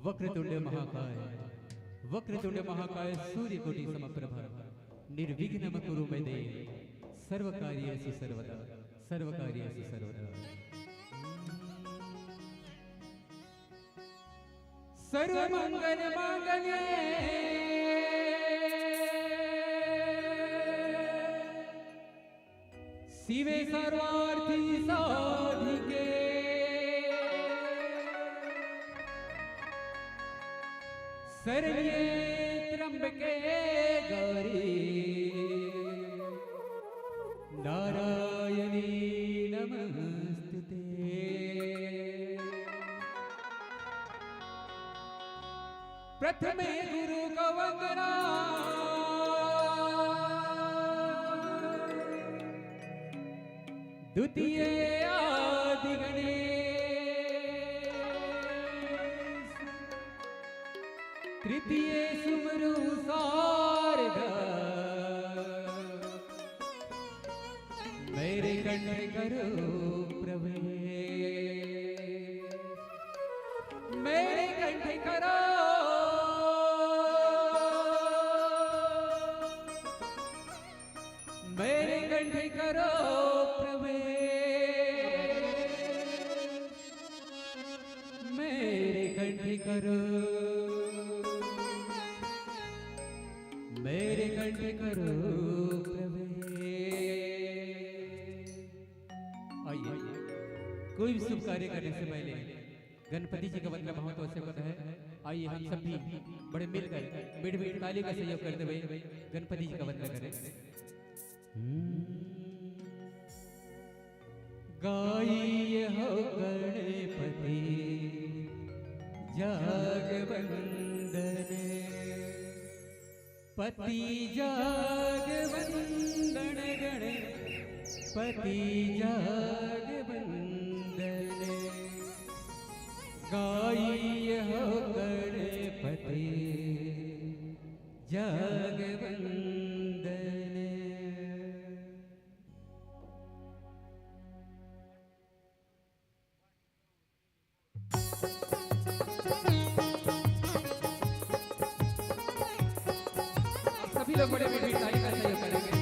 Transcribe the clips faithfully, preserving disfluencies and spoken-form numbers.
वक्रतुंड महाकाय, वक्रतुंड महाकाय, सूर्यकोटि समप्रभ, निर्विघ्नं कुरु मे देव, सर्वकार्येषु सर्वदा, सर्वकार्येषु सर्वदा। सर्वमंगल मांगल्ये शिवे सर्वार्थ साधिके, शरण्ये त्र्यंबके गौरी, नारायणी नमस्तुते। प्रथमे गुरु को वंदना, द्वितीये आदि गणेश, तृतीये सुमरु शारदा, मेरे कंठ करो प्रवेश, मेरे कंठ करो, मेरे कंठ करो प्रवेश, मेरे कंठ करो, मेरे कंठ करो प्रवेश। आइए, कोई भी शुभ कार्य करने से पहले गणपति जी का वंदना बहुत आवश्यक होता है। आइए, हम सब भी बड़े मिलकर मीठ मीठ ताली का सहयोग करते हुए गणपति जी का वंदना करें। गाइए हो गणपति जाग वंदन, पति जाग वंदन, गणपति जाग वंदन। गाइए हो गणपति जाग वंदन। सभी लोग बड़े मीठी ताली का सहयोग करेंगे।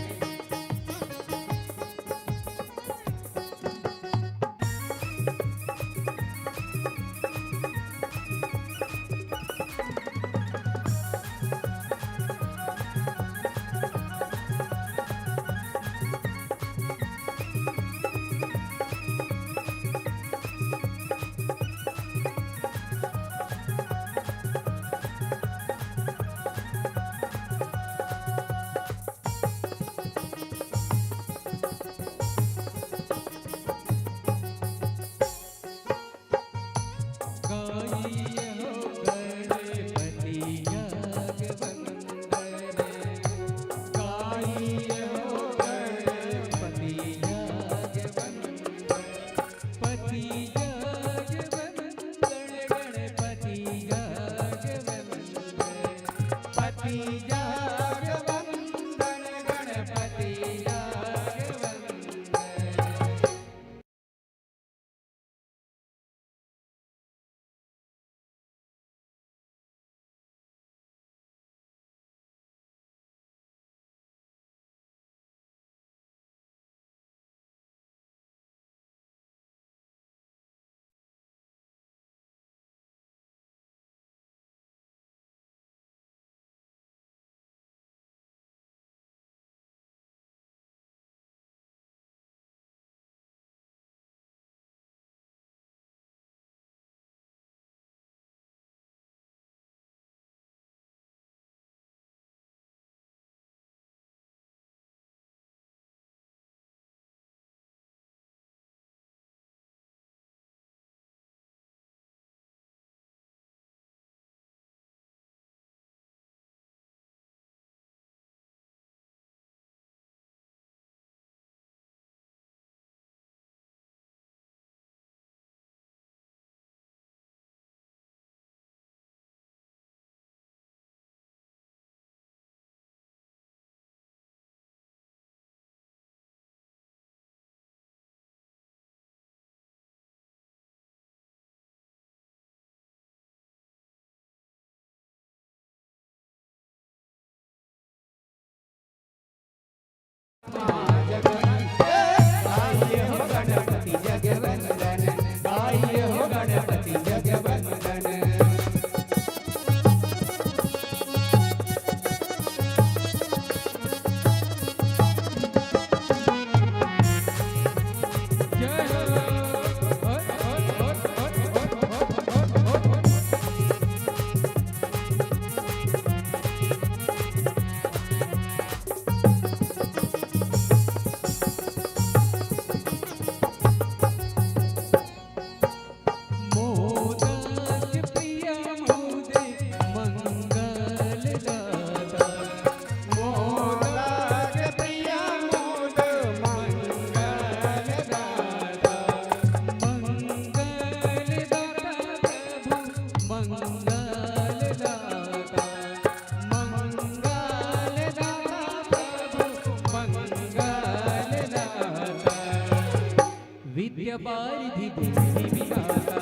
विद्या वारिधि बुद्धि विधाता,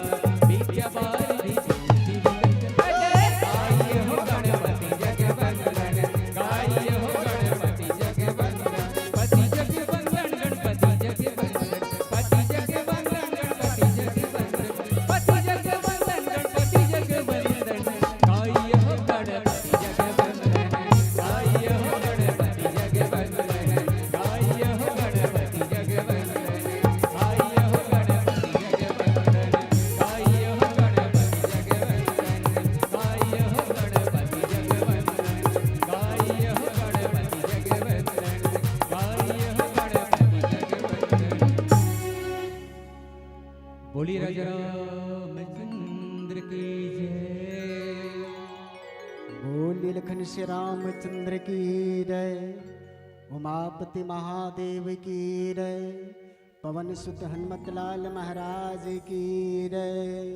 विद्या वारिधि बुद्धि विधाता। आइए हो गणपति जगवंदन, आइए हो गणपति जगवंदन, पति जगवंदन, गणपति जगवंदन, पति जगवंदन, गणपति जगवंदन, पति जगवंदन, गणपति जगवंदन। आइए हो गणपति जगवंदन, आइए हो गणपति जगवंदन, आइए हो गणपति जगवंदन। बोलिए राजा रामचंद्र की जय। बोलिए लखन श्री रामचंद्र की जय। उमापति महादेव की जय। पवन सुत हनुमत लाल महाराज की जय।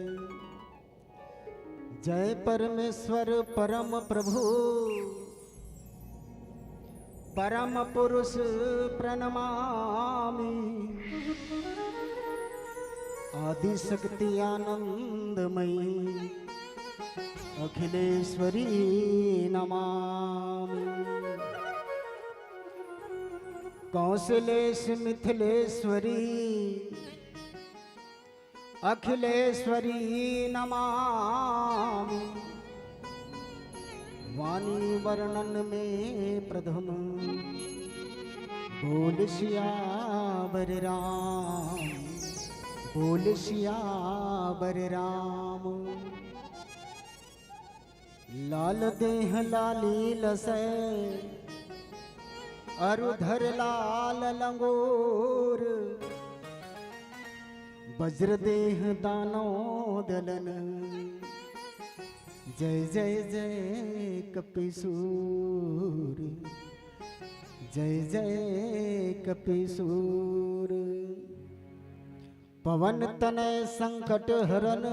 जय परमेश्वर परम प्रभु परम पुरुष प्रणमामि। आदि शक्ति आनंदमयी अखिलेश्वरी नमामि। कौशलेश मिथिलेश्वरी अखिलेश्वरी नमामि। वाणी वर्णन में प्रथम बोल सियावर राम, बोल सियावर राम। लाल देह लाली लसै अरु धर लाल लंगोर। वज्र देह दानव दलन जय जय जय कपिसूर। जय जय कपिसूर। पवन तनय संकट हरन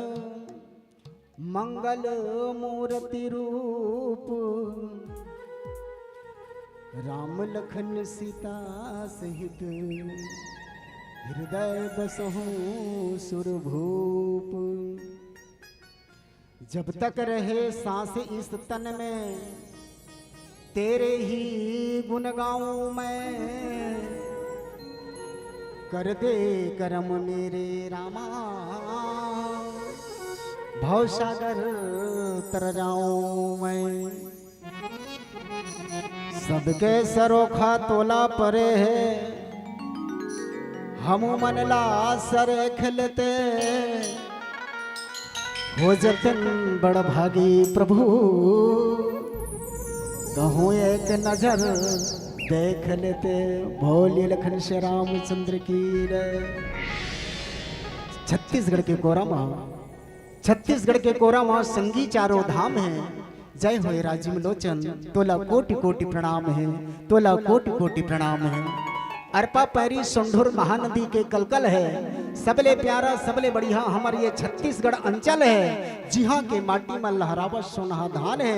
मंगल मूरति रूप। राम लखन सीता सहित हृदय बसहु सुरभूप। जब तक रहे सांस इस तन में तेरे ही गुण गाऊं मैं। कर दे करम मेरे रामा भवसागर तर जाऊं मैं। सबके सरोखा तोला परे हे हमू मन ला सरेख लेते। हो जतन बड़ भागी प्रभु कहूँ एक नजर देख लेते। बोलिए लखन श्री रामचंद्र की जय। छत्तीसगढ़ के कोरा मा छत्तीसगढ़ के कोरा मा संगी चारों धाम हे। जय होय राजीव लोचन तोला कोटि कोटि प्रणाम हे। तोला कोटि कोटि प्रणाम हे। अरपा पैरी सोंढुर महानदी के कलकल हे। सबले प्यारा सबले बढ़िया हमर ये छत्तीसगढ़ अंचल हे। जिहाँ के माटी मा लहरावत सोनहा धान हे।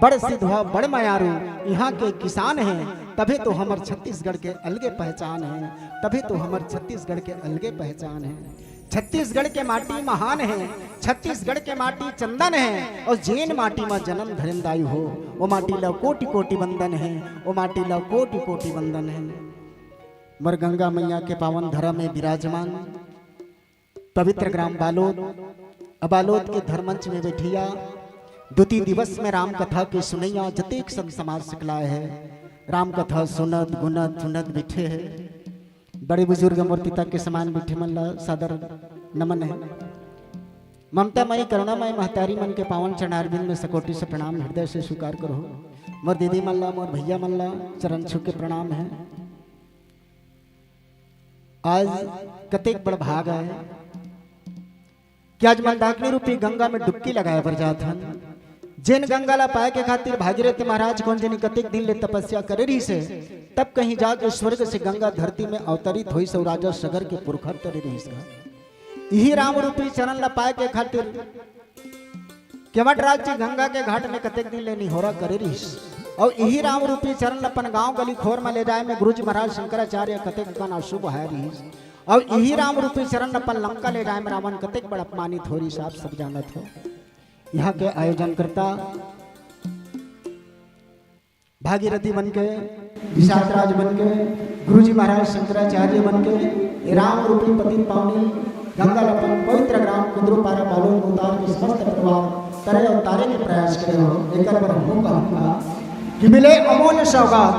बड़ सिधवा बड़ मयारू इहाँ के किसान हे। तभे तो हमर छत्तीसगढ़ के अलगे पहचान हे। तभे तो हमर छत्तीसगढ़ के अलगे पहचान हे। छत्तीसगढ़ के माटी महान हे। छत्तीसगढ़ के माटी चंदन हे। अउ जेन माटी मा जनम धरेन दाई हो ओ माटी ला कोटि कोटि वंदन हे। ओ माटी ला कोटि कोटि वंदन हे। मोर गंगा मैया के पावन धरा में विराजमान पवित्र ग्राम बालोद, अउ बालोद के धर्मंच में बैठिया, द्वितीय दिवस में राम कथा के सुनैया जतेक संत समाज सकलाय हे। राम कथा सुनत गुनत सुनत बैठे हे। बड़े बुजुर्ग मोर पिता के समान बैठे मन ला सादर नमन हे। ममता मई करुणा मई महतारी मन के पावन चरणारविंद में सकोटि से प्रणाम हृदय से स्वीकार करहू। मोर दीदी मन ला मोर भैया मन ला चरण छू के प्रणाम हे। आज कतेक बड़ भाग आय कि आज मंदाकिनी रूपी गंगा में डुबकी लगाय बर जात हन। जेन गंगा ला पाय के खातिर भागीरथ महाराज कोन जनी कतेक दिन ले तपस्या करे रहिस हे, तब कहीं जाके स्वर्ग से गंगा धरती में अवतरित होइस अउ राजा सगर के पुरखर तरे रहिस हे। इही राम रूपी चरण ला पाय के खातिर केवटराज जी गंगा के घाट में कतेक दिन ले निहोरा करे रहिस अउ इही राम रूपी चरण ल अपन गांव गली खोर म ले जाय में गुरुजी महाराज शंकराचार्य कतेक कन आंसू बहाय रहिस। अउ इही राम रूपी चरण अपन लंका ले जाए में रावण कतेक बड़ अपमानित हो रहिस, आप सब जानत हो। यहाँ के आयोजन करता भागीरथी मन के, विशाखराज मन के, गुरुजी महाराज शंकराचार्य मन के, ये राम रूपी पति पावनी गंगा ल अपन पवित्र ग्राम कुंदरू पारा बालोद उतार के समस्त परिवार तरे अउ तारे के प्रयास करे हो। एकर बर हमहू कहूँगा कि मिले अमोल सौगात,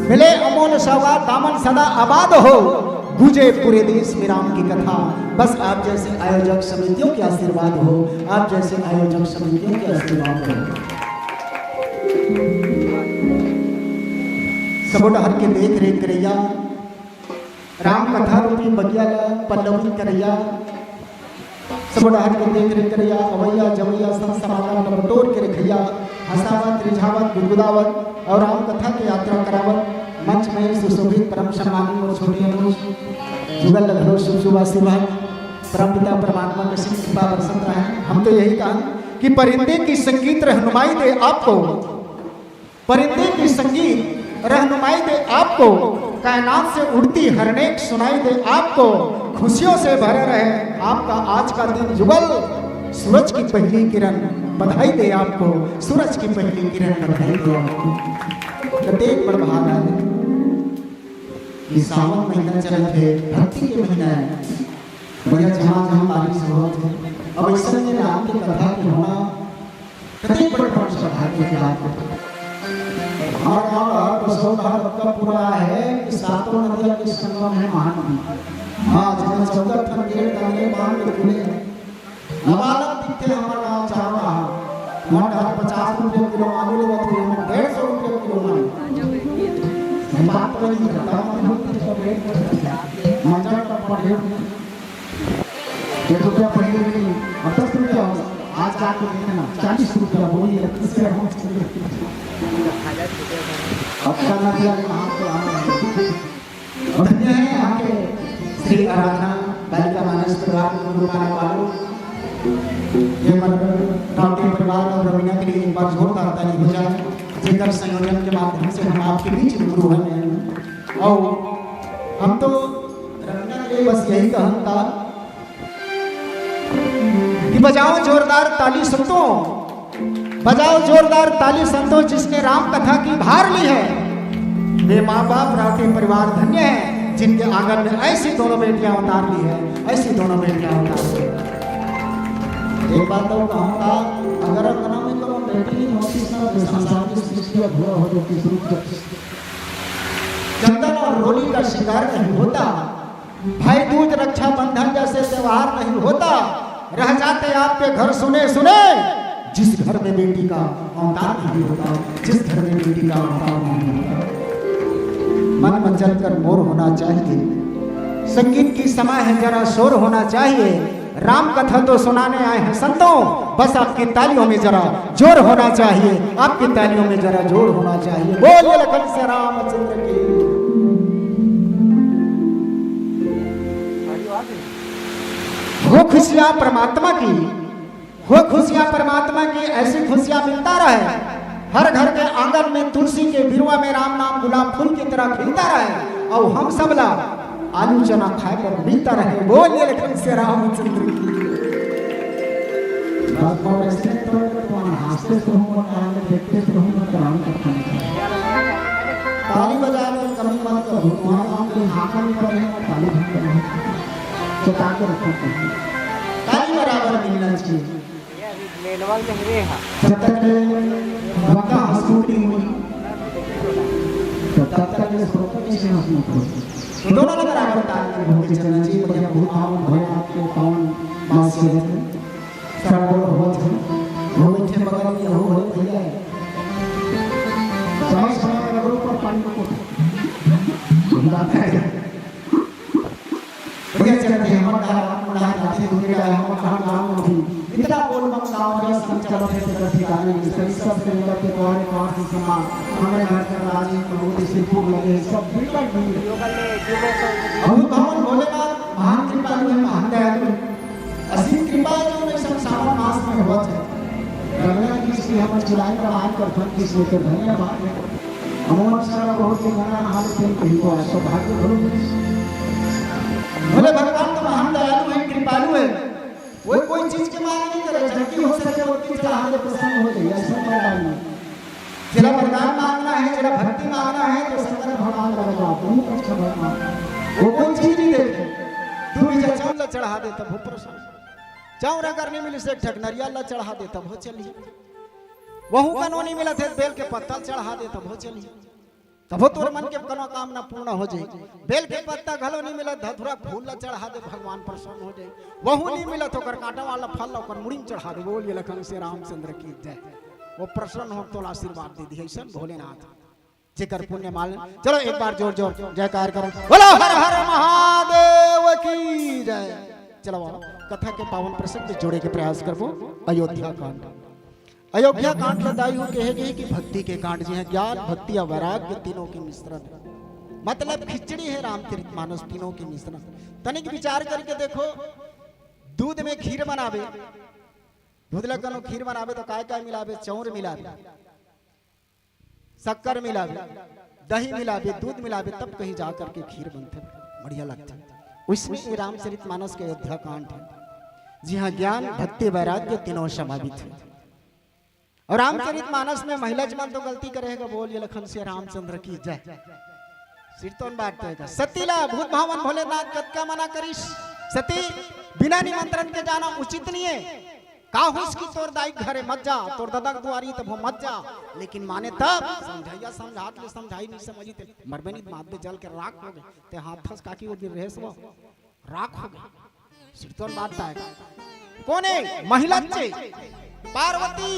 मिले अमोल सौगात, दामन सदा आबाद हो, गूंजे पूरे देश में राम की कथा। बस आप जैसे आयोजक समितियों के आशीर्वाद हो, आप जैसे आयोजक समितियों के आशीर्वाद हो। सबो डहर के देख रेख करैया, राम कथा रूपी बगिया ला पल्लवित करैया, सबो डहर के देख रेख करैया, अवैया जवैया संत समागम ला बटोर के रखैया, हंसावत, रिझावत, गुदगुदावत अउ राम कथा के यात्रा करावत मंच में सुशोभित परम सम्मानित अउ छोटे अनुज जुगल ला घलो शुभ शुभ आशीर्वाद। परमपिता परमात्मा के असीम कृपा बरसत रहे। हम तो यही कहन कि परिंदे की संगीत रहनुमाई दे आपको, परिंदे की संगीत रहनुमाई दे आपको, कायनात से उड़ती हर नेक सुनाई दे आपको, खुशियों से भरे रहे आपका आज का दिन जुगल, सूरज की पहली किरण बधाई दे आपको, सूरज की पहली किरण बधाई दे आपको। कतेक बड़ भाग आय कि सावन महीना चलत हे, भक्ति के महीना हे, बढ़िया झमाझम बारिश होत हे। अब अइसन में राम के कथा के होना कतेक बड़ परम सौभाग्य के बात हे। हमर गाँव डहर बसोल डहर अतका पूरा हे कि सातों नदिया के संगम हे महानदी। हाँ, जेमा चौदह ठन गेट डाले बांध के खुले हे। लबालब दिखथे हमर गाँव चारों डहर। हमर डहर पचास रुपया किलो आलू लेवत हे, हमर डेढ़ सौ रुपया किलो मन। हम बात तो नहीं करता, हम लोग तो सब रेट पर चलते हैं। मंजन का पढ़े एक रुपया पहले भी नहीं, अब दस रुपया हो, आज जाके देखना, चालीस रुपया बोलिए, इससे हम अब करना दिया, यहाँ पे आ रहे हैं। और धन्य है यहाँ के श्री आराधना बालिका मानस परिवार के गुरु मानव वालों, ये मन राउटी परिवार और रवीना के लिए एक बार जोरदार ताली हो जाए, जेकर संयोजन के माध्यम से हम आपके बीच में गुरु हैं। और हम तो रवीना के लिए बस यही कहूँगा कि बजाओ जोरदार ताली संतों, बजाओ जोरदार ताली संतों, जिसने राम कथा की भार ली है। वे माँ बाप राठौर परिवार धन्य है, जिनके आंगन में ऐसी दोनों बेटियां उतार ली है, ऐसी दोनों बेटियां उतार ली है। एक बात और कहूँगा, अगर अंगना में कोनो बेटी नहीं होती, तो संसार की सृष्टि अधूरा हो जाती, शुरू से। चंदन और रोली का श्रृंगार नहीं होता, भाई दूज रक्षाबंधन जैसे त्योहार नहीं होता, रह जाते आपके घर सुने सुने, जिस घर में बेटी का अवतार नहीं होता, जिस घर में बेटी का अवतार नहीं होता। मन मचल कर मोर होना चाहिए, संगीत की समय है, जरा शोर होना चाहिए। राम कथा तो सुनाने आए हैं संतों, बस आपकी तालियों में जरा जोर होना चाहिए, आपकी तालियों में जरा जोर होना चाहिए। बोलिए लखन से रामचंद्र की। हो खुशियां परमात्मा की, हो खुशियां परमात्मा की, ऐसी खुशियां मिलता रहे। हर घर के आंगन में तुलसी के बिरुवा में राम नाम गुलाब फूल की तरह खिलता रहे, और हम सब ला आलू चना खाए बर मिलता रहे। बोलिए लखन से रामचंद्र की। बात बात ऐसे नहीं तो, तो हंसते तो हूँ, मत आगे देखते तो हूँ, मत राम कथा नहीं। ताली बजाए बर कमी मत करो, तुम्हारा काम कोई हाथ नहीं पड़े, ताली बजाए। चटा के रखो। ताली बराबर मिलना चाहिए। जब तक वक्ता हंसमुखी हुई, तो तब तक ये श्रोता कैसे हंसमुख हो? दोनों ने बराबर ताल में होके चलना चाहिए। बढ़िया बहुत भाव भोलेनाथ के पावन मास के दिन सरगोर हो जाए। वो इनके बगल में हो, हो भैया है। समय समय में रगड़ो पर पानी को। बढ़िया चलत हे, हमर डहर, हमर डहर जाथे, दूसरे डहर, हमर डहर गाँव में भी। इतना बोल बम गाँव रे, सब चलत हे, तेकर ठिकाने नहीं। सही सब से मिलत के तुम्हारे पास ही सम्मान। हमरे घर के राजी, प्रभु के सिरपुर लगे, सब बिल्कुल भी। अभूत भवन भोलेनाथ, महान कृपालु है, महान दयालु है। असीम कृपा जो में सब सावन मास में होत है। गंगा जी से हमर जुलाई का मान कर फल की से धन्यवाद है। हमर सारा बहुत के गंगा नहा लेते हैं, कहीं को आज सौभाग्य भरो। वरदान मांगना है, जरा भक्ति मांगना है, तो शंकर भगवान लग जाते हैं, कृष्ण भगवान। वो कोई चीज नहीं देते। तू भी चाउर ला चढ़ा दे, तब हो प्रसन्न। चाउर अगर नहीं मिलिस, एक ठक नरियल ला चढ़ा दे, तब हो चली। वहू कनो नहीं मिलत हे, बेल के पत्ता चढ़ा दे, तब हो चली। तभो तोर मन के कोनो कामना पूर्ण हो जाए। बेल के पत्ता घलो नहीं मिलत, धतूरा फूल ला चढ़ा दे, भगवान प्रसन्न हो जाए। वहू नहीं मिलत, ओकर कांटा वाला फल ला ओकर मुड़ी में चढ़ा दे। बोलिए लखन से रामचंद्र की जय। वो प्रसन्न हो, तोला आशीर्वाद दे दी, ऐसन भोलेनाथ। जेकर पुण्य माल, चलो एक बार जोर जोर जयकार करो, बोलो हर हर महादेव की जय। चलो आओ, कथा के पावन प्रसंग में जोड़े के प्रयास करबो। अयोध्या कांड। अयोध्या कांड ला दाई हो कहे गए कि भक्ति के कांड, जी हाँ, ज्ञान, भक्ति और वैराग्य तीनों के मिश्रण है। मतलब खिचड़ी है रामचरित मानस तीनों के मिश्रण। तनिक विचार करके देखो, दूध में खीर बनावे, दूध ला कनो खीर बनावे तो काय काय मिलावे? चाउर मिलावे, शक्कर मिलावे, दही मिलावे, दूध मिलावे, तब कहीं जा करके खीर बनथे, बढ़िया लगथे। उसमें ये रामचरित मानस के अयोध्या कांड है, जी हाँ, ज्ञान, भक्ति, वैराग्य तीनों समाहित है। और रामचरित मानस में महिला मन तो गलती करे है, बोलिए लखन से रामचंद्र की जय। सिरतोन बात तो है, सती ला भूत भावन भोलेनाथ कतका मना करिस, सती बिना निमंत्रण के जाना उचित नहीं है। का होइस कि तोर दाई घरे मत जा, तोर ददा के दुआरी तभो मत जा, लेकिन माने तब समझाइया, समझात ले समझाई नहीं समझी ते मरबे नहीं, माथ पे जल के राख हो गए। ते हाथ फंस काकी वो दिन रहे वो राख हो गए। सिरतोन बात ताय। कोने महिला चे पार्वती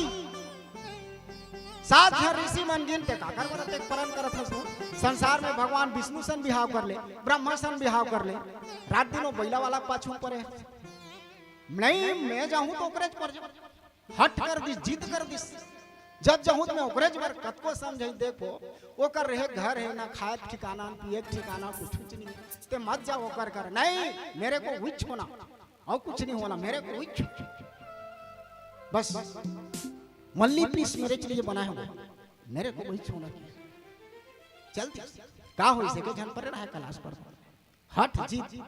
सात झन ऋषि मन गिन ते काकर बरत एक परन करत हस हो। संसार में भगवान विष्णु सन बिहाव कर ले, ब्रह्मा सन बिहाव कर ले, रात दिन वो बैला वाला पाछू परे। नहीं, मैं जाहूं तो ओकरेच पर जाहूं। हट कर दिस, जिद कर दिस। जब जाहूं तो मैं ओकरेच बर कतको समझाई, देखो, ओकर रहे घर है ना, खाए के ठिकाना, पिए के ठिकाना, कुछ कुछ नहीं है। ते मत जाओ ओकर घर। नहीं, मेरे को उच्च होना, और कुछ नहीं होना, मेरे को उच्च। बस मल्ली पीस मेरे के लिए बनाए हुए, मेरे को वही होना चाहिए। चल दिस। का हो इसे के झन पर रहा है कलाश पर। हट जीत।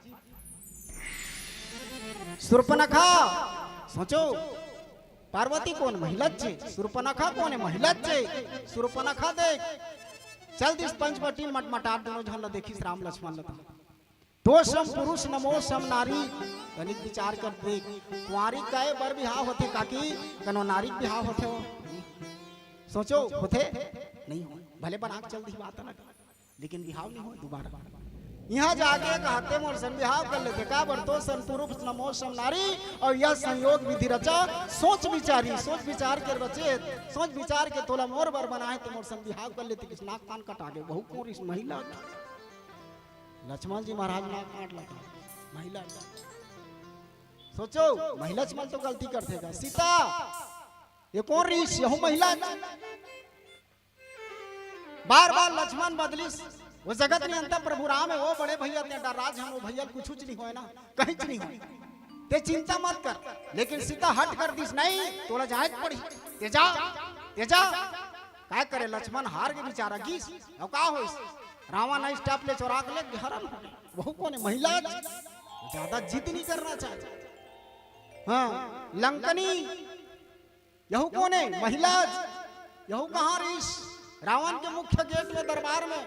सुर्पनखा, सोचो, पार्वती कोन? महिला चे। सुर्पनखा कोन हे? महिला चे। सुर्पनखा देख, चल दिस पंचवटी मटमटाट दोनों झन ला देखिस राम लक्ष्मण ला। तो सम पुरुष नमो सम नारी। तनिक विचार कर देख, कुंवारी कय बर बिहाव होथे काकी, कनो नारी के बिहाव होथे हो? सोचो, होथे? नहीं हो। भले बना के चल दी बात अलग। लेकिन बिहाव नहीं हो दोबारा। यहाँ जाके कहते मोर सन बिहाव कर लेते, का बर तो सन पुरुष नमो सम नारी, और यह संयोग विधि रचा, सोच विचारी, सोच विचार के रचे, सोच विचार के तोला मोर बर बनाए, तो मोर सन बिहाव कर लेते, किस नाक कान कटा गए, बहू कोन रिहिस? महिला। लक्ष्मण जी महाराज नाक काट लगा, महिला। सोचो, महिला लक्ष्मण तो गलती करथे का? सीता, ये कोन रिहिस? यहू महिला। बार बार लक्ष्मण बदलिस। वो जगत नियंता प्रभु राम हे, वो बड़े भैया ते डर राज हम, वो भैया कुछ कुछ नहीं होए ना, कहीं नहीं होए। ते चिंता मत कर। लेकिन सीता हट कर दिस, नहीं, तोला जाए के पड़ी। ते जा, ते जा। काय करे, लक्ष्मण हार के बेचारा गिस। अब का होइस? रावण स्टाफ ले चोरा के ले हरण हो गए। वहू कोन हे? महिला। ज्यादा जिद नहीं करना चाहिए। हाँ, लंकनी यहू कोन हे? महिला। यहू कहाँ रिहिस? रावण के मुख्य गेट में, दरबार में।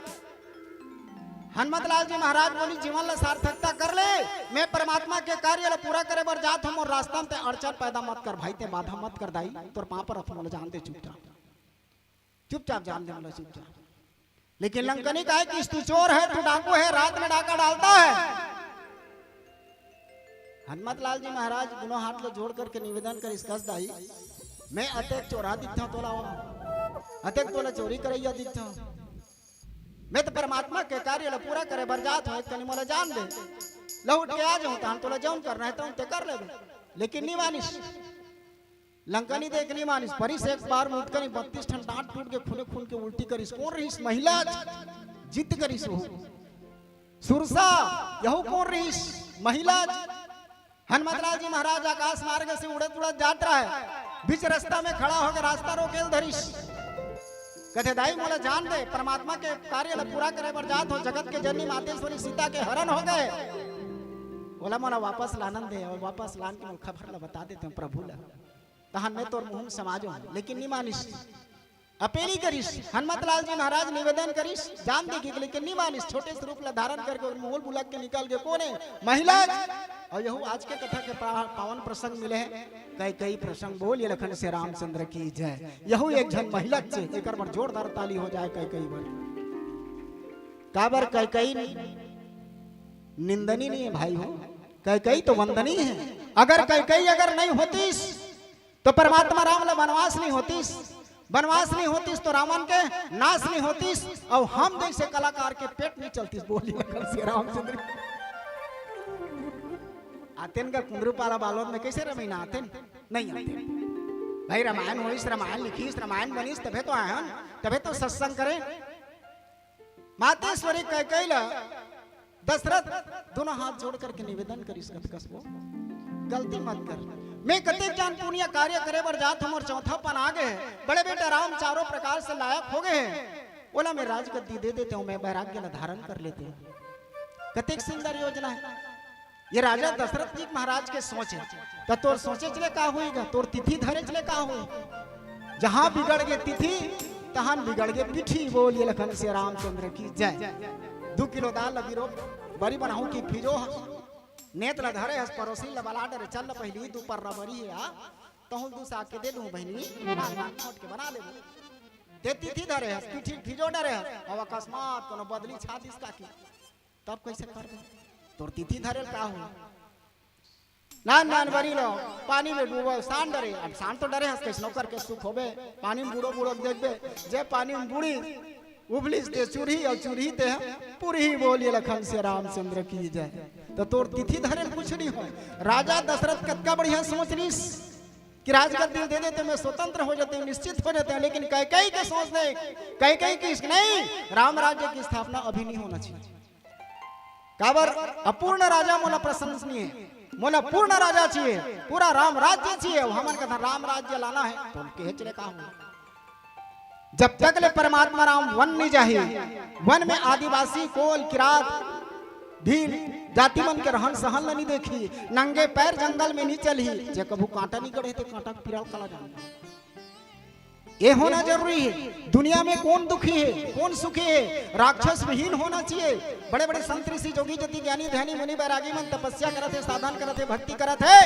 हनुमत लाल जी महाराज बोली, जीवन ला सार्थकता कर ले, मैं परमात्मा के कार्य ला पूरा करे बर जात हूँ, मोर रास्ता में ते अड़चन पैदा मत कर भाई, ते बाधा मत कर दाई, तोर पाँव परत हूँ, मोला जान दे चुपचाप। चुपचाप जान दे मोला, चुपचाप। लेकिन लंकनी कहे कि तू चोर है, तू डाकू है, रात में डाका डालता है। हनुमत लाल जी महाराज दोनों हाथ ला जोड़ करके निवेदन करिस, कस दाई, मैं अतेक चोरहा दिखता हूँ तोला, अतेक तोला चोरी करैया दिखता हूँ। मैं तो परमात्मा के कार्य ला पूरा करे बर जात हूँ, एक कनी मोला जान दे, लहुट के आ जाऊँ, तहन तोला जौन करना है तौन ते कर लेबे। लेकिन नहीं मानिस। लंकनी देख नहीं मानिस, परिस एक बार मुतकनी, बत्तीस ठन दांत टूट के खूने खून के उल्टी करिस। कोन रिहिस? महिला। जिद करिस हो। सुरसा, यहू कोन रिहिस? महिला। हनुमत लाल जी महाराज आकाश मार्ग से उड़त उड़त जात रहे, बीच रास्ता में खड़ा होकर रास्ता रोके ल धरिस। कथे, दाई मोला जान दे, परमात्मा के कार्य ला पूरा करे बर जात हो, जगत के जननी मातेश्वरी सीता के हरण हो गए, ओला मोला वापस लानन दे, और वापस लान के मोला खबर ला बता देते हैं प्रभु ला। तहन मैं तोर मुँह में समा जाऊँ, लेकिन नहीं मानिस। अपेली करिस, हनुमत लाल जी महाराज निवेदन करिस, जान दे के, लेकिन नहीं मानिस। छोटे से रूप ला धारण करके ओकर मुंह ल बुला के निकल गे। कोन हे? महिला। अउ यहू आज के कथा के पा-, पावन प्रसंग मिले हे, कैकई प्रसंग। बोलिए लखन से रामचंद्र की जय। यहू एक झन महिला चे, एकर बर जोरदार ताली हो जाए कैकई बर। काबर कैकई निंदनीय नहीं हे भाई हो, कैकई तो वंदनीय हे। अगर कैकई अगर नहीं होतीस तो परमात्मा राम ला वनवास नहीं होतीस, वनवास नहीं होतीस तो रावण के नाश नहीं होतीस, अउ हम जैसे कलाकार के पेट नहीं चलतीस। बोलिए लखन से रामचंद्र। आतेन का कुंदरू पाला बालोद में कैसे रमई ना आतेन? नहीं आतेन। भाई रामायण होइस, रामायण लिखिस, रामायण बनिस, तभे तो आयन, तभे तो सत्संग करें। मातेश्वरी कैकई ला दशरथ दोनों हाथ जोड़ करके निवेदन करिस, कथकस वो गलती मत कर। मैं कतेक जान पुनिया कार्य करे बर जात हूँ, मोर चौथापन आ गे हे। बड़े बेटा राम चारों प्रकार से लायक हो गे हे, ओला मैं राजगद्दी दे देते हूँ, मैं वैराग्य ला धारण कर लेते हूँ। कतेक सुंदर योजना हे। ये राजा दशरथ जी महाराज के सोच हे। त तोर सोचे चले का होई गा, तोर तिथि धरे चले का होई। जहां बिगड़ गे तिथि, तहां बिगड़ गे पीठी। बोलिए लखन से रामचंद्र की जय। दू किलो दाल ल बिरो, बरी बनाहूं कि फिजो हस। नेत ल धरे हस, परोसी ल बला डरे, चल ल पहिली दू पर्रा बरी हे आ, तहूं दू साग के दे दूं बहिनी, नान नान खोट के बना लेबो। ते तिथि धरे हस, पीठी फिजो डरे हस, अब अकस्मात कोनो बदली छा दिस का की। तब कैसे करबे? तोर तिथि धरे ल का हो? नान नान बरी लो, पानी में डूबो, सान डरे। अब सान तो डरे हस, कैसनो करके सुख होबे। पानी में बूड़ो बूड़ो के देखबे, जे पानी में बूड़ी, उबलिस ते चूरही अउ चूरही ते पूरही। बोलिए लखन से रामचंद्र की जय। तो तोर तिथि धरे ल कुछ नहीं हो। राजा दशरथ कतका बढ़िया सोच लिस कि राजगद्दी दे देते, मैं स्वतंत्र हो जाते, निश्चित हो जाते, लेकिन कैकई के सोच नहीं, कैकई की नहीं, राम राज्य की स्थापना अभी नहीं होना चाहिए। काबर? अपूर्ण राजा मोला प्रशंसनीय हे, मोला पूर्ण राजा चाहिए, पूरा राम राज्य चाहिए। अउ हमन कथन राम राज्य लाना हे, तो उनके हेच ले का हो? जब तक ले परमात्मा राम वन नहीं जाही, वन में आदिवासी, कोल, किरात, भील जाति मन के रहन सहन ल नहीं देखी, नंगे पैर जंगल में नहीं चलही, जे कभू कांटा नहीं गड़े ते कांटा के पीरा ल काला जाने। ये होना जरूरी हे। दुनिया में कौन दुखी हे, कौन सुखी हे? राक्षस विहीन होना चाहिए। बड़े-बड़े संत, ऋषि, जोगी, जति, ज्ञानी, ध्यानी, मुनि, बैरागी मन तपस्या करत हे, साधन करत हे, भक्ति करत हे।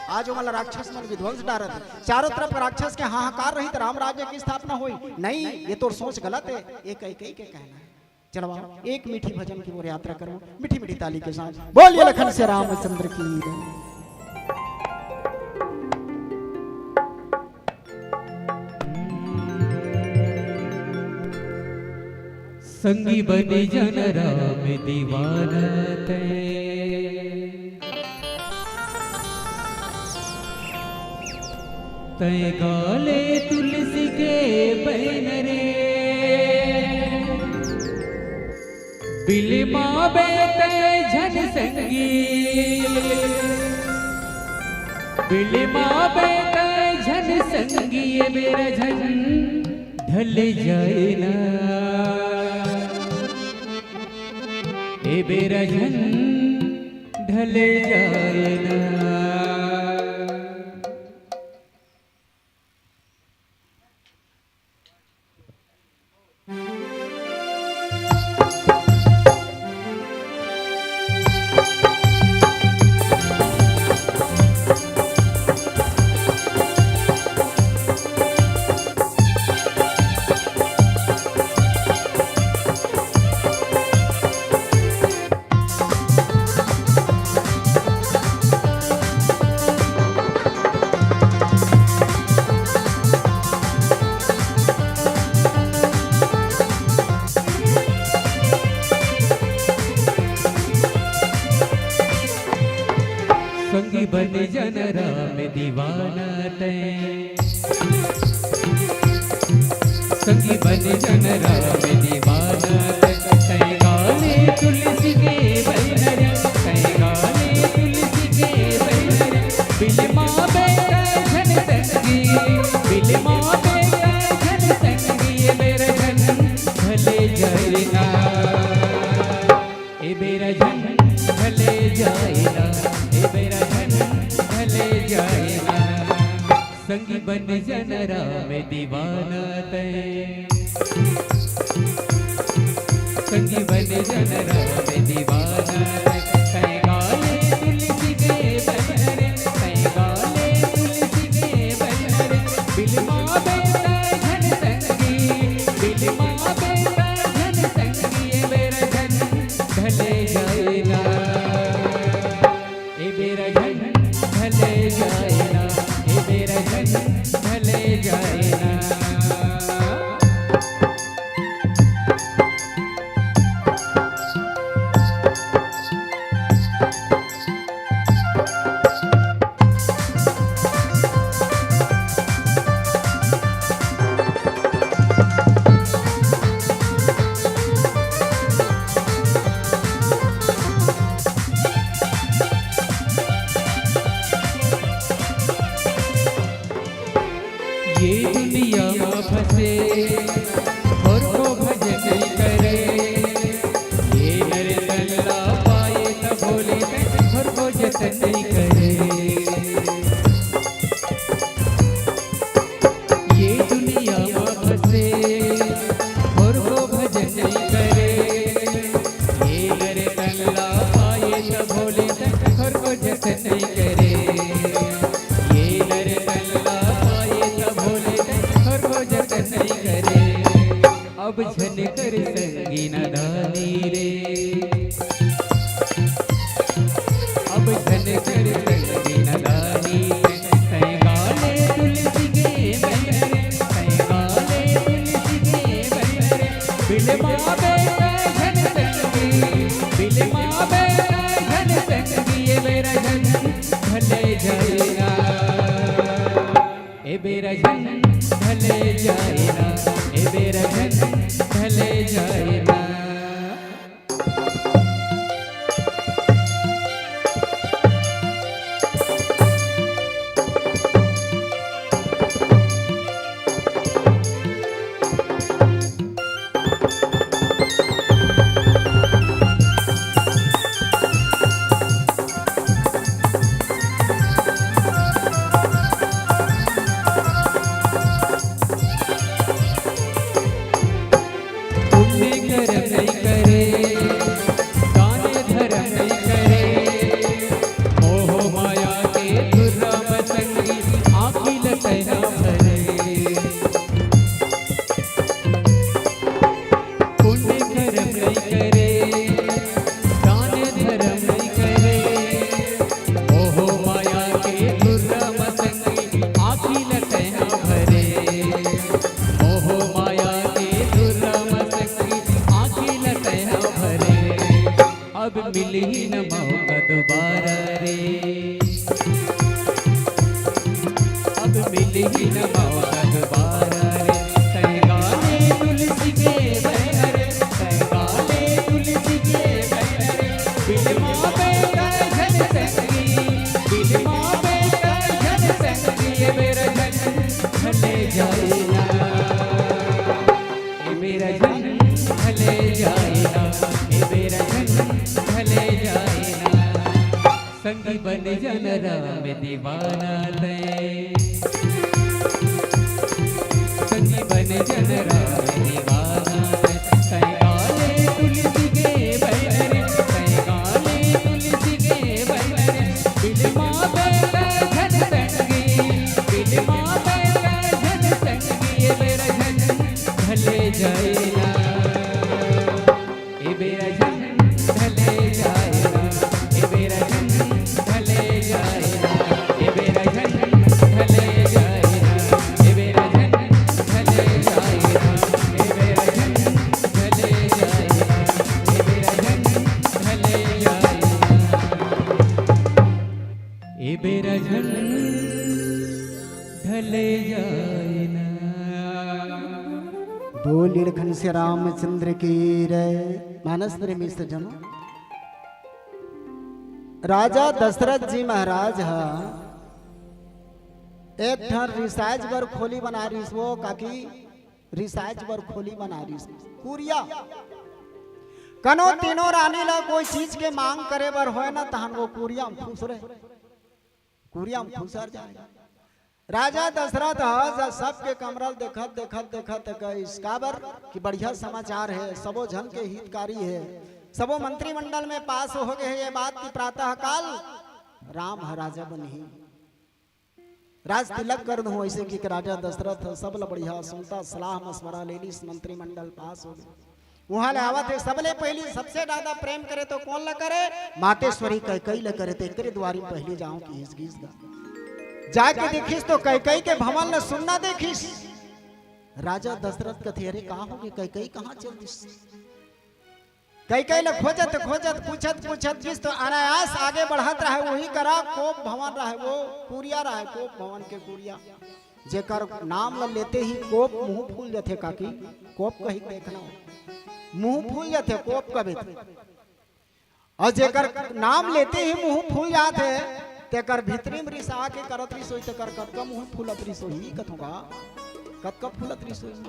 आज ओमन ला राक्षस मन विध्वंस डारत हे। चारों तरफ राक्षस के हाहाकार रही त राम राज्य की स्थापना होई? नहीं, ये तोर सोच गलत हे। ये कैकई के कहना हे। चलो आओ, एक मीठी भजन की ओर यात्रा करो, मीठी मीठी ताली के साथ। बोलिए लखन से रामचंद्र की। संगी बने जन राम दीवाना तै। तै गाले तुलसी के बैन रे, बिलमाबे तै झन संगी, बिलमाबे तै झन संगी, ए बेरा झन ढल जाए ना, ए बेरा झन ढल जाए ना। संगी बन जन राम दीवाना तै। संगी बन जन राम दीवाना तै। तै गाले तुलसी के बैन रे, तै गाले तुलसी के बैन रे। बिलमाबे तै झन संगी, बिलमाबे तै झन संगी, ए बेरा झन ढल जाए ना। ए बेरा झन ढल जाए ना, ए बेरा झन ढल जाए ना। संगी बन जन राम दीवाना तैं। संगी बन जन राम दीवाना तैं। तैं गाले तुलसी के बन रे, तैं गाले तुलसी के बन रे। बिलमा बेटा घन संगी, बिलमा बेटा घन संगी, ए बेरा झन ढले जाए ना। ए बेरा झन ढले जाए ना, ए बेरा झन ढले जाए ना। ये दुनिया मा फंसे, होर को भजन नइ करे। ये नर तन ला पाए त भोले तन होर को जतन नइ करे। ये दुनिया मा फंसे, होर को भजन नइ करे। ये नर तन ला पाए त भोले तन होर को जतन नइ करे। ये नर तन ला पाए त भोले तन होर को जतन नइ करे। अब झन कर संगी नदानी रे। अब झन कर संगी नदानी, तैं गाले तुलसी के बन रे, तैं गाले तुलसी के बन रे। बिलमा बेटा घन संगी, बिलमा बेटा घन संगी, ए बेरा झन ढले जाए ना। ए बेरा झन ढले जाए ना, ए बेरा झन ढले जाए ना। पुण्य करम नइ करे, दान धरम नइ करे, मोह माया के धुर्रा म संगी आँखी ल तैं ना भरे। पुण्य करम नइ करे, दान धरम नइ करे, मोह माया के धुर्रा म संगी आँखी ल तैं ना भरे। मोह माया के धुर्रा म संगी आँखी ल तैं ना भरे। अब मिलही न मौका दोबारा रे। अब मिलही न मौका दोबारा रे। तैं गाले तुलसी के बन रे, तैं गाले तुलसी के बन रे। बिलमा बेटा घन संगी, बिलमा बेटा घन संगी, ए बेरा झन ढले जाए ना। ए बेरा झन ढले जाए ना, ए बेरा झन ढले जाए ना। संगी बन जन राम दीवाना तैं। संगी बन जन राम दीवाना तैं। तैं गाले तुलसी के बन रे, तैं गाले तुलसी के बन रे। बिलमा बेटा घन संगी, बिलमा बेटा घन संगी, ए बेरा झन ढले जाए ना। ए बेरा झन ढले जाए ना, ए बेरा झन ढले जाए ना, ए बेरा झन ढले जाए ना, ए बेरा झन ढले जाए ना, ए बेरा झन ढले जाए ना, ए बेरा झन ढले जाए ना, ए बेरा झन ढले जाए ना। बोल लखन से रामचंद्र की जय। मानस प्रेमी सज्जनों, राजा दशरथ जी महाराज ह एक ठन रिसाइज बर खोली बना रिस, वो काकी रिसाइज बर खोली बना रिस। कुरिया, कनो तीनों रानी ला कोई चीज के मांग करे बर होय ना, तहन वो कुरिया म खुसरे, कुरिया म खुसर जाय। राजा दशरथ ह जब सबके कमरा ल देखत, देखत, देखत कहिस, काबर कि बढ़िया समाचार हे, सबो झन के हितकारी हे, सबो मंत्रिमंडल में पास हो गे हे ये बात कि प्रातः काल राम ह राजा बनही, राज तिलक कर दूं। ऐसे कि राजा दशरथ ह सब ल बढ़िया सुनता, सलाह मशवरा ले लिस, मंत्रिमंडल पास हो गे। उहाँ ले आवत हे, सबले पहिली सबसे ज्यादा प्रेम करे तो कोन ल करे? मातेश्वरी कैकई ल करे। तेकरे दुवारी पहिली जाऊं किहिस गा। जाके देखिस तो कैकई के भवन ल सुन्ना देखिस। राजा दशरथ कथे, "अरे का हो गे, कैकई कहाँ चल दिस?" कैकई ल खोजत खोजत, पूछत पूछत गिस तो अनायास आगे बढ़त रहे। वही करा कोप भवन रहे, वो कुरिया रहे, कोप भवन के कुरिया, जेकर नाम ल लेते ही कोप मुंह फूल जथे। काकी, कोप कही देखना, मुंह फूल जथे कोप कबे। अउ जेकर नाम लेते ही मुंह फूल जाथे, तेकर भीतरी में रिसा के करत रिस होई, तेकर कतका मुंह फूलत रिस होई, कथों का कतका फूलत रिस होई।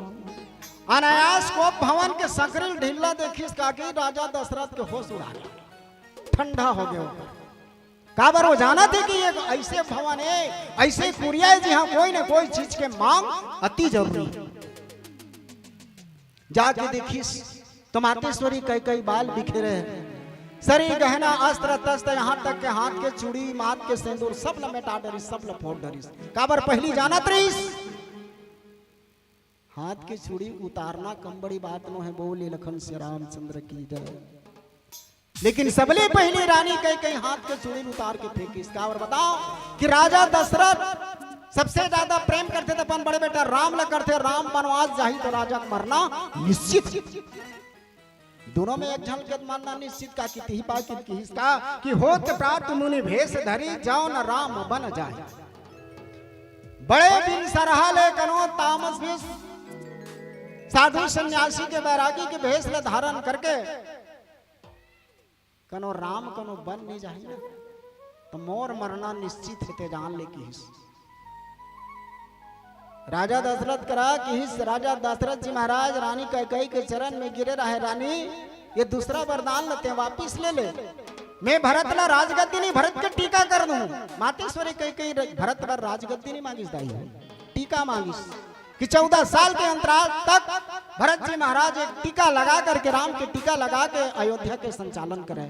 अनायास कोप भवन के संकरी ल ढिल्ला देखिस काकी, राजा दशरथ के होश उड़ा गे, ठंडा हो गे। काबर वो जानत हे कि ये ऐसे भवन हे, ऐसे कुरिया हे, जिहाँ कोई न कोई चीज के मांग अति जरूरी हे। जाके देखिस तो मातेश्वरी कैकई बाल बिखेरे हे, सरी गहना अस्त्र तस्त्र, यहाँ तक के हाथ के चूड़ी, माथ के सेंदूर, सब ल मेटा डरिस, सब ल फोड़ डरिस। काबर पहिली जानत रहिस, हाथ के चूड़ी उतारना कम बड़ी बात नो हे। बोले लखन से रामचंद्र की जय। लेकिन सबले पहिली रानी कैकई हाथ के चूड़ी उतार के फेंकिस। काबर बताओ कि राजा दशरथ सबसे ज्यादा प्रेम करथे त अपन बड़े बेटा राम ल करथे। राम बनवास जाही त राजा के मरना निश्चित। दोनों में एक झन के मरना निश्चित। का कितिही पा कित किहिस का कि होत प्रात मुनि भेष धरी, जौन राम बन जाहि। बड़े बिन सरहा ले कनो तामस भेष, साधु सन्यासी के, बैरागी के भेष ल धारण करके कनो राम कनो बन नहीं जाही ना, त मोर मरना निश्चित हे, ते जान ले किहिस। राजा दशरथ करा किहिस, राजा दशरथ जी महाराज रानी कैकई के चरण में गिरे रहे, "रानी, ये दूसरा वरदान ल ते वापिस ले ले। मैं भरत ला राजगद्दी नहीं, भरत के टीका कर दूं।" मातेश्वरी कैकई र-, भरत बर राजगद्दी नहीं मांगिस दाई हो, टीका मांगिस कि चौदह साल के अंतराल तक भरत जी महाराज एक टीका लगा करके, राम के टीका लगा के अयोध्या के संचालन करे,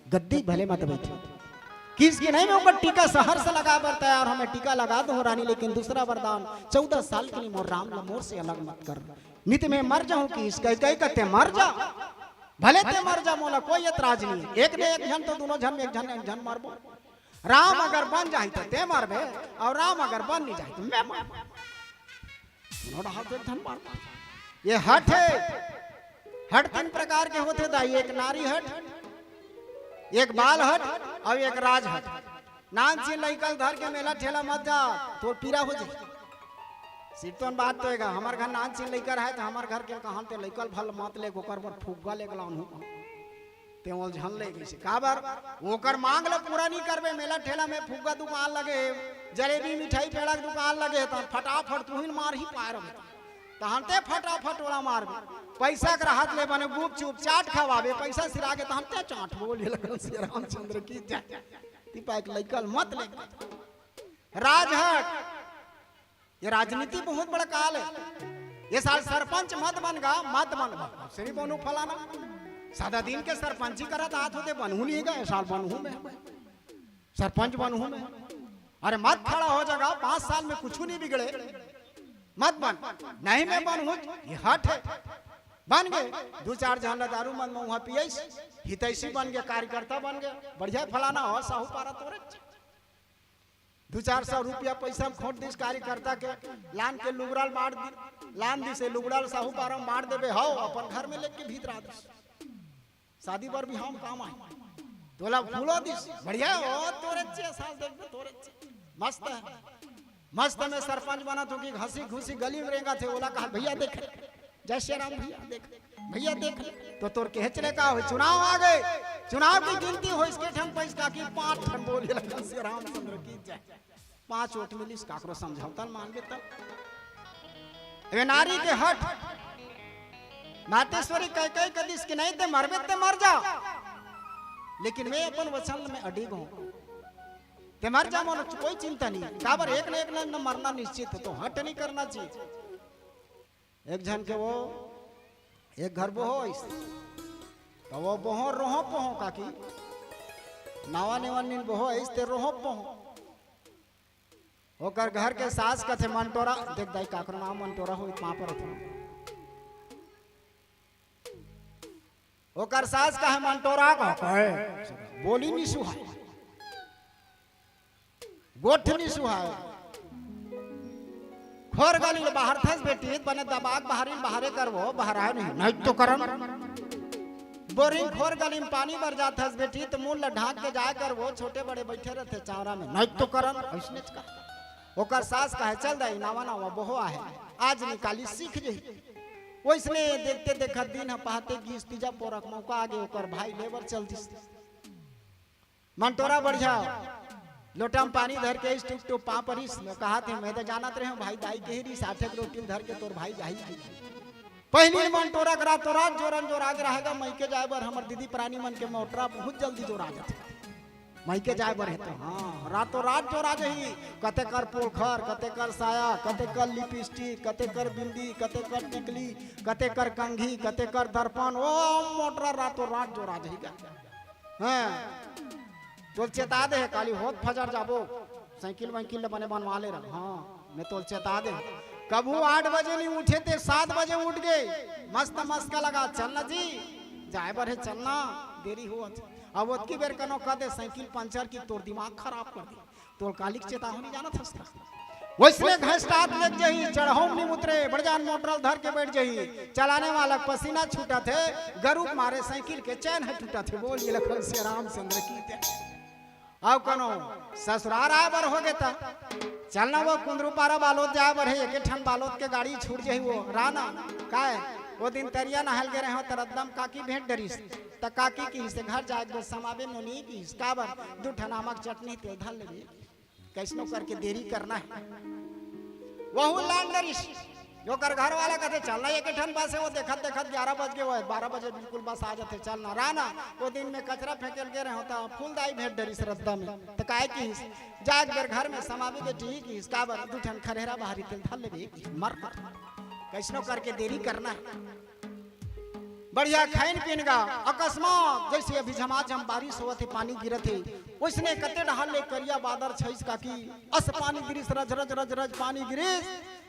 गद्दी भले मत बैठे। किहिस कि नहीं, मैं ओकर टीका सहर से लगा बर तैयार हूं, मैं टीका लगा दूं रानी, लेकिन दूसरा वरदान, चौदह साल के लिए मोर राम ला मोर से अलग मत कर, नित मैं मर जाऊं। किहिस कैकई कथे मर जा, भले ते मर जा, मोला कोई एतराज नहीं हे। एक ने एक झन तो दोनों झन में एक झन, एक झन मरबो। राम अगर बन जाही त ते मरबे, अउ राम अगर बन नहीं जाही त मैं मरबो। दोनों डहार तो एक झन मरबो। ये हठ हे, हठ तीन प्रकार के होथे दाई, एक नारी हठ, एक बाल हठ अउ एक राज हठ। नान चीन लइका ल धर के मेला ठेला मत जा, तोर पीरा हो जाही। सिरतोन बात तो हे गा, हमर घर नान चीन लइका रहे त हमर घर के कहन ते लइका ल भल मत ले, ओकर बर फुग्गा ले गलान हूं। ते ओल झन ले गइसे। काबर? ओकर मांग ल पूरा नहीं करबे। मेला ठेला में फुग्गा दुकान लगे हे, जलेबी मिठाई पेड़ा के दुकान लगे हे, त फटाफट तुहिन मार ही पाए रहे। तहन ते फटाफट ओला मारबे। पैसा के रहत ले बने गुपचुप चाट खवाबे, पैसा सिरा गे तहन ते चाट बोले लगन से रामचंद्र की जय। तिपा एक लइका ल मत ले। राजहट, ये राजनीति बहुत बड़ा काल हे। ये साल सरपंच मत बन गा, मत बन गा। श्री बनू फलाना, सादा दिन के सरपंची करत आत होते बनहू नहीं गा, ये साल बनहू मैं, सरपंच बनहू मैं। अरे मत खड़ा हो जा गा, पांच साल में कुछ नहीं बिगड़े, मत बन। नहीं मैं बनहू, ये हठ हे। बन गे, दू चार झन ला दारू मन में उहाँ पियइस, हितैषी बन गे, कार्यकर्ता बन गे, बढ़िया फलाना हो, साहू पारा तोरे। दू चार सौ रुपया पैसा में खोट दिस कार्यकर्ता के, लान के लुगड़ा ल मार दि-, लान दिस, लुगड़ा ल साहू पारा मार देबे, हो, अपन घर में लेके भीतर आ दिस। शादी बर बिहाव में काम आही। तोला फूलो दिस, बढ़िया हो, तोरे चे साल देख दे, तोरे चे। मस्त हे। मस्त में सरपंच बनत हो कि घसी घुसी गली में रेंगत हे, ओला कहा, "भैया देख, जय श्री राम भैया देख, भैया देख।" तो तोर केहे चले का हो, चुनाव आ गे, चुनाव की गिनती हो, इसके ठन पैसा की पांच ठन बोले लगन से रामचंद्र की जय। पांच वोट मिलिस, काकरो समझौता ल मानबे तब। अबे नारी के हठ, मातेश्वरी कैकई कदिस कि नहीं ते मरबे ते मर जा, लेकिन मैं अपन वचन में अडिग हूं। ते मर जा, मोला कोई चिंता नहीं। काबर, एक न एक न मरना निश्चित हे, तो हठ नहीं करना चाहिए। एक झन के वो, एक घर बोहो आइस, त वो बोहो रोहो पोहो काकी, नावा नेवा नीन बोहो आइस ते रोहो पोहो। ओकर घर के सास कथे, "मंटोरा, देख दाई, काकरो नाम मंटोरा होई, पाँव परत हों।" ओकर सास कहे, "मंटोरा का कहे, बोली नी सुहाय, गोठ नी सुहाय। खोर गली ले बाहर थस बेटी, बने दबाक बाहरी बाहरे करबो, बाहर आए नहीं, नहीं तो करन। बोरिंग खोर गली में पानी बर जात हस बेटी, त मुंह ल ढांक के जाए करबो, छोटे बड़े बैठे रहते चावरा में, नहीं तो करन।" अइसनेच कहा। ओकर सास कहे, "चल दाई, नावा नावा बोहो आहे, आज निकाली सीख जही।" ओइसने देखते देखत दिन ह पहाते गिस, तीजा पोरख मौका आगे, ओकर भाई लेबर चल दिस। मंटोरा बढ़िया लोटा में पानी धर के आइस, टुप टुप पाँव परिस, मैं कहा थे, "मैं तो जानत रहे हूँ भाई दाई के ही रिस, आठे के रोटी धर के तोर भाई जाही।" पहली मंटोरा के रातों रात जोरन जोर आगे रहेगा, मइके जाए बर हमर दीदी प्राणी मन के मोटरा बहुत जल्दी जोर आ जाथे। मइके जाए बर हे तो, हाँ, रातों रात जोर आ जाही। कते कर पोखर, कते कर साया, कते कर लिपस्टिक, कते कर बिंदी, कते कर टिकली, कते कर कंघी, कते कर दर्पण, ओ मोटरा रातों रात जोर आ जाही का। हाँ, तोल चेता दे हे, काली होत फजर जाबो, साइकिल वाइकिल ल बने बनवा ले रहा। हाँ, मैं तोल चेता दे। कभू आठ बजे नहीं उठे ते सात बजे उठ गे, मस्त मस्का लगा, "चल ना जी, जाए बर हे, चल ना, देरी होवत।" अब ओतकी बेर कनो कह दे, "साइकिल पंचर की, तोर दिमाग खराब कर दे।" तोल कालिक चेतावनी जानत हस का? वइसने घसटात लेग जही, चढ़हूं नी उतरे, बड़जान मोटर ल धर के बैठ जही। चलाने वाला के पसीना छूटत हे, गरू के मारे साइकिल के चैन ह टूटत हे। बोलिए लखन सिया रामचंद्र की जय। अउ कनो ससुरार आए बर होगे त चल ना, वो कुंदरू पारा बालोद जाए बर हे, एके ठन बालोद के गाड़ी छूट जही। वो राना काय, वो दिन तरिया नहाय ल गे रहे हों त रद्दा म काकी भेंट डरिस, त काकी किहिस घर जाए के समाबे नोनी किहिस, काबर दू ठन आमा के चटनी तेल धर लेबे। कइसनो करके देरी करना हे। वहू लान डरिस, ओकर घर वाला कथे, "चल ना, एके ठन बस हे, वो देखत देखत ग्यारह बज गे, वो बारह बजे बिल्कुल बस आ जाथे, चल ना।" राना, वो दिन में कचरा फेंके ल गे रहे हों त फूलदाई भेंट डरिस रद्दा में, त काय किहिस, "जा एक बेर घर में समाबे बेटी," किहिस, "काबर दू ठन खरेरा बाहरी तेल धर लेबे," किहिस, मर मर। कइसनो करके देरी करना हे। बढ़िया खाइन पीन गा, अकस्मात जइसे अभी झमाझम बारिश होवत हे, पानी गिरत हे, वइसने कते डहार ले करिया बादर छइस काकी, अस पानी गिरिस, रज रज रज रज पानी गिरिस,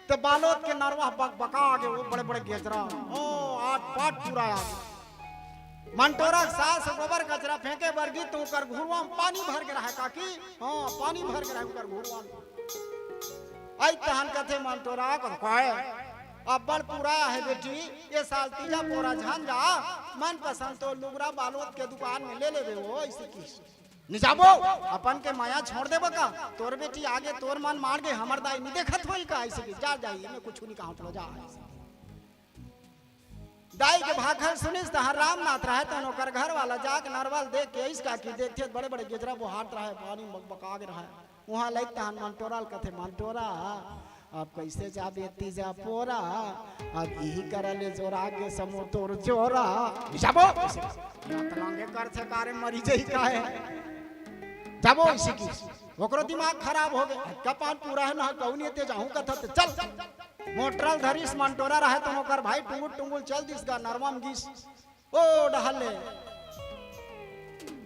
त बालोद के नरवा बकबका गे, वो बड़े बड़े गेजरा, ओ, आट पाट पूरा आ गे। मंटोरा के सास गोबर कचरा फेंके बर गिस त ओकर घुरवा म पानी भर गे रहय काकी, हाँ, पानी भर गे रहय ओकर घुरवा म। अइ तहन कथे मंटोरा कथे, "काय, अब्बड़ पूरा हे बेटी, ए साल तीजा पोरा झन जा, मनपसंद तोर लुगरा बालोद के दुकान में ले लेबे वो," अइसे किहिस। "नी जाबो, अपन के मया छोड़ देबो का? तोर बेटी आगे तोर मन मार गे, हमर दाई नी देखत होही का?" अइसे किहिस, "जा, जा, एमे कुछु नी कहत हों, जा," अइसे किहिस। दाई के भाखन सुनिस तहाँ रामनाथ रहय, तहन ओकर घर वाला जाके नरवा ल देख के अइस काकी देखथे, बड़े बड़े गेजरा बोहात रहय, पानी बकबका गे रहय। उहाँ लइक तहन मंटोरा ल कथे, "मंटोरा, अब कइसे जाबे तीजा पोरा, अब इही करा ले जोरा गे समो तोर जोरा।" "जाबो, लत लांगे करथे कारे मरी जही काहे। जाबो," अइसे किहिस। ओकरो दिमाग खराब होगे, "कपान पूरा हे ना, कहूँ नहीं ते जाहूँ कथा ते चल।" मोटर ल धरिस मंटोरा रहय त ओकर भाई टुंगुल टुंगुल चल दिस गा नरवा म गिस। ओ डहार ले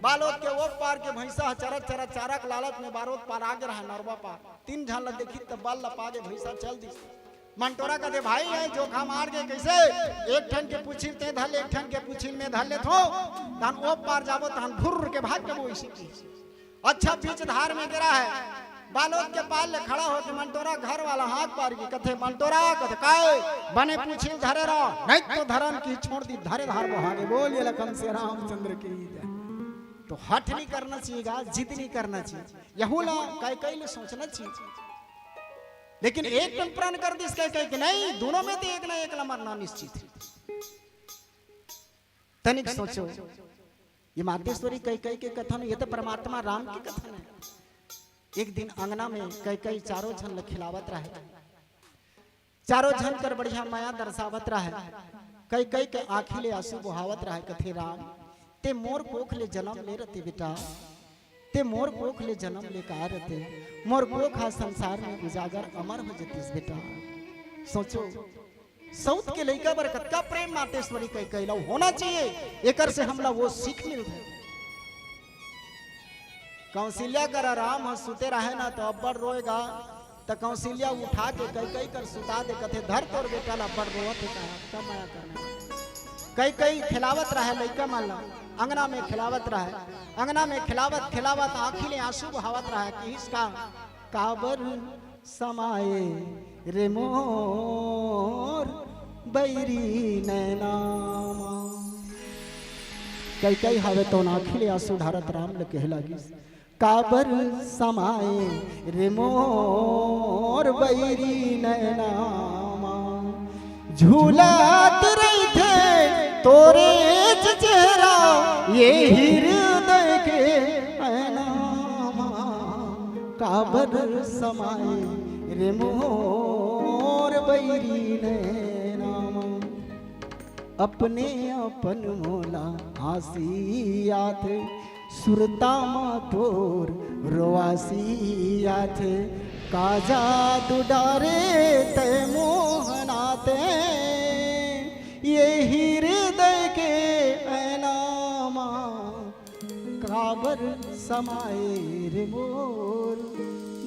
बालोद के ओ पार के भइसा ह चरत चरत चारा के लालच में बालोद पार आगे रहय नरवा पार। तीन झन ल देखिस त बल ल पागे भइसा चल दिस। मंटोरा कथे, "भाई, ए जोखा मार गे कइसे? एक ठन के पूछी ल तें धर ले, एक ठन के पूछी ल मैं धर लेथों, तहन ओ पार जाबो, तहन घुर्र के भाग देबो," अइसे किहिस। अच्छा, बीच धार में गे रहय, बालोद के पार ले खड़ा होके मंटोरा घर वाला हांक पार गे, कथे, "मंटोरा," कथे, "काय?" "बने पूछी ल धरे रह, नहीं तो धरन की छोड़ दी, धरे धार बोहा गे।" बोलिए लखन सिया रामचंद्र की जय। तो हठ नहीं करना चाहिए गा, जिद नहीं करना चाहिए, यहू ला कैकई ले सोचना चाहिए। लेकिन एक ठन प्रण कर दिस कैकई के, "नहीं, दूनों में ते एक ना एक ला मरना निश्चित हे।" तनिक सोचो, ये मातेश्वरी कैकई के कथा नहीं, ये तो परमात्मा राम के कथा नहीं। एक दिन अंगना में कैकई चारों झन ल खिलावत रहय, चारों झन कर बढ़िया मया दर्शावत रहय। कैकई के आँखी ले आंसू बोहावत रहय, कथे, "राम, ते मोर कोख ले जनम ले रहते बेटा, ते मोर कोख ले जन्म ले का रते, मोर कोख हा संसार में उजागर अमर हो जतिस बेटा। सोचो, सौत के लइका बर कतका प्रेम मातेश्वरी कैकई ला होना चाहिए, एकर से हमला वो सीख मिलथे। कौशल्या करा राम ह सुते रहे ना, तो अब्बड़ रोएगा, त कौशल्या उठा के कैकई कर सुता दे, कथे, "धर तोर बेटा ला, अब्बड़ रोवत हे, का अतका मया करना।" कैकई खिलावत रहे लइका मन ला, अंगना में खिलावत रहे, अंगना में खिलावत खिलावत आँखी ले आंसू बहावत रहे, किहिस का, "काबर समाए रे मोर बैरी नैना मा।" कैकई हवे तो आँखी ले आंसू ढारत राम ल कहे लागिस, "काबर समाए रे मोर बैरी नैना मा, झूलत रहिथे तोरे चेहरा ये हृदय के ऐना मा, काबर समाए रे मोर बैरी नैना मा।" अपने अपन मोला हाँसी आथे, सुरता म तोर रोआसी आथे। का जादू डारे तै मोहना ते, ये हृदय के ऐना मा, काबर समाए रे मोर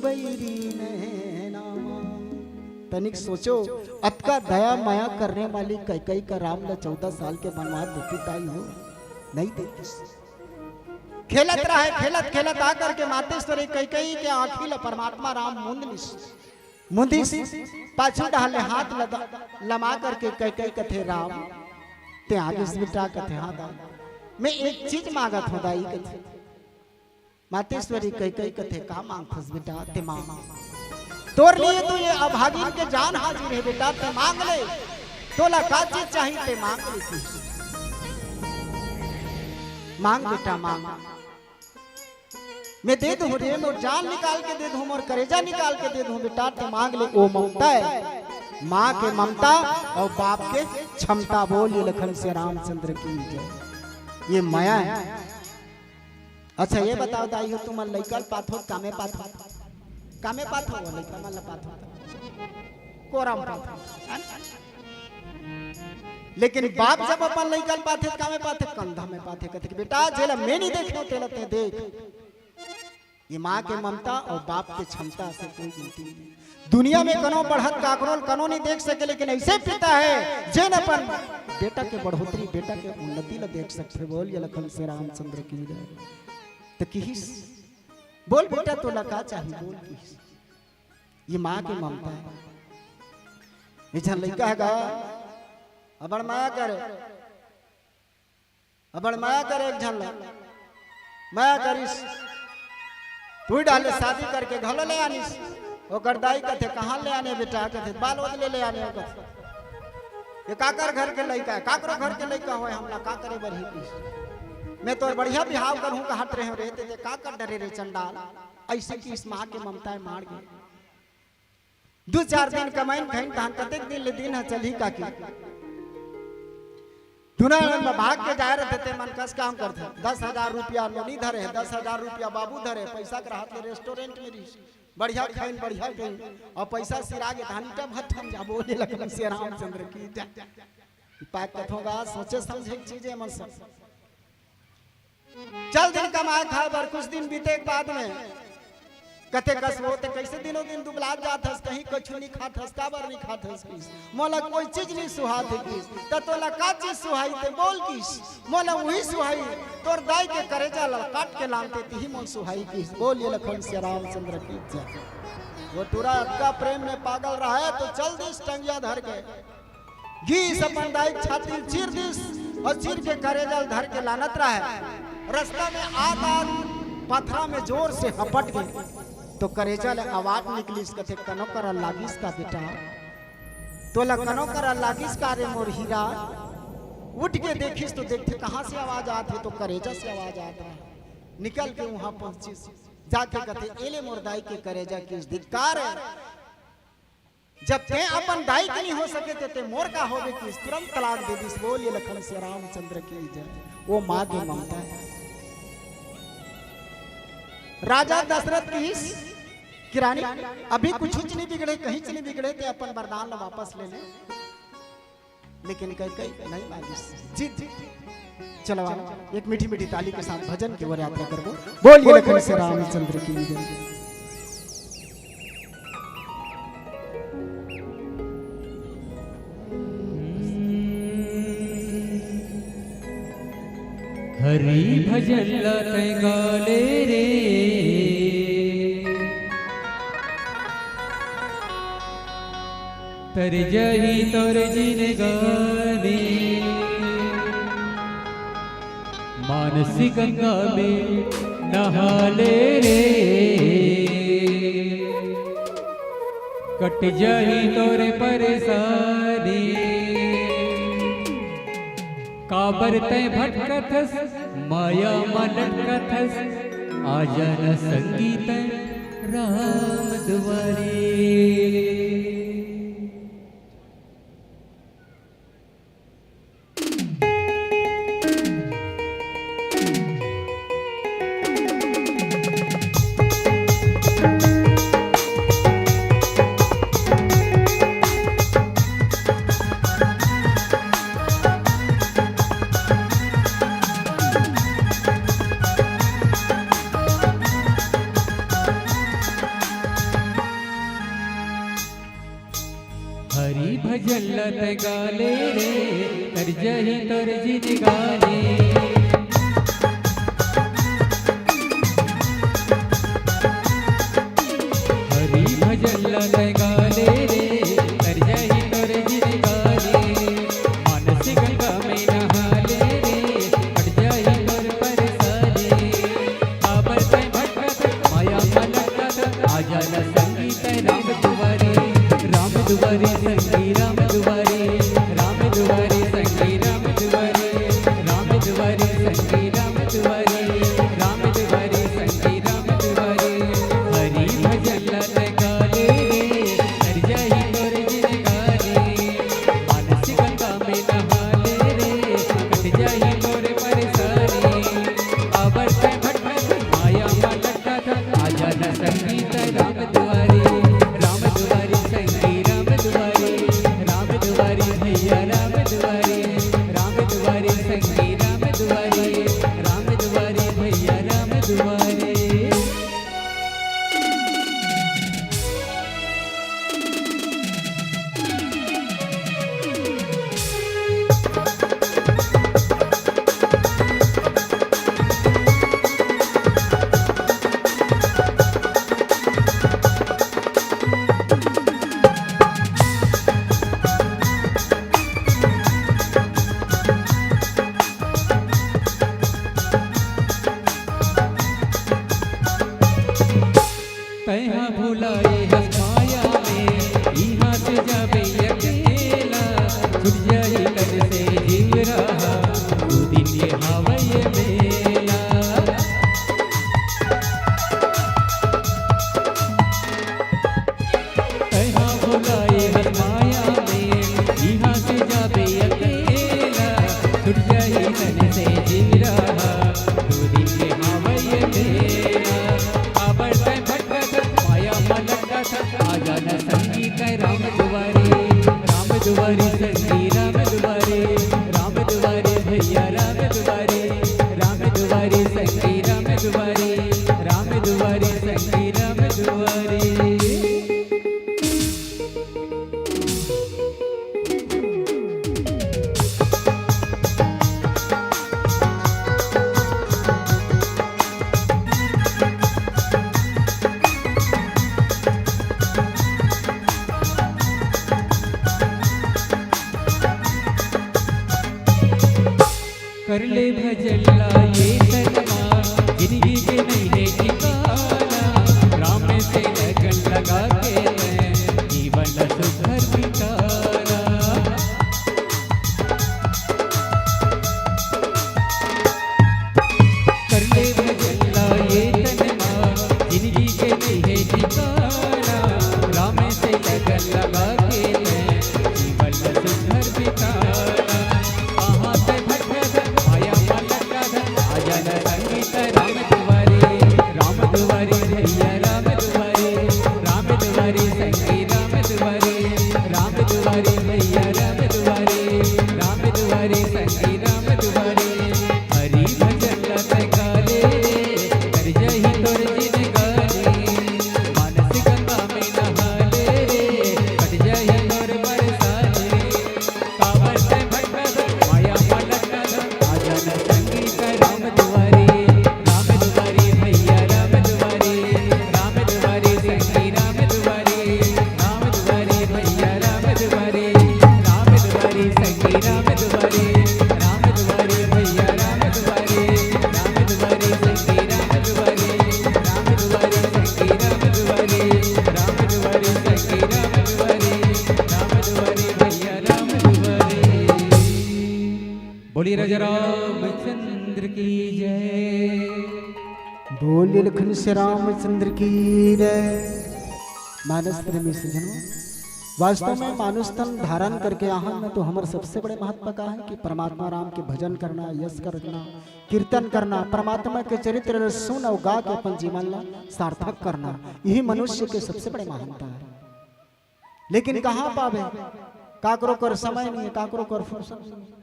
बैरी नैना मा। तनिक सोचो, अतका दया मया करने वाली कैकई का राम ल चौदह साल के बनवास देती ताई हो, नहीं देती। खेलत रहे, खेलत खेलत आ करके मातेश्वरी कैकई के आँखी ल परमात्मा राम मुंद लिस। मुंदिस, पाछू डहर ले हाथ लदा-, लमा करके कैकई कथे, "राम, ते आ गेस बेटा?" कथे, "हाँ दाई।" "मैं एक चीज मांगत हूँ दाई," कथे। मातेश्वरी कैकई कथे, "का मांगथस बेटा? ते मांग। तोर लिए तो ये अभागिन के जान हाजिर हे बेटा, ते मांग ले। तोला का चीज चाही, ते मांग ले तू। मांग बेटा, मांग।" मैं दे दूं रे, मोर जान निकाल के दे दूं, मोर करेजा निकाल के दे दूं बेटा, ते मांग ले। ओ ममता हे, माँ के ममता अउ बाप के क्षमता। बोलिए लखन सिया रामचंद्र की जय। ये मया हे। अच्छा, ये बताओ दाई हो, तुमन लइका ल पाथो, कामे पाथो, कामे पाथो, वो लइका मन ल पाथो, कोरा म पाथो, है ना? लेकिन बाप जब अपन लइका ल पाथे, त कामे पाथे, कंधा में पाथे, कथे कि, "बेटा, जेला मैं नहीं देखे हूं, तेला ते देख।" ये माँ के ममता अउ बाप के क्षमता से कोई गिनती नहीं। दुनिया में कनो बढ़त काकरो ल कनो नहीं देख सके, लेकिन ऐसे पिता हे, जेन अपन बेटा के बढ़ोतरी, बेटा के उन्नति ल देख सकथे। बोलिए लखन सिया रामचंद्र की जय। त किहिस, "बोल बेटा, तोला का चाही, बोल," किहिस। ये माँ के ममता हे। ये झन लइका हे गा, अबड़ मया करे, अबड़ मया करे एक झन ला, मया करिस। तू डाले शादी करके घलो ले आनिस। ओकर दाई कथे, "कहाँ ले आने बेटा?" कथे, "बाल ओद ले, ले आने हो," कथे। "ये काकर घर के लइका हे?" "काकरो घर के लइका होय, हमला का करे बर हे?" किहिस। "मैं तोर बढ़िया बिहाव करहूं कहत रहे हंव रे, ते, ते का कर डरे रे चंडाल?" ऐसे किहिस, माँ के ममता हे माड़ गे। दू चार दिन कमाइन खाइन तहन कतेक दिन ले दिन ह चलही काकी। दुना में भाग के जाए रहिथे ते मन कस काम करथे। दस हजार रुपया नोनी धरे हे, दस हजार रुपया बाबू धरे हे, पैसा के रहत ले रेस्टोरेंट में रहिस। बढ़िया खाइन, बढ़िया पीन, अउ पैसा सिरा गे तहन ईंटा भट्ठा म जाबो, बोले लखन सिया रामचंद्र की जय। ई पाक कथों गा, सोचे समझे के चीज हे मन सब। चल दिन कमाए खाए बर, कुछ दिन बीते के बाद में कथे, "कस वो ते कैसे दिनों दिन दुबलात जात हस, कहीं कछु नहीं खात हस, काबर नहीं खात हस?" किहिस, "मोला कोई चीज नहीं सुहात हे," किहिस। "त तोला का चीज सुहाई ते बोल," किहिस। "मोला उही सुहाई, तोर दाई के करेजा ला काट के लानते, तिही मोला सुहाई," किहिस। बोलिए लखन सिया रामचंद्र की जय। वो टूरा अतका प्रेम में पागल रहे, तो चल दिस टंगिया धर के। गिस अपन दाई के छाती ल चीर दिस अउ चीर के करेजा ल धर के लानत रहे। रस्ता में आत आत पथरा में जोर से हपट गे तो करेजा ले आवाज निकलिस, कथे, "कनो करा लागिस का बेटा? तोला कनो करा लागिस का रे मोर हीरा?" उठ के देखिस तो देखथे कहाँ से आवाज आत हे, तो करेजा से आवाज आत हे। निकल के उहाँ पहुँचिस, जाके कथे, "एले मोर दाई के करेजा," किहिस। "धिक्कार हे, जब ते अपन दाई के नहीं हो सके ते, ते मोर का होबे," किहिस। तुरंत तलाक दे दिस। बोलिए लखन सिया रामचंद्र की जय। वो माँ के ममता हे। राजा दशरथ कहिस कि रानी, अभी कुछुच नहीं बिगड़े, कहींच नहीं बिगड़े, ते अपन वरदान ला वापस ले ले। लेकिन कैकेयी नहीं मानिस, जिद। चलो, एक मीठी मीठी ताली के साथ भजन के ओर यात्रा करबो। बोलिए लखन से रामचंद्र की जय। हरि भजन ला तैं गा ले रे, तर जाही तोर जिनगानी। मानसी गंगा में नहा ले रे, कट जाही तोर परेशानी। काबर तैं भटकथस, माया म लटकथस, आ जा न संगी तैं राम दुआरे। हरि भजन ला तैं गा ले रे, तर जाही तोर जिनगानी। हरि भजन ला तैं गा ले रे, तर जाही तोर जिनगानी। मानसी गंगा में नहा ले रे, कट जाही तोर परेशानी। काबर तैं भटकत, माया म लटकत, आ जा न संगी तैं राम दुआरे, राम दुआरे संगी राम दुआरे, राम दुआरे संगी राम दुआरे, राम दुआरे संगी राम दुआरे, राम दुआरे संगी राम दुआरे। हरि भजन ला तैं गा ले रे, तर जाही तोर जिनगानी। मानसी गंगा में नहा ले रे, कट जाही तोर परेशानी। काबर तैं भटकत, माया म लटकत, आ जा न संगी तैं राम दुआरे, राम दुआरे संगी राम दुआरे, राम दुआरे भैया राम दुआरे, राम दुआरे संगी राम दुआरे, राम दुआरे भैया राम दुआरे। तैं हा भुलाए हस माया में, इहाँ से जाबे अकेला, छूट जाही तन से जीव रहा, दू दिन के हावय मेला। तैं हा भुलाए हस माया में, इहाँ से जाबे अकेला, छूट जाही तन से जीव रहा, दू दिन के हावय मेला। काबर तैं भटकत, माया म लटकत, भैया राम दुआरे, राम दुआरे संगी राम दुआरे, राम दुआरे भैया राम दुआरे, राम दुआरे संगी राम दुआरे। हरि भजन ला तै गा ले रे, तर जाही तोर जिनगानी। मानस गंगा में नहा ले रे, कट जाही तोर परेशानी। काबर से भटकत, माया पलटत, आ जाना संगी का राम दुआरे, राम दुआरे भैया राम दुआरे, राम दुआरे संगी राम दुआरे, राम दुआरे भैया राम दुआरे, राम दुआरे संगी राम दुआरे, राम दुआरे भैया राम दुआरे, राम दुआरे संगी राम दुआरे, राम दुआरे संगी राम दुआरे, राम दुआरे संगी राम दुआरे, राम दुआरे भैया राम दुआरे। बोलिए राजा रामचंद्र की जय। बोलिए लखन से रामचंद्र की जय। मानस प्रेमी सज्जनों, वास्तव में मानुष तन धारण करके आहन में तो हमर सबसे बड़े महत्व का है कि परमात्मा राम के भजन करना, यश करना, कीर्तन करना, परमात्मा के चरित्र ल सुन अउ गा के अपन जीवन ला सार्थक करना, यही मनुष्य के सबसे बड़े महानता है। लेकिन कहाँ पाबे? काकरो कर समय नहीं है, काकरो कर फुर्सत नहीं है।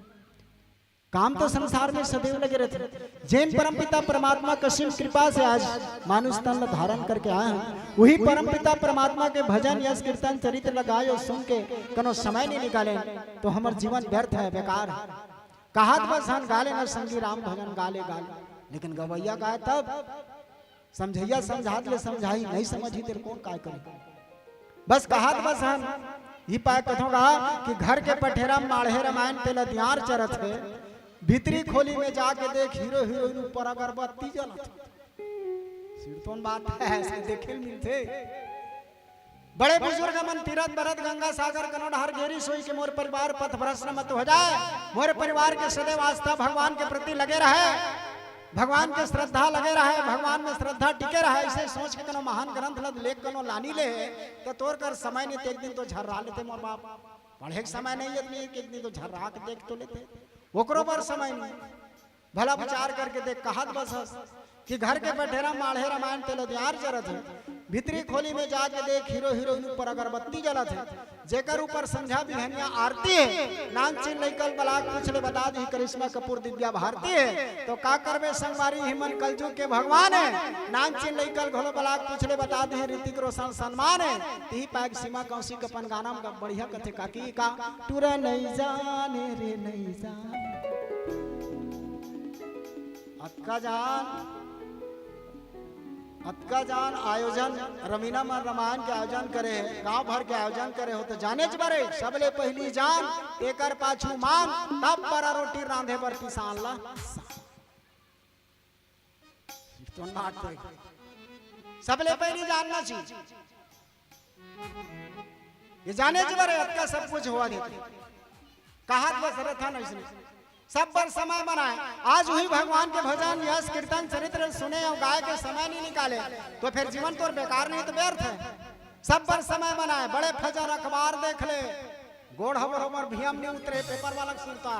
काम तो संसार में सदैव लगे रहते। जेन परमपिता परमात्मा कसिम कृपा से आज मानुष तन ला धारण करके आए हैं, वही परमपिता परमात्मा के भजन, यश, कीर्तन, चरित्र ला गाए अउ सुन के कनो समय नहीं निकाले, तो हमर जीवन व्यर्थ है, बेकार है। कहात बस हन गा ले ना संगी राम भजन, गा ले, गा ले, लेकिन गवैया गाए तब समझइया समझात ले समझाही, नहीं समझही तेर कोन काय करे। बस कहात बस हन, ई पाय कथों गा कि घर के पठेरा म माढ़े रमायन तेला दियार चरत हे, भीतरी खोली में जाके देख हीरो हीरोइन ऊपर अगरबत्ती जलत हे। सिरतोन बात है, ऐसे देखे ल मिलथे। बड़े बुजुर्ग मन तीरथ बरत गंगा सागर कनो डहर गेरी सोई के मोर परिवार पथ भ्रष्ट मत हो जाए, मोर परिवार के सदैव आस्था भगवान के प्रति लगे रहे, भगवान के श्रद्धा लगे रहे, भगवान में श्रद्धा टिके रहे, ऐसे सोच के कनो महान ग्रंथ ल लेख कनो लानी ले, तो तोर कर समय नहीं, ते एक दिन तो झर्रा लेते मोर बाप। पढ़े के समय नहीं है, एक दिन तो झर्रा के देख तो लेते, ओकरो बर समय नहीं। भला विचार करके देख, कहात बस हस कि घर के पठेरा म माढ़े रमायन तेला दियार जरत हे, भीतरी खोली में जाके देख हीरो हीरोइन ऊपर अगरबत्ती जलत हे, जेकर ऊपर संझा बिहनिया आरती हे। नानचिन लइका ल बलाके पूछ ले बता दिही करिश्मा कपूर दिव्या भारती हे। तो का करबे संगवारी, इही मन कलजुग के भगवान हे। नानचिन लइका ल घलो बलाके पूछ ले बता दिही ऋतिक रोशन सलमान हे। तिही पाय सीमा कौशिक अपन गाना म बढ़िया कथे काकी का, टूरा नहीं जाने रे नहीं जाने। अतका जान, अतका जान आयोजन, रमीना मन रमायन के आयोजन करे हे, गांव भर के आयोजन करे हो तो जानेच बरे, सबले पहिली जान, तेकर पाछू मान, तब परा रोटी रांधे बर पिसान ला। तो नाट होय। सबले पहिली जानना चाहिए। ये जानेच बरे, अतका सब कुछ होवत हे। कहात बस रहत हन अइसने। सब बर समय बनाए। आज उही भगवान के भजन, यश, कीर्तन, चरित्र सुने अउ गाए के समय नहीं निकाले, तो फिर जीवन तोर बेकार नहीं तो व्यर्थ हे। सब बर समय बनाए। बड़े फजर अखबार देख ले, गोड़ हबर हबर भियम नहीं उतरे, पेपर वाला के सुरता।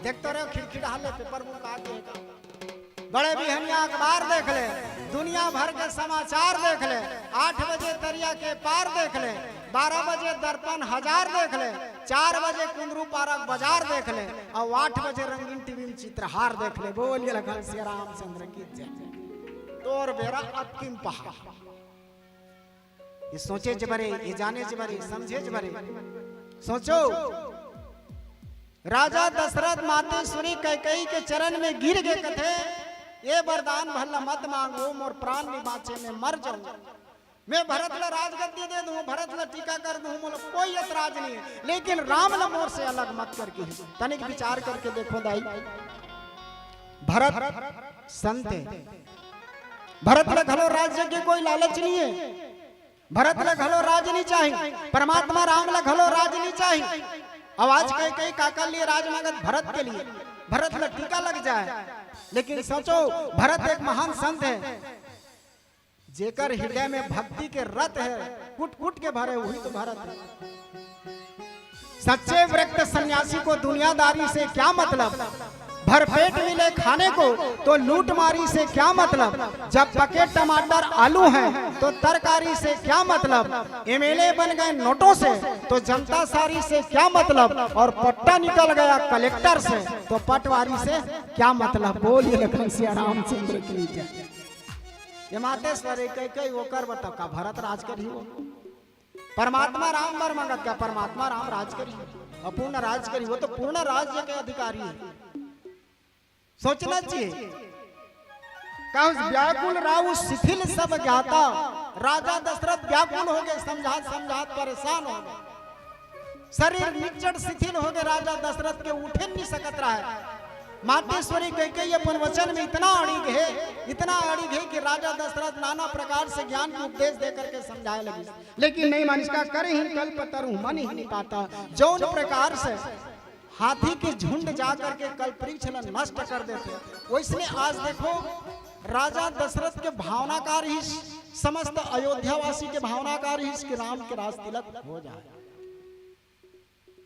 देखते रहे खिड़की डहार ले पेपर मुड़का के। बड़े बिहनिया अखबार देख ले, दुनिया भर के समाचार देख ले, आठ बजे तरिया के पार देख ले, बारह बजे दर्पण हजार देख ले, चार बजे कुंदरू पारक बाजार देख ले, अउ आठ बजे रंगीन टीवी में चित्रहार देख ले। बोलिए लखन सिया रामचंद्र की जय। तोर बेरा अतकिम पहाड़। ये सोचे च बरे, ये जाने च बरे, समझे च बरे। सोचो, राजा दशरथ माते सुरी कैकेयी के चरण में गिर के कथे, "ये वरदान भला मत मांगो, मोर प्राण नहीं बाँचे, मैं मर जाऊं। मैं भरत ला राजगद्दी दे दूं, भरत ला टीका कर दूं, मोला कोई एतराज नहीं है, लेकिन राम ला मोर से अलग मत करके।" तनिक विचार करके देखो दाई, भरत संत हे, भरत ला घलो राज्य के कोई लालच नहीं है, भरत ला घलो राज नहीं चाही, परमात्मा राम ला घलो राज नहीं चाही। अउ आज कैकेयी काकर लिए राज मांगत? भरत के लिए, भरत ला टीका लग जाए। लेकिन सोचो, भरत एक महान संत हे, जेकर हृदय में भक्ति के रत हे, कुट कुट के भरे, वही तो भरत हे। सच्चे व्रत सन्यासी को दुनियादारी से क्या मतलब? भरपेट मिले खाने को तो लूट मारी से क्या मतलब, जब पके टमाटर आलू हैं तो तरकारी से क्या मतलब, एमएलए बन गए नोटों से तो जनता सारी से क्या मतलब, और पट्टा निकल गया कलेक्टर से तो पटवारी से क्या मतलब। बोलिए लखन सिया रामचंद्र की जय। ये मातेश्वरी कई कई ओकर बताओ का भरत राज कर ही वो। परमात्मा राम बर मंगत का परमात्मा राम राज करी, अपूर्ण राज करी, वो तो पूर्ण राज्य के अधिकारी है। सोचना चाहिए। का उस व्याकुल राहु शिथिल सब ज्ञाता, राजा दशरथ व्याकुल हो गए, समझात समझात परेशान हो गए, शरीर निचड़ शिथिल हो गए, राजा दशरथ के उठे नहीं सकत रहा है। मातेश्वरी कैकेयी अपन वचन में इतना अड़िग है, इतना अड़िग है कि राजा दशरथ नाना प्रकार से ज्ञान के उपदेश दे करके समझाए लगी, लेकिन नहीं मानिस। का करे ही कल्पतरु मन ही नहीं पाता। जौन प्रकार से हाथी के झुंड जा करके कल्प वृक्ष ला नष्ट कर देथे, वैसने आज देखो, राजा दशरथ के भावना का रहिस, समस्त अयोध्यावासी के भावना का रहिस कि राम के राज तिलक हो जाए,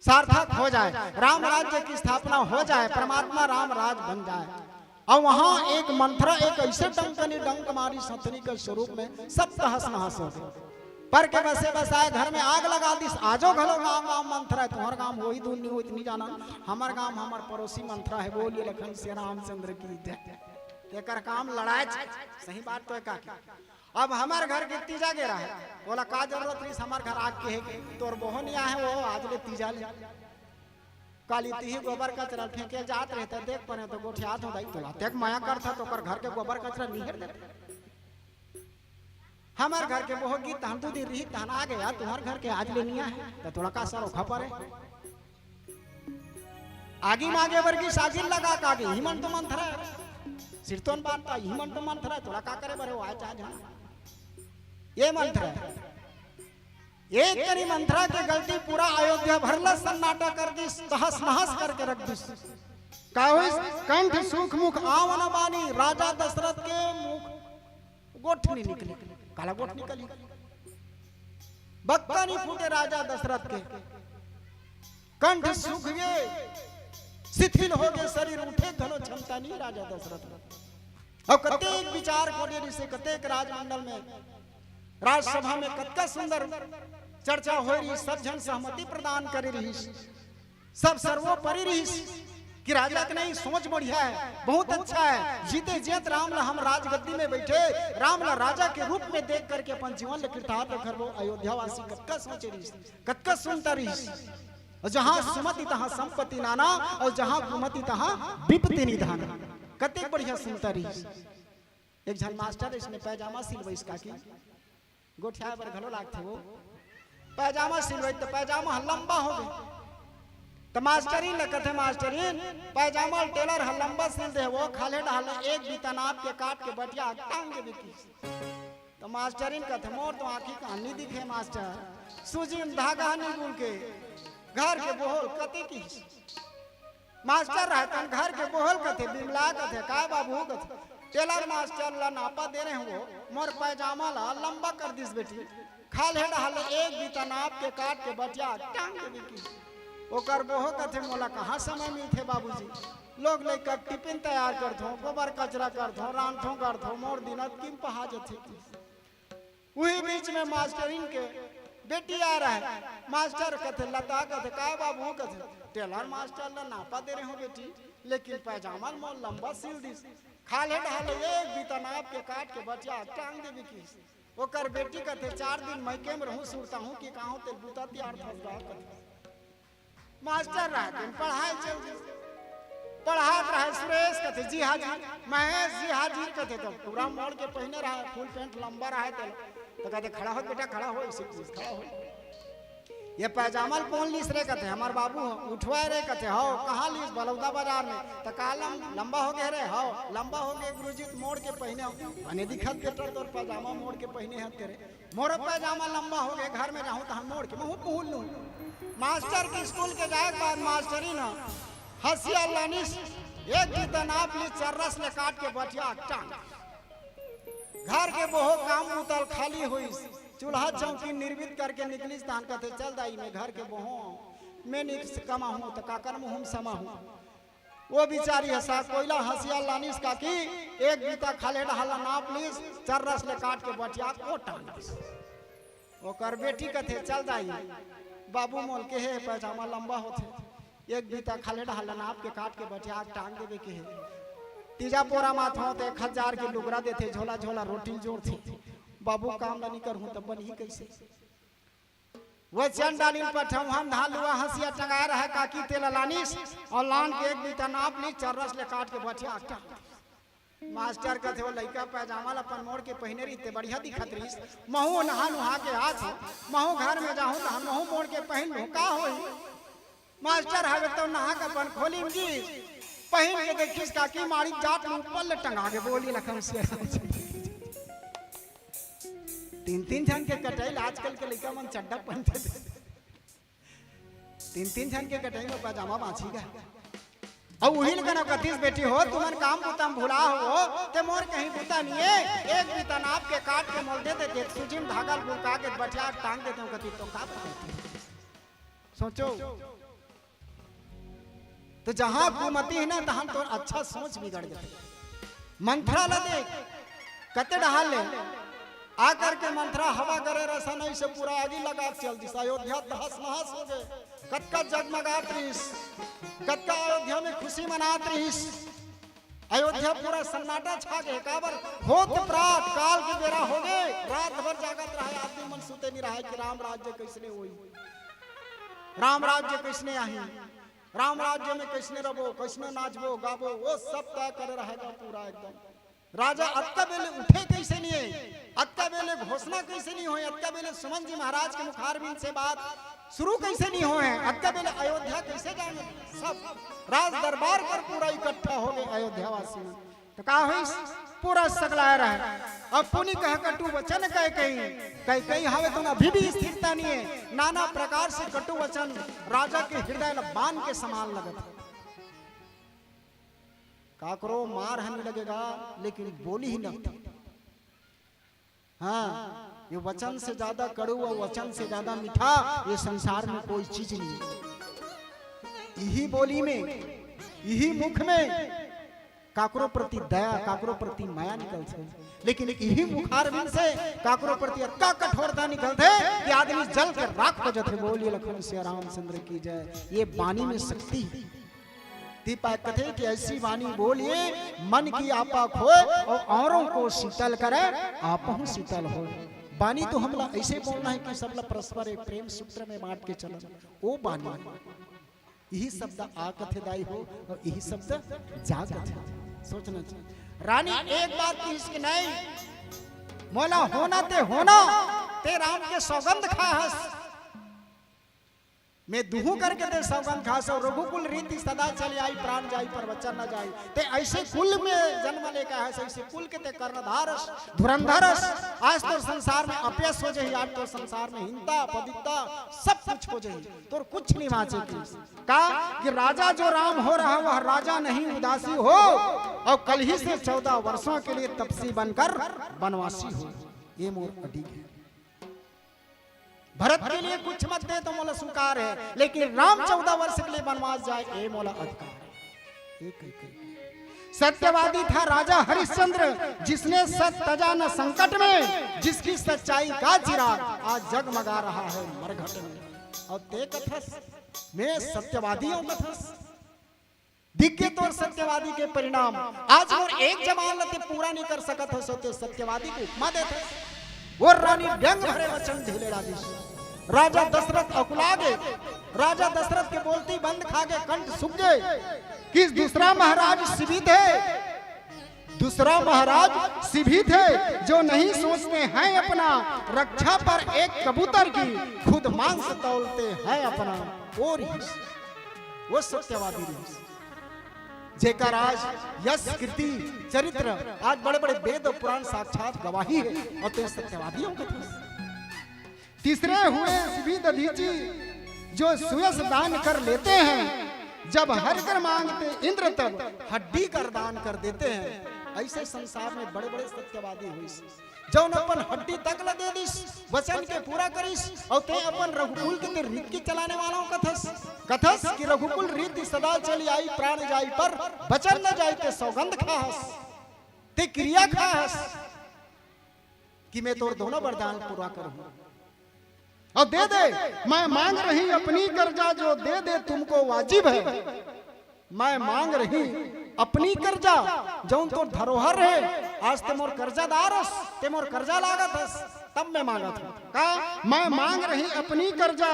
सार्थक हो जाए, राम राज्य की स्थापना हो जाए, परमात्मा राम राज बन जाए। और वहां एक मंथरा एक ऐसे डंकनी डंक मारी सथनी के स्वरूप में सब तहस नहस हो गए। पर के बसे बसाए घर में आग लगा दिस। आजो घलो गांव गांव मंथरा है, तुम्हार गांव वही दूर नहीं हो इतनी जाना, हमार गांव हमार पड़ोसी मंथरा है। बोलिए लखन से रामचंद्र की जय। एकर काम लड़ाई छै, सही बात तो है का? अब हमार घर के तीजा गे रहा है, बोला का जरूरत रही हमार घर आग के है कि तोर बहन यहाँ है, वो आज ले तीजा ले। काली तिही गोबर कचरा फेंके जात रहे त देख परे तो गोठियात हो दाई तोला। तेक मया करथा तो ओकर घर के गोबर कचरा निहेर देते। हमार घर के बोहो गीत तहन दू दिन रही तहन आ गया, तुम्हार घर के आज ले निया है त तोला का सर ओखा परे। आगी मागे बर की सागिल लगा का आगे ही मन तो मंथरा है। सिरतोन बात था ही मन तो मंथरा है, तोला का करे बरे वो आए चाहे जाना। ये मंथरा है। एक करी मंथरा के गलती पूरा अयोध्या भर ला सन्नाटा कर दिस, तहस नहस करके रख दिस। का होइस? कंठ सूख मुख आव न बानी, राजा दशरथ के मुख गोठ नहीं निकली। काला गोठ निकली? बक्का नहीं फूटे राजा दशरथ के। कंठ सूख गए, शिथिल हो गए शरीर, उठे घलो क्षमता नहीं राजा दशरथ। और कतेक विचार करे रिसे, कतेक राजमंडल में, राजसभा में कतका सुंदर चर्चा होय रही, सब झन सहमति प्रदान करे रही, सब सर्वोपरि रही कि राजा के नहीं सोच बढ़िया है, बहुत अच्छा है। जीते जियत राम ला हम राजगद्दी में बैठे, राम ला राजा के रूप में देख करके अपन जीवन ला कृतार्थ करबो। अयोध्यावासी कतका सोचे रही, कतका सुनता रही। और जहां सुमति तहां संपत्ति नाना, और जहां कुमति तहां विपत्ति निधान। कतेक बढ़िया सुनता रही। एक झन मास्टर इसने पैजामा सिलवाइस काकी, गोठियाए बर घलो लागथे वो। पैजामा सिलवाई त पैजामा ह लंबा हो गए। त मास्टरीन ल कथे, "मास्टरीन, पैजामा ल टेलर ह लंबा सिल दे, वो खाल्हे डहाल एक बीता नाप के काट के बटिया टांग दे बिकी।" त मास्टरीन कथे, "मोर तो आंखी कहां नी दिखे मास्टर, सूजी में धागा ह नी गुल के, घर के बोहोल कते की।" मास्टर रहतन घर के बोहल कथे, बिमला कथे, "काय बाबू?" कथे, "टेलर मास्टर ला नापा दे रहे हो, मोर पैजामा ला लंबा कर दिस बेटी।" खाल्हे डहाल एक बीता नाप के काट के बटिया टांग दे बिकी। ओकर बोहो कथे, "मोला कहां समय मिलथे बाबूजी? लोग लइका के टिफिन तैयार करथों, गोबर कचरा करथों, रांधथों करथों, मोर दिन अतकी म पहा जथे।" उही बीच में मास्टरीन के बेटी आ रहा है। मास्टर कथे, लता कथे, "काय बाबू?" कथे, "टेलर मास्टर ला नापा दे रहे हो बेटी, लेकिन पैजामा मोर लंबा सिल दिस। खाल्हे डहाल एक बीता नाप के काट के बटिया टांग दे बिकी।" ओकर बेटी कथे, "चार दिन मइके में रहूं, सुरता हूं कि कहां तेल बूता तियार फंस रहा," कथे। मास्टर रहते पढ़ाए चल दिस। पढ़ात रहे सुरेश कथे, "जी हाजिर।" महेश, "जी हाजिर।" कथे तो पूरा मोड़ के पहिने रहे, फुल पैंट लंबा रहे तो, तो कथे, "खड़ा हो बेटा, खड़ा हो, इसे पूछ, खड़ा हो।" "ये पैजामा ल कोन लिस रे?" कथे, "हमार बाबू हो।" "उठवाए रे?" कथे, "हो।" "कहां लिस?" "बलौदा बाजार में।" "तो का लम-, लंबा हो गए रे?" "हो।" "लंबा हो गए गुरुजी, तो मोड़ के पहिने हो।" "बने दिखत बेटा तोर पैजामा मोड़ के पहिने हत तेरे।" मोर पैजामा लंबा हो गए, घर में जाहूं तहन मोड़ के महूं पहुल लूं। मास्टर के स्कूल के जाए के बाद मास्टरीन हंसिया लानिस, एक बीता नाप ली, चर्रस ले काट के बटिया टांग। घर के बोहो काम उतल खाली होइस, चूल्हा चौकी निर्मित करके निकलिस, तहन कथे, "चल दाई, मैं घर के बोहो, मैं निक कमाहूं त काकर मुंह म समाहूं।" वो बिचारी हंसा कोयला हंसिया लानिस काकी, एक बीता खाल्हे डहर ला नाप लिस, चर्रस ले काट के बटिया ओ टांग दिस। ओकर बेटी कथे, "चल दाई, बाबू मोल के हे पैजामा लंबा होथे, एक बीता खाल्हे डहर ला नाप के काट के बटिया टांग देबे के हे। तीजा पोरा माथ होत एक हजार के लुगरा देथे, झोला झोला रोटी जोड़थे। बाबू काम ला नी करहूं त बनही कइसे?" वचन डालिन पठौहन धालुआ हंसिया टंगाए रहे काकी तेला लानिस अउ लान के एक बीता नाप ली चर्रस ले काट के बटिया टांग। मास्टर कथे, "वो लइका पैजामा ला अपन मोड़ के पहिने रहिते बढ़िया दिखत रहिस, महूं नहा नुहा के आत हूं, महूं घर में जाहूं त हम महूं मोड़ के पहिन लूं, का होही?" मास्टर हवे तो नहा के अपन खोली में जी पहिन के देखिस काकी मारी जात ले ऊपर ले टंगा के बोली लखन से। तीन तीन झन के कटई ल आजकल के लइका मन चड्डा पहनथे। तीन तीन झन के कटई में पैजामा बांची गा। अउ उही ल कनो कतिस, "बेटी हो, तुमन काम बुता म भुला हो, ते मोर कहीं बुता निये, एक बीता नाप के काट के मोल दे देते, सूजी म धागा ल गुलका के बटिया टांग देते हो," कतिस तो का बताती? सोचो, तो जहां कुमति हे ना, तहां तोर अच्छा सोच बिगड़ जाथे। मंथरा ला देख, कते डहर ले आ करके मंथरा हवा करे रसन अइसे पूरा आगी लगा के चल दिस। अयोध्या तहस नहस हो गे। कतका जगमगात रहिस, कतका अयोध्या में खुशी मनात रहिस। अयोध्या पूरा सन्नाटा छा गे। काबर? होत प्रात काल के बेरा हो गे, रात भर जागत रहे, आदमी मन सुते नहीं रहे कि राम राज्य कइसने होई, राम राज्य कइसने आही, राम राज्य में कइसने रबो, कइसने नाचबो गाबो, वो सब तय करे रहेगा पूरा एकदम। राजा अतका बेले उठे कइसे नहीं हे, अतका बेले घोषणा कइसे नहीं होय, अतका बेले सुमन जी महाराज के मुखारबिंद से बात शुरू कइसे नहीं होय, अतका बेले अयोध्या कइसे जाने, सब राज दरबार पर पूरा इकट्ठा हो गे अयोध्या वासी मन। तो का होइस? पूरा सगलाए रहे। अब पुनि कह कटु वचन कह कही, कह कही हवे तुम अभी भी स्थिरता नहीं हे। नाना प्रकार से कटु वचन राजा के हृदय ल बान के समान लगत हे। काकरो मार ह नहीं लगेगा, लेकिन बोली ही लगथे। हाँ, ये वचन से ज्यादा कड़ू और वचन से ज्यादा मीठा ये संसार में कोई चीज नहीं है। इही बोली में, इही मुख में काकरो प्रति दया, काकरो प्रति माया निकलथे, लेकिन इही मुखारबिंद से काकरो प्रति अतका कठोरता निकलथे कि आदमी जल के राख हो जाथे। बोलिए लखन सिया रामचंद्र की जय। ये बानी में शक्ति हे। दीपक कथे कि ऐसी वाणी बोलिए, मन की आपा खोए और औरों को शीतल करे, आपहु शीतल हो। बानी तो हमला ऐसे बोलना है कि सबला परस्पर एक प्रेम सूत्र में बांट के चलना। ओ बानी, यही शब्द आ कथे दाई हो और यही शब्द जा कथे। सोचना चाहिए। रानी एक बार कहिस कि नहीं, मोला होना ते होना, ते राम के सौगंध खा हस। मैं दुहूं करके ते सौगंध खास हो, रघुकुल रीति सदा चली आई, प्राण जाई पर वचन न जाई। ते ऐसे कुल में जन्म लेके आए, ऐसे कुल के ते कर्णधारस, धुरंधरस। आज तो संसार में अपयस हो जाही, आज तो संसार में हीनता, पदिकता, सब कुछ हो जाही, तोर कुछ नहीं बांचे। का कि राजा जो राम हो रहा, वह राजा नहीं उदासी हो, और कल ही से चौदह वर्षों के लिए तपसी बनकर बनवासी हो। ये मोर अधिक है। भरत के लिए कुछ मत दे तो मोला स्वीकार है, लेकिन राम चौदह वर्ष के लिए वनवास जाए, ये मोला अधिकार है। एक, एक, एक। सत्यवादी था राजा हरिश्चंद्र, जिसने सत तजा न संकट में, जिसकी सच्चाई का चिराग आज जगमगा रहा है मरघट में। और ते कथस, मैं सत्यवादी हूं कथस। दिख गे तोर सत्यवादी के परिणाम। आज मोर एक जबान ल ते पूरा नहीं कर सकत हस, ते सत्यवादी के उपमा देत हस। वो रानी व्यंग भरे वचन झेले लागिस। राजा दशरथ अकुला गे। राजा दशरथ के बोलती बंद खा गे, कंठ सूख गे। कि दूसरा महाराज शिवित है, दूसरा महाराज शिवित है, जो नहीं सोचते हैं अपना, रक्षा पर एक कबूतर की, खुद मांस तौलते हैं अपना। और ही वो सत्यवादी रहिस, जेकर आज यश, कीर्ति, चरित्र, आज बड़े-बड़े वेद और पुराण साक्षात गवाही है, और ते सत्यवादी हो कथस। तीसरे हुए शिवित दधीचि, जो सुयश दान कर लेते हैं, जब हरि कर मांगते इंद्र तब हड्डी कर दान कर देते हैं। ऐसे संसार में बड़े-बड़े सत्यवादी हुए। जौन अपन हड्डी तक ल दे दिस, वचन के पूरा करिस, और ते अपन रघुकुल के ते रीत के चलाने वाला हो कथस। कथस कि रघुकुल रीति सदा चली आई, प्राण जाई पर बचन न जाई। ते सौगंध खाहस, ते क्रिया खाहस कि मैं तोर दोनों वरदान पूरा करूं। और दे दे, मैं मांग रही अपनी कर्जा, जो दे दे तुमको वाजिब है। मैं मांग रही अपनी कर्जा, जौन तोर धरोहर है, आज ते मोर कर्जादार हस, ते मोर कर्जा लागत हस, तब मैं मांगत हूँ। का? मैं मांग रही अपनी कर्जा,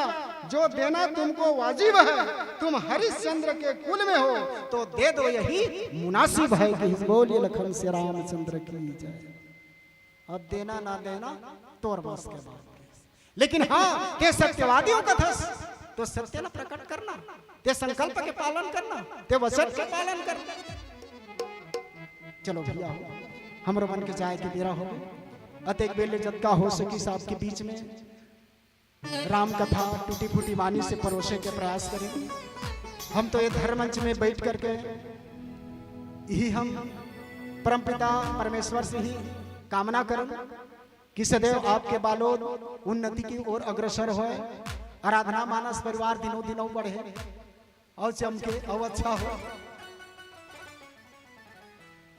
जो देना तुमको वाजिब है। तुम हरिश्चंद्र के कुल में हो, तो दे दो, यही मुनासिब है। कि बोलिए लखन से रामचंद्र की जय। अब देना ना देना तोर बस के बात। लेकिन हाँ, ते सत्यवादी हो कथस, तो सत्य ला प्रकट करना, ते संकल्प के पालन करना, ते वचन के पालन करना। चलो भैया हो, हमरो मन के जाए के बेरा हो। अतेक बेर ले जतका हो सकिस आपके बीच में राम कथा टूटी फूटी बानी से परोसे के प्रयास करें। हम तो ये धर्म मंच में बैठ करके ही हम परमपिता परमेश्वर से ही कामना करन कि सदैव आपके बालोद उन्नति की ओर अग्रसर होए, आराधना मानस परिवार दिनों दिनों बढ़े और चमके और अच्छा हो।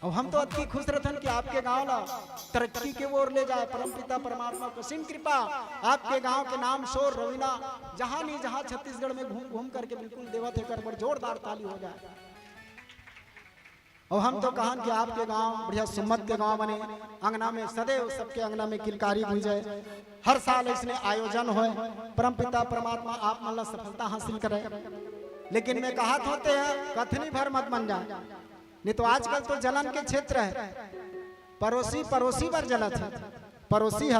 और हम तो अतकी खुश रहथन कि आपके गांव ला तरक्की के ओर ले जाए परमपिता परमात्मा कसिम कृपा। आपके गांव के नाम शोर रवीना जहां नहीं जहां छत्तीसगढ़ में घूम घूम करके बिल्कुल देवत हे, कर बड़ जोरदार ताली हो जाए। और हम तो कहन कि आपके गांव बढ़िया सुम्मत के गांव बने, अंगना में सदैव सबके अंगना में किलकारी गूंजे, हर साल इसने आयोजन होए, परमपिता परमात्मा आप मन ला सफलता हासिल करे। लेकिन मैं कहत हों ते ह कथनी भर मत बन जाए, नहीं तो आजकल तो जलन के क्षेत्र है, परोसी परोसी बर जलत है, परोसी ह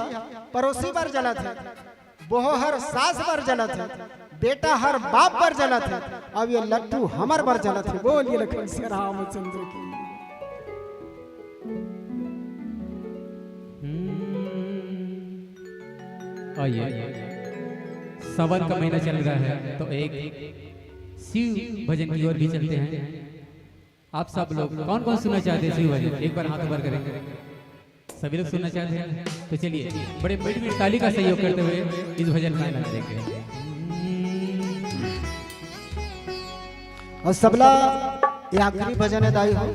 परोसी बर जलत है, बोहो हर सास बर जलत है, बेटा हर बाप बर जलत है, अब ये लट्टू हमर बर जलत है। बोलिए लखन से रामचंद्र की। हम्म। आइए, सावन का महीना चल रहा है, तो एक शिव भजन की ओर भी चलते हैं। आप सब लोग कौन कौन सुनना चाहते हैं शिव भजन, एक बार हाथ ऊपर करें। सभी लोग सुनना चाहते हैं, तो चलिए बड़े मीठ मीठ ताली का सहयोग करते हुए इस भजन का आनंद लेंगे। और सबला ये आखिरी भजन है दाई हो,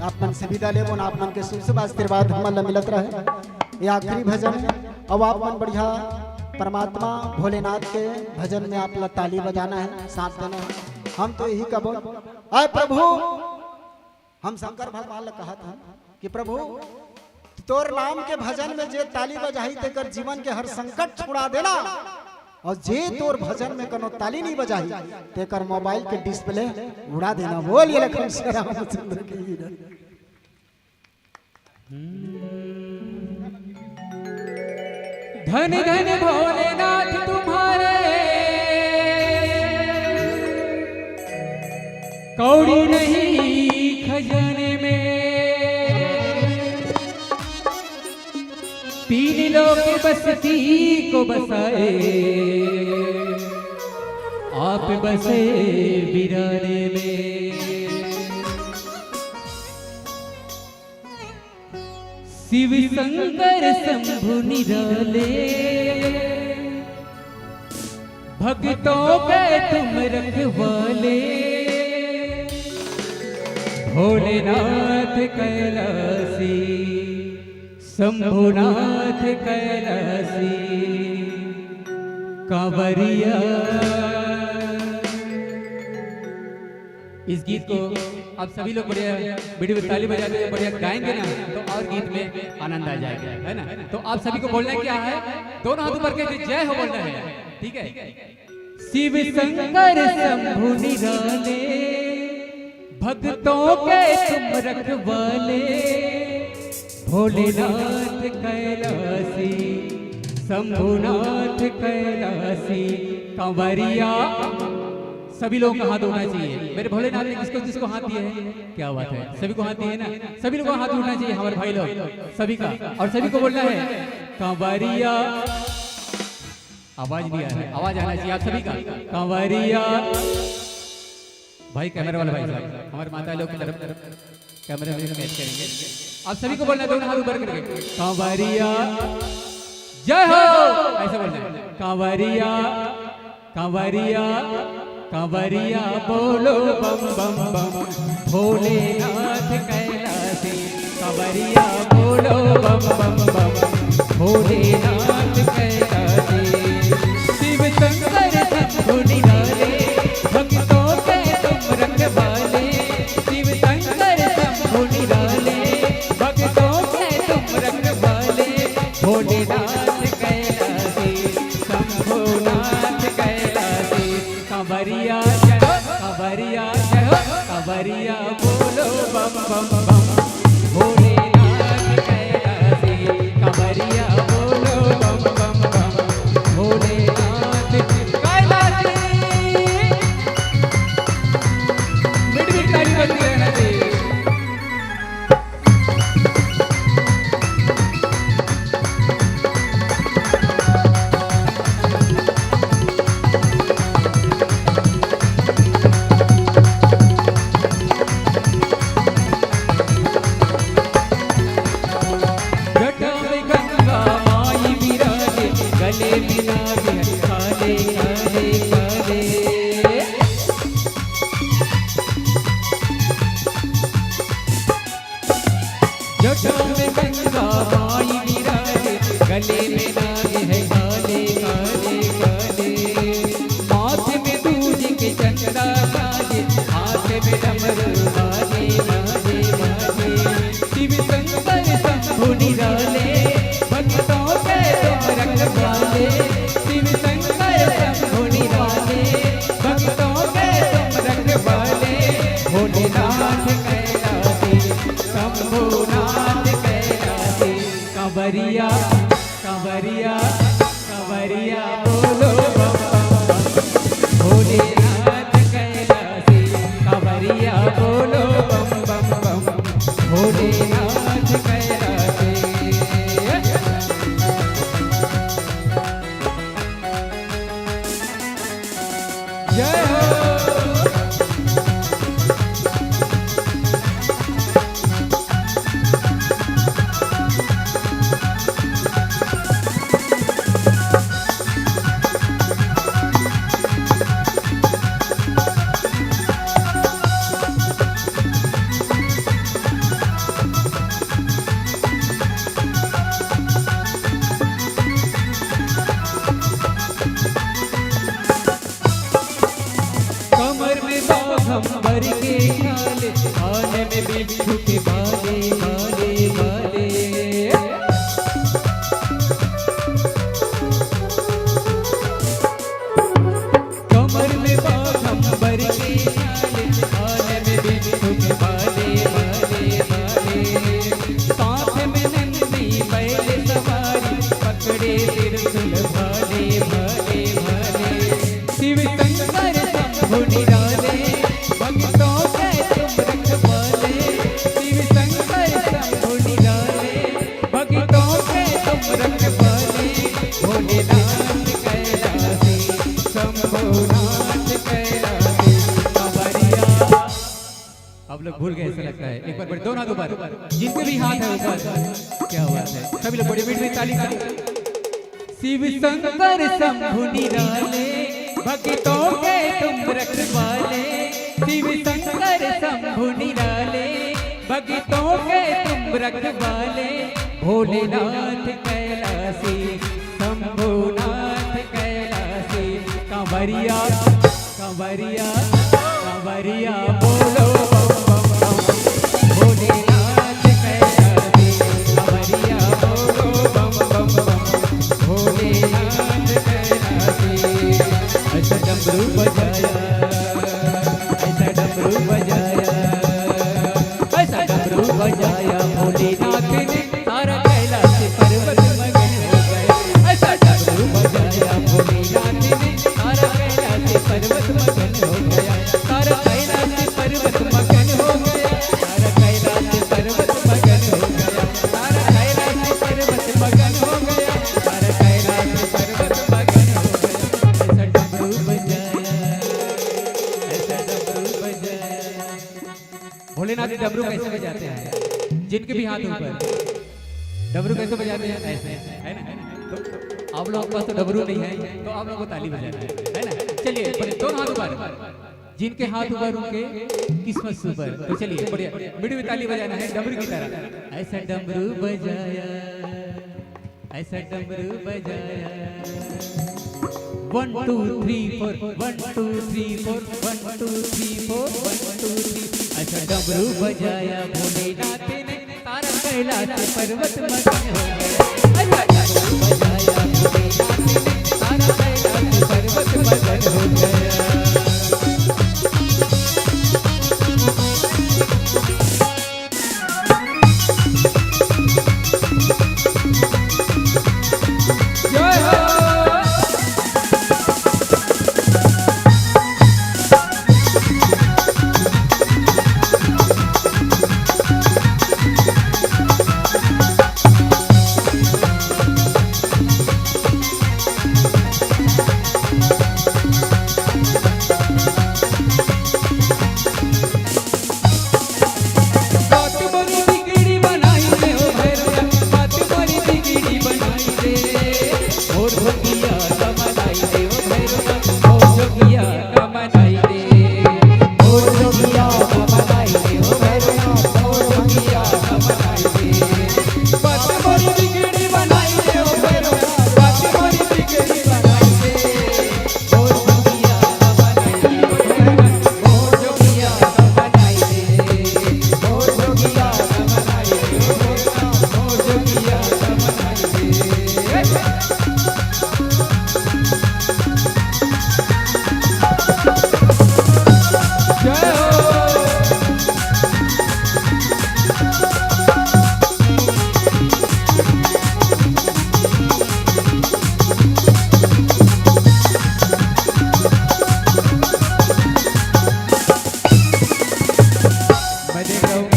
आप मन से विदा लेबो ना, आप मन के शुभ शुभ आशीर्वाद हमन ला मिलत रहे। ये आखिरी भजन है। अब आप मन बढ़िया परमात्मा भोलेनाथ के भजन में आप ला ताली बजाना है, साथ देना है। हम तो यही कबो, आय प्रभु, हम शंकर भगवान ला कहत हन कि प्रभु, तोर नाम के भजन में जे ताली बजाही तेकर जीवन के हर संकट छुड़ा देना, और जे तोर भजन में कोनो ताली नहीं बजाही तेकर मोबाइल के डिस्प्ले उड़ा देना। बोलिए लखन श्री रामचंद्र की जय। धन धन भोलेनाथ तुम्हारे, कौड़ी नहीं खजाने में। तीन लोक बसती को बसाए, आप बसे बिराने में। शिव शंकर शंभु निराले, भक्तों के तुम रखवाले। भोलेनाथ कैलासी, शंभुनाथ कैलासी, कांवरिया। इस गीत को आप सभी लोग बढ़िया मीठी मीठी ताली बजाते हुए बढ़िया गाएंगे ना, तो और गीत में आनंद आ जाएगा, है ना? तो आप सभी को बोलना क्या है, दोनों हाथ ऊपर करके जय हो बोलना है, ठीक है? शिव शंकर शंभु निराले, भक्तों के तुम रखवाले। भोलेनाथ कैलासी, शंभुनाथ कैलासी, कांवरिया। सभी लोगों का हाथ उठना चाहिए। मेरे भोलेनाथ ने किसको किसको हाथ दिए हैं? क्या बात है, सभी को हाथ दिए ना? सभी लोगों का हाथ उठना चाहिए हमारे भाई लोग, सभी का। और सभी को बोलना है, कांवरिया। आवाज नहीं आ रहा है, आवाज आना चाहिए आप सभी का। कांवरिया। भाई, कैमरे वाले भाई साहब, हमारे माता लोग की तरफ कैमरे में कैच करेंगे। आप सभी को बोलना है, दोनों हाथ ऊपर करके, कांवरिया जय हो, ऐसा बोलना है, कांवरिया, कांवरिया। कांवरिया बोलो बम बम बम, भोलेनाथ कैलाशी। कांवरिया बोलो बम बम बम, भोलेनाथ कैलाशी। शिव शंकर शंभु निराले, भक्तों के तुम रखवाले। शिव शंकर शंभु निराले, भक्तों के तुम रखवाले। भोलेनाथ कैलाशी, शंभुनाथ कैलाशी। कांवरिया जय हो, कांवरिया जय हो, कांवरिया बोलो बम बम बम। भोलेनाथ कैलाशी, कांवरिया बोलो बम बम बम। भोलेनाथ कैलाशी। मिठ मिठ ताली बजती रहना चाहिए। जटा में गंगा माई विराजे, गले में नाग है काले काले काले। जटा में गंगा माई विराजे, गले में नाग है काले काले काले। माथे में दूज के चंदा गाजे, हाथ में डमरू बाजे बाजे बाजे। शिव शंकर शंभु निराले, भक्तों के तुम रखवाले। शिव शंकर शंभु निराले, भक्तों के तुम रखवाले। भोलेनाथ कैलाशी, शंभुनाथ कैलाशी। कांवरिया, कांवरिया, कांवरिया बोलो बम बम बम। भोलेनाथ कैलाशी, कांवरिया बोलो बम बम बम। भोलेनाथ कैलाशी। जय हो। कमर में बाघंबर के छाल, कान में बिच्छू के बाले, बाले, बाले। कमर में बाघंबर के छाल, कान में बिच्छू के बाले, बाले, बाले। साथ में नंदी बैल सवारी, पकड़े त्रिशूल भाले, भाले, भाले। शिव शंकर शंभु निराले, भक्तों के तुम रखवाले। शिव शंकर शंभु निराले, भक्तों के तुम रखवाले। भोलेनाथ कैलाशी, शंभुनाथ कैलाशी। कांवरिया। आप लोग भूल गए ऐसा लगता है। एक बार बड़े, दोनों हाथ ऊपर, जिनके भी हाथ है ऊपर। क्या बात है, सभी लोग बड़ी मीठ मीठ ताली से। शिव शंकर शंभु निराले, भक्तों के तुम रखवाले। शिव शंकर शंभु निराले, भक्तों के तुम रखवाले। भोलेनाथ कैलाशी, शंभुनाथ कैलाशी। कांवरिया, कांवरिया, कांवरिया बोलो बम बम बम। भोलेनाथ कैलाशी, कांवरिया बोलो बम बम बम। भोलेनाथ कैलाशी। ऐसा डमरू बजाया, ऐसा डमरू बजाया, ऐसा डमरू बजाया भोलेनाथ ने, सारा कैलाश पर्वत मगन हो गया। ऐसा डमरू बजाया भोलेनाथ ने, सारा कैलाश पर्वत मगन हो गया। सारा कैलाश पर्वत मगन हो गया। सारा कैलाश पर्वत मगन हो गया। सारा कैलाश पर्वत मगन हो गया। सारा कैलाश पर्वत मगन हो गया। ऐसा डमरू बजाया, ऐसा डमरू बजाया। भोलेनाथ जी डमरू कैसे बजाते हैं? जिनके भी हाथ ऊपर, डमरू कैसे बजाते हैं? ऐसे, है ना? तो आप लोगों के पास तो डमरू नहीं है, तो आप लोगों को ताली बजाना है, है ना? चलिए, बढ़िया, दोनों हाथ ऊपर। जिनके हाथ ऊपर, उनके किस्मत सुपर। तो चलिए, बढ़िया, मिट्ठू मिट्ठू ताली बजाना है डमरू की तरह। ऐसा डमरू बजाया, ऐसा डमरू बजाया। One two three four, one two three four, one two three four, one two three। ऐसा डमरू बजाया भोलेनाथ ने, सारा कैलाश पर्वत मगन हो गया। ऐसा डमरू बजाया भोलेनाथ ने, सारा कैलाश पर्वत मगन हो गया। जय हो। बात मोरी बिगड़ी बनाई दे हो भैरवा, बात मोरी बिगड़ी बनाई दे। और भंगिया का बनाई दे हो भैरवा, और भंगिया का बनाई दे। और भंगिया का बनाई दे हो भैरवा, और भंगिया का बनाई दे। बात मोरी बिगड़ी बनाई दे हो भैरवा, बात मोरी बिगड़ी बनाई दे। मैं देख रहा हूँ,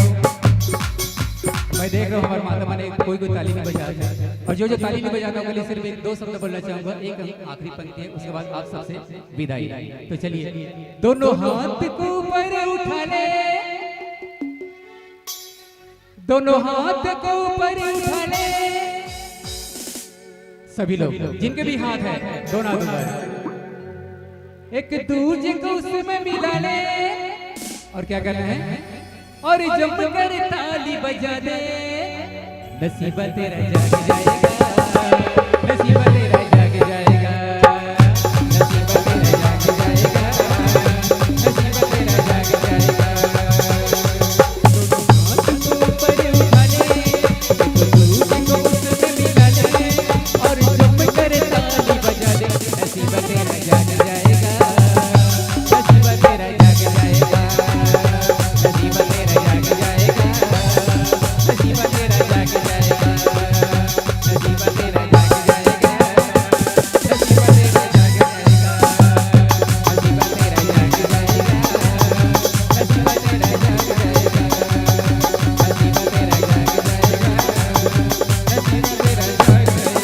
मैं देख रहा हूँ, हमारे माता मन कोई कोई ताली नहीं बजा रहा है। और जो जो ताली नहीं बजाता, उनके लिए सिर्फ एक दो शब्द बोलना चाहूंगा। एक हम आखिरी पंक्ति है, उसके बाद आप सबसे विदाई। तो चलिए, दोनों हाथ को ऊपर उठा ले, दोनों हाथ को ऊपर उठा ले। सभी लोग, जिनके भी हाथ है, दोनों हाथ ऊपर, एक दूजे को उसमें मिला ले। और क्या करना है? और जमकर ताली बजा दे। नसीबा तेरा जाग जाएगा, नसीबा तेरा जाग जाएगा, नसीबा तेरा जाग जाएगा, नसीबा तेरा जाग जाएगा। दोनों हाथ को ऊपर उठा ले, एक दूजे को उसमें मिला ले, और जमकर ताली बजा दे। नसीबा तेरा जाग जाएगा, नसीबा तेरा जाग जाएगा, नसीबा तेरा जाग जाएगा, नसीबा तेरा जाग जाएगा, नसीबा तेरा जाग जाएगा, नसीबा तेरा जाग जाएगा, नसीबा तेरा जाग जाएगा, नसीबा तेरा जाग जाएगा, नसीबा तेरा जाग जाएगा, नसीबा तेरा जाग जाएगा।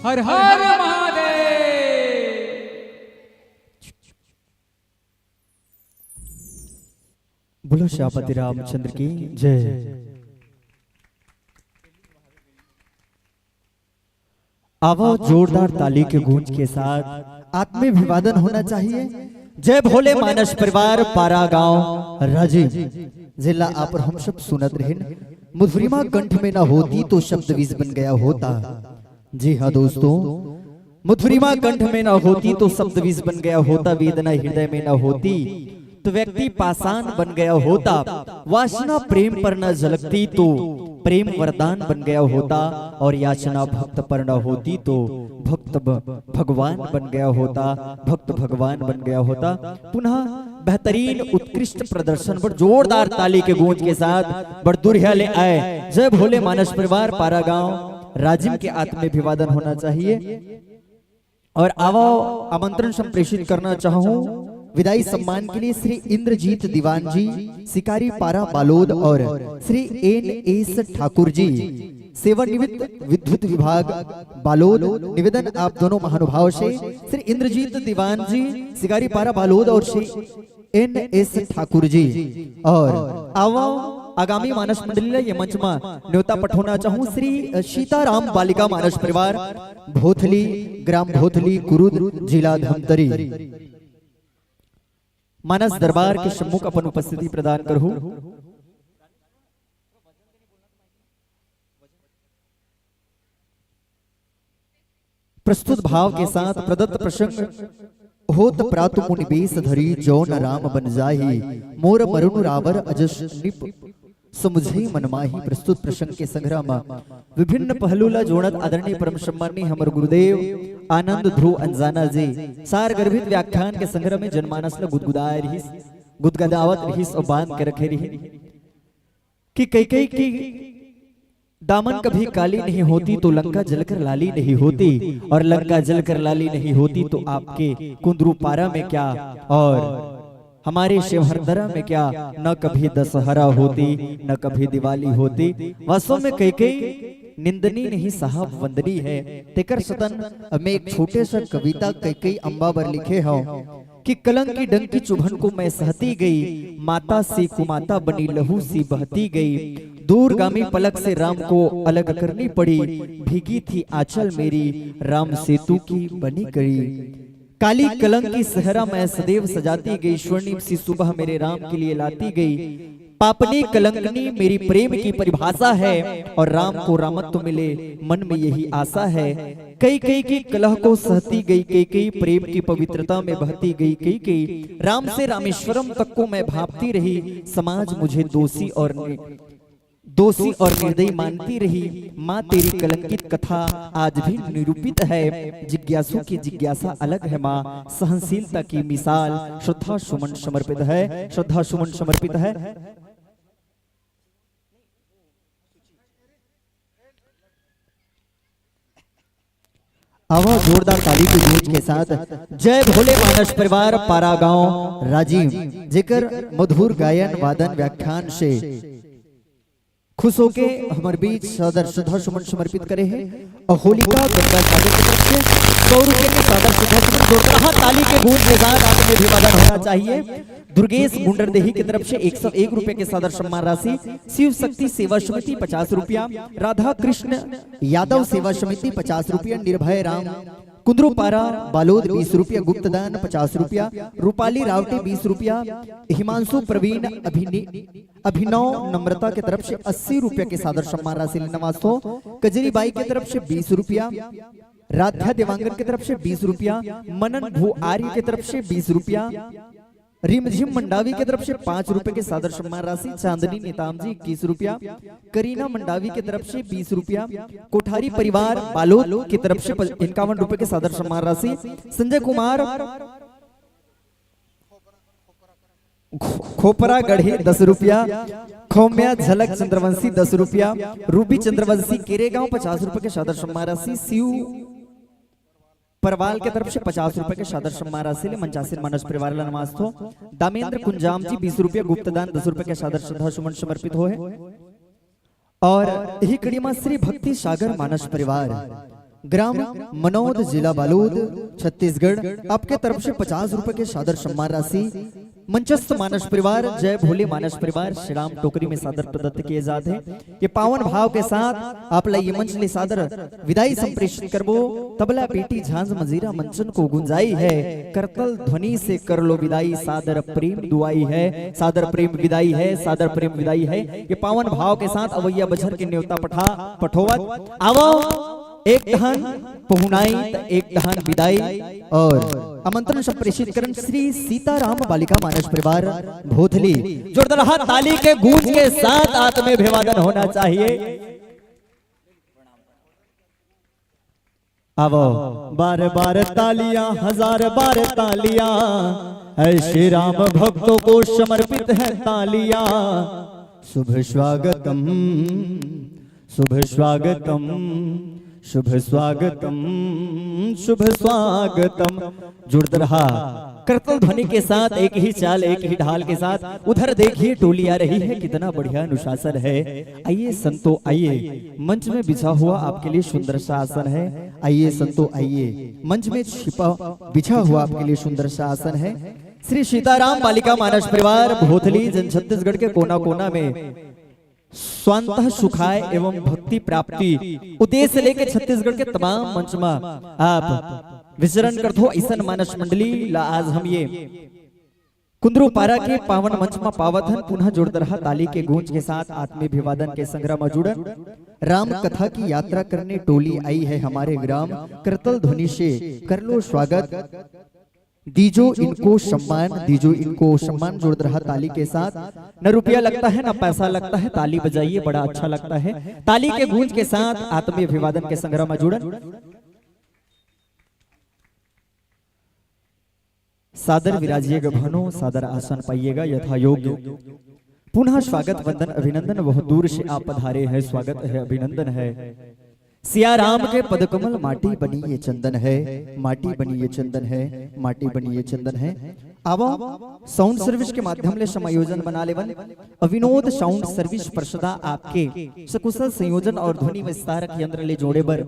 हर हर महादेव। बोलो श्यामपति रामचंद्र की जय। आवा, जोरदार ताली के गूंज के साथ आत्माभिवादन होना चाहिए। जय भोले मानस परिवार, पारा गांव, राजिम। जेला आप अउ हम सब सुनत रहेन, मधुरिमा कंठ में ना होती तो शब्द विष बन गया होता। जी हाँ दोस्तों, मधुरिमा कंठ में ना होती तो शब्द विष बन गया होता, वेदना हृदय में ना होती तो व्यक्ति पाषाण बन गया होता, वासना प्रेम पर न झलकती तो प्रेम वरदान बन गया होता, और याचना भक्त पर न होती तो भक्त ब-, भगवान बन गया होता, भक्त भगवान बन गया होता। पुनः बेहतरीन उत्कृष्ट प्रदर्शन, बड़ जोरदार ताली के गूंज के साथ बड़ दुरिहा ले आए। जय भोले मानस परिवार, पारा गांव, राजिम के आत्माभिवादन होना चाहिए। और आवा, आमंत्रण संप्रेषित करना चाहूं विदाई सम्मान के लिए श्री इंद्रजीत दीवान जी, शिकारी पारा बालोद, और श्री एन एस ठाकुर जी, सेवानिवृत्त विद्युत विभाग बालोद। निवेदन आप दोनों महानुभाव से, श्री इंद्रजीत दीवान जी, शिकारी पारा बालोद, और श्री एन एस ठाकुर जी। और आवा, आगामी मानस मंडली ला ये मंच म न्योता पठोना चाहूं श्री सीताराम बालिका मानस परिवार, भोथली, ग्राम भोथली, कुरुद, जिला धमतरी। मानस दरबार के सम्मुख अपन उपस्थिति प्रदान करहु। प्रस्तुत भाव के साथ प्रदत्त प्रसंग होत प्रातु मुनि बेस धरी जौन राम बन जाही, मोर मरुन रावर अजस निप समुझई मन माही। प्रस्तुत प्रसंग के संग्रह म विभिन्न पहलू ला जोड़त आदरणीय परम सम्माननीय हमर गुरुदेव आनंद ध्रुव अंजाना जी सार गर्भित व्याख्यान के संग्रह में जनमानस ला गुदगुदाए रहिस, गुदगुदावत रहिस और बांध के रखे रहिस कि कैकई की दामन कभी काली नहीं होती तो लंका जलकर लाली नहीं होती, और लंका जलकर लाली नहीं होती तो आपके कुंदरू पारा में क्या और हमारे शिवहरदरा में क्या न कभी दशहरा होती, न कभी दिवाली होती। वास्तव में कैकई निंदनी नहीं साहब, वंदनी है। तेकर सदन में एक छोटे सा कविता कैकई अम्बा बर लिखे हव कि कलंक की डंक की चुभन को मैं सहती गई, माता सी कुमाता बनी, लहू सी बहती गई। दूरगामी पलक से राम को अलग करनी पड़ी, भीगी थी आंचल मेरी राम सेतु की बनी कड़ी। काली कलंक की सहरा मैं सदैव सजाती गई, स्वर्णिम सी सुबह मेरे राम के लिए लाती गई। पापनी कलंकनी मेरी प्रेम की परिभाषा है, और राम को रामत्व मिले मन में यही आशा है। कैकई की कलह को सहती गई कैकई, प्रेम की पवित्रता में बहती गई कैकई। राम से रामेश्वरम तक को मैं भांपती रही, समाज मुझे दोषी और नि-, दोषी और निर्दयी मानती रही। माँ, तेरी कलंकित कथा आज भी निरूपित है। जिज्ञासु की जिज्ञासा अलग है माँ, सहनशीलता की मिसाल। श्रद्धा सुमन समर्पित है, श्रद्धा सुमन समर्पित है। आवा जोरदार ताली की गूंज के साथ जय भोले मानस परिवार पारागांव राजिम, जेकर मधुर गायन वादन व्याख्यान से खुश होके हमर बीच सादर श्रद्धा सुमन समर्पित करे हे। और होलिका गंगा सागर की तरफ से सौ रुपए के सादर श्रद्धा सुमन, जोरदार ताली के गूंज के साथ आप में अभिवादन होना चाहिए। दुर्गेश मुंडरदेही की तरफ से एक सौ एक रुपए के सादर सम्मान राशि, शिव शक्ति सेवा समिति पचास रुपया, राधा कृष्ण यादव सेवा समिति पचास रुपया, निर्भय राम कुंदरूपारा बालोद बीस रुपया, गुप्तदान पचास रुपया, रूपाली रावटे बीस रुपया, हिमांशु प्रवीण अभिनि-, अभिनव नम्रता की तरफ से अस्सी रुपया के सादर सम्मान राशि लेना वास्तव, कजरी बाई की तरफ से बीस रुपया, राध्या देवांगन की तरफ से बीस रुपया, मनन भू आर्य की तरफ से बीस रुपया, रिमझिम मंडावी की तरफ से पांच रुपए के सादर सम्मान राशि, चांदनी नेताम जी इक्कीस रुपया, करीना मंडावी की तरफ से बीस रुपया, कोठारी परिवार बालोद की तरफ से इक्यावन रुपए के सादर सम्मान राशि, संजय कुमार खो-, खोपरा गढ़ी दस रुपया, खोम्या झलक चंद्रवंशी दस रुपया, रूबी चंद्रवंशी केरेगांव पचास रुपए के सादर सम्मान राशि, शिव परवाल के तरफ से पचास रुपए के सादर सम्मान राशि ले मंचासीन मानस परिवार ला नमस्ते। दामेंद्र कुंजाम जी बीस रुपया, गुप्तदान दस रुपए के सादर श्रद्धा सुमन समर्पित होए। और यही कड़ी मा श्री भक्ति सागर मानस परिवार, ग्राम मनौद, जिला बालोद, छत्तीसगढ़, आपके तरफ से पचास रुपए के सादर सम्मान राशि मंचस्थ मानस परिवार, जय भोले मानस परिवार, श्री राम टोकरी में सादर प्रदत्त किए जाते हैं। ये पावन भाव के साथ आप ला ये मंच ले सादर विदाई संप्रेषित करबो। तबला पेटी झांझ मंजीरा मंचन को गुंजाई है, करतल ध्वनि से कर लो विदाई, सादर प्रेम दुआई है, सादर प्रेम विदाई है, सादर प्रेम विदाई है। ये पावन भाव के साथ अवैया बछर के न्योता पठा, पठोवत आवो। एक दहन पहुनाई त एक दहन विदाई और आमंत्रण संप्रेषित करन श्री सीताराम बालिका मानस परिवार भोथली। जोरदार हाथ ताली के गूंज के साथ आत्मे अभिवादन होना चाहिए। आवो। बार बार तालियां, हजार बार तालियां, ऐ श्री राम भक्तों को समर्पित है तालियां। शुभ स्वागतम, शुभ स्वागतम, शुभ स्वागतम, शुभ स्वागतम। जुड़त रहा। करतल ध्वनि के साथ, एक ही चाल, एक ही ढाल के साथ। उधर देखिए, टोली आ रही है, कितना बढ़िया अनुशासन है। आइए संतो, आइए। मंच में बिछा हुआ आपके लिए सुंदर सा आसन है। आइए संतो, आइए। मंच में छिपा, बिछा हुआ आपके लिए सुंदर सा आसन है। श्री सीताराम बालिका मानस परिवार भोथली, जन छत्तीसगढ़ के कोना कोना में स्वांतः सुखाय एवं भक्ति प्राप्ति उद्देश्य लेके छत्तीसगढ़ के तमाम मंच म आप विचरण करथो। अइसन मानस मंडली ला आज हम ये कुंदरू पारा के पावन मंच म पावत हन। पुनः जोरदार ताली के गूंज के साथ आत्मीय अभिवादन के संग्रह म जुड़न। राम कथा की यात्रा करने टोली आई है हमारे ग्राम। करतल ध्वनि से कर लो स्वागत। दीजो इनको सम्मान, दीजो इनको सम्मान। जोरदार ताली के साथ। न रुपया लगता है, न पैसा लगता है, ताली बजाइए, बड़ा अच्छा लगता है। ताली के गूंज के साथ आत्मीय अभिवादन के संग्रह म जुड़न। सादर विराजिएगा भानो, सादर आसन पाइएगा यथा योग्य। पुनः स्वागत, वंदन, अभिनंदन, बहुत दूर से आप पधारे हैं, स्वागत है, अभिनंदन है। सिया राम के पदकमल माटी बनी ये चंदन है, माटी बनी ये चंदन है, माटी बनी ये चंदन है। आवा साउंड सर्विस के माध्यम ले समायोजन बना लेवन। अविनोद साउंड सर्विस पर्षदा आपके सकुशल संयोजन और ध्वनि विस्तारक यंत्र ले जोड़े बर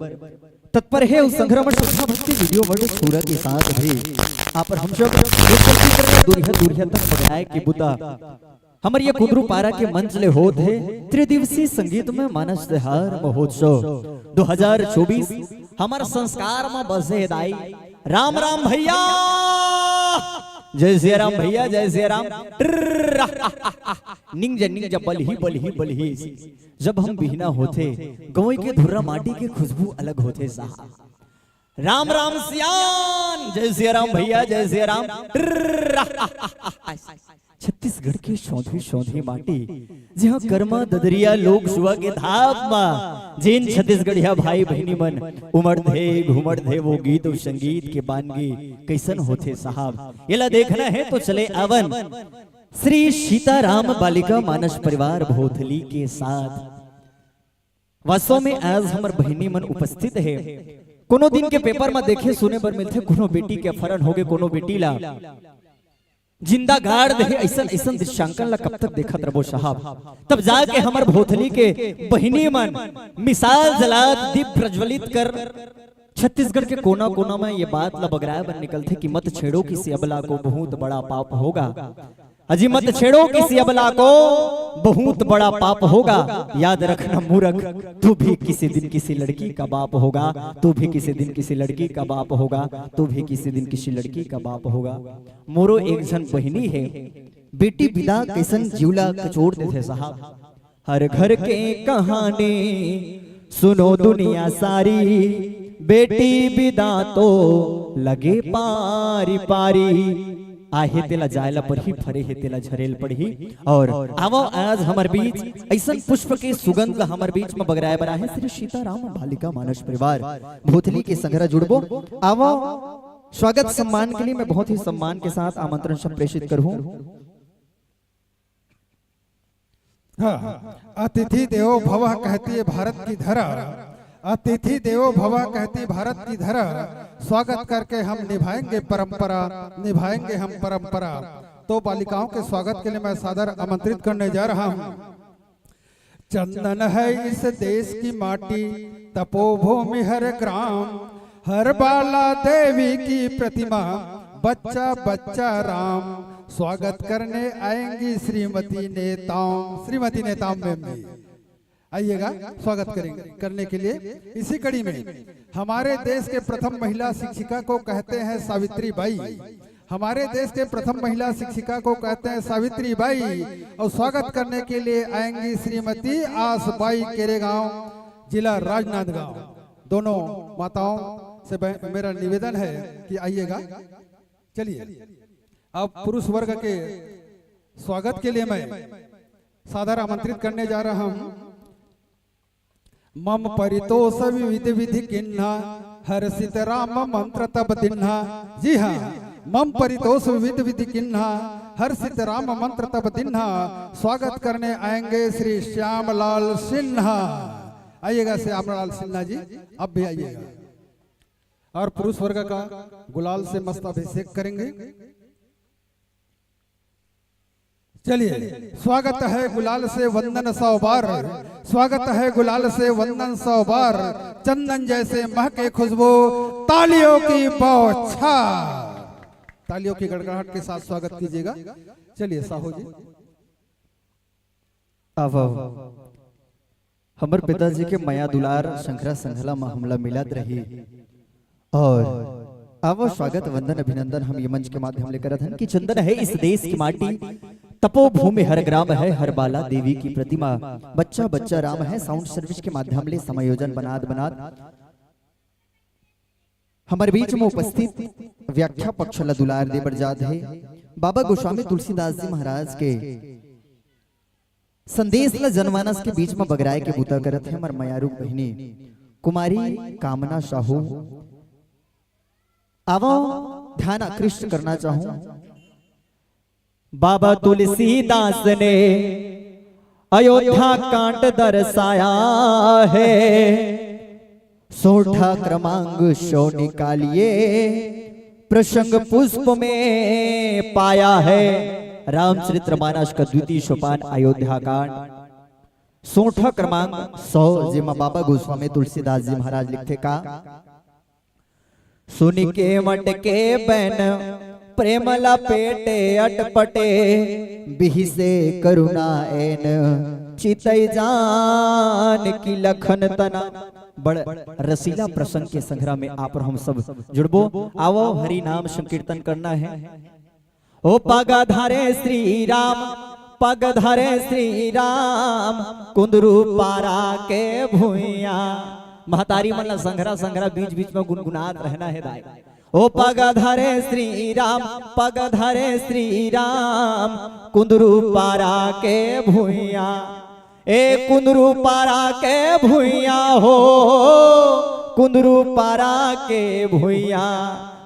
तत्पर है। उस संग्रह में श्रद्धा भक्ति वीडियो बड़े पूरा के साथ भी आप और हम सब एक करती करना दूरिया दूरिया तक बजाए के बुता हमर ये कुंदरू पारा के मंच ले होत हे त्रिदिवसीय संगीत में मानस तिहार महोत्सव दो हज़ार चौबीस। हमर संस्कार में बसे हे दाई। राम राम भैया, जय सिया राम भैया, जय सिया राम। ट्रर्र, निंग जा, निंग जा, बलही, बलही, बलही। जब हम बिहना होथे, गंवई के धुर्रा माटी के खुशबू अलग होथे साहब। राम राम सियान, जय सिया राम भैया, जय सिया राम। ट्रर्र, छत्तीसगढ़ के सौंधी सौंधी माटी, जिहां करमा ददरिया लोक सुआ के धाप मा जेन छत्तीसगढ़िया भाई बहिनी मन उमड़ थे, घुमड़ थे, वो गीत और संगीत के बानगी कैसन होथे साहब, एला देखना है तो चले आवन श्री सीताराम बालिका मानस परिवार भोथली के साथ। वास्तव में आज हमर बहिनी मन उपस्थित हे। कोनो दिन के पेपर म देखे सुने बर मिलथे, कोनो बेटी के अपहरण होगे, कोनो बेटी ला जिंदा गाड़ देहे, अइसन अइसन दृश्यांकन ला कब तक देखत रबो साहब? तब जाके हमर भोथली के बहिनी मन मिसाल जलात, दीप प्रज्वलित कर छत्तीसगढ़ के कोना कोना में ये बात ला बगराए बर निकलथे कि मत छेड़ो किसी अबला को, बहुत बड़ा पाप होगा। अजी मत छेड़ो किसी अबला को, बहुत बड़ा पाप होगा। याद रखना मूर्ख, तू भी किसी दिन किसी लड़की का बाप होगा, तू भी किसी दिन किसी लड़की का बाप होगा, तू भी किसी दिन किसी लड़की का बाप होगा। मोरो एक झन बहिनी हे, बेटी बिदा कइसन जीव ला कचोर देथे साहब। हर घर के कहानी सुनो दुनिया सारी, बेटी बिदा तो लगे पारी पारी। आहे तेला जाय ला पड़ही, फरे हे तेला झरेल पड़ही। और आवो आज हमर बीच अइसन पुष्प के सुगंध ला हमर बीच में बगराए बर आहे श्री सीताराम बालिका मानस परिवार भोथली के संघरा जुड़बो। आवो स्वागत सम्मान के लिए मैं बहुत ही सम्मान के साथ आमंत्रण संप्रेषित करूँ। हाँ, अतिथि देवो भव कहती है भारत की धरा, अतिथि देवो भव कहती भारत की धरा, स्वागत करके हम निभाएंगे परंपरा, निभाएंगे हम परंपरा। तो बालिकाओं के स्वागत के लिए मैं सादर आमंत्रित करने जा रहा हूँ। चंदन है इस देश की माटी, तपोभूमि हर ग्राम, हर बाला देवी की प्रतिमा, बच्चा बच्चा राम। स्वागत करने आएंगी श्रीमती नेताम, श्रीमती नेताम मैम जी। आइएगा स्वागत करेंगे, करने के लिए। इसी कड़ी में हमारे देश के प्रथम महिला शिक्षिका को कहते हैं सावित्री बाई। हमारे देश के प्रथम महिला शिक्षिका को कहते हैं सावित्री बाई। और स्वागत करने के लिए आएंगी श्रीमती आस बाई, केरेगांव, जिला राजनांदगांव। दोनों माताओं से बै- मेरा निवेदन है कि आइएगा। चलिए, अब पुरुष वर्ग के स्वागत के लिए मैं सादर आमंत्रित करने जा रहा हूं। मम परितोष विविध विधि किन्हा, हर्षित राम मंत्र तब दिन्हा। जी हाँ, मम परितोष विविध विधि किन्हा, हर्षित राम मंत्र तब दिन्हा। स्वागत करने आएंगे श्री श्यामलाल सिन्हा। आइएगा श्यामलाल सिन्हा जी, अब भी आइएगा। और पुरुष वर्ग का गुलाल से मस्त अभिषेक करेंगे। चलिए, स्वागत है गुलाल से वंदन सौ बार, स्वागत है गुलाल से वंदन सौ बार। चंदन जैसे महके खुशबू, तालियों की बौछार, तालियों की गड़गड़ाहट के साथ स्वागत कीजिएगा। चलिए साहू जी। अब हमर पिताजी के मया दुलार संघरा संघला म हमला मिलत रही। और आवो स्वागत वंदन अभिनंदन हम ये मंच के माध्यम ले करत हन कि चंदन है इस देश की माटी, तपोभूमि हर ग्राम है, हर बाला देवी की प्रतिमा, बच्चा बच्चा राम है। साउंड सर्विस के माध्यम ले समायोजन बनात बनात हमर बीच में उपस्थित व्याख्या पक्ष ला दुलार दे बर जात हे। बाबा गोस्वामी तुलसीदास जी महाराज के संदेश ल जनमानस के बीच म बगराए के बूता करत हे हमर मयारू बहिनी कुमारी कामना साहू। आवो ध्यान आकृष्ट करना चाहूं। बाबा तुलसीदास ने अयोध्या कांड दर्शाया है। सोरठा क्रमांक सौ निकालिए, प्रसंग पुष्प में पाया है। रामचरित मानस का द्वितीय सोपान अयोध्या कांड, सोरठा क्रमांक सौ, जेमा बाबा गोस्वामी तुलसीदास जी महाराज लिखथे का, सुनि केवट के बैन प्रेम लपेटे अटपटे, बिहसे करुणा ऐन चितई जान की लखन तना। बड़ रसीला प्रसंग के संघरा में आप और हम सब जुड़बो। आवो हरि नाम संकीर्तन करना है। ओ पग धरे श्री राम, पग धरे श्री राम, कुंदरू पारा के भुइया। महतारी मन ला संघरा संघरा बीच बीच में गुनगुनात रहना है दाई। ओ पग धरे श्री राम, पग धरे श्री राम, कुंदरू पारा के भुइया। ए कुंदरू पारा के भुइया हो, कुंदरू पारा के भुइया।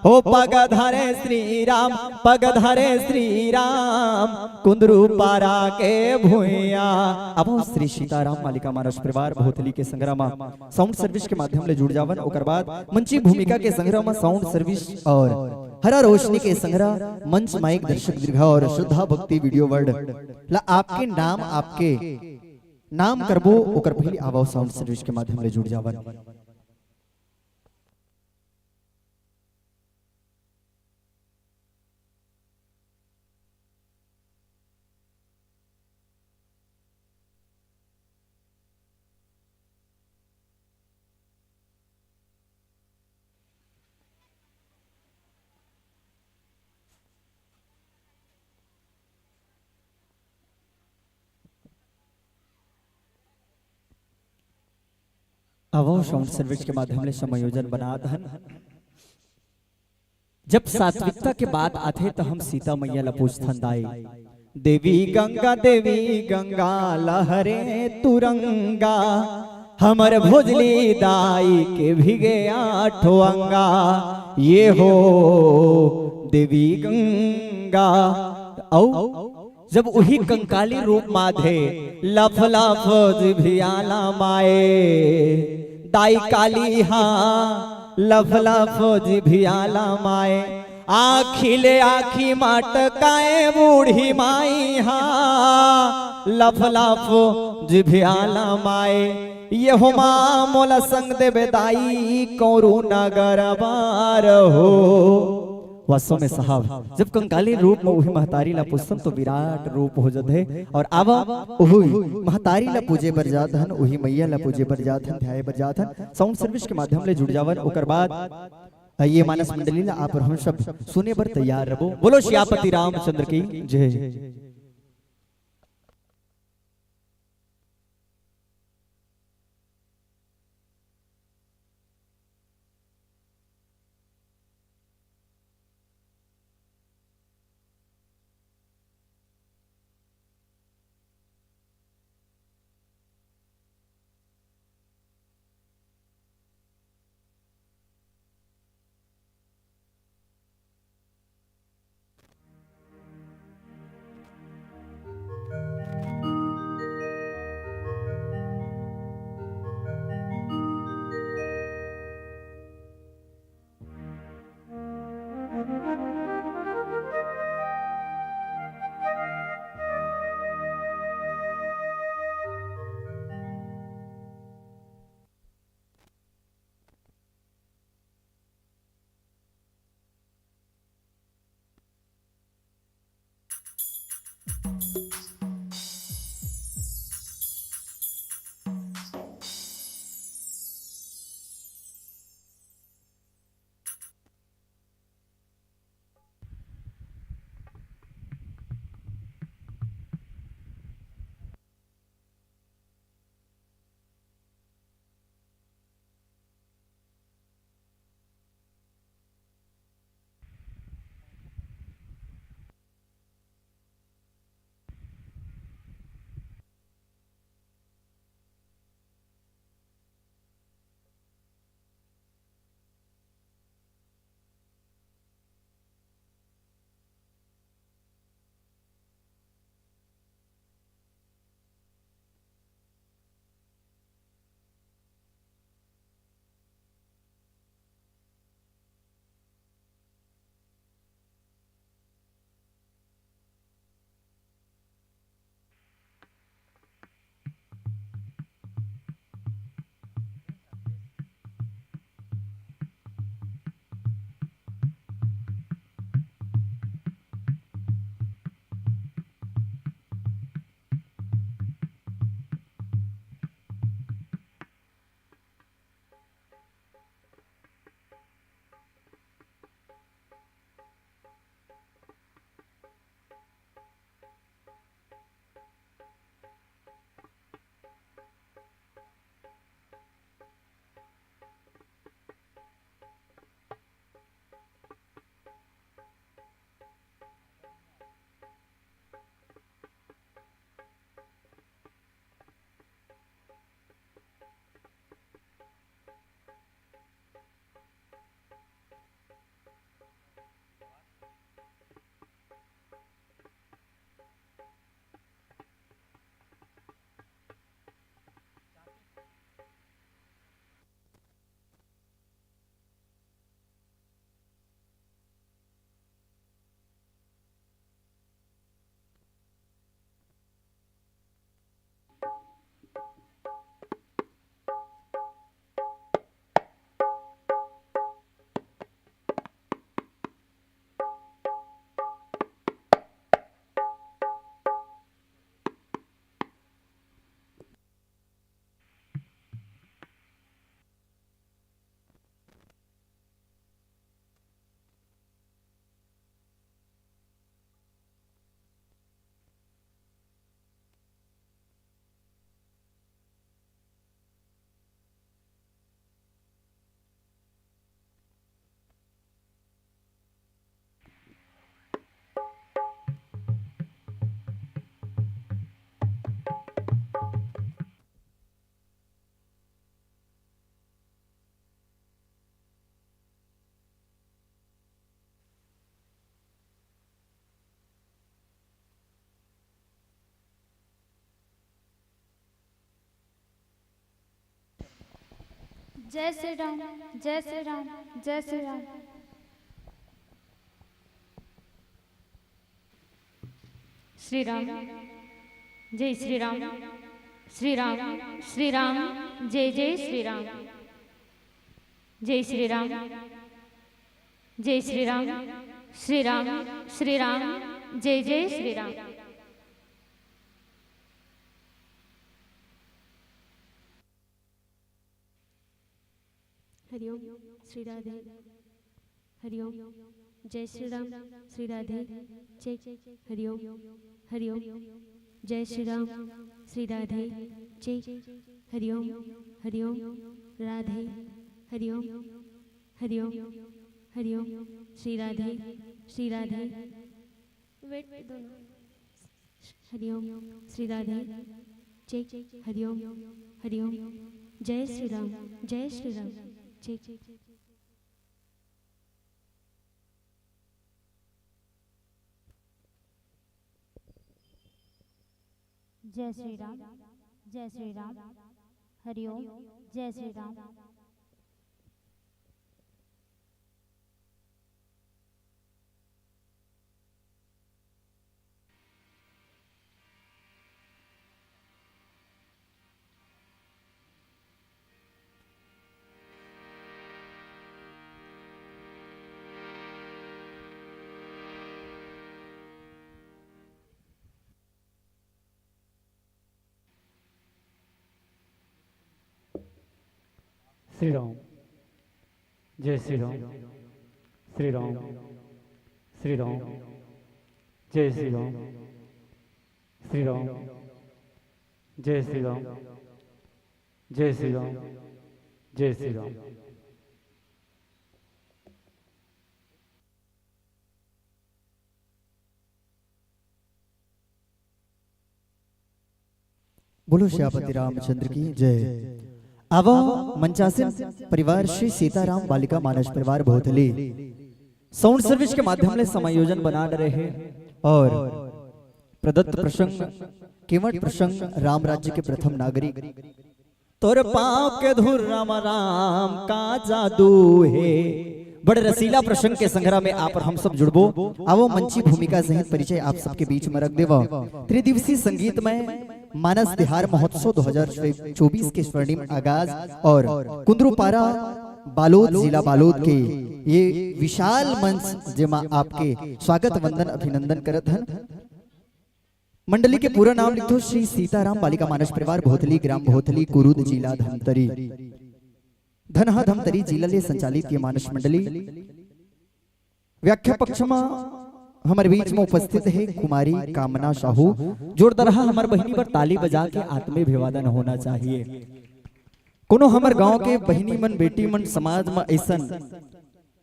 हो पग धरे श्री राम, पग धरे श्री राम, कुंदरू पारा के भुइया। अब श्री सीताराम मालिका मानस परिवार भोथली के संघरा म साउंड सर्विस के माध्यम ले जुड़ जावन। ओकर बाद मंची भूमिका के संघरा म साउंड सर्विस और हरा रोशनी के संघरा मंच माइक दर्शक दीर्घा और श्रद्धा भक्ति वीडियो वर्ल्ड ला आपके नाम, आपके नाम करबो, ओकर पहिली आवो साउंड सर्विस के माध्यम ले जुड़ जावन। आवो साउंड सर्विस के माध्यम ले समायोजन बनात हन। जब सात्विकता के बात आथे त हम सीता मैया ला पूछथन दाई, देवी गंगा, देवी गंगा लहरे तुरंगा, हमर भोजली दाई के भिगे आठो अंगा, ये हो देवी गंगा। औ जब उही कंकाली रूप माधे लफ लफ जिभियाला माए, दाई काली हा लफ लफ जिभियाला माए, आँखी ले आँखी माटकाए बूढ़ी माई हा लफ लफ जिभियाला माए, ये हो माँ मोला संग देबे दाई कौरू नगर बार हो। वास्तव में साहब, जब कंकाली रूप में उही महतारी ला पूजथन तो विराट रूप हो जाथे। और आवा उही महतारी ला पूजे बर जात हन, उही मैया ला पूजे बर जात हन, ध्याए बर जात हन। साउंड सर्विस के माध्यम ले जुड़ जावन। ओकर बाद ये मानस मंडली ला आप और हम सब सुने बर तैयार रहो। बोलो सियापति रामचंद्र की जय। जय श्री राम, जय श्री राम, जय श्री राम। श्री राम, जय श्री राम, श्री राम, श्री राम, जय जय श्री राम, जय श्री राम, जय श्री राम, श्री राम, श्री राम, जय जय श्री राम। हरिओम, श्री राधे। हरिओम, जय श्री राम, श्री राधे। चेक। हरिओम, हरिओम, जय श्री राम, श्री राधे। चेक। हरिओम, हरिओम, राधे। हरिओम, हरिओम, हरिओम, श्री राधे, श्री राधे। वेट दोनों। हरिओम, श्री राधे। चेक। हरिओम, हरिओम, जय श्री राम, जय श्री राम। चेक। जय श्री राम, जय श्री राम। हरिओम, जय श्री राम। श्री राम, जय श्री राम, श्री राम, श्री राम, जय श्री राम, श्री राम, जय श्री राम, जय श्री राम, जय श्री राम। बोलो श्यापति रामचंद्र की जय। आवा मंचासीन परिवार श्री सीताराम बालिका मानस परिवार भोथली साउंड सर्विस के माध्यम ले समायोजन बना रहे हैं और प्रदत्त प्रसंग, केवट प्रसंग, राम राज्य के प्रथम नागरिक, तोर पाँव के धूर राम राम का जादू हे। बड़ रसीला प्रसंग के संग्रह में आप और हम सब जुड़बो। आवो मंची भूमिका सहित परिचय आप सबके बीच में रख देवा। त्रिदिवसीय संगीतमय मानस तिहार महोत्सव दो हज़ार चौबीस के स्वर्णिम आगाज और कुंदरूपारा बालोद, जिला बालोद के ये विशाल मंच, जेमा आपके स्वागत वंदन अभिनंदन करत हन। मंडली के पूरा नाम लिखथो श्री सीताराम बालिका मानस परिवार भोथली, ग्राम भोथली, कुरूद, जिला धमतरी। धनहा धमतरी जिला ले संचालित ये मानस मंडली। व्याख्या पक्ष में हमर बीच में उपस्थित हे कुमारी कामना साहू, जोरदारहा हमर बहिनी बर ताली बजा के आत्मीय अभिवादन होना चाहिए। कोनो हमर गांव के बहिनी मन, बेटी मन समाज में ऐसन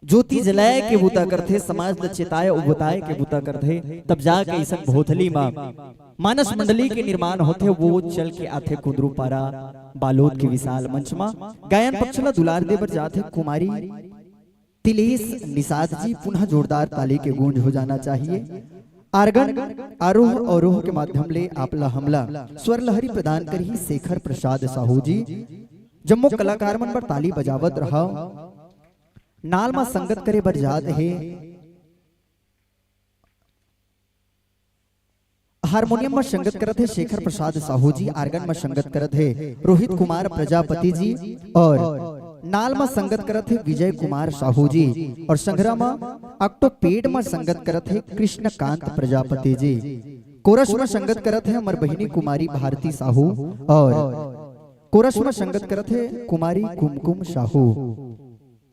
ज्योति जलाए के बूता करथे, समाज ल चेताए उबताए के बूता करथे, तब जाके अइसन भोथली म मानस मंडली के निर्माण होथे। वो चल के आथे कुंदरूपारा बालोद के विशाल मंच म। गायन पक्ष ल दुलार दे बर जाथे कुमारी तिलेश निषाद जी। पुनः जोरदार ताली के गूंज हो जाना चाहिए। आर्गन आरोह अवरोह के माध्यम ले आपला हमला स्वर लहरी प्रदान करही शेखर प्रसाद साहू जी। जम्मो कलाकार मन बर ताली बजावत रहा। नाल म संगत करे बर जात हे। हारमोनियम म संगत करत हे शेखर प्रसाद साहू जी, आर्गन म संगत करत हे रोहित कुमार प्रजापति जी और नाल म संगत करत हे विजय कुमार साहू जी और संघरा म ऑक्टोपेड म संगत करत हे कृष्णकांत प्रजापति जी। कोरस म संगत करत हे हमर बहिनी कुमारी भारती साहू और कोरस म संगत करत हे कुमारी कुमकुम साहू।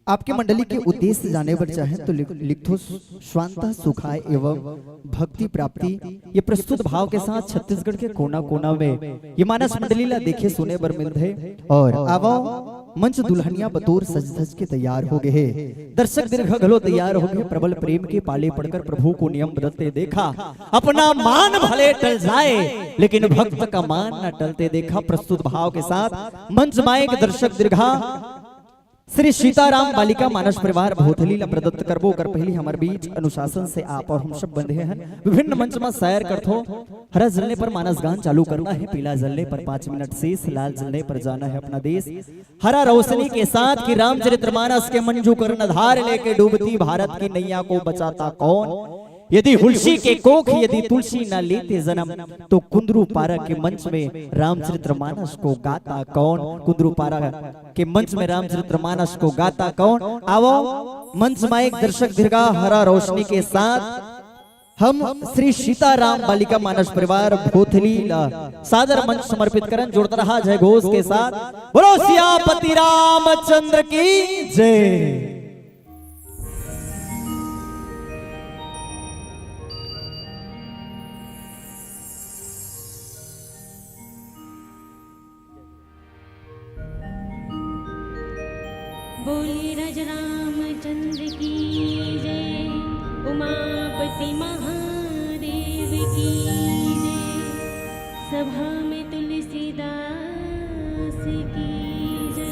आपके मंडली के उद्देश्य जाने बर चाहे तो लिख, लिखथो स्वांतः सुखाय एवं भक्ति प्राप्ति। ये प्रस्तुत भाव के साथ छत्तीसगढ़ के कोना कोना में ये मानस मंडली ला देखे सुने बर मिलथे। और आवो मंच दुल्हनिया बतौर सज धज के तैयार हो गए हे। दर्शक दीर्घा घलो तैयार हो गए। प्रबल प्रेम के पाले पड़कर प्रभु को नियम बदलते देखा। अपना मान भले टल जाए लेकिन भक्त का मान न टलते देखा। प्रस्तुत भाव के साथ मंच मायक दर्शक दीर्घा श्री सीताराम बालिका मानस परिवार भोथली ला प्रदत्त करबो। ओकर पहिली हमर बीच अनुशासन से आप और हम सब बंधे हन। विभिन्न मंच म सैर करथो। हरा जलने पर मानस गान चालू करना है, पीला जलने पर पाँच मिनट शेष, लाल जलने पर जाना है अपना देश। हरा रोशनी के साथ कि रामचरितमानस के मंजू कर्णधार लेके डूबती भारत की नैया को बचाता कौन? यदि हुलसी के कोख, यदि तुलसी ना लेते जन्म, तो कुंदरू पारा के मंच में रामचरितमानस को गाता कौन? कुंदरू पारा के मंच में रामचरितमानस को गाता कौन? आवो, मंच में एक दर्शक दीर्घा हरा रोशनी के साथ हम श्री सीताराम बालिका मानस परिवार भोथली ला सादर मंच समर्पित करन। जोरदार जय घोष के साथ बोलो सियापति रामचंद्र की जय। बोलिए राजा रामचंद्र की जय, उमापति महादेव की जय, सभा में तुलसीदास की जय।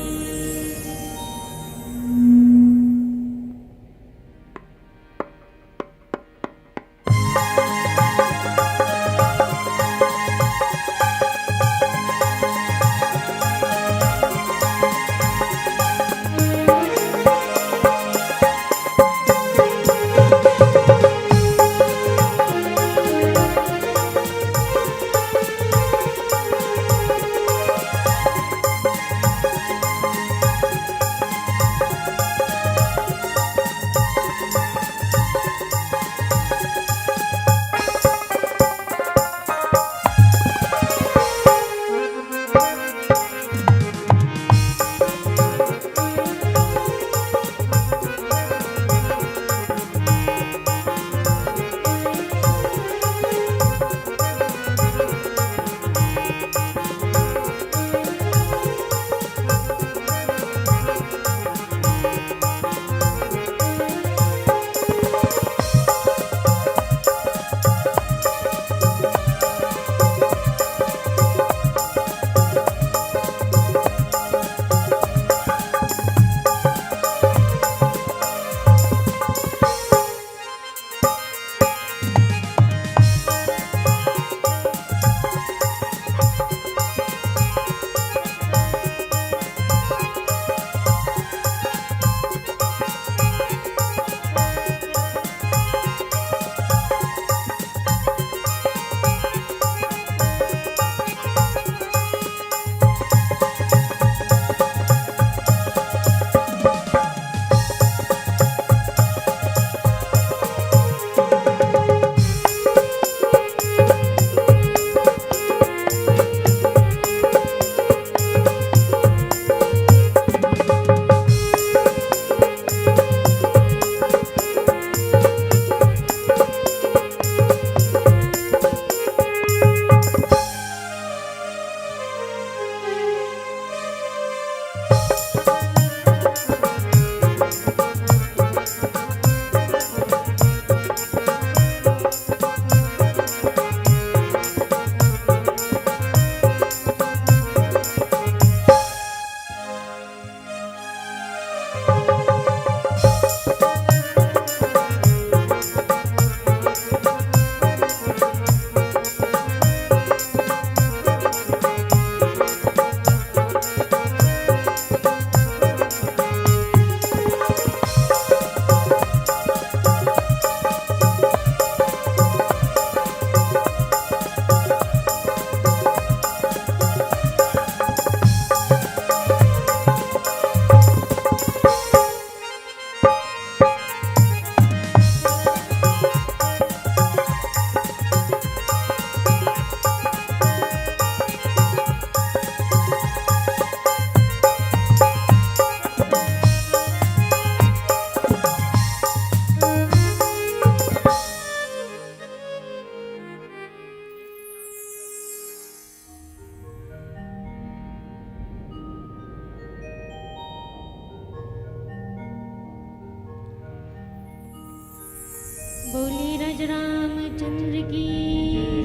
बोले राज रामचंद्र की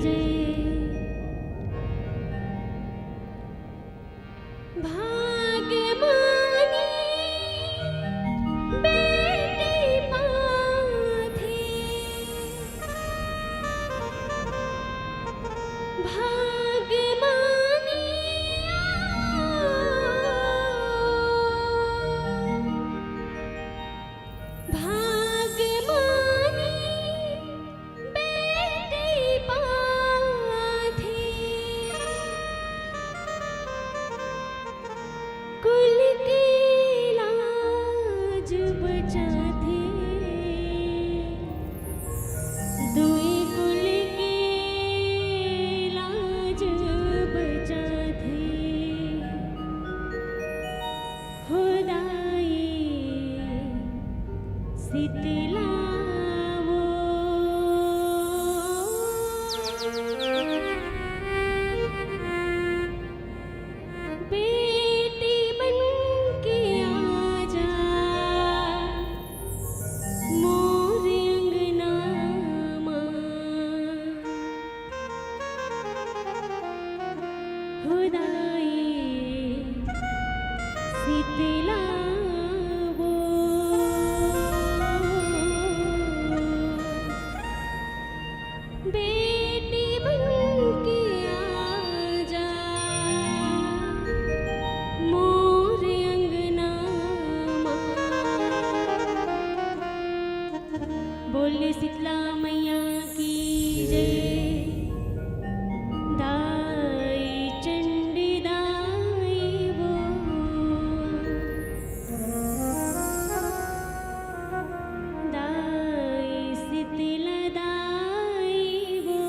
जय। भाग्यमानी शीतला वो बेटी बन के आजा मोर अंगना मा। हो दाई शीतला वो बेटी बन के आजा मोर अंगना मा। बोल शीतला मैया की जय। दाई चंडी दाई वो, दाई शीतला दाई वो,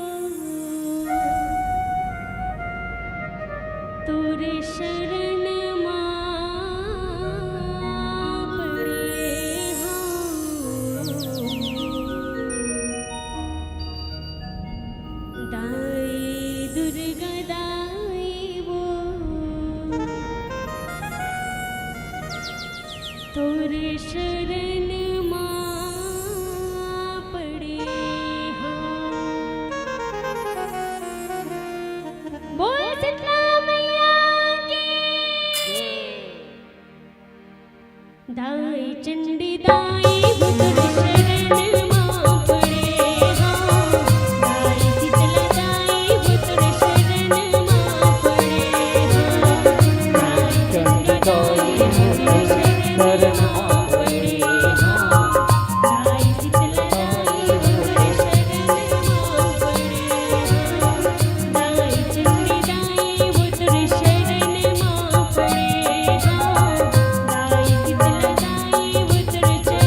तोरे शरण मा पड़े हौं। दाई दुर्गा दाई वो, तोरे शरण मा पड़े हौं। बोल शीतला मैया की। दाई चंडी दाई वो तोर शरण मा पड़े हौं। दाई शीतला दाई वो तोर शरण मा पड़े हौं। दाई चंडी दाई वो तोर शरण मा पड़े हौं। दाई शीतला दाई वो तोर शरण मा पड़े हौं। दाई चंडी दाई वो तोर शरण मा पड़े हौं। दाई शीतला दाई वो तोर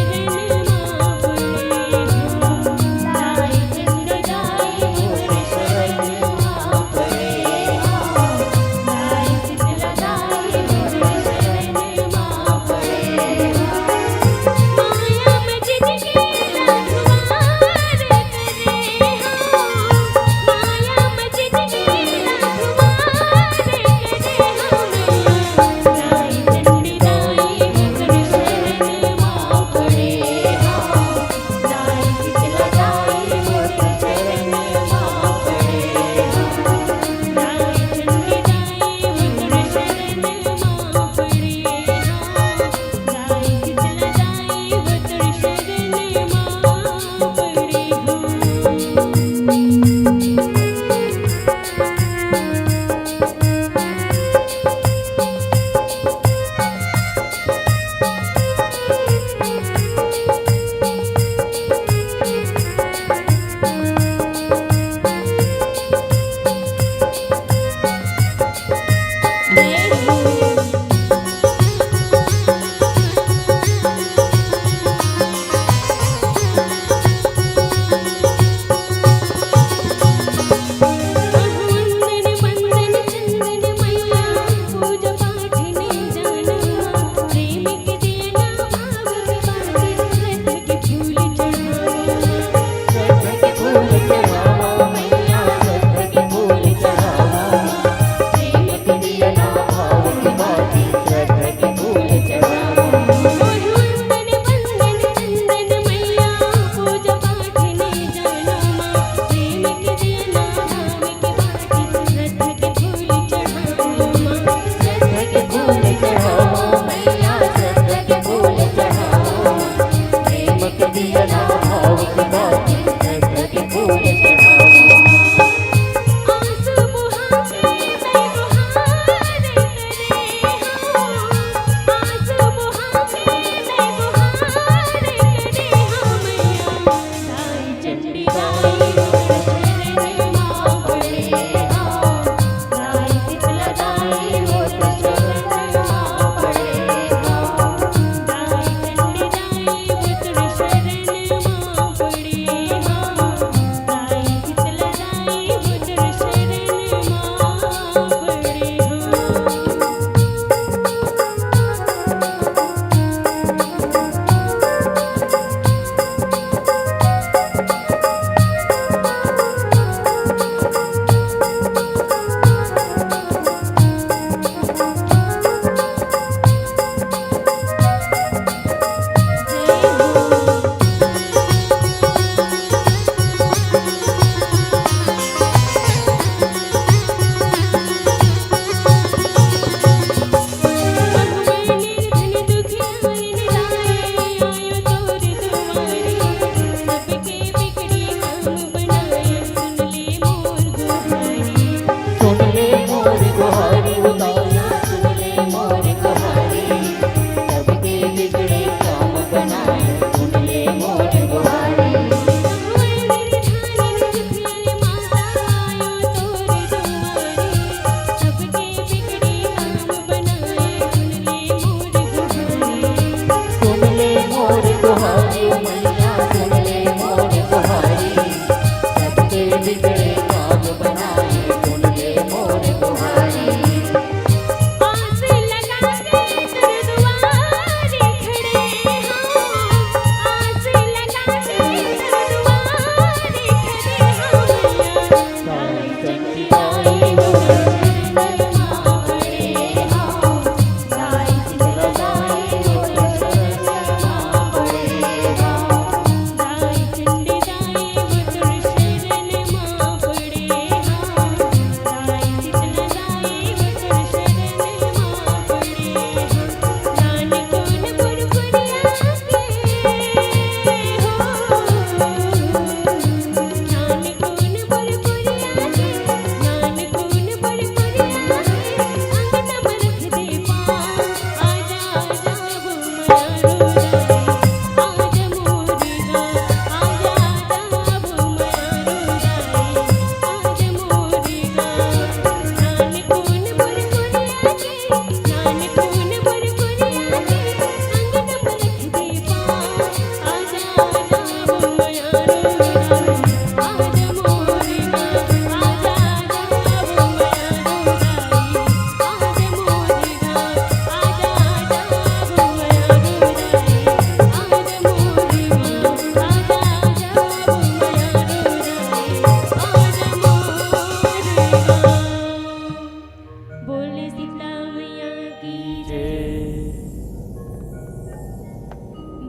बोल सीता मैया की जय।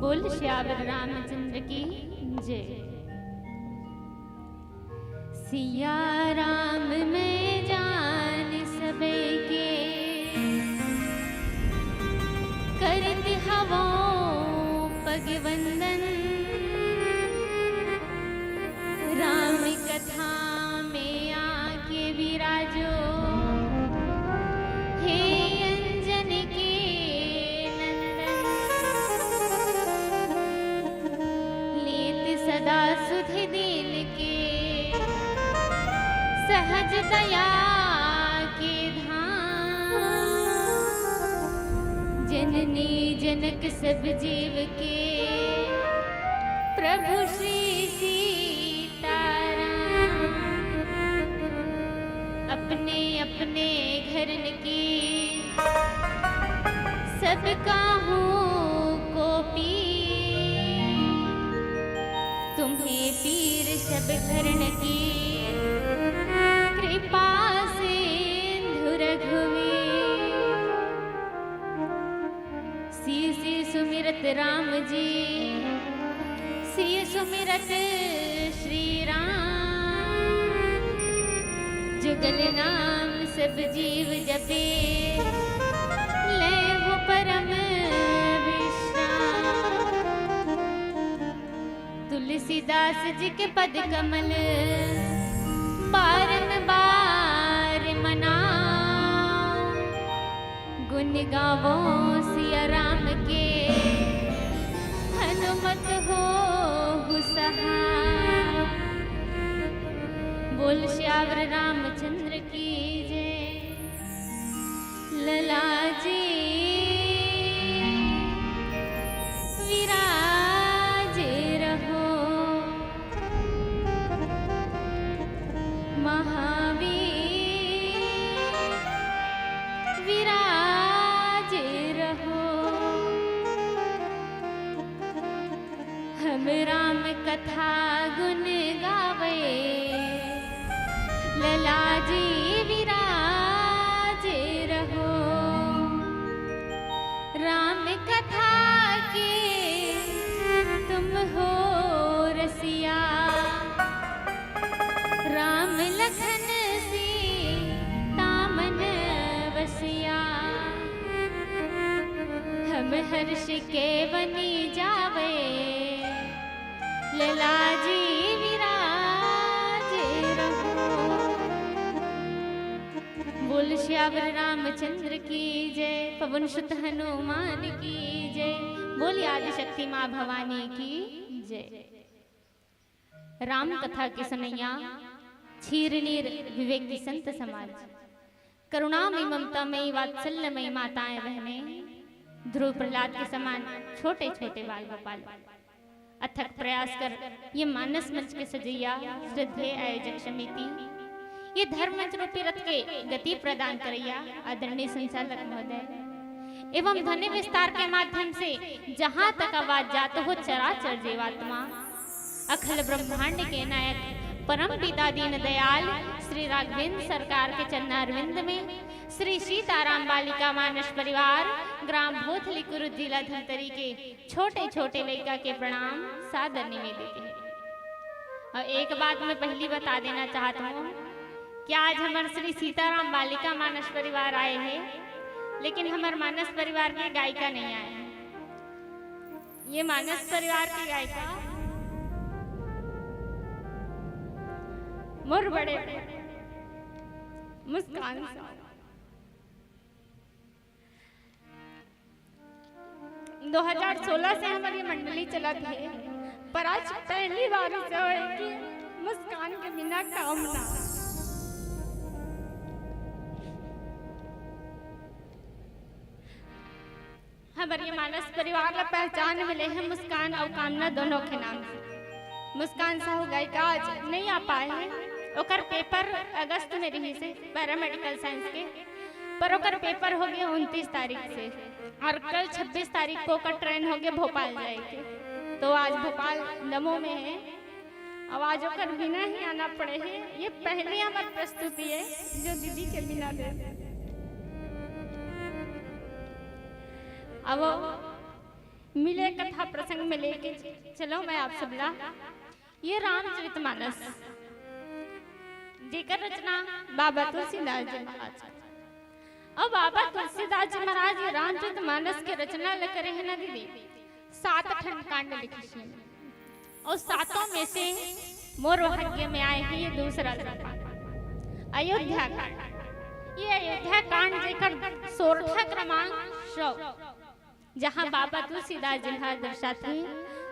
बोल श्यावर रामचंद्र की जय। सिया राम मैं जान सबके, करत हवों पग वंदन। राम कथा में आके विराजो, हे अंजन के नंदन। लेत सदा सुध दीन के, सहज दया के धाम। जननी जनक सब जीव के, प्रभु श्री सीताराम। अपने अपने घरन की, सब काहू को पीर। तुम्हें पीर सब घरन की, कृपा सिंधु रघुवीर। सिय सिय सुमिरत राम जी, सिय सुमिरत श्री राम। जुगल नाम सब जीव जपे, लेहु परम विश्राम। तुलसीदास जी के पद कमल बारंबार मनाओ। गुण गावो सिया राम के, हनुमत होहु सहाय। बोल श्यावर रामचंद्र की जय। लला जी विराज रहो, महावीर विराज रहो। हम राम कथा गुण गावे, लला जी विराज रहो। राम कथा के तुम हो रसिया, राम लखन सीता मन बसिया। हम हर्ष के बनी जावे, लला जी विराज रहो। बोल श्यावर रामचंद्र की जय, पवन सुत हनुमान की जय। बोलिए आदिशक्ति माँ भवानी की जय। राम कथा के सुनैया, छीर नीर विवेकी संत समाज, करुणा में ममता में वात्सल्य में माताएं बहनें, ध्रुव प्रहलाद के समान छोटे छोटे बाल गोपाल। अथक प्रयास कर ये मानस मंच के सजैया श्रद्धेय आयोजक समिति, ये धर्म मंच रूपी रथ के गति प्रदान करैया आदरणीय संचालक महोदय एवं ध्वनि विस्तार के माध्यम से जहाँ तक आवाज जात हो चराचर जीवात्मा, अखिल ब्रह्मांड के नायक परम पिता दीन दयाल श्री राघवेंद्र सरकार के चरणारविंद में श्री सीताराम बालिका मानस परिवार ग्राम भोथली कुरुद जिला धमतरी के छोटे छोटे लइका के प्रणाम सादर निवेदित हे। और एक बात मैं पहली बता देना चाहत हूँ कि आज हमर श्री सीताराम बालिका मानस परिवार आए हे, लेकिन हमर मानस परिवार के गायिका नहीं आए हे। ये मानस परिवार के गायिका मोर बड़े मुस्कान। दो हज़ार सोलह से हमर ये मंडली चलत हे, पर आज पहली बार ऐसे होए कि मुस्कान के बिना काम ना। हमर ये मानस परिवार ला पहचान मिले हे मुस्कान अउ कामना दोनों के नाम से। मुस्कान साहू गायिका आज नहीं आ पाए हे, ओकर पेपर अगस्त में रहिस हे पैरामेडिकल साइंस के, पर ओकर पेपर हो गए उनतीस तारीख से, और कल छब्बीस तारीख को ओकर ट्रेन हो गए भोपाल जाए के, तो आज भोपाल दमोह में हे। अब आज ओकर बिना ही आना पड़े हे। ये पहली हमर प्रस्तुति हे जो दीदी के बिना दे। अब मिले कथा प्रसंग में लेके चलो मैं आप सबला ये रामचरित मानस, जेकर रचना बाबा तुलसीदास जी महाराज। अब बाबा तुलसीदास जी महाराज ये रामचरित मानस के रचना ल करे हे ना दीदी, सात ठन कांड लिखिस हे, और सातों में से मोर भाग्य में आए हे ये दूसरा कांड, अयोध्या कांड। ये अयोध्या कांड जेकर सोरठा क्रमांक सौ, जहाँ बाबा तुलसीदास जी महाराज दर्शाथे,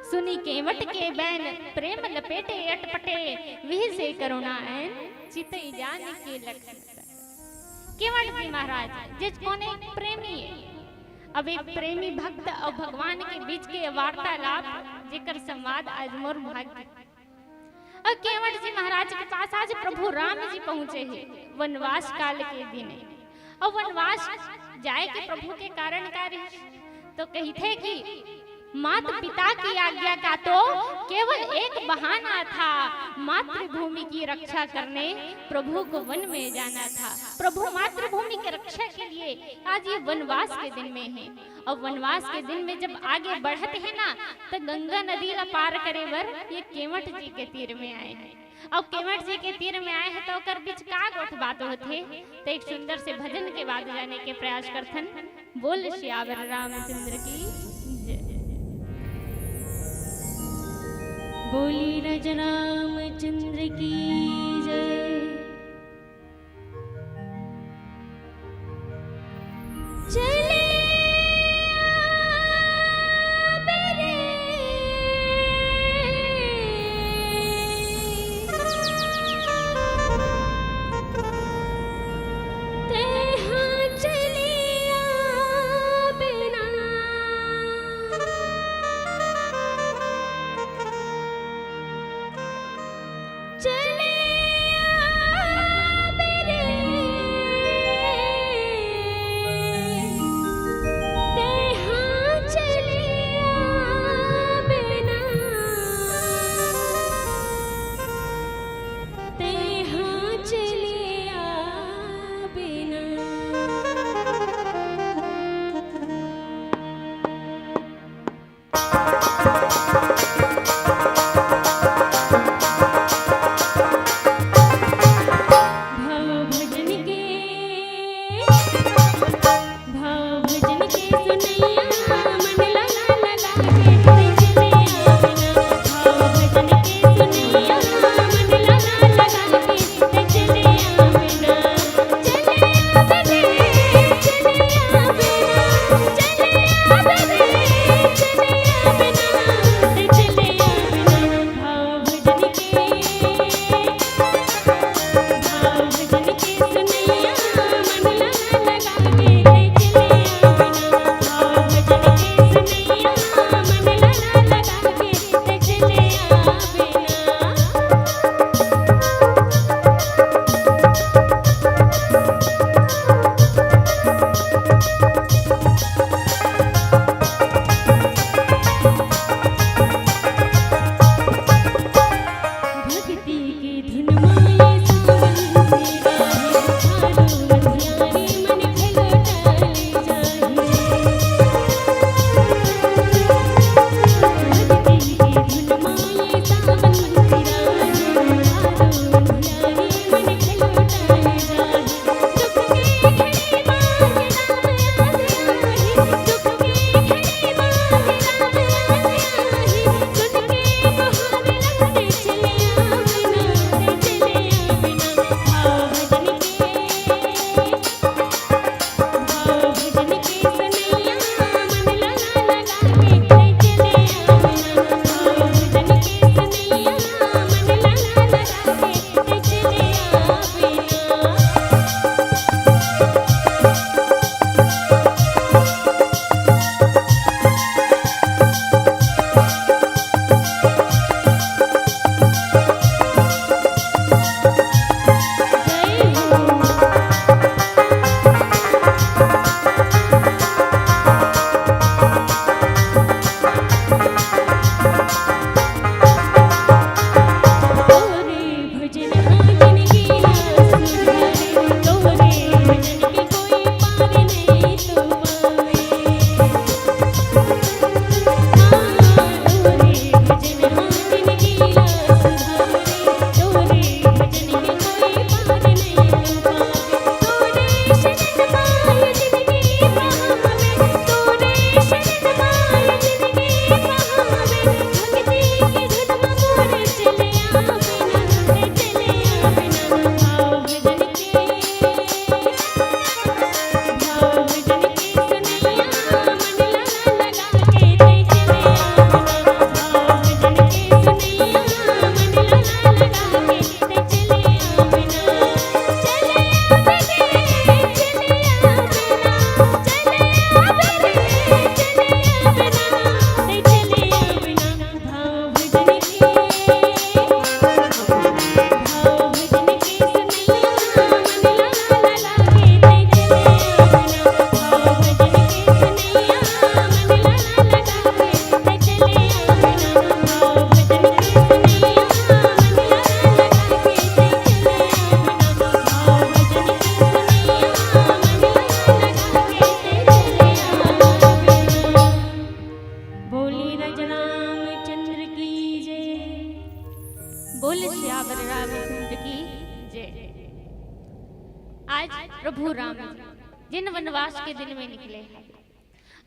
सुनी केवट के बैन प्रेम लपेटे अटपटे, विहसे करुणा ऐन चितई जान के लखन। केवट जी महाराज जे कोने एक प्रेमी हे, अब एक प्रेमी भक्त और भगवान के बीच के वार्तालाप, जेकर संवाद आज मोर भाग्य। और केवट जी महाराज के पास आज प्रभु राम जी पहुंचे हे वनवास काल के दिन, और वनवास जाए के प्रभु के कारण का रहिस, तो कहिथे कि माता पिता की आज्ञा का तो केवल एक बहाना था, मातृभूमि की रक्षा करने प्रभु को वन में जाना था। प्रभु मातृभूमि की रक्षा के लिए आज ये वनवास के दिन में हे, और वनवास के दिन में जब आगे बढ़त हे ना, तो गंगा नदी ला पार करे बर ये केवट जी के तीर में आए हे। अब केवट जी के तीर में आए हे तो ओकर बीच का गोठ बात होथे, तो एक सुंदर से भजन के बाद जाने के प्रयास करथन। बोल सियावर रामचंद्र की जय। बोली रज रामचंद्र की जय। चले आबे रे। तेहा चले आबे ना। चले आज प्रभु राम जी जिन वनवास के दिन में निकले हे,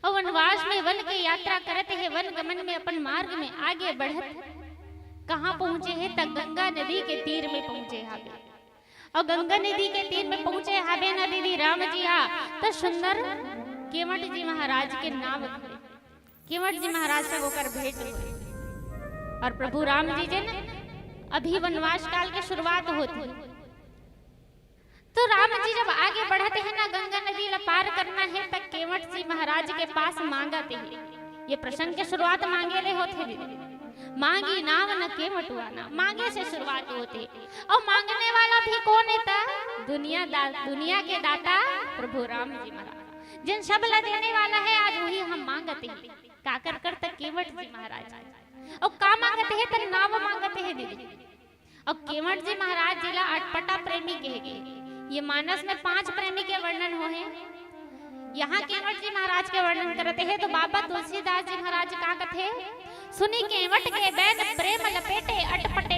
अउ वनवास में वन के यात्रा करत हे, वन गमन में अपन मार्ग में आगे बढ़त कहाँ पहुँचे हे? त गंगा नदी के तीर में पहुँचे हावे। अउ गंगा नदी के तीर में पहुँचे हावे न दीदी राम जी हा, त सुंदर केवट जी महाराज के नाव धरे। केवट जी महाराज से ओकर भेंट होय। अउ प्रभु राम जी जिन अभी वनवास काल के शुरुआत होत हे, तो राम जी जब आगे बढ़त हे ना, गंगा नदी ला पार करना हे, त केवट जी महाराज के पास मांगत हे। ये प्रसंग के शुरुआत मांगे ले होत हे दीदी। मांगी नाव न केवट आना, मांगे से शुरुआत होत हे। अउ मांगने वाला भी कोन हे? त दुनिया दा-, दुनिया के दाता प्रभु राम जी महाराज, जिन सब ला देने वाला हे, आज वही हम मांगत हे। काकर कर? त केवट जी महाराज। अउ का मांगत हे? त नाव मांगत हे दीदी। अउ केवट जी महाराज जी ला अटपटा प्रेमी कहे गे। ये मानस में पांच प्रेमी के वर्णन होहे। यहाँ केवट जी महाराज के वर्णन करत हे, तो बाबा तुलसीदास जी महाराज का कथे, सुनी केवट के बैन प्रेम लपेटे अटपटे।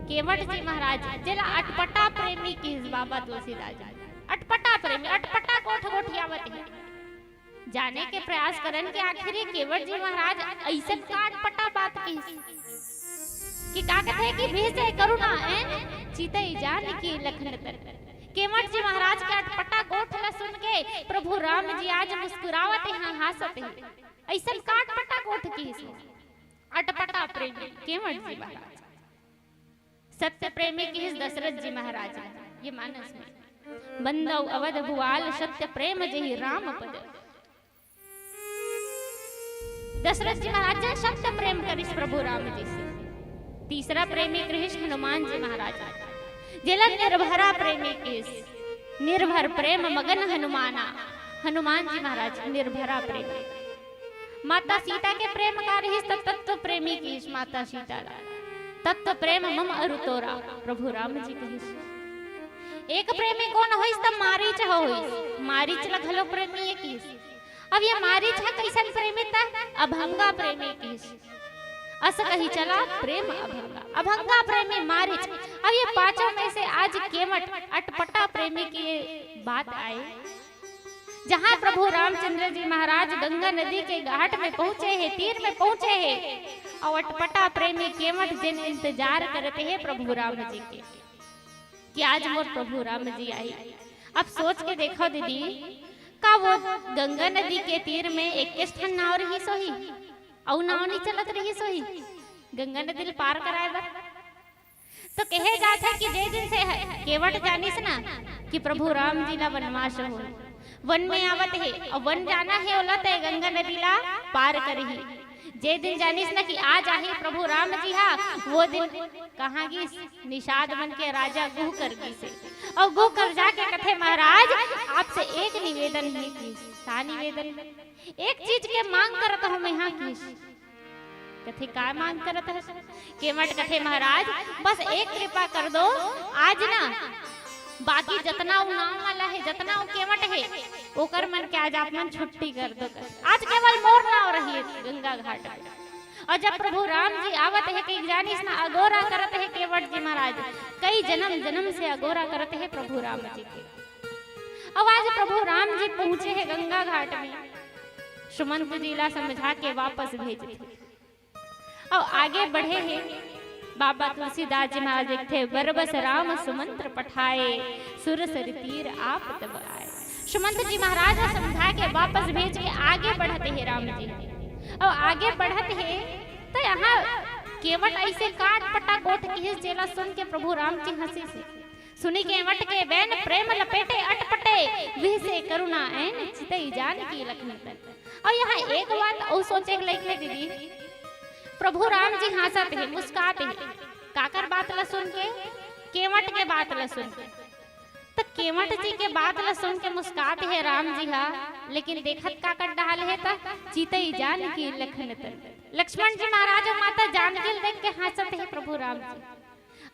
केवट जी महाराज जेला अटपटा प्रेमी किहिस बाबा तुलसीदास जी। अटपटा प्रेमी, अटपटा गोठ गोठियावत हे। जाने के प्रयास करन के आखिर ये केवट जी महाराज अइसन का अटपटा बात किहिस कि का कथे कि "बिहसे करुणा ऐन चितई जानकी लखन तन।" केवट जी महाराज के अटपटा गोठ ला सुन के प्रभु राम जी आज मुस्कुरावत हे, हाँसत हे। अइसन का अटपटा गोठ किहिस? अटपटा प्रेमी केवट जी महाराज। सत्य प्रेमी किहिस दशरथ जी महाराज। ये मानस में बंदौ अवध भुआल सत्य प्रेम जेहि राम पद। दशरथ जी महाराज जी सत्य प्रेम करिस प्रभु राम जी से। तीसरा प्रेमी किहिस हनुमान जी महाराज, जेला निर्भरा प्रेमी किहिस। निर्भर प्रेम मगन हनुमाना, हनुमान जी महाराज निर्भरा प्रेमी। माता सीता के प्रेम का रिहिस त तत्व प्रेमी किहिस माता सीता ला। तत्व प्रेम मम अरु तोरा, प्रभु राम जी किहिस। एक प्रेमी कोन होइस त मारीच ह होइस। मारीच ला घलो प्रेमी ये किहिस। अब ये मारीच ह कइसन प्रेमी त अभंगा प्रेमी किहिस। अस कहि चला प्रेम अभंगा, अभंगा प्रेमी मारीच। अब ये पांचों में से आज केवट अटपटा प्रेमी के ये बात आय। जहाँ प्रभु रामचंद्र जी महाराज गंगा नदी के घाट में पहुँचे हे, तीर में पहुँचे हे, अउ अटपटा प्रेमी केवट जिन इंतजार करत हे प्रभु राम जी के, कि आज मोर प्रभु राम जी आही। अब सोच के देखव दीदी, का वो गंगा नदी के तीर में एकेच ठन नाव रिहिस होही, अउ नाव नइ चलत रिहिस होही गंगा नदी ल पार कराय बर? तो कहे जात हे कि जे दिन से ह-, केवट जानिस ना कि प्रभु राम जी ला वनवास होही, वन में आवत हे, अउ वन जाना हे ओला, त गंगा नदी ला पार करही। जे दिन जानिस ना कि आज आही प्रभु राम जी हा, वो दिन कहाँ गिस? निषाद मन के राजा गुह कर गिस हे। अउ गुह कर जाके कथे, "महाराज, आपसे एक निवेदन हे।" किहिस, "का निवेदन?" "एक चीज के मांग करत हँव मैं हा।" किहिस। कथे, "का मांग करत हस?" केवट कथे, "महाराज, बस एक कृपा कर दो, आज ना बाकी जतना वो नाव वाला हे, जतना वो केवट हे, ओकर मन के आज आप मन छुट्टी कर दो।" आज केवल मोर नाव रही गंगा घाट में। अउ जब प्रभु राम जी आवत हे, कई जानिस ना अगोरा करत हे केवट जी महाराज, कई जनम जनम से अगोरा करत हे प्रभु राम जी के। अउ आज प्रभु राम जी पहुँचे हे गंगा घाट में, सुमंत जी ला समझा के वापस भेज दे। अउ आगे बढ़े हे बाबा तुलसीदास जी महाराज लिखथे, "बरबस राम सुमंत्र पठाए, सुर सर तीर आप तब आए।" सुमंत जी महाराज ला समझा के वापस भेज के आगे बढ़त हे राम जी। अउ आगे बढ़त हे त यहाँ केवट अइसे का अटपटा गोठ किहिस जेला सुन के प्रभु राम जी हँसिस हे। सुनी केवट के बैन प्रेम लपेटे अटपटे, बिहसे करुणा ऐन चितई जानकी लखन तन। अउ यहाँ एक बात अउ सोचे के लइक हे दीदी, प्रभु राम जी हाँसत हे, मुस्कात हे, काकर बात ला सुन के? केवट के बात ला सुन के। त केवट जी के बात ला सुन के मुस्कात हे राम जी हा, लेकिन देखत काकर डहार हे त चितई जानकी लखन तन। लक्ष्मण जी महाराज अउ माता जानकी ल देख के हाँसत हे प्रभु राम जी।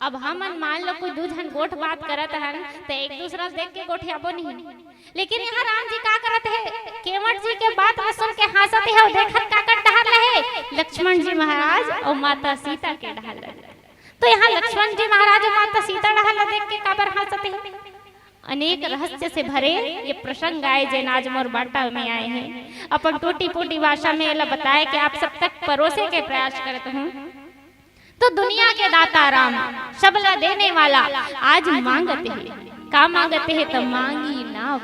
अब हमन मान लो कोई दू झन गोठ बात करत हन, त एक दूसरा ल देख के गोठियाबो नहीं। लेकिन यहाँ राम जी का करत हे? केवट जी के बात ला सुन के हाँसत हे अउ देखत काकर डहार ला हे? लक्ष्मण जी महाराज अउ माता सीता के डहार ला। तो यहाँ लक्ष्मण जी महाराज अउ माता सीता डहार ला देख के काबर हाँसत हे? अनेक रहस्य से भरे ये प्रसंग आए, जेन आज मोर बाटा में आए हे। अपन टूटी फूटी भाषा में एला बताए के आप सब तक परोसे के प्रयास करत हूँ। तो दुनिया के दाता राम, सबला देने वाला, आज मांगत हे। का मांगत हे? त मांगी नाव।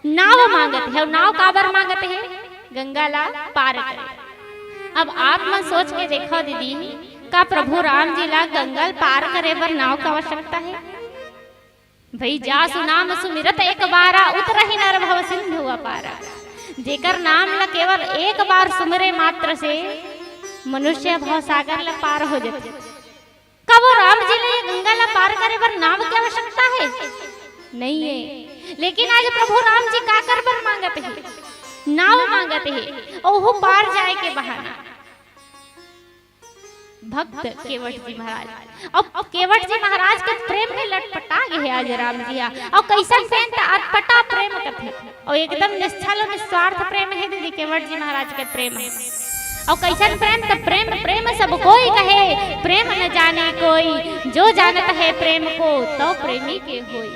नाव मांगत हे। अउ नाव काबर मांगत हे? गंगा ला पार करे। अब आप मन सोच के देखो दीदी, का प्रभु राम जी ला गंगा ल पार करे बर नाव के आवश्यकता हे? भई, जासु नाम सुमिरत एक बारा, उतरहि नर भव सिंधु अपारा। जेकर नाम ल केवल एक बार सुमरे मात्र से मनुष्य भव सागर ल पार हो जथे। का वो राम जी ल ये गंगा ल पार करे बर नाव के आवश्यकता हे? नहीं हे। लेकिन आज प्रभु राम जी काकर बर मांगत हे? नाव मांगत हे। ओहू पार जाए के बहाना। भक्त केवट जी महाराज। अब केवट जी महाराज के प्रेम में लटपटा गे हे आज राम जी हा। अउ कइसन प्रेम, त अटपटा प्रेम कथे। अउ एकदम निश्छल अउ निस्वार्थ प्रेम हे दीदी, केवट जी महाराज के प्रेम हे। अउ कइसन प्रेम? त प्रेम, प्रेम सब कोई कहे, प्रेम न जाने कोई, जो जानत है प्रेम को, तो प्रेमी के होई।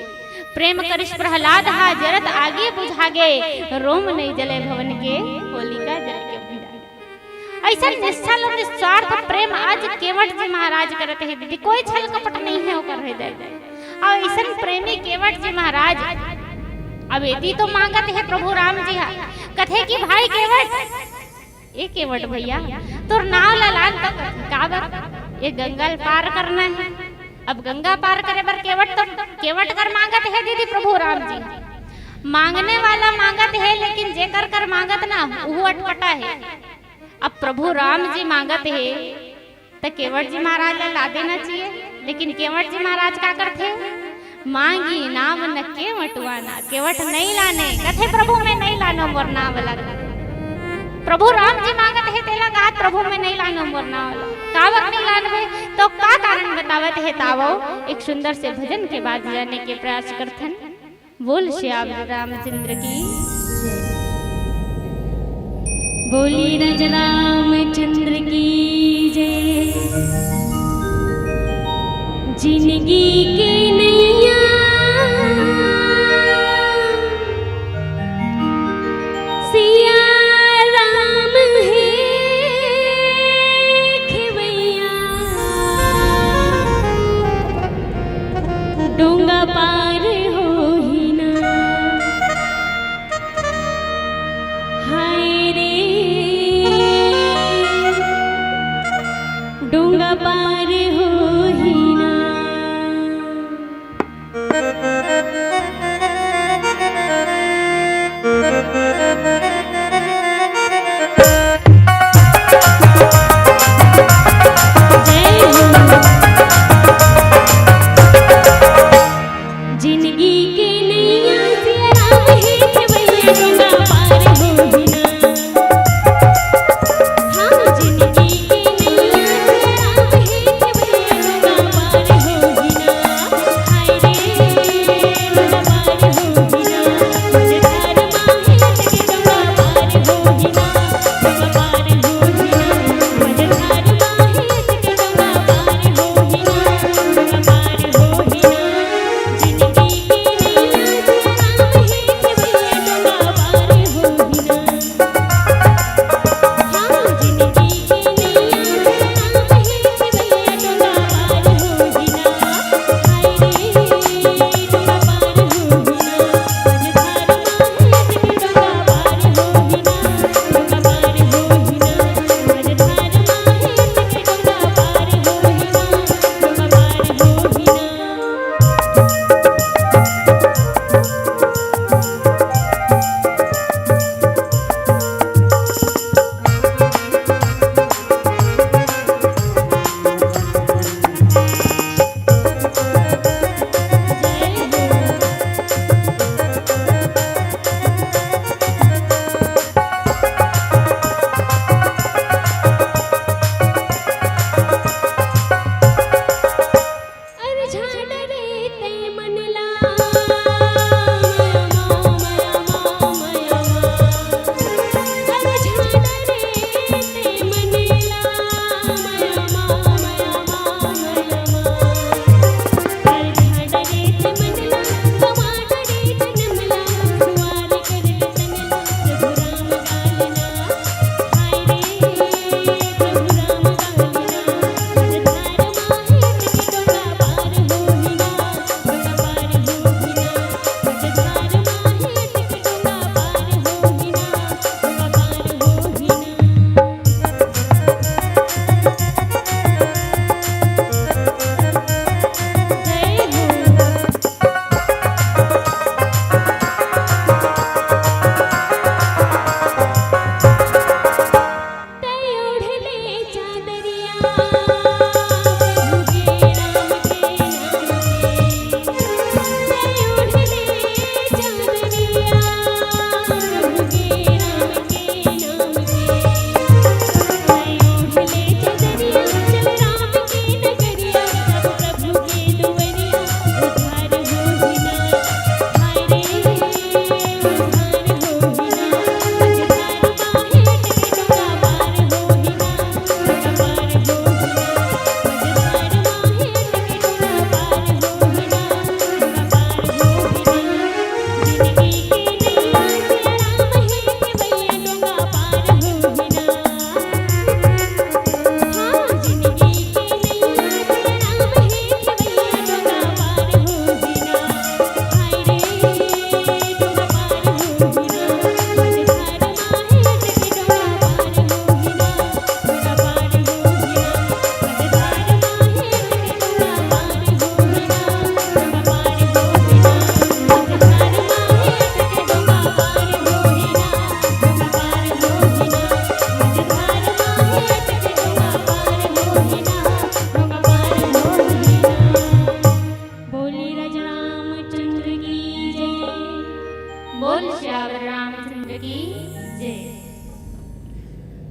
प्रेम करिस प्रहलाद हा, जरत आगी बुझागे, रोम नहीं जले भवन के, होलिका जल के बुझागे। अइसन निश्छल अउ निस्वार्थ प्रेम आज केवट जी महाराज करत हे दीदी, कोई छल कपट नहीं हे ओकर हृदय में। अउ अइसन प्रेमी केवट जी महाराज अब एती तो मांगत हे प्रभु राम जी हा, कथे कि भाई केवट, ए केवट भैया, तोर नाव ला लान तो कथे, काबर? ये गंगा ल पार करना हे। अब गंगा पार करे बर केवट तो, केवट कर मांगत हे दीदी प्रभु राम जी। मांगने वाला मांगत हे, लेकिन जेकर कर मांगत ना, उहू अटपटा हे। अब प्रभु राम जी मांगत हे, त केवट जी महाराज ला ला देना चाहिए, लेकिन केवट जी महाराज का करथे? मांगी नाव न केवटवाना, केवट नहीं लाने, कथे प्रभु में नहीं लानो मोर नाव ला। प्रभु राम जी मांगत हे, तेला कहा प्रभु में नहीं लानो मोर नाव ला। काबर नहीं लानबे? तो का कारण बतावत हे, तावो एक सुंदर से भजन के बाद जाने के प्रयास करथन। बोल श्री रामचंद्र की जय। बोली राजा रामचंद्र की जय। जिंदगी के नैया सिया राम हे खेवैया, डोंगा पार होही ना। हाय रे, डोंगा पार होही ना। जिंदगी के नैया सिया राम हे खेवैया, डोंगा पार होही ना। हाँ, जिंदगी के नैया सिया राम हे खेवैया,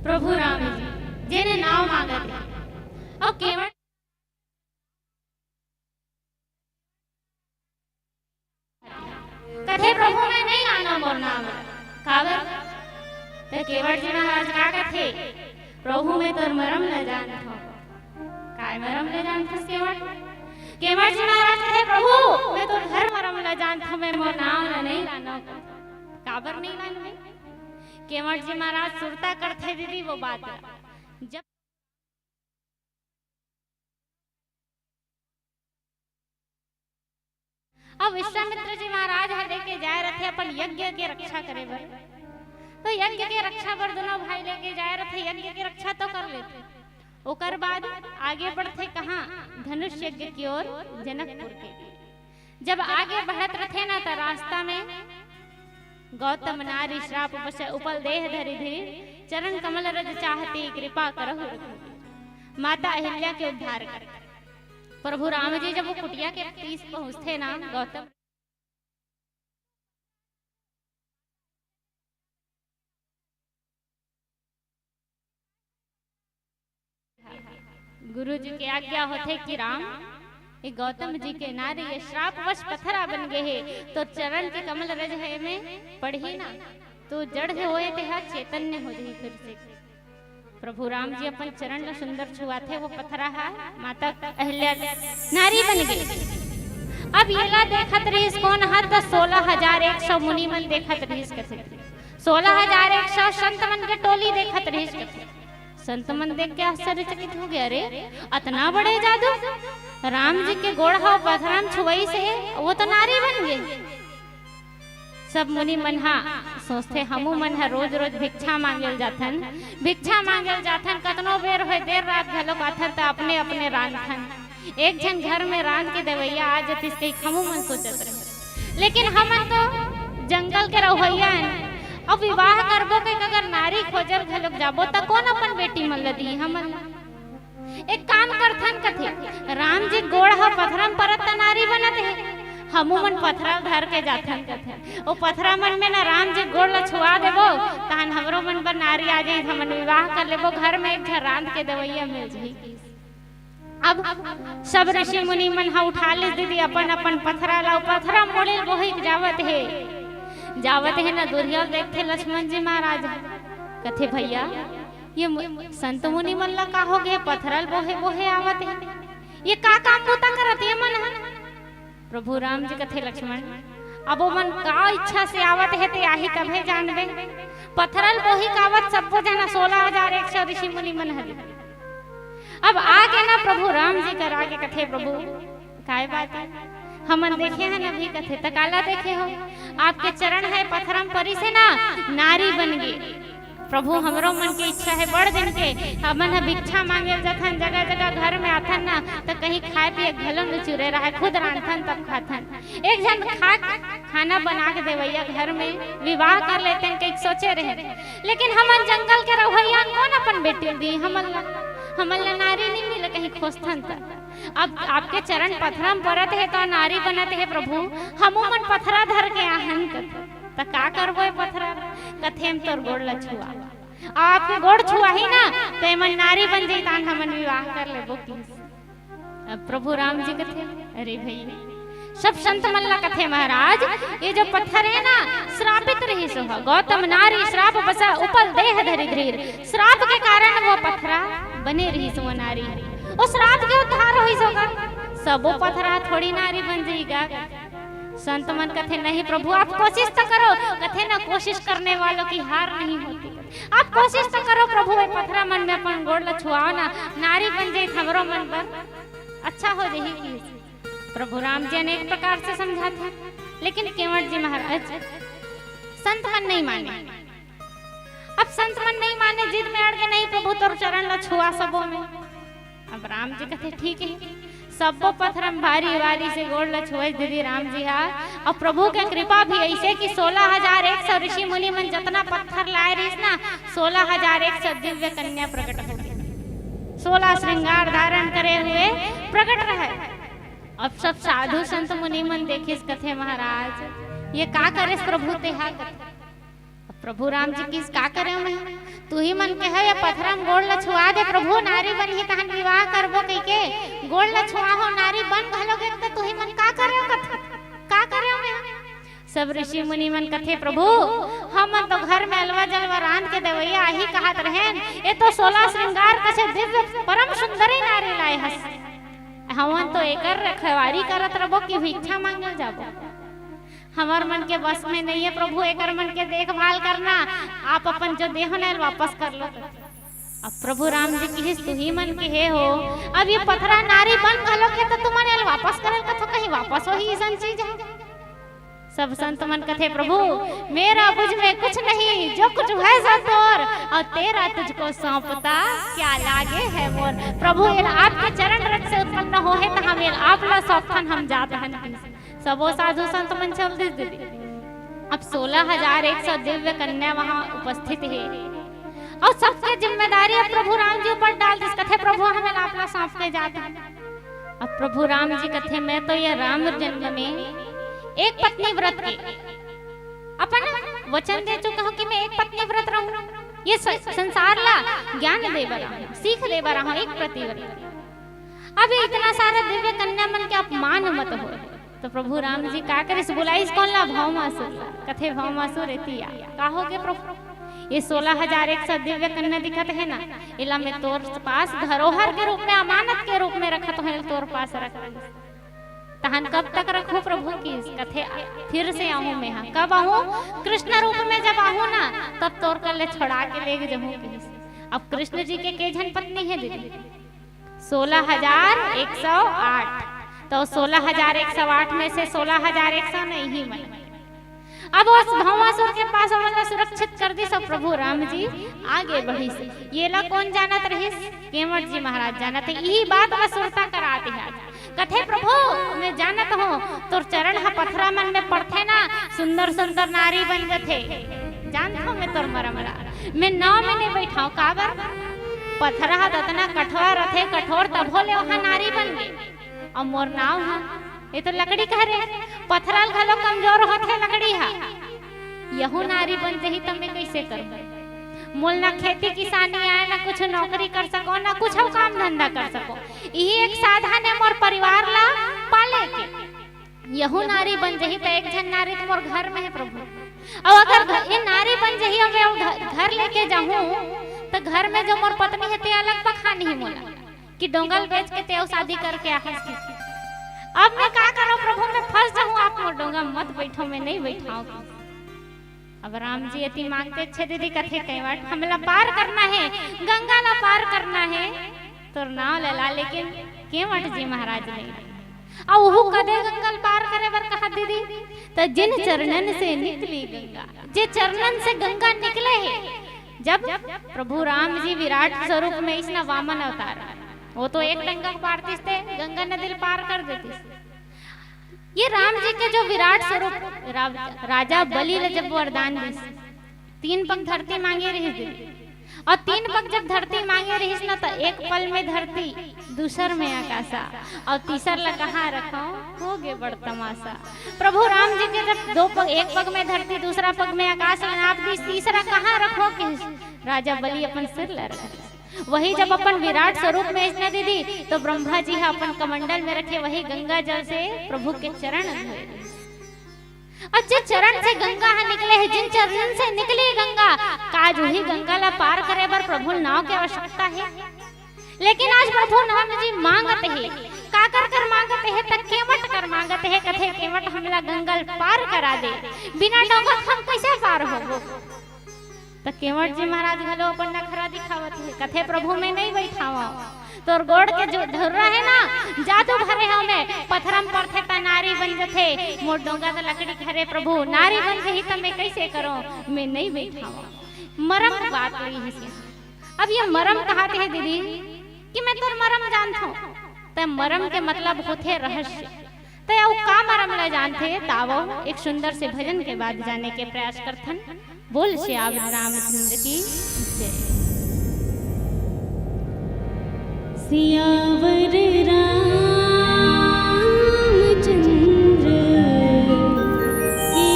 प्रभु राम जी, जेने नाव मांगत हे। अउ केवट कथे, "प्रभु, मैं नहीं लानों मोर नाव।" काबर? त केवट जी महाराज का कथे, "प्रभु, मैं तोर मरम ल जानथों।" "काय मरम ल जानथस केवट?" केवट जी महाराज कथे, "प्रभु, मैं तोर घर मरम ल जानथों, मैं मोर नाव ल नहीं लानों।" काबर नहीं लानबे? केवट जी महाराज सुरता करथे दीदी वो बात ला। जब अब विश्वामित्र जी महाराज ह लेके जाए रथे अपन यज्ञ के रक्षा करे बर, तो यज्ञ के रक्षा बर दोनों भाई लेके जाए रथे, यज्ञ के रक्षा तो कर लेथे। ओकर बाद आगे बढ़थे कहाँ? धनुष यज्ञ की ओर, जनकपुर के। जब आगे बढ़त रथे ना, त रास्ता में गौतम नारी श्राप वश उपल देह धरि धीर, चरण कमल रज चाहती कृपा करहु रघुवीर। माता अहिल्या के उद्धार कर। प्रभु राम जी जब वो कुटिया के तीस पहुंचथे ना, गौतम गुरु जी के आज्ञा होथे कि राम, ये गौतम जी के नारी ये श्रापवश पथरा बन गए हे, तो चरण के कमल रज हे में पड़ही ना, तो जड़ हे होए तेहा चैतन्य हो जाही फिर से। प्रभु राम जी अपन चरण ल सुंदर छुआथे, वो पथरा हा माता अहिल्या नारी बन गई। अब येला देखत रहिस कोन हा, त सोलह हजार एक सौ मुनि मन देखत रहिस कथे, सोलह हजार एक सौ संत मन के टोली देखत रहिस कथे। संत मन देख के आश्चर्यचकित हो गया, "अरे, अतना बड़े जादू, राम जी के गोड़ ह पथरा म छुवई से वो तो नारी बन गए।" सब मुनि मन हा सोचथे, "हमू मन हा रोज रोज भिक्षा मांगे ल जाथन, भिक्षा मांगे ल जाथन, कतनो बेर होय, देर रात घलोक आथन, त अपने अपने रांधथन। एक झन घर में रांध के देवैया आ जतिस," कहिके हमू मन सोचत रहे। लेकिन हमन तो जंगल के रहवैया हन, अब विवाह करबो कहिके अगर नारी खोजल घलोक जाबो, त कोन अपन बेटी मन ल दी हमन ल? एक काम करथन कथे, "राम जी गोड़ ह पथरा म परत त नारी बनत हे, हमू मन पथरा धर के जाथन कथे। ओ पथरा मन में ना राम जी गोड़ ल छुआ देबो, तहन हमरो मन बर नारी आ जाही, हमन विवाह कर लेबो, घर में एक झन रांध के देवैया मिल जाही।" अब सब ऋषि मुनि मन ह उठा लेस दीदी अपन अपन पथरा ला, पथरा मुड़े ल बोहिक जावत हे, जावत हे ना, दुरिहा देखथे लक्ष्मण जी महाराज, कथे, "भैया, ये मु-, संत मुनि मन ला का हो गया? पथरा ल बोहे बोहे आवत हे, ये का काम बूता करत ये मन ह?" प्रभु राम जी कथे, "लक्ष्मण, अब ओमन का इच्छा से आवत हे ते आही तभे जानबे। पथरा ल बोहिक आवत सब्बो झन सोलह हजार एक सौ ऋषि मुनि मन हरे।" अब आके ना प्रभु राम जी करा के कथे, "प्रभु, काय बात हे? हमन देखे हन अभी।" कथे, "त काला देखे हो? आपके चरण हे पथरा म परिस हे ना, नारी बन गे। प्रभु, हमरो मन के इच्छा हे बड़ दिन के, हमन ह भिक्षा मांगे ल जाथन, जगह जगह घर में आथन ना, त कहीं खाए पिए घलो न चुरे रहे, खुद रांधथन तब खाथन। एक झन खा, खाना बना के देवैया घर में विवाह कर लेतेन कहिके सोचे रहे, लेकिन हमन जंगल के रहवैया कोन अपन बेटी ल दी? हमन ला, हमन ला नारी नहीं मिले कहीं खोजथन त। अब आपके चरण पथरा म परत हे त नारी बनत हे प्रभु, हमू मन पथरा धर के आहन कथे, त का करबो ए पथरा?" कथे, "हम तोर गोड़ ल छुआ, आपके गोड़ छुआही ना, त एमन नारी बन जाही, तान हमन विवाह कर लेबो।" किस अब प्रभु राम जी कथे, "अरे भई, सब संत मन ला कथे महाराज, ये जो पत्थर हे ना, श्रापित रहिस होहा। गौतम नारी श्राप बसा, उपल देह धरि धीर।" श्राप के कारण वो पथरा बने रहिस, वो नारी, वो श्राप के उद्धार होइस होहा। सबो पथरा थोड़ी नारी बन जाही गा। संत मन कथे, "नहीं प्रभु, आप कोशिश तो करो।" कथे ना, "कोशिश करने वालों की हार नहीं होती।" आप कोशिश तो करो प्रभु, ए पथरा मन में अपन गोड़ ल छुआओ ना, नारी बन जाही, हमरो मन बर अच्छा हो जाही। प्रभु राम जी अनेक प्रकार से समझाथे, लेकिन केवट जी महाराज संत मन नहीं माने। अब संत मन नहीं माने, जिद में अड़ के, "नहीं प्रभु, तोर चरण ल छुआ सबो में।" अब राम जी कथे, "ठीक हे।" सब्बो पथरा म बारी बारी से गोड़ ल छुए दीदी राम जी हा। अब प्रभु के कृपा भी ऐसे कि सोलह हजार एक सौ ऋषि मुनि मन जतना पत्थर लाए रहिस ना, सोलह हजार एक सौ दिव्य कन्या प्रकट हो गई। सोलह श्रृंगार धारण करे हुए प्रकट रहे। अब सब साधु संत मुनि मन देखिस, कथे, "महाराज, ये का करेस प्रभु तेहा?" कथे, अब प्रभु राम जी किस, "का करे मैं? तू तुही मन के हे, ये पथरा म गोड़ ल छुआ दे प्रभु, नारी बनही तहन विवाह करबो कहिके गोड़ ल छुआ हो, नारी बन घलो गे त तुही मन का करे हो कथे, का करे हो मैं? सब ऋषि मुनि मन कथे, प्रभु, हमन तो घर में अलवा जलवा रांध के देवइया आही कहत रहेन, ये तो सोलह श्रृंगार कसे दिव्य परम सुंदरी नारी लाए हस। हमन तो एकर रखवारी करत रबो कि भिक्षा मांगे जाबो। हमर मन के बस में नहीं है प्रभु एकर मन के देखभाल करना। आप अपन जो देहो ना वापस कर लो। अब प्रभु राम जी किहिस, तुही मन के हे हो, अब ये पथरा नारी बन घलो के तो तुमन एला वापस करे ल कथो, कहीं वापस होही अइसन चीज हे? सब संत मन कथे, प्रभु, मेरा मुझ में कुछ नहीं, जो कुछ है सो तोर, और तेरा तुझको सौंपता क्या लागे है मोर। प्रभु, एला आपके चरण रज से उत्पन्न हो हे, त हम एला आप ला सौंपथन, हम जात हन। सबो साधु संत मन चल दिस दीदी। अब सोलह हजार एक सौ दिव्य कन्या वहां उपस्थित हे, और सबके जिम्मेदारी अब प्रभु राम जी ऊपर डाल दिस। कथे, प्रभु, हम एला आप ला सौंप के जात हन। अब प्रभु राम जी कथे, मैं तो ये राम जन्म में एक पत्नी व्रत के अपन वचन दे चुका हूँ कि मैं एक पत्नी व्रत रहूं, ये स-, संसार ला ज्ञान दे बर आहूं, सीख दे बर आहूं, एक पत्नी व्रत। अब ये इतना सारा दिव्य कन्या मन के अपमान मत हो। तो प्रभु राम जी का करिस, बुलाइस कोन ला? भौमासुर ला। कथे, भौमासुर, एती आ। का हो गे प्रभु? ये सोलह हजार एक सौ दिव्य कन्या दिखत हे ना, एला मैं तोर पास धरोहर के रूप में, अमानत के रूप में रखत हूँ, तोर पास रख। तहन कब तक रखूं प्रभु? किहिस, कथे, फिर से आहूं मैं हा। कब आहूं? कृष्ण रूप में जब आहूं ना, तब तोर कर ले छोड़ा के लेग जहूं किहिस। अब कृष्ण जी के के झन पत्नी हे दीदी? सोलह हजार एक सौ आठ। तो सोलह हजार एक सौ आठ में से सोलह हजार एक सौ नहीं मन। अब उस भौमासुर के पास ओमन ला सुरक्षित कर दिस, सब प्रभु राम जी आगे बढ़िस। ये ला कोन जानत रहिस? केवट जी महाराज जानत हे। इही बात ला सुरता करात हे आज। कथे, प्रभु, मैं जानत हूँ, तोर चरण ह पथरा मन में पड़थे ना, सुंदर सुंदर नारी बन जथे। जानत हूँ मैं तोर मरम ला, मैं नाव में नहीं बैठाऊँ। काबर? पथरा ह अतना कठोर रथे, कठोर, तभो ले वहाँ नारी बन गे। अउ मोर नाव ह, ये तो लकड़ी कह रे, पथरा ल घलो कमजोर होथे लकड़ी ह। यहू नारी बन जही त मैं कइसे करूँ? मोल ना खेती किसानी आय, ना कुछ नौकरी कर सको, ना कुछ अउ काम धंधा कर सको। इही एक साधन हे मोर परिवार ला पाले के। यहू नारी बन जही त एक झन नारी त मोर घर में हे प्रभु। अउ अगर घ-, ये नारी बन जही अउ मैं अउ घ-, घर लेके जाहूँ त घर में जो मोर पत्नी हे ते अलग पखानही मोला कि डोंगा ल बेच के ते अउ शादी करके आहस कि। अब मैं का करूँ प्रभु, मैं फंस जाहूँ, आप मोर डोंगा मत बैठो, मैं नहीं बैठाओ। अब राम जी एती मांगते, अच्छे दीदी कथे, केवट हमला पार करना हे, गंगा ला पार करना हे, तोर नाव ले ला, लेकिन केवट जी महाराज नहीं। अउ उहू कदे गंगा ल पार करे बर कहा दीदी, त जिन चरणन से निकली गंगा, जे चरणन से गंगा निकले हे। जब प्रभु राम जी विराट स्वरूप में अइसना वामन अवतार, वो तो एक डंगा के पार दिस ते गंगा नदी ल पार कर देतिस। ये राम जी के जो विराट स्वरूप रा-, राजा बलि ल जब वरदान दिस, तीन पग धरती मांगे रहिस दीदी, अउ तीन पग जब धरती मांगे रहिस ना, त एक पल में धरती, दूसर में आकाशा, अउ तीसर ला कहाँ रखो, हो गे बड़ तमाशा। प्रभु राम जी के जब दो पग, एक पग में धरती, दूसरा पग में आकाश ला नाप दिस, तीसरा कहाँ रखो कि राजा बलि अपन सिर ला रख दिस। वही जब अपन विराट स्वरूप में अइसना दीदी, तो ब्रह्मा जी ह अपन कमंडल में रखे वही गंगा जल से प्रभु के चरण धोए। अउ जे चरण से गंगा ह निकले हे, जिन चरणन से निकली गंगा, का आज उही गंगा ला पार करे बर प्रभु नाव के आवश्यकता हे? लेकिन आज प्रभु राम जी मांगत हे, काकर कर मांगत हे? त केवट कर मांगत हे। कथे, केवट हमला गंगा ल पार करा दे, बिना डोंगा के हम कइसे पार होबो? त केवट जी महाराज घलो अपन नखरा दिखावत हे, कथे, प्रभु मैं नहीं बैठावंव, तोर गोड़ के जो धुर्रा हे ना, जादू भरे हंव मैं, पथरा म परथे त नारी बन जथे, मोर डोंगा त लकड़ी के हरे प्रभु, नारी बन जही त मैं कइसे करंव, मैं नहीं बैठावंव। मरम के बात कहिस हे। अब ये मरम कहाथे दीदी कि मैं तोर मरम जानथंव, त मरम के मतलब होथे रहस्य। त अउ का मरम ला जानथे, त आवव एक सुंदर से भजन के बाद जाने के प्रयास करथन। बोल सियावर रामचंद्र की जय। सियावर रामचंद्र की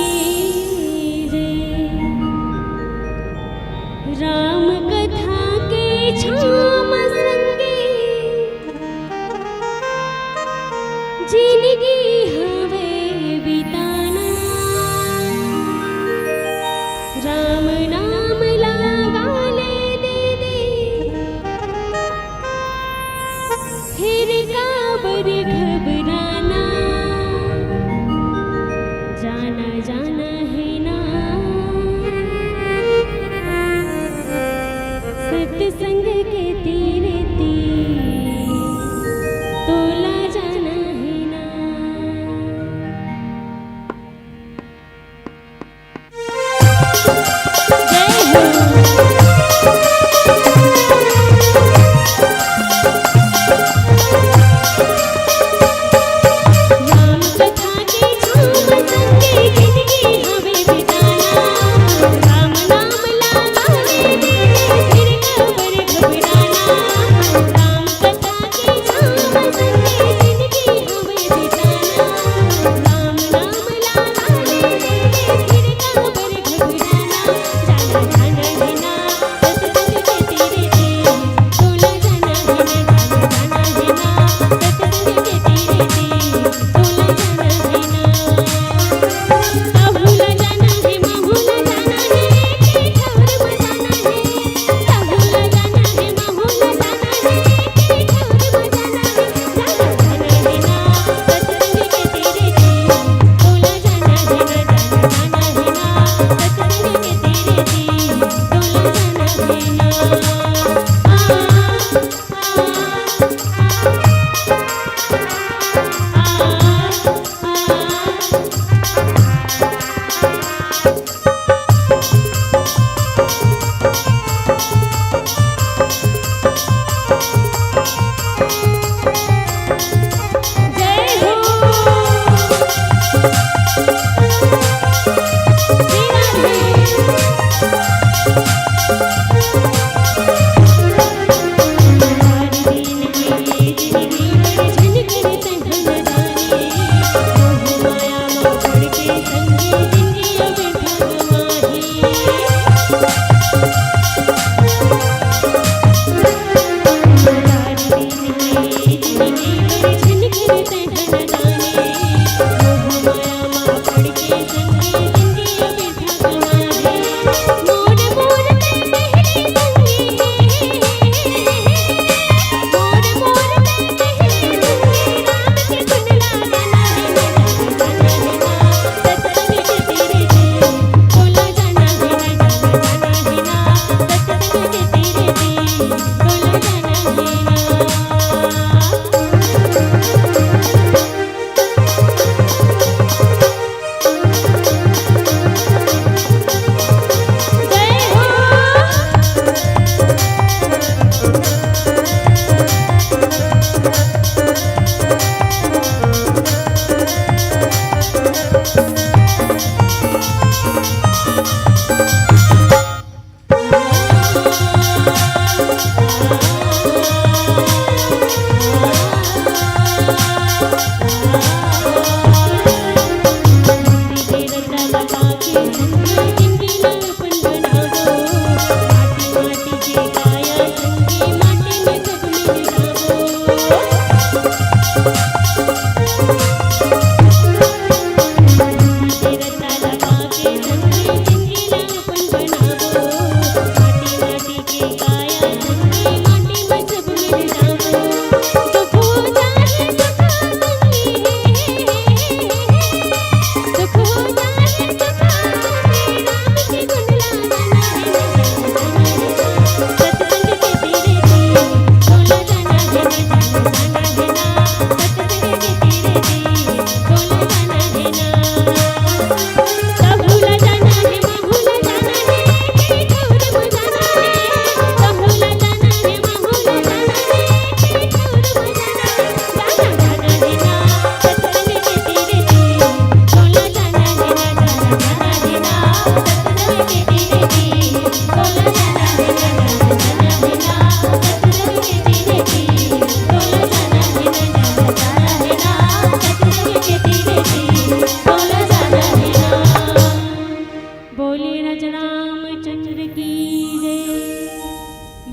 जय। राम छाम संगे जिनगी हवे बिताना। राम नाम लागा ले दीदी, फिर काबर घबराना। जाना जाना हे ना सत्संग के तीर ती, तोला जाना हे ना। जय हो। राम कथा के छाम संगे जिनगी हवे बिताना। राम नाम लागा ले दीदी, फिर काबर घबराना। राम कथा के छाम संगे जिनगी हवे बिताना। राम नाम लागा ले दीदी, फिर काबर घबराना। जाना जाना हे ना सत्संग के तीर ती, तोला जाना हे ना, जाना जाना हे ना सत्संग के तीर ती, तोला जाना हे ना। तहूला जाना हे, महूला जाना हे, एक ही ठौर म जाना हे। तहूला जाना हे, महूला जाना हे, एक ही ठौर म जाना हे। जाना जाना हे ना सत्संग के तीर ती, तोला जाना हे ना, जाना जाना हे ना सत्संग के तीर ती, तोला जाना हे ना। आ, जय हो।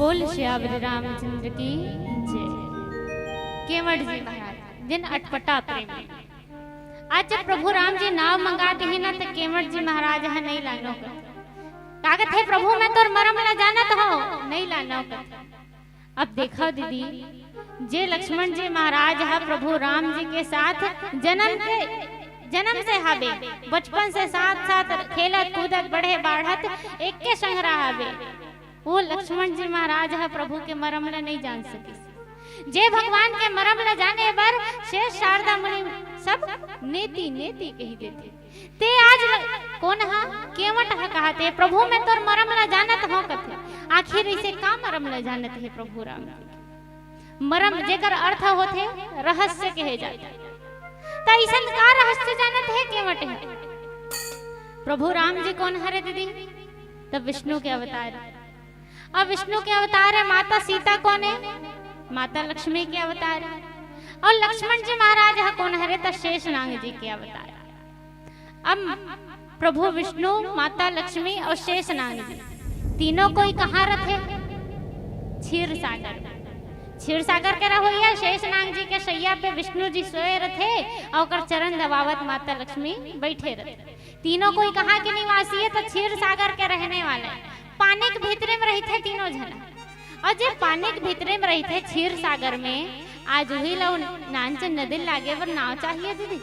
बोल सियावर रामचंद्र की जय। केवट जी महाराज जिन अटपटा प्रेमी। आज जब प्रभु राम जी नाव मंगा दे हे ना, त केवट जी महाराज ह नहीं लानो कथे। का कथे, "प्रभु मैं तोर मरम ला जानत हंव, नहीं लानो कथे।" अब देखा दीदी, जे लक्ष्मण जी महाराज ह प्रभु राम जी के साथ जन्म के, जन्म से हाबे, बचपन से साथ साथ खेलत कूदत बढ़े बाढ़त एक के संग रहा हाबे, वो लक्ष्मण जी महाराज ह प्रभु के मरम ला नहीं जान सकिस। जे भगवान के मरम ला जाने बर शेष शारदा मुनि सब नेति नेति कहि देथे। ते आज ल-, कोन ह? केवट ह कहाथे, "प्रभु मैं तोर मरम ला जानत हंव," कथे। आखिर इसे का मरम ला जानत हे प्रभु राम जी? मरम जेकर अर्थ होथे रहस्य कहे जाथे। त अइसन का रहस्य जानत हे केवट ह? प्रभु राम जी कोन हरे दीदी? त विष्णु के अवतार। अब विष्णु के अवतार हे, माता सीता कोन हे? माता लक्ष्मी के अवतार हे। अउ लक्ष्मण जी महाराज ह कोन हरे? त शेषनाग जी के अवतार। अब प्रभु विष्णु, माता लक्ष्मी अउ शेषनाग जी तीनों कोई कहाँ रथे? क्षीर सागर। क्षीर सागर के रहोइया शेषनाग जी के शैया पे विष्णु जी सोए रथे अउ ओकर चरण दबावत माता लक्ष्मी बैठे रथे। तीनों कोई कहाँ के निवासी हे? त क्षीर सागर के रहने वाला हे। पानी के भीतरे में रहिथे तीनों झन। अउ जे पानी के भीतरे में रहिथे क्षीर सागर में, आज उही ला नानचन नदी लागे बर नाव चाहिए दीदी।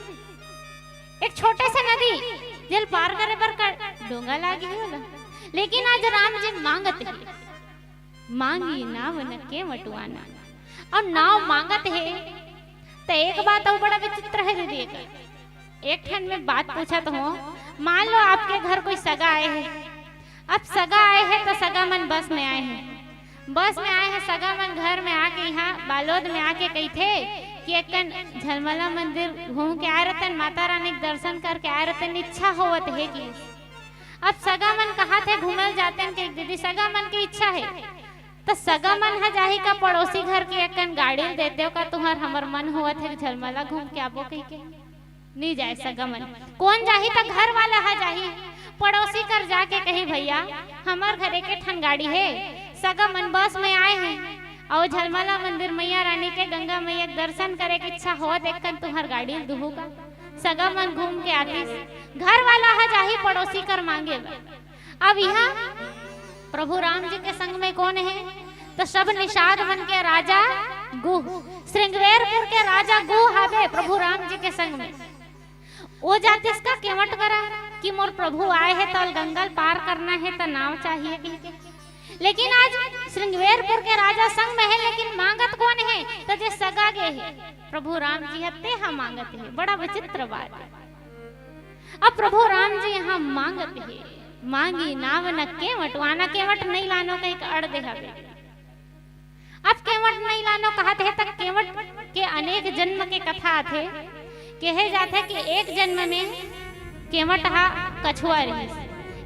एक छोटे से नदी, जेल पार करे बर का डोंगा लागे हे ओला। लेकिन आज राम जी मांगत हे, "मांगी नाव न केवट आना।" अउ नाव मांगत हे, त एक बात अउ बड़ा विचित्र हे दीदी। एक, एक ठन में बात पूछत हंव, मान लो आपके घर कोई सगा आए हे, अब सगा आए हे त सगा मन बस में आए हे, बस में आए हे, सगा मन घर में आके, इहाँ बालोद में आके कहिथे कि एकन झलमला मंदिर घूम के आए रतन, माता रानी के दर्शन करके आए रतन, इच्छा होवत हे कि अब सगा मन कहाथे घूमल जातेन के दीदी, सगा मन के इच्छा हे, त सगा मन ह जाही का पड़ोसी घर के एकन गाड़ी ल देते हो का, तुहर हमर मन होवत हे झलमला घूम के आबो कहिके? नी जाय सगा मन। कोन जाही त घर वाला ह जाही। पड़ोसी कर जाके कही, "भैया, हमर घर एक ठन गाड़ी हे, सगा मन बस में आए हे, अउ झलमला मंदिर मैया रानी के, गंगा मैया के दर्शन करे के इच्छा होवत, एकन तुहर गाड़ी ल दुहू का?" सगा मन घूम के आतिस। घर वाला ह जाही पड़ोसी कर मांगे बर। अब इहाँ प्रभु राम जी के संग में कोन हे? त सब निषाद मन के राजा गुह, श्रृंगवेरपुर के राजा गुह हाबे प्रभु राम जी के संग में। ओ जातिस का केवट करा कि मोर प्रभु आए हे त गंगा ल पार करना हे त नाव चाहिए कहिके। लेकिन आज श्रृंगवेरपुर के राजा संग में हे, लेकिन मांगत कोन हे? त जे सगा गे हे प्रभु राम जी ह, तेहा मांगत हे। बड़ा विचित्र बात हे। अब प्रभु राम जी इहाँ मांगत हे, "मांगी नाव न केवट आना।" केवट नहीं लानो कहिके अड़ दे हवे। अब केवट नहीं लानो कहत हे, त केवट के अनेक जन्म के कथा आथे। कहे जाथे कि एक जन्म में केवट हा कछुआ रहिस,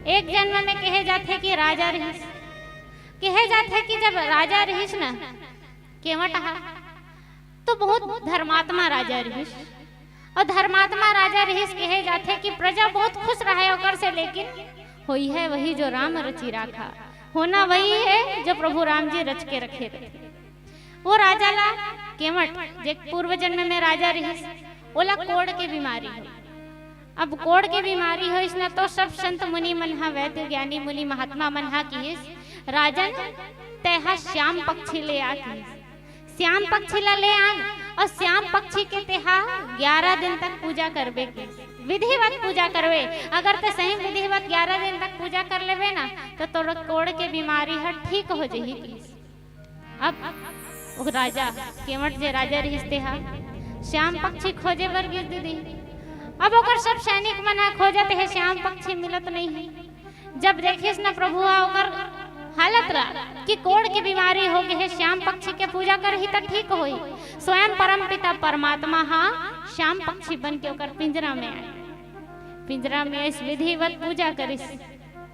एक जन्म में कहे जाथे कि राजा रहिस। कहे जाथे कि जब राजा रहिस ना केवट हा, तो बहुत धर्मात्मा राजा रहिस। अउ धर्मात्मा राजा रहिस, कहे जाथे कि प्रजा बहुत खुश रहे ओकर से, लेकिन होई है वही जो राम रचि राखा, होना वही है जो प्रभु राम जी रच के रखे रहे। वो राजा ला केवट, जे पूर्व जन्म में राजा रहिस, ओला कोढ़ के बीमारी होई। अब कोढ़ के बीमारी होइस ना, तो सब संत मुनि मन हा, वैद्य ज्ञानी मुनि महात्मा मन हा किहिस, "राजन, तेहा श्याम पक्षी ले आ," किहिस। श्याम पक्षी ला ले आन अउ श्याम पक्षी के तेहा ग्यारह दिन तक पूजा करबे के, विधिवत पूजा करबे। अगर ते सही विधिवत ग्यारह दिन तक पूजा कर लेबे ना, तो तोर कोढ़ के बीमारी ह ठीक हो जही। अब ओ राजा, केवट जे राजा रिहिस तेहा श्याम पक्षी खोजे बर गिस दीदी। अब ओकर सब सैनिक मन ह खोजत हे, श्याम पक्षी मिलत नहीं हे। जब देखिस न प्रभु ह ओकर हालत ला कि कोढ़ के बीमारी हो गे हे, श्याम पक्षी के पूजा करही त ठीक होही। स्वयं परमपिता परमात्मा ह श्याम पक्षी बन के ओकर पिंजरा में आए। पिंजरा में इस विधिवत पूजा करिस,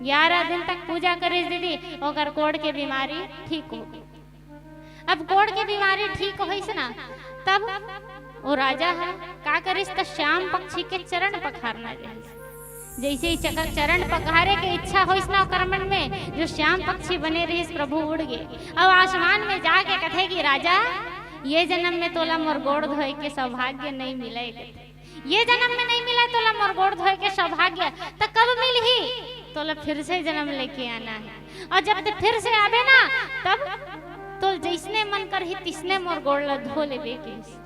ग्यारह दिन तक पूजा करिस दीदी, ओकर कोढ़ के बीमारी ठीक हो गे। अब कोढ़ के बीमारी ठीक होइस ना, तब वो राजा ह का करिस त श्याम पक्षी के चरण पखारना चाहिए। जइसे ही चक-, चरण पखारे के इच्छा होइस ना ओकर मन में, जो श्याम पक्षी बने रहिस प्रभु उड़ गे। अउ आसमान में जाके कथे कि राजा, ये जन्म में तोला मोर गोड़ धोए के सौभाग्य नइ मिले। ये जन्म में नइ मिले तोला मोर गोड़ धोए के सौभाग्य, त कब मिलही? तोला फिर से जन्म लेके आना हे। अउ जब ते फिर से आबे ना, तब तोल जइसने मन करही तिसने मोर गोड़ ला धो लेबे कहिस।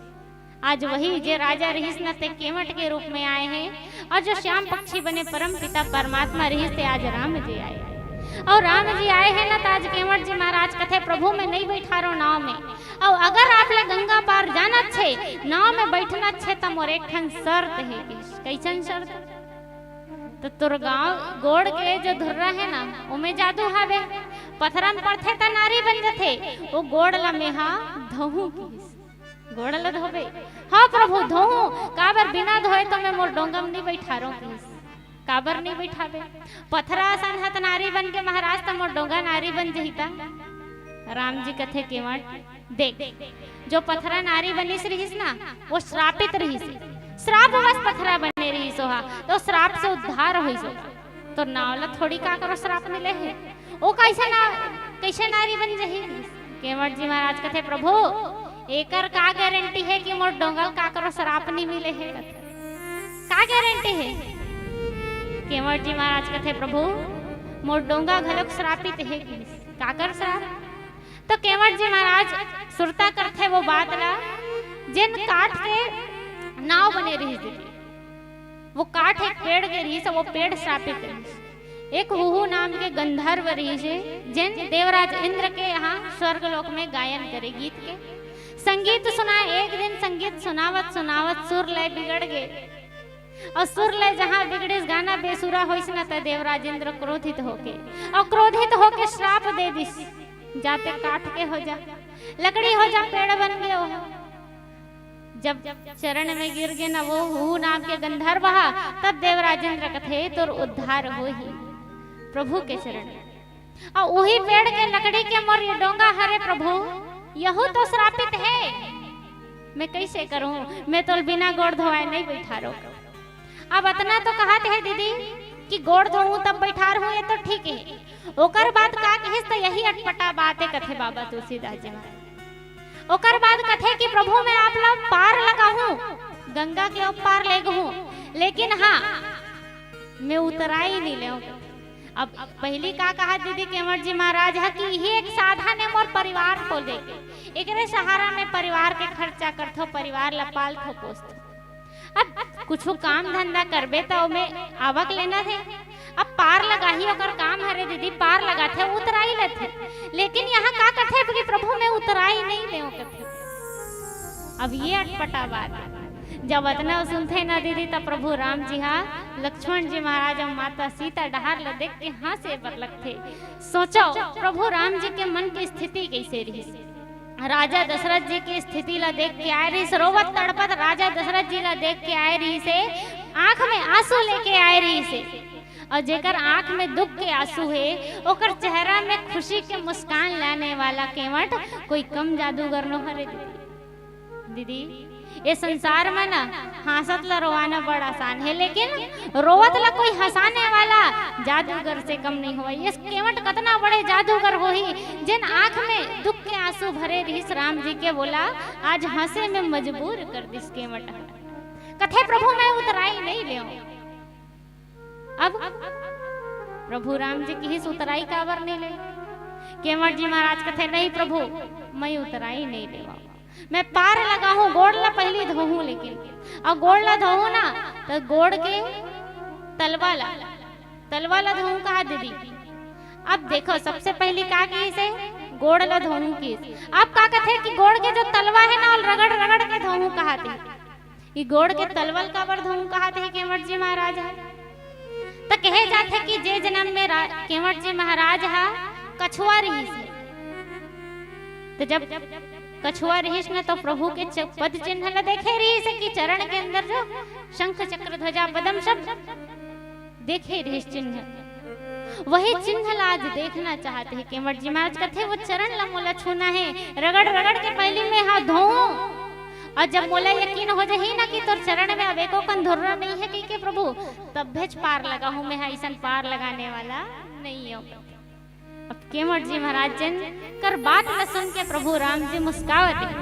आज वही जे राजा रहिस न, ते केवट के रूप में आए हे, अउ जो श्याम पक्षी बने परम पिता परमात्मा रहिस, ते आज राम जी आए हे। अउ राम जी आए हे न, त आज केवट जी महाराज कथे, प्रभु मैं नइ बइठारों नाव में, अउ अगर आप ला गंगा पार जाना हे, नाव में बइठना हे, त मोर एक ठन शर्त हे। कइसन शर्त? त तोर गाँव गोड़ के जो धुर्रा हे ना, ओमे जादू हावे, पथरा म पड़थे त नारी बन जथे, ओ गोड़ ला मेहा धोहूं कहिस। गोड़ ला धोबे? हाँ प्रभु, धोहूं। काबर बिना धोए तो मैं मोर डोंगा म नइ बइठारों कहिस। काबर नइ बइठाबे? पथरा असन हत नारी बन के महाराज, त मोर डोंगा नारी बन जही त। राम जी कथे, केवट, देख, जो पथरा नारी बनिस रहिस ना, वो श्रापित रहिस। श्रापवश पथरा बने रहिस ओहा, तो श्राप से उद्धार होइस ओहा। तो नाव ला थोड़ी काकरो श्राप मिले हे। ओ कइसे ना, कइसे नारी बन जही? केवट जी महाराज कथे, प्रभु, एकर का गारंटी हे कि मोर डोंगा ल काकरो श्राप नइ मिले हे? कथे, का गारंटी हे? केवट जी महाराज कथे, प्रभु, मोर डोंगा घलोक श्रापित हे। काकर श्राप? तो केवट जी महाराज सुरता करथे वो बात ला, जेन काठ के नाव बने रहिस दीदी। वो काठ एक पेड़ के रहिस, वो पेड़ श्रापित रहिस। एक हुहू नाम के गंधर्व रहिस हे, जेन देवराज इंद्र के यहाँ स्वर्ग लोक में गायन करे गीत के। संगीत सुनाए, एक दिन संगीत सुनावत सुनावत सुर लय बिगड़ गे। अउ सुर लय जहाँ बिगड़िस, गाना बेसुरा होइस न, त देवराज इंद्र क्रोधित होके, अउ क्रोधित होके श्राप दे दिस, जा ते काठ के हो जा, लकड़ी हो जा, पेड़ बन गे ओह। जब चरण में गिर गे न वो हुहू नाम के गंधर्व हा, तब देवराज इंद्र कथे, तोर उद्धार होही प्रभु के चरण में। अउ उही पेड़ के लकड़ी के मोर ये डोंगा हरे प्रभु, यहू तो श्रापित हे। मैं कइसे करहूं? मैं तोल बिना गोड़ धोवाए नइ बइठारों। अब अतना तो कहत हे दीदी कि गोड़ धोहूं तब बइठारहूं, ये तो ठीक हे। ओकर बाद का कहिस त यही अटपटा बात हे, कथे बाबा तुलसीदास जी महाराज। ओकर बाद कथे कि प्रभु मैं आप ला पार लगाहूं, गंगा के ओ पार लेगहूं, लेकिन हाँ, मैं उतराई नइ लेंव। अब पहिली का कहा दीदी केवट जी महाराज ह कि इही एक साधन हे मोर परिवार को लेके, एकरे सहारा में परिवार के खर्चा करथों, परिवार ला पालथों पोसथों। अब कुछु काम धंधा करबे त ओमे आवक लेना हे। अब पार लगाही ओकर काम हरे दीदी, पार लगाथे, उतराई लेथे, लेकिन यहाँ का कथे कि प्रभु मैं उतराई नइ लेंव कथे। अब ये अटपटा बात हे। जब अतना सुनथे ना दीदी, तब प्रभु राम जी हा लक्ष्मण जी महाराज अउ माता सीता डहार ल देख के हाँसे बर लगथे। सोचो, प्रभु राम जी के मन के स्थिति कइसे रहिस। राजा दशरथ जी के स्थिति ला देख के आए रहिस, रोवत तड़पत राजा दशरथ जी ला देख के आए रहिस हे, आंख में आंसू लेके आए रहिस हे। अउ जेकर आंख में दुख के आंसू हे, ओकर चेहरा में खुशी के मुस्कान लाने वाला केवट कोई कम जादूगर नो हरे दीदी। दीदी, ये संसार में ना हाँसत ला रोवाना बड़ आसान हे, लेकिन रोवत ला कोई हँसाने वाला जादूगर से कम नइ होवय। ये केवट कतना बड़े जादूगर होही, जेन आँख में दुख के आँसू भरे रहिस राम जी के, वोला आज हँसे में मजबूर कर दिस केवट। कथे, "प्रभु, मैं उतराई नइ लेंव।" अब प्रभु राम जी किहिस, "उतराई काबर नइ ले?" केवट जी महाराज कथे, "नहीं प्रभु, मैं उतराई नइ लेवंव। मैं पार लगाहूं, गोड़ ला पहिली धोहूं, लेकिन अउ गोड़ ला धोहूं ना, त गोड़ के तलवा ला, तलवा ला धोहूं कहा दीदी?" अब देखो, सबसे पहिली का किहिस हे, गोड़ ला धोहूं किहिस। अब का कथे कि गोड़ के जो तलवा हे ना, ओला रगड़ रगड़ के धोहूं कहा दीदी। ई गोड़ के तलवा ल काबर धोहूं कहात हे केवट जी महाराज ह? त कहे जाथे कि जे जनम में रा-, केवट जी महाराज ह कछुआ रिहिस हे। त जब कछुआ रिहिस न, त प्रभु के च-, पद चिन्ह ल देखे रिहिस हे कि चरण के अंदर जो शंख चक्र ध्वजा पद्म सब देखे रिहिस चिन्ह, वही चिन्ह ला आज देखना चाहत हे। केवट जी महाराज कथे, "वो चरण ला मोला छूना हे, रगड़ रगड़ के पहिली में हा धोऊं, अउ जब मोला यकीन हो जाही ना कि तोर चरण में अब एको कन धुर्रा नइ हे कहिके प्रभु, तभेच पार लगाहूं, मैं ह अइसन पार लगाने वाला नइ हों। अब केवट जी महाराज जन कर बात ल सुन के प्रभु राम जी मुस्कावत हे।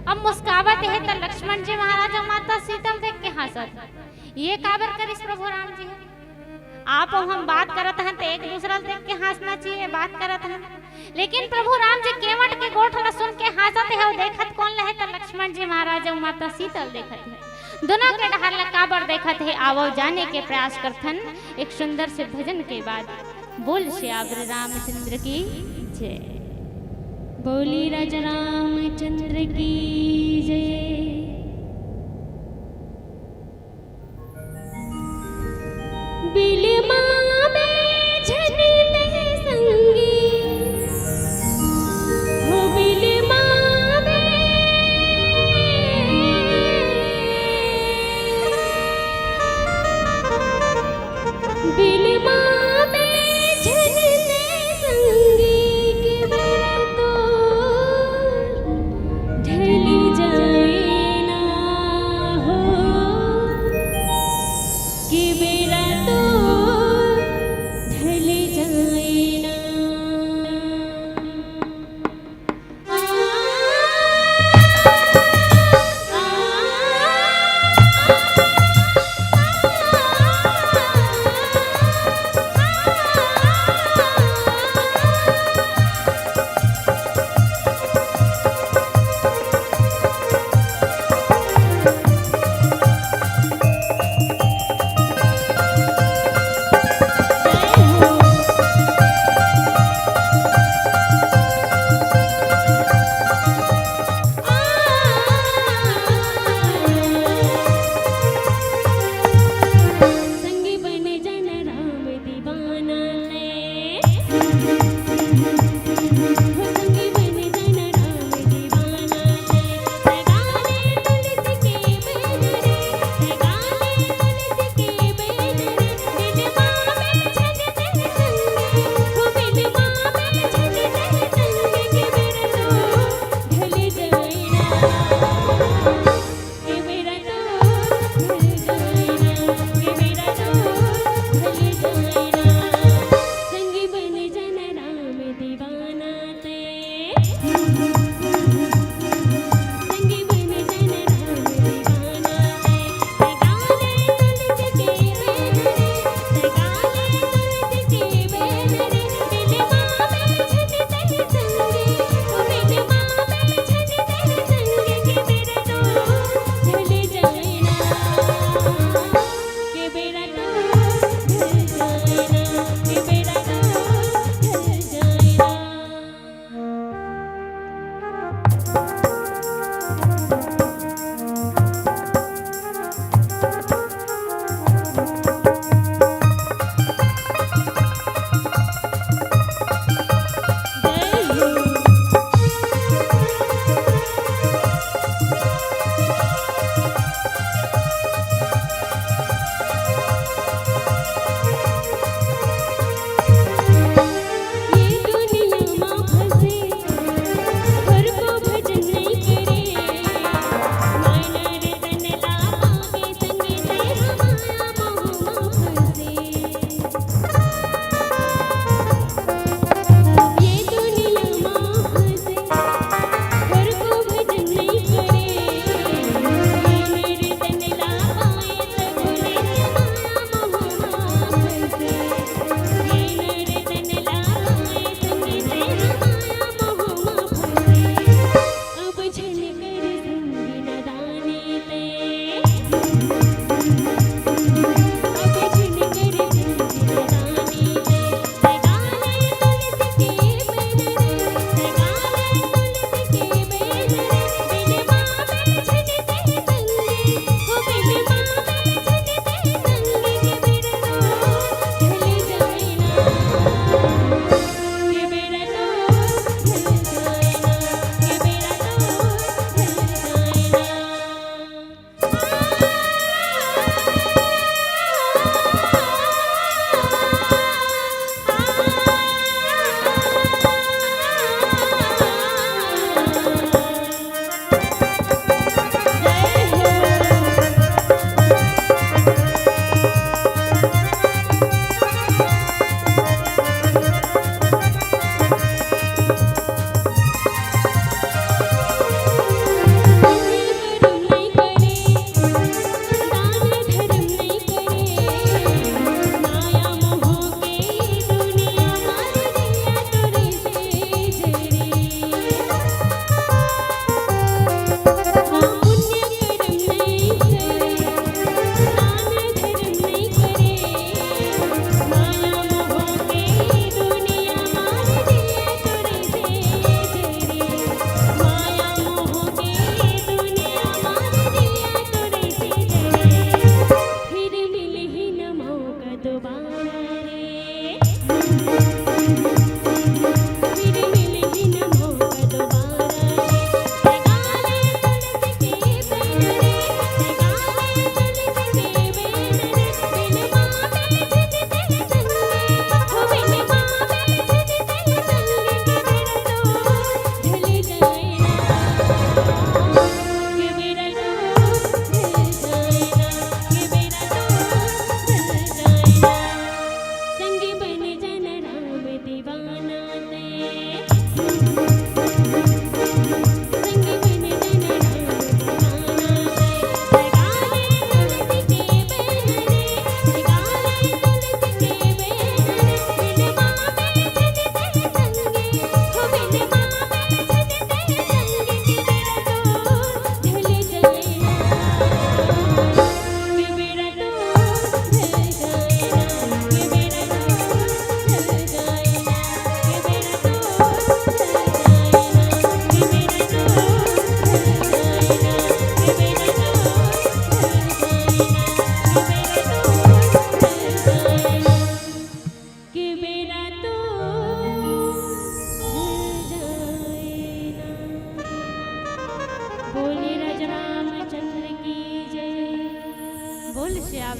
अब मुस्कावत हे त लक्ष्मण जी महाराज अउ माता सीता ल देख के हांसत हे। ये काबर करिस प्रभु राम जी? आप अउ हम बात करत हन त एक दूसरा ल देख के हांसना चाहिए, बात करत हन। लेकिन प्रभु राम जी केवट के गोठ ल सुन के हांसत हे अउ देखत कोन ल हे त लक्ष्मण जी महाराज अउ माता सीता ल देखत हे। दुनों के डहर ल काबर देखत हे, आवव जाने के प्रयास करथन एक सुंदर से भजन के बाद। बोल सियावर रामचंद्र की जय। बोली राजा रामचंद्र की जय। बिलमा में झन तह संगी, हो बिलमा में, बिलमा में झन तह संगी के बेरा तो ढल जाए।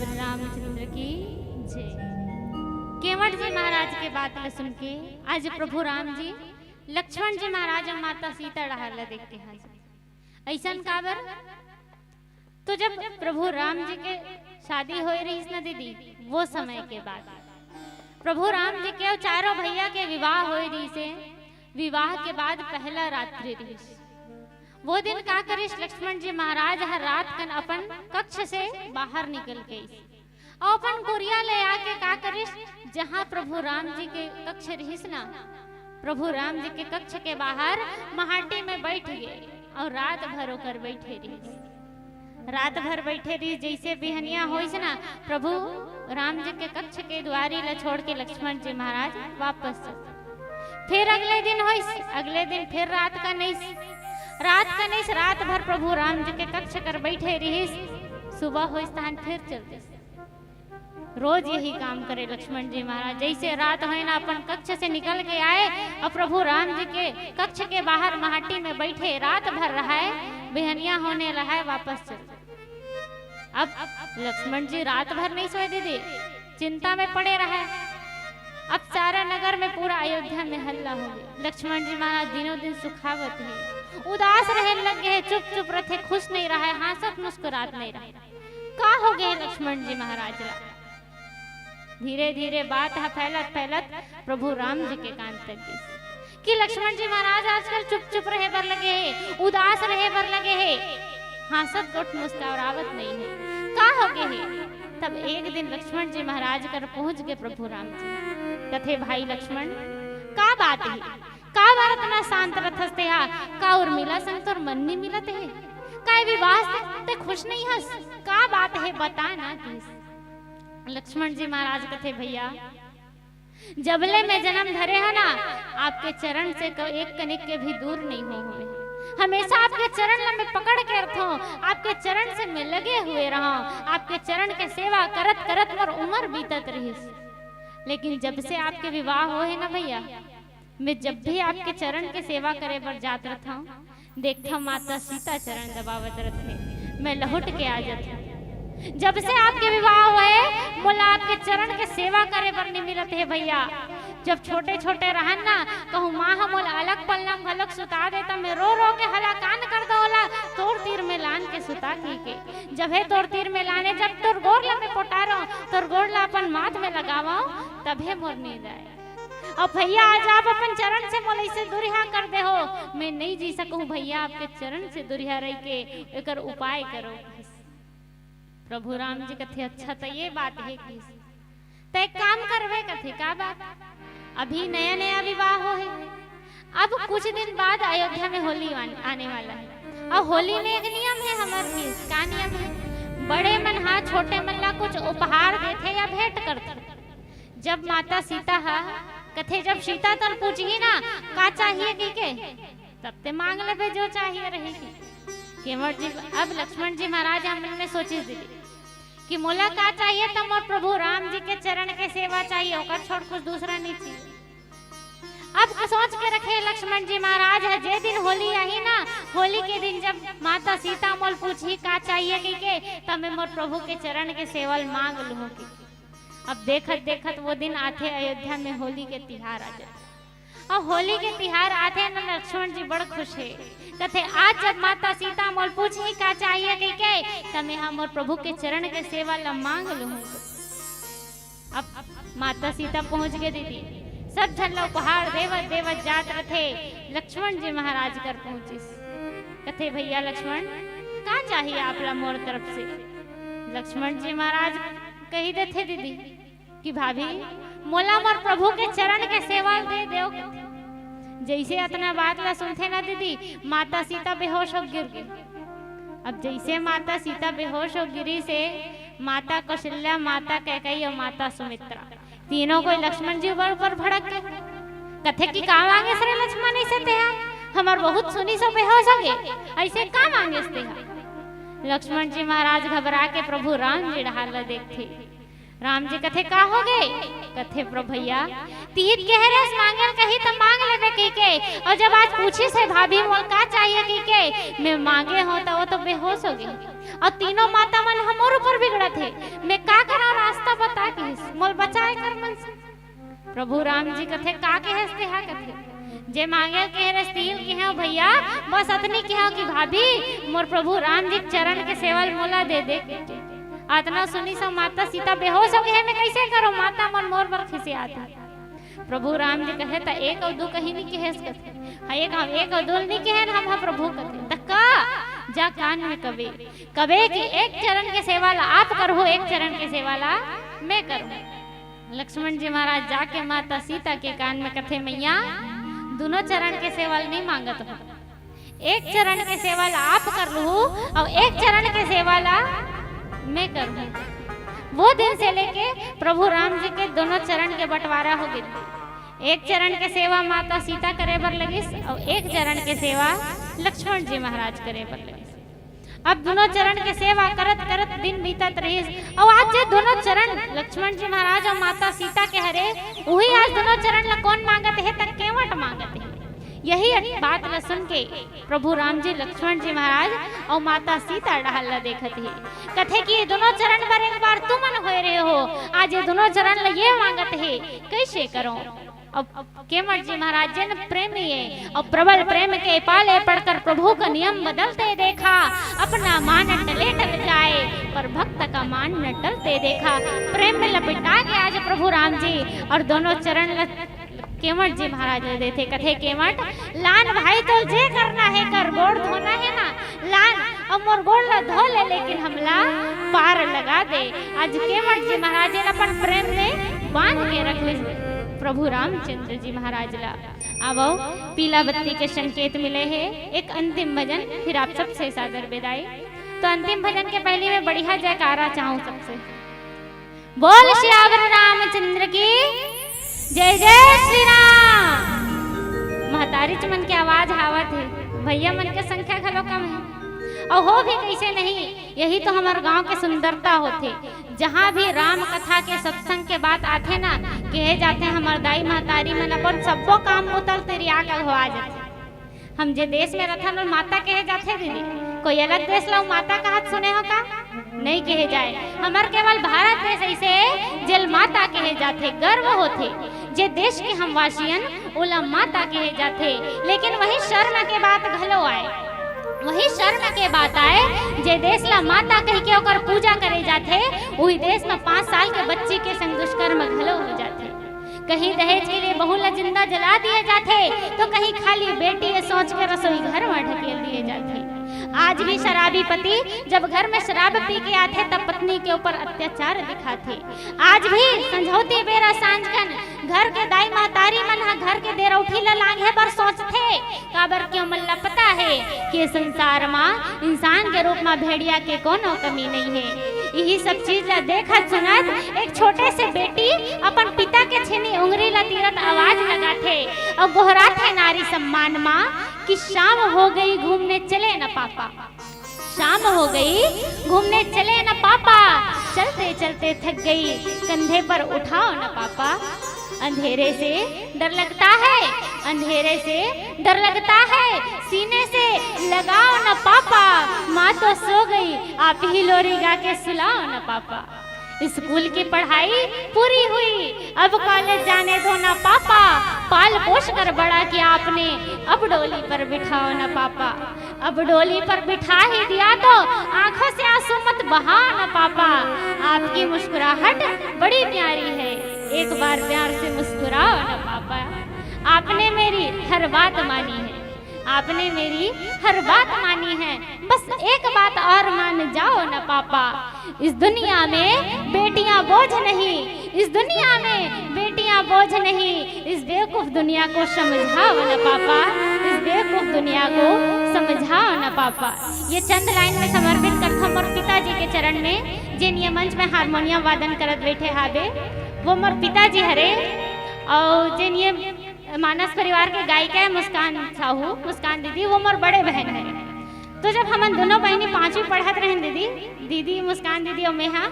रामचंद्र की जय। केवट जी महाराज के बात ल सुन के आज प्रभु राम जी लक्ष्मण जी महाराज अउ माता सीता डहार ल देख के हंस। अइसन काबर? तो जब प्रभु राम जी के शादी होए रहिस ना दीदी, वो समय के बात, प्रभु राम जी के अउ चारों भैया के विवाह होए रहिस हे। विवाह के बाद पहला रात्रि रहिस। वो दिन का करिस, लक्ष्मण जी महाराज हर रात कन अपन कक्ष से बाहर निकल के अइस अउ अपन कुरिया ले आके का करिस, जहाँ प्रभु राम जी के कक्ष रहिस ना, प्रभु राम जी के कक्ष के बाहर महाटी में बैठ गे अउ रात भर ओकर बैठे रहिस। रात भर बैठे रहिस। जइसे बिहनिया होइस ना, प्रभु राम जी के कक्ष के दुआरी ल छोड़ के लक्ष्मण जी महाराज वापस चल। फिर अगले दिन होइस, अगले दिन फिर रात कन अइस, रात कन अइस, रात भर प्रभु राम जी के कक्ष कर बैठे रहिस। सुबह होइस तहन फिर चल दिस। रोज यही काम करे लक्ष्मण जी महाराज। जइसे रात होए ना, अपन कक्ष से निकल के आए अउ प्रभु राम जी के कक्ष के बाहर महाटी में बैठे, रात भर रहाय, बिहनिया होने रहाय, वापस चल। अब लक्ष्मण जी रात भर नहीं सोए दीदी, चिंता में पड़े रहे। अब सारा नगर में, पूरा अयोध्या में हल्ला हो गे। लक्ष्मण जी महाराज दिनों दिन सुखावत हे, उदास रहे लग गे हे, चुप चुप रथे, खुश नहीं रहे, हाँसत मुस्कुरात नहीं रहे। का हो गे लक्ष्मण जी महाराज ला? धीरे धीरे बात ह फैलत फैलत प्रभु राम जी के कान तक गिस कि लक्ष्मण जी महाराज आजकल चुप चुप रहे बर लगे हे, उदास रहे बर लगे हे, हाँसत गोठ मुस्कुरावत नहीं हे, का हो गे हे? तब एक दिन लक्ष्मण जी महाराज कर पहुंच गे प्रभु राम जी। कथे, भाई लक्ष्मण, का बात हे? का बार अतना शांत रथस तेहा? का उर्मिला संग तोर मन नहीं मिलत हे? का ए विवाह से ते खुश नहीं हस? का बात हे, बता ना किस। लक्ष्मण जी महाराज कथे, भैया, जबले मैं जन्म धरे हंव ना, आपके चरण से क-, एक कनिक के भी दूर नहीं होए हंव। हमेशा आपके चरण ला मैं पकड़ के रखंव, आपके चरण से मैं लगे हुए रहंव, आपके चरण के सेवा करत करत मोर उमर बीतत रहिस। लेकिन जब से आपके विवाह होए हे ना भैया, मैं जब भी आपके चरण के सेवा करे बर जात रथंव, देखथंव माता सीता चरण दबावत रथे, मैं लहुट के आ जाथंव। जब से आपके विवाह होए, मोला आपके चरण के सेवा करे बर नहीं मिलत हे भैया। जब छोटे छोटे रहन ना, कहूँ माँ ह मोला अलग पलना म घलोक सुता दे, त मैं रो रो के हलाकान कर दंव ओला, तोर तीर में लान के सुता कहिके। जब हे तोर तीर में लाने, जब तोर गोड़ ला मैं पोटारंव, तोर गोड़ ला अपन माथ में लगावंव, तभे मोर नींद आए। अब भैया, आज आप अपन चरण से मोला अइसे दूरिहा कर दे हो, मैं नहीं जी सकहूँ भैया, आपके चरण से दूरिहा रहिके एकर उपाय करो। प्रभु राम जी कथे, अच्छा, त ये बात हे किस? त एक काम करबे कथे, का बात? अभी नया नया विवाह होहे, अब कुछ दिन बाद अयोध्या में होली आन-, आने वाला हे। अउ होली में एक नियम हे हमर किस, का नियम हे? बड़े मन हा छोटे मन ला कुछ उपहार देथे या भेंट करथे। जब माता सीता ह कथे, जब सीता तोर पूछही ना का चाहिए कहिके, तब ते मांग लेबे जो चाहिए रही कहिके। केवट जी, अब लक्ष्मण जी महाराज ह मन में सोचिस दीदी कि मोला का चाहिए, त मोर प्रभु राम जी के चरण के सेवा चाहिए, ओकर छोड़ कुछ दूसरा नहीं चाहिए। अब सोच के रखे लक्ष्मण जी महाराज ह, जे दिन होली आही ना, होली के दिन जब माता सीता मोला पूछही का चाहिए कहिके, त मैं मोर प्रभु के चरण के सेवा ल मांग लूहूं कहिके। अब देखत देखत वो दिन आथे, अयोध्या में होली के तिहार आ जाथे। अउ होली के तिहार आथे न, लक्ष्मण जी बड़ खुश हे। कथे, आज जब माता सीता मोला पूछही का चाहिए कहिके, त मैं हा मोर प्रभु के चरण के सेवा ला मांग लूहूं। अब माता सीता पहुंच गे दीदी, सब झन ला उपहार देवत देवत जात रथे, लक्ष्मण जी महाराज कर पहुंचिस। कथे, भैया लक्ष्मण, का चाहिए आप ला मोर तरफ से? लक्ष्मण जी महाराज कही देथे दीदी कि भाभी, मोला मोर प्रभु के चरण के सेवा दे देव। जइसे अतना बात ला सुनथे ना दीदी, माता सीता बेहोश हो गिर गे। अब जइसे माता सीता बेहोश हो गिरिस हे, माता कौशल्या, माता कैकेयी अउ माता सुमित्रा तीनों कोई लक्ष्मण जी ऊपर, ऊपर भड़क गे। कथे कि का मांगेस रे लक्ष्मण, अइसे तेहा हमर बहुत सुनिस अउ बेहोश हो गे, अइसे का मांगेस तेहा? लक्ष्मण जी महाराज घबरा के प्रभु राम जी डहार ला देखथे। राम जी कथे, का हो गे? कथे, प्रभु भैया, तिही त कहे रहेस मांगे ल कही त मांग लेबे कहिके, अउ जब आज पूछिस हे भाभी मोला का चाहिए कहिके, मैं मांगे हंव त वो तो बेहोश हो गे। अउ तीनों माता मन ह मोर ऊपर बिगड़त हे। मैं का करंव, रास्ता बता कहिस, मोला बचाए कर मन से। प्रभु राम जी कथे, का कहेस तेहा? कथे, जे मांगे ल कहे रहेस तिही ल कहेंव भइया, बस अतनी कहेंव कि भाभी, मोर प्रभु राम जी के चरण के सेवा ल मोला दे दे। अतना सुनिस अउ माता सीता बेहोश हो गे हे, मैं कइसे करंव? माता मन मोर बर खिसियात हे। प्रभु राम जी कहे, त एक अउ दू कहीं नइ कहेस? कथे, हाँ, एक, एक अउ दू नइ कहेन हम ह प्रभु? कथे, त का? जा कान में कबे, कबे कि एक चरण के सेवा ला आप करहू, एक चरण के सेवा ला मैं करहूं। लक्ष्मण जी महाराज जाके माता सीता के कान में कथे, मैया, दूनों चरण के सेवा ला नइ मांगत हों, एक चरण के सेवा ला आप कर लूहू अउ एक चरण के सेवा ला मैं करहूं। वो दिन से लेके प्रभु राम जी के दूनों चरण के बंटवारा हो गे। एक चरण के सेवा माता सीता करे बर लगिस अउ एक चरण के सेवा लक्ष्मण जी महाराज करे बर लगिस। अब दूनों चरण के सेवा करत करत दिन बीतत रहिस। अउ आज जे दूनों चरण लक्ष्मण जी महाराज अउ माता सीता के हरे, उही आज दूनों चरण ला कोन मांगत हे? त केवट मांगत हे। यही बात ला सुन के प्रभु राम जी लक्ष्मण जी महाराज अउ माता सीता डहार ला देखत हे। कथे कि ये दूनों चरण बर एक बार तुमन होय रहे हो, आज ये दूनों चरण ला ये मांगत हे, कइसे करंव? अब केवट जी महाराज जेन प्रेमी हे अउ प्रबल प्रेम के पाले पड़कर प्रभु का नियम बदलते देखा, अपना मान टले टल जाए, पर भक्त का मान न टलते देखा। प्रेम में लपेटा के आज प्रभु राम जी अउ दूनों चरण ल-, केवट जी महाराज ला देथे। कथे केवट, लान भाई, तोला जे करना हे कर, गोड़ धोना हे ना, लान अउ मोर गोड़ ला धो ले, लेकिन हमला पार लगा दे। आज केवट जी महाराज ल अपन प्रेम में बांध के रख ले प्रभु रामचंद्र जी महाराज ला। आवो, पीला बत्ती के संकेत मिले हे। एक अंतिम भजन, फिर आप सबसे सादर विदाई। तो अंतिम भजन के पहले मैं बढ़िया जयकारा चाहूं सबसे। बोल सियावर रामचंद्र की जय, जय श्री राम। महतारीच मन के आवाज आवत हे, भइया मन के संख्या घलो कम हे। अउ हो भी कइसे नहीं, यही तो हमर गांव के सुंदरता होथे। जहां भी राम कथा के सत्संग के बात आथे ना, कहे जाथे हमर दाई महतारी मन अपन सब्बो काम बुता ल तिरिया के घवा जाथे। हम जे देश में रथन, ओला माता कहे जाथे दीदी। कोई अलग देश ला माता कहत सुने हो का? नहीं कहे जाए। हमर केवल भारत देश ऐसे हे, जेल माता कहे जाथे, गर्व होथे। जे देश के हम वासियन, ओला माता कहे जाथे। लेकिन वही शर्म के बात घलो आए, वही शर्म के बात आए, जे देश ला माता कह के ओकर पूजा करे जाथे, वही देश में पाँच साल के बच्ची के संग दुष्कर्म घलो हो जाथे। कहीं दहेज के लिए बहू ला जिंदा जला दिए जाथे, तो कहीं खाली बेटी ये सोच के रसोई घर में ढकेल दिए जाथे। आज भी शराबी पति जब घर में शराब पी के आथे, तब पत्नी के ऊपर अत्याचार दिखाथे। आज भी संझौती बेरा सांझ कन घर के दाई महतारी मन ह घर के देरौठी ला लांघे बर सोचथे, काबर के ओमन ला पता हे कि संसार मा इंसान के रूप मा भेड़िया के कोनो कमी नहीं हे। यही सब चीज ला देखत सुनत एक छोटे से बेटी अपन पिता के छीनी उंगरी ला तीरत आवाज लगाथे अउ गोहराथे नारी सम्मान मा कि शाम हो गई, घूमने चले न पापा। शाम हो गई, घूमने चले न पापा, चलते चलते थक गई, कंधे पर उठाओ न पापा। अंधेरे से डर लगता है, अंधेरे से डर लगता है, सीने से लगाओ न पापा। माँ तो सो गई, आप ही लोरी गा के सुलाओ न पापा। स्कूल की पढ़ाई पूरी हुई, अब कॉलेज जाने दो ना पापा। पाल पोस कर बड़ा किया आपने, अब डोली पर बिठाओ ना पापा। अब डोली पर बिठा ही दिया तो आंखों से आंसू मत बहाओ ना पापा। आपकी मुस्कुराहट बड़ी प्यारी है, एक बार प्यार से मुस्कुराओ ना पापा। आपने मेरी हर बात मानी है, आपने मेरी हर बात मानी है, बस एक बात और मान जाओ ना पापा। इस दुनिया में बेटियां बोझ नहीं, इस दुनिया में बेटियां बोझ नहीं, इस बेवकूफ दुनिया को समझाओ ना पापा, इस बेवकूफ दुनिया को समझाओ ना पापा। ये चंद लाइन में समर्पित करथंव मोर पिताजी के चरण में, जेन ये मंच में हारमोनियम वादन करत बैठे हाबे, वो मोर पिताजी हरे। अउ जेन ये मानस परिवार के गायिका है मुस्कान साहू, मुस्कान दीदी, वो मोर बड़े बहन है। तो जब हमन दोनों बहनी पांचवी पढ़त रहेन दीदी, दीदी मुस्कान दीदी अउ मैं हा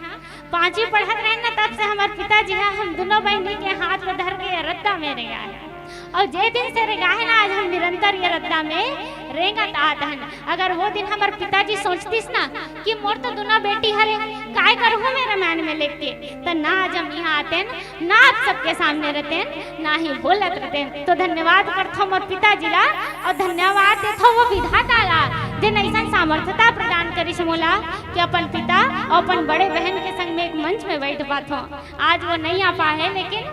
पांचवी पढ़त रहेन ना, तब से हमर पिताजी हा हम दोनों बहनी के हाथ में धर के ये रद्दा में रेंगाए हे। अउ जे दिन से रेंगाए हे ना, आज हम निरंतर ये रद्दा में रेंगत आत हन। अगर वो दिन हमर पिताजी सोचतिस ना कि मोर तो दुनो बेटी हरे, काय करहूँ मैं रामायण में लेके, त ना आज हम यहाँ आतेन, ना आप सबके सामने रहतेन, ना ही बोलत रहतेन। तो धन्यवाद करथो मोर पिताजी ला, और धन्यवाद देथो वो विधाता ला, जेन अइसन सामर्थ्यता प्रदान करिस मोला कि अपन पिता और अपन बड़े बहन के संग में एक मंच में बैठ पाथो। आज वो नहीं आ पाए, लेकिन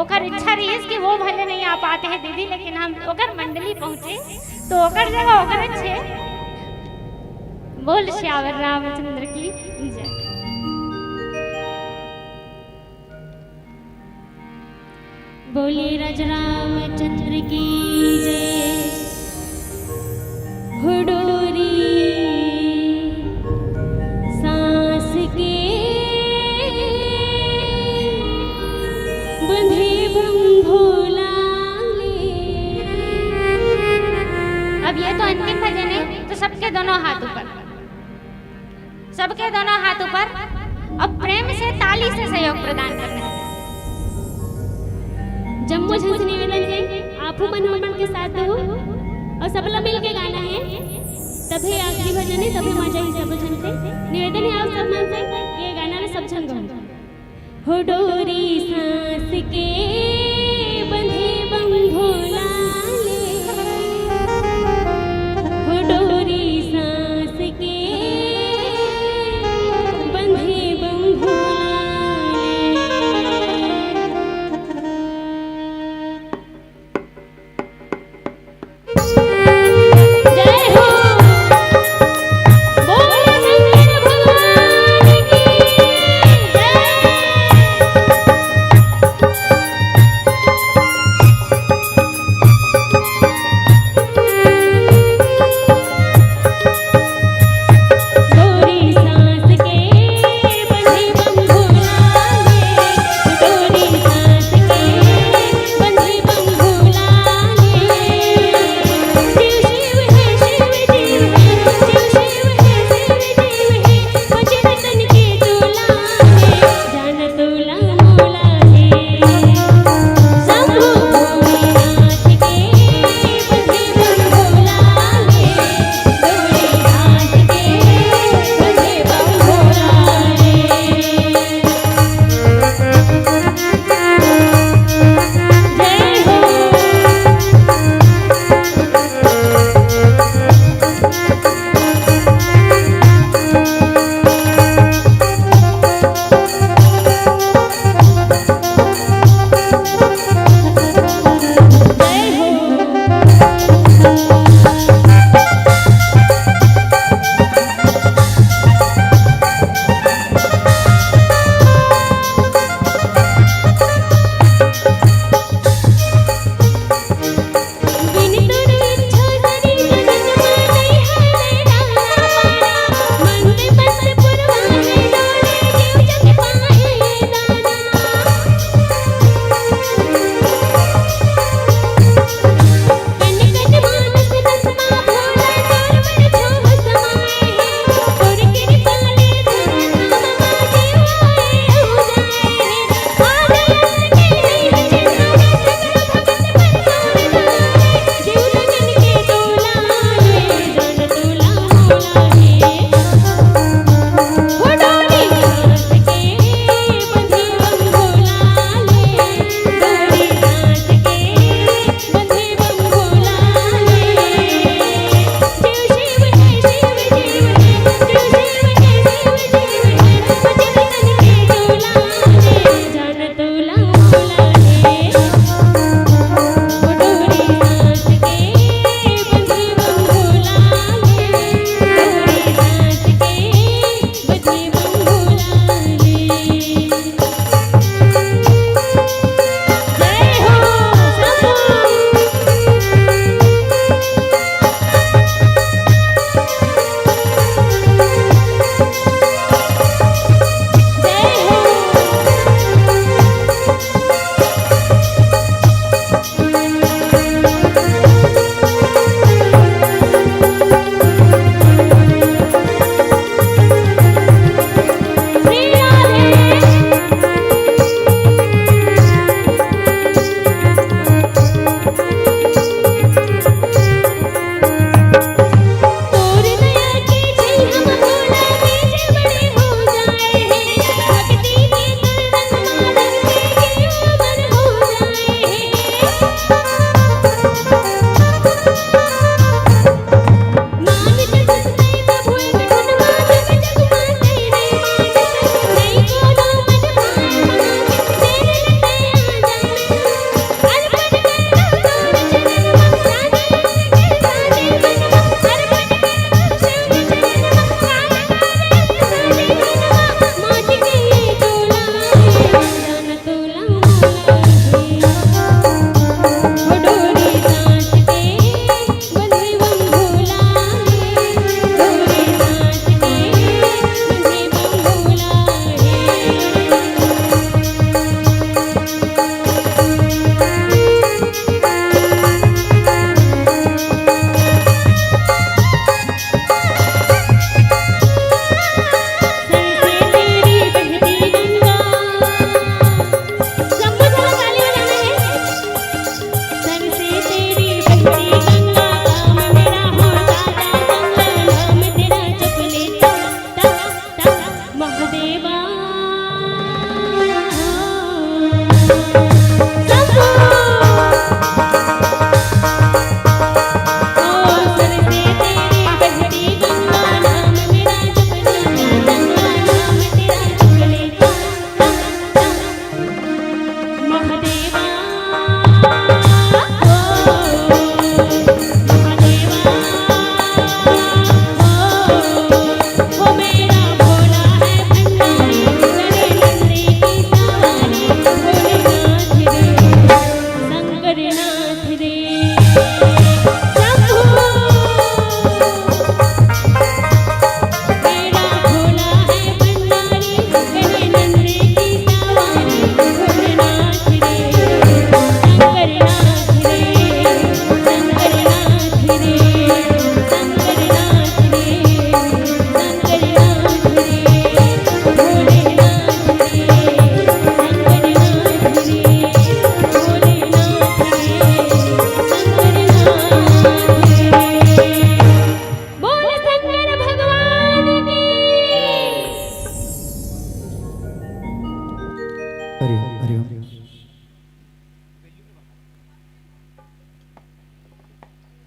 ओकर इच्छा रहिस कि वो भले नहीं आ पाते हैं दीदी, लेकिन हम ओकर मंडली पहुँचे तो ओकर जगह ओकर अच्छे। बोल सियावर रामचंद्र की जय। बोले राजा रामचंद्र की जय। हुडोरी सांस के बंधे बंधोला ले। अब ये तो अंतिम भजन है, तो सबके दोनों हाथ ऊपर, सबके दोनों हाथ ऊपर, और प्रेम से ताली से सहयोग प्रदान करना है। जम्मो झन से निवेदन है, आपू मन हमन के साथ दो और सबला मिल के गाना है। तभे आखिरी भजन है, तभे मजा ही सब झन से निवेदन है, आप सब मन से ये गाना ला सब झन गाओ। हो डोरी सांस के बंधे बंधोला ले, हो डोरी सांस के बंधे बंधोला ले। जय हो। बोल शंकर भगवान की जय।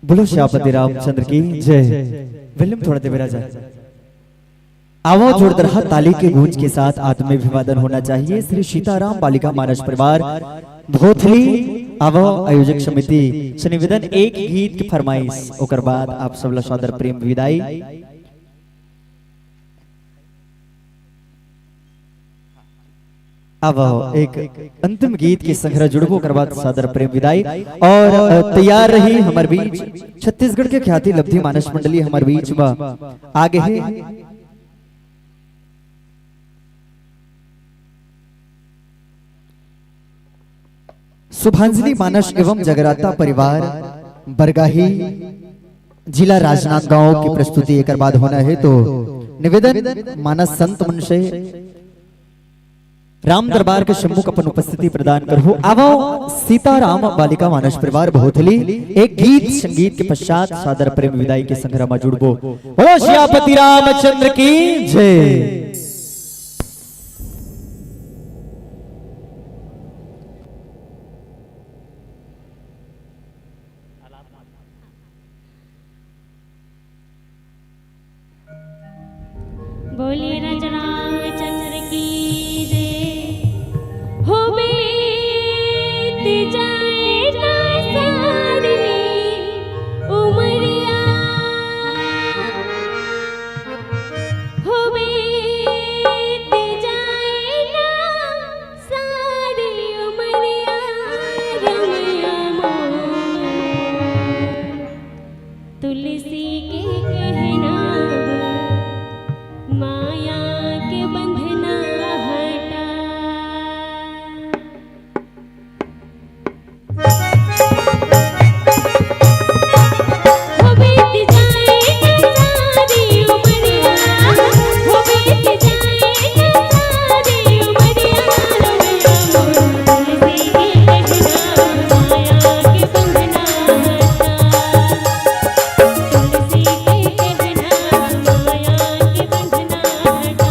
बोलो श्यापति रामचंद्र की जय। विलंब थोड़ा देवे राजा। आवो, जोरदार ताली के गूंज के साथ आत्म अभिवादन होना चाहिए। श्री सीताराम बालिका मानस परिवार भोथली, आवो आयोजक समिति से निवेदन, एक गीत की फरमाइश, ओकर बाद आप सब ला सादर प्रेम विदाई। अब एक अंतिम गीत के संघरा जुड़बो, ओकर बाद सादर प्रेम विदाई। और, अ, तैयार रही हमर बीच छत्तीसगढ़ के ख्याति लब्धि मानस मंडली हमर बीच में आगे है। शुभांजलि मानस एवं जगराता परिवार बरगाही, जिला राजनांदगांव की प्रस्तुति एकर बाद होना है, तो निवेदन मानस संत मन से राम दरबार के सम्मुख अपन उपस्थिति प्रदान करहु। आवो सीताराम बालिका मानस परिवार भोथली एक गीत संगीत के पश्चात सादर प्रेम विदाई के संघरा म जुड़बो। बोलो सियापति रामचंद्र की जय। बोले राजा रामचंद्र की जय। हो बीत जाए ना सारी उमरिया, हो बीत जाए ना सारी उमरिया, रमैया मोर। तुलसी के कहना माया के बंधना हटा। हो बीत जाए ना सारी उमरिया, हो बीत जाए ना सारी उमरिया, रमैया मोर तुलसी के कहना माया के बंधना हटा। तुलसी के कहना माया के बंधना हटा।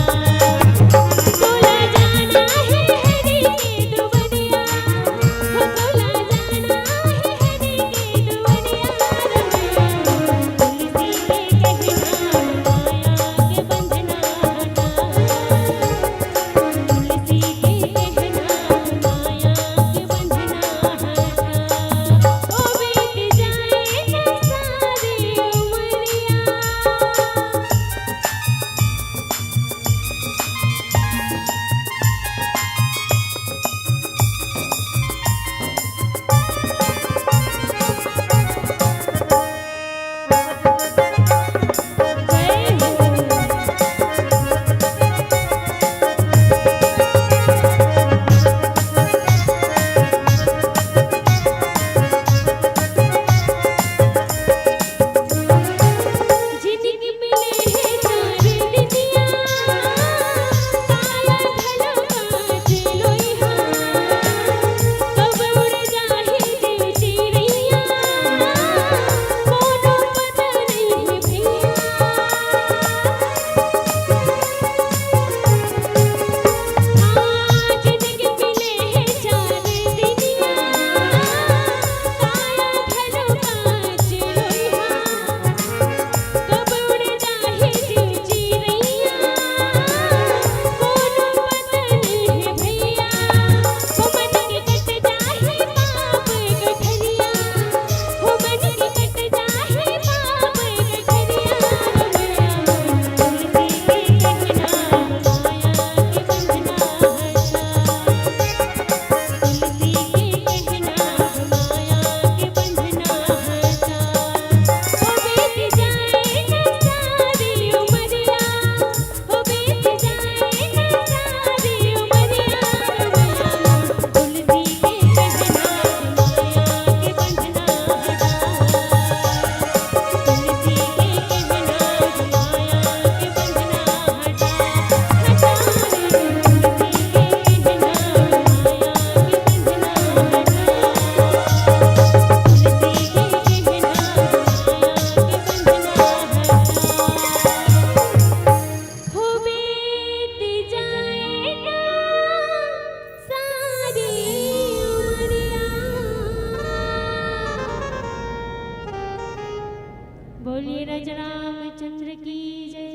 बोलिए राजा रामचंद्र की जय,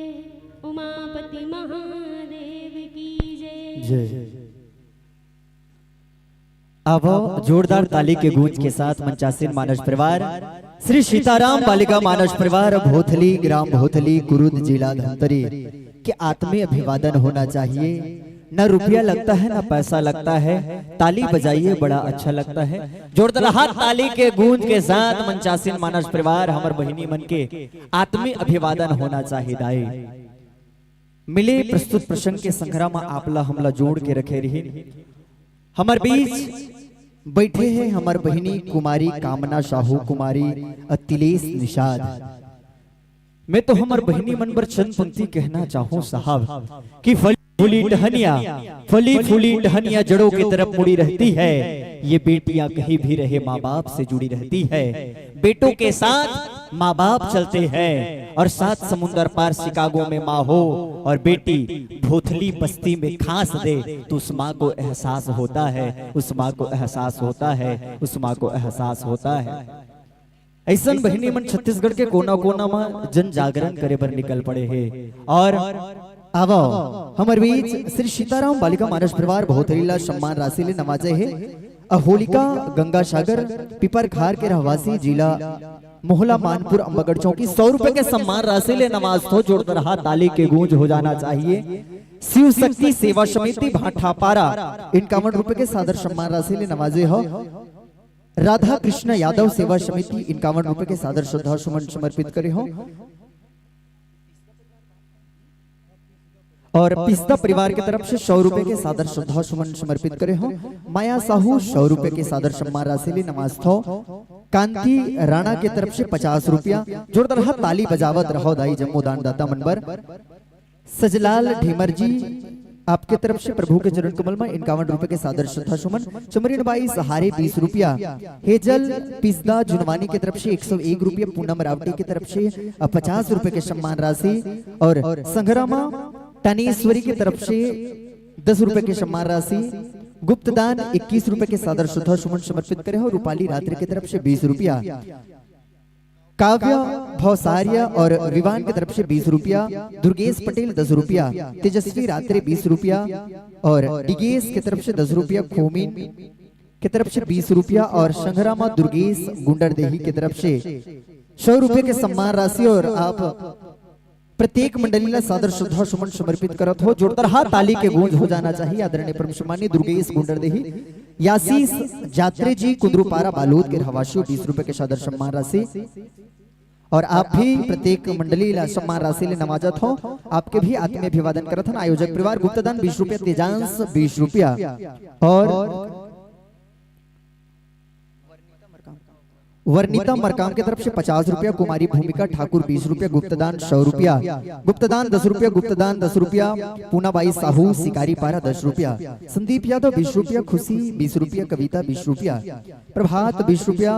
उमापति महादेव की जय। जय। अब जोरदार ताली के गूंज के साथ मंचासीन मानस परिवार, श्री सीताराम बालिका मानस परिवार, भोथली, ग्राम भोथली, कुरुद, जिला धमतरी के आत्मीय अभिवादन होना चाहिए। ना रुपया लगता है, ना पैसा लगता है, ताली बजाइए, बड़ा अच्छा लगता है। जोरदार हाथ ताली के गूंज के साथ मंचासीन मानस परिवार, हमर बहिनी मन के आत्मीय अभिवादन होना चाहिए दाई। मिले प्रस्तुत प्रसंग के संघरा म आप ला हमला जोड़ के रखे रही। हमर बीच बैठे हैं हमर बहिनी कुमारी कामना साहू, कुमारी अतिलेश निषाद। मैं तो हमर बहिनी मन बर चंद पंक्ति कहना चाहूं साहब कि फली फूली टहनिया, फली फूली टहनिया जड़ों की तरफ मुड़ी रहती है। ये बेटियां कहीं भी रहे माँ बाप से जुड़ी रहती है। बेटों के साथ माँ बाप चलते हैं और सात समुंदर पार शिकागो में माँ हो और बेटी भोथली बस्ती में खांस दे तो उस माँ को एहसास होता है, उस माँ को एहसास होता है, उस माँ को एहसास होता है। ऐसन बहिनी मन छत्तीसगढ़ के कोना कोना म जन जागरण करे बर निकल पड़े हे। और आवो हमर बीच श्री सीताराम बालिका मानस परिवार भोथरी ला सम्मान राशि ले नवाजे हे। अहोलिका गंगा सागर पिपर खार के रहवासी जिला मोहला मानपुर अम्बागढ़ चौकी सौ रुपए के सम्मान राशि ले नवाजथो। जोरदार हाथ ताली के गूंज हो जाना चाहिए। शिव शक्ति सेवा समिति भाटापारा इक्यावन रुपए के सादर सम्मान राशि ले नवाजे हो। राधा कृष्ण यादव सेवा समिति इक्यावन रुपए के सादर श्रद्धा सुमन समर्पित करे हो। और पिस्ता परिवार के तरफ से सौ रुपए के सादर श्रद्धा सुमन समर्पित करे हो। माया साहू सौ रुपए के सादर सम्मान राशि ले नवाजथो। कांति राणा के तरफ से पचास रुपया। जोरदार हाथ ताली बजावत रहो दाई जम्मो दानदाता मन बर। सजलाल ढीमर जी, आपके तरफ से प्रभु के चरण कमल में इक्यावन रुपए के सादर श्रद्धा सुमन। चमरीन बाई सहारे बीस रुपया। हेजल पिस्दा जुनवानी के तरफ से एक सौ एक रुपया। पूनम रावटी के तरफ से पचास रुपए के सम्मान राशि। और संघरामा टानेश्वरी की तरफ से दस रुपए के सम्मान राशि। गुप्तदान इक्कीस रुपए के सादर श्रद्धा सुमन समर्पित करे हो। रूपाली रात्रि की तरफ से बीस रुपया। काव्य भौसारिया और विवान की तरफ से बीस रुपया। दुर्गेश पटेल दस रुपया। तेजस्वी रात्रे बीस रुपया। और डिगेश की तरफ से दस रुपया। खोमिन की तरफ से बीस रुपया और संग्रामा दुर्गेश गुंडरदेही की तरफ से सौ रुपए के सम्मान राशि। और आप प्रत्येक मंडली ला सादर श्रद्धा सुमन समर्पित करत हो। जोरदार हाथ ताली के गूंज हो जाना चाहिए। आदरणीय परम सम्माननीय दुर्गेश गुंडरदेही, यासीस जात्रे जी कुंदरूपारा बालोद के रहवासी, बीस रुपए के सादर सम्मान राशि। और आप भी प्रत्येक मंडली ला सम्मान राशि ले नवाजत हो। आपके भी आत्मीय अभिवादन करत हन। आयोजक परिवार गुप्तदान बीस रुपया, तेजांश बीस रुपया और वर्णिता मरकाम की तरफ से पचास रुपया, कुमारी भूमिका ठाकुर बीस रुपया, गुप्तदान सौ रुपया, गुप्तदान दस रुपया, गुप्तदान दस रुपया, पूनाबाई साहू शिकारी पारा दस रुपया, संदीप यादव बीस रुपया, खुशी बीस रुपया, कविता बीस रुपया, प्रभात बीस रुपया,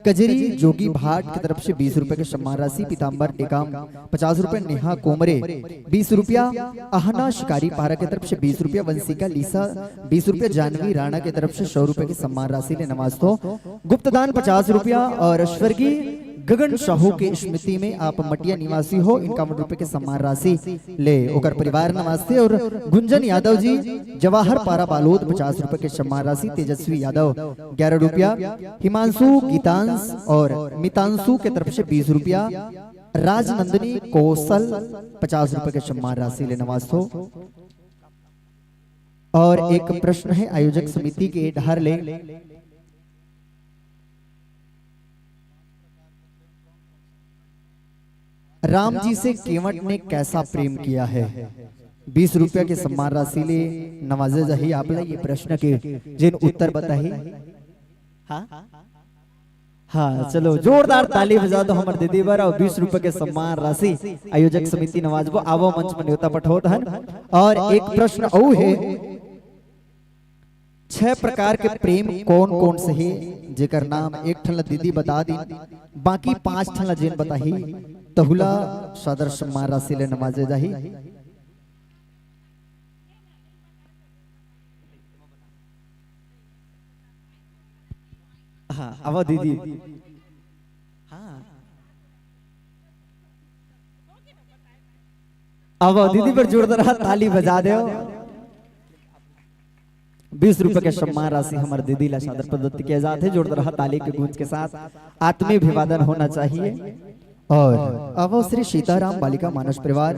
कजरी जोगी भाट की तरफ से बीस रुपए के सम्मान राशि, पीताम्बर टेकाम पचास रुपए, नेहा कोमरे बीस रुपया, अहना शिकारी पारा की तरफ से बीस रुपया, वंशिका लीसा बीस रुपया, जानवी राणा की तरफ से सौ रुपए के सम्मान राशि ले नवाजथो। गुप्तदान पचास रुपया और स्वर्गीय गगन साहू के स्मृति में आप मटिया निवासी हो, इक्यावन रुपए के सम्मान राशि ले ओकर परिवार नवाजथे। और गुंजन यादव जी जवाहर पारा बालोद पचास रुपए के सम्मान राशि, तेजस्वी यादव ग्यारह रुपया, हिमांशु, गीतांश और मितांशु के तरफ से बीस रुपया, राजनंदिनी कौशल पचास रुपए के सम्मान राशि ले नवाजथो। और एक प्रश्न है आयोजक समिति के डहर ले, राम जी से केवट ने कैसा प्रेम किया है? बीस रुपया के सम्मान राशि ले नवाजे जाही आप ला ये प्रश्न के जेन उत्तर बताही। हाँ, हाँ, चलो जोरदार ताली बजा दो हमर दीदी बर और बीस रुपए के सम्मान राशि आयोजक समिति नवाजबो। आवो मंच में न्योता पठोत हन। और एक प्रश्न अउ है, छह प्रकार के प्रेम कौन कौन से हे, जेकर नाम एक ठन ला दीदी बता दी, बाकी पांच ठन ला जेन बताही तहू ला सादर सम्मान राशि ले नवाजे जाही। हाँ, आवा दीदी। हाँ। अब दीदी बर जोरदार ताली बजा देव। बीस रुपए के सम्मान राशि हमर दीदी ला सादर प्रदत्त किया जात हे। जोरदार ताली के गूंज के साथ आत्मीय अभिवादन होना चाहिए। और अब श्री सीताराम बालिका मानस परिवार।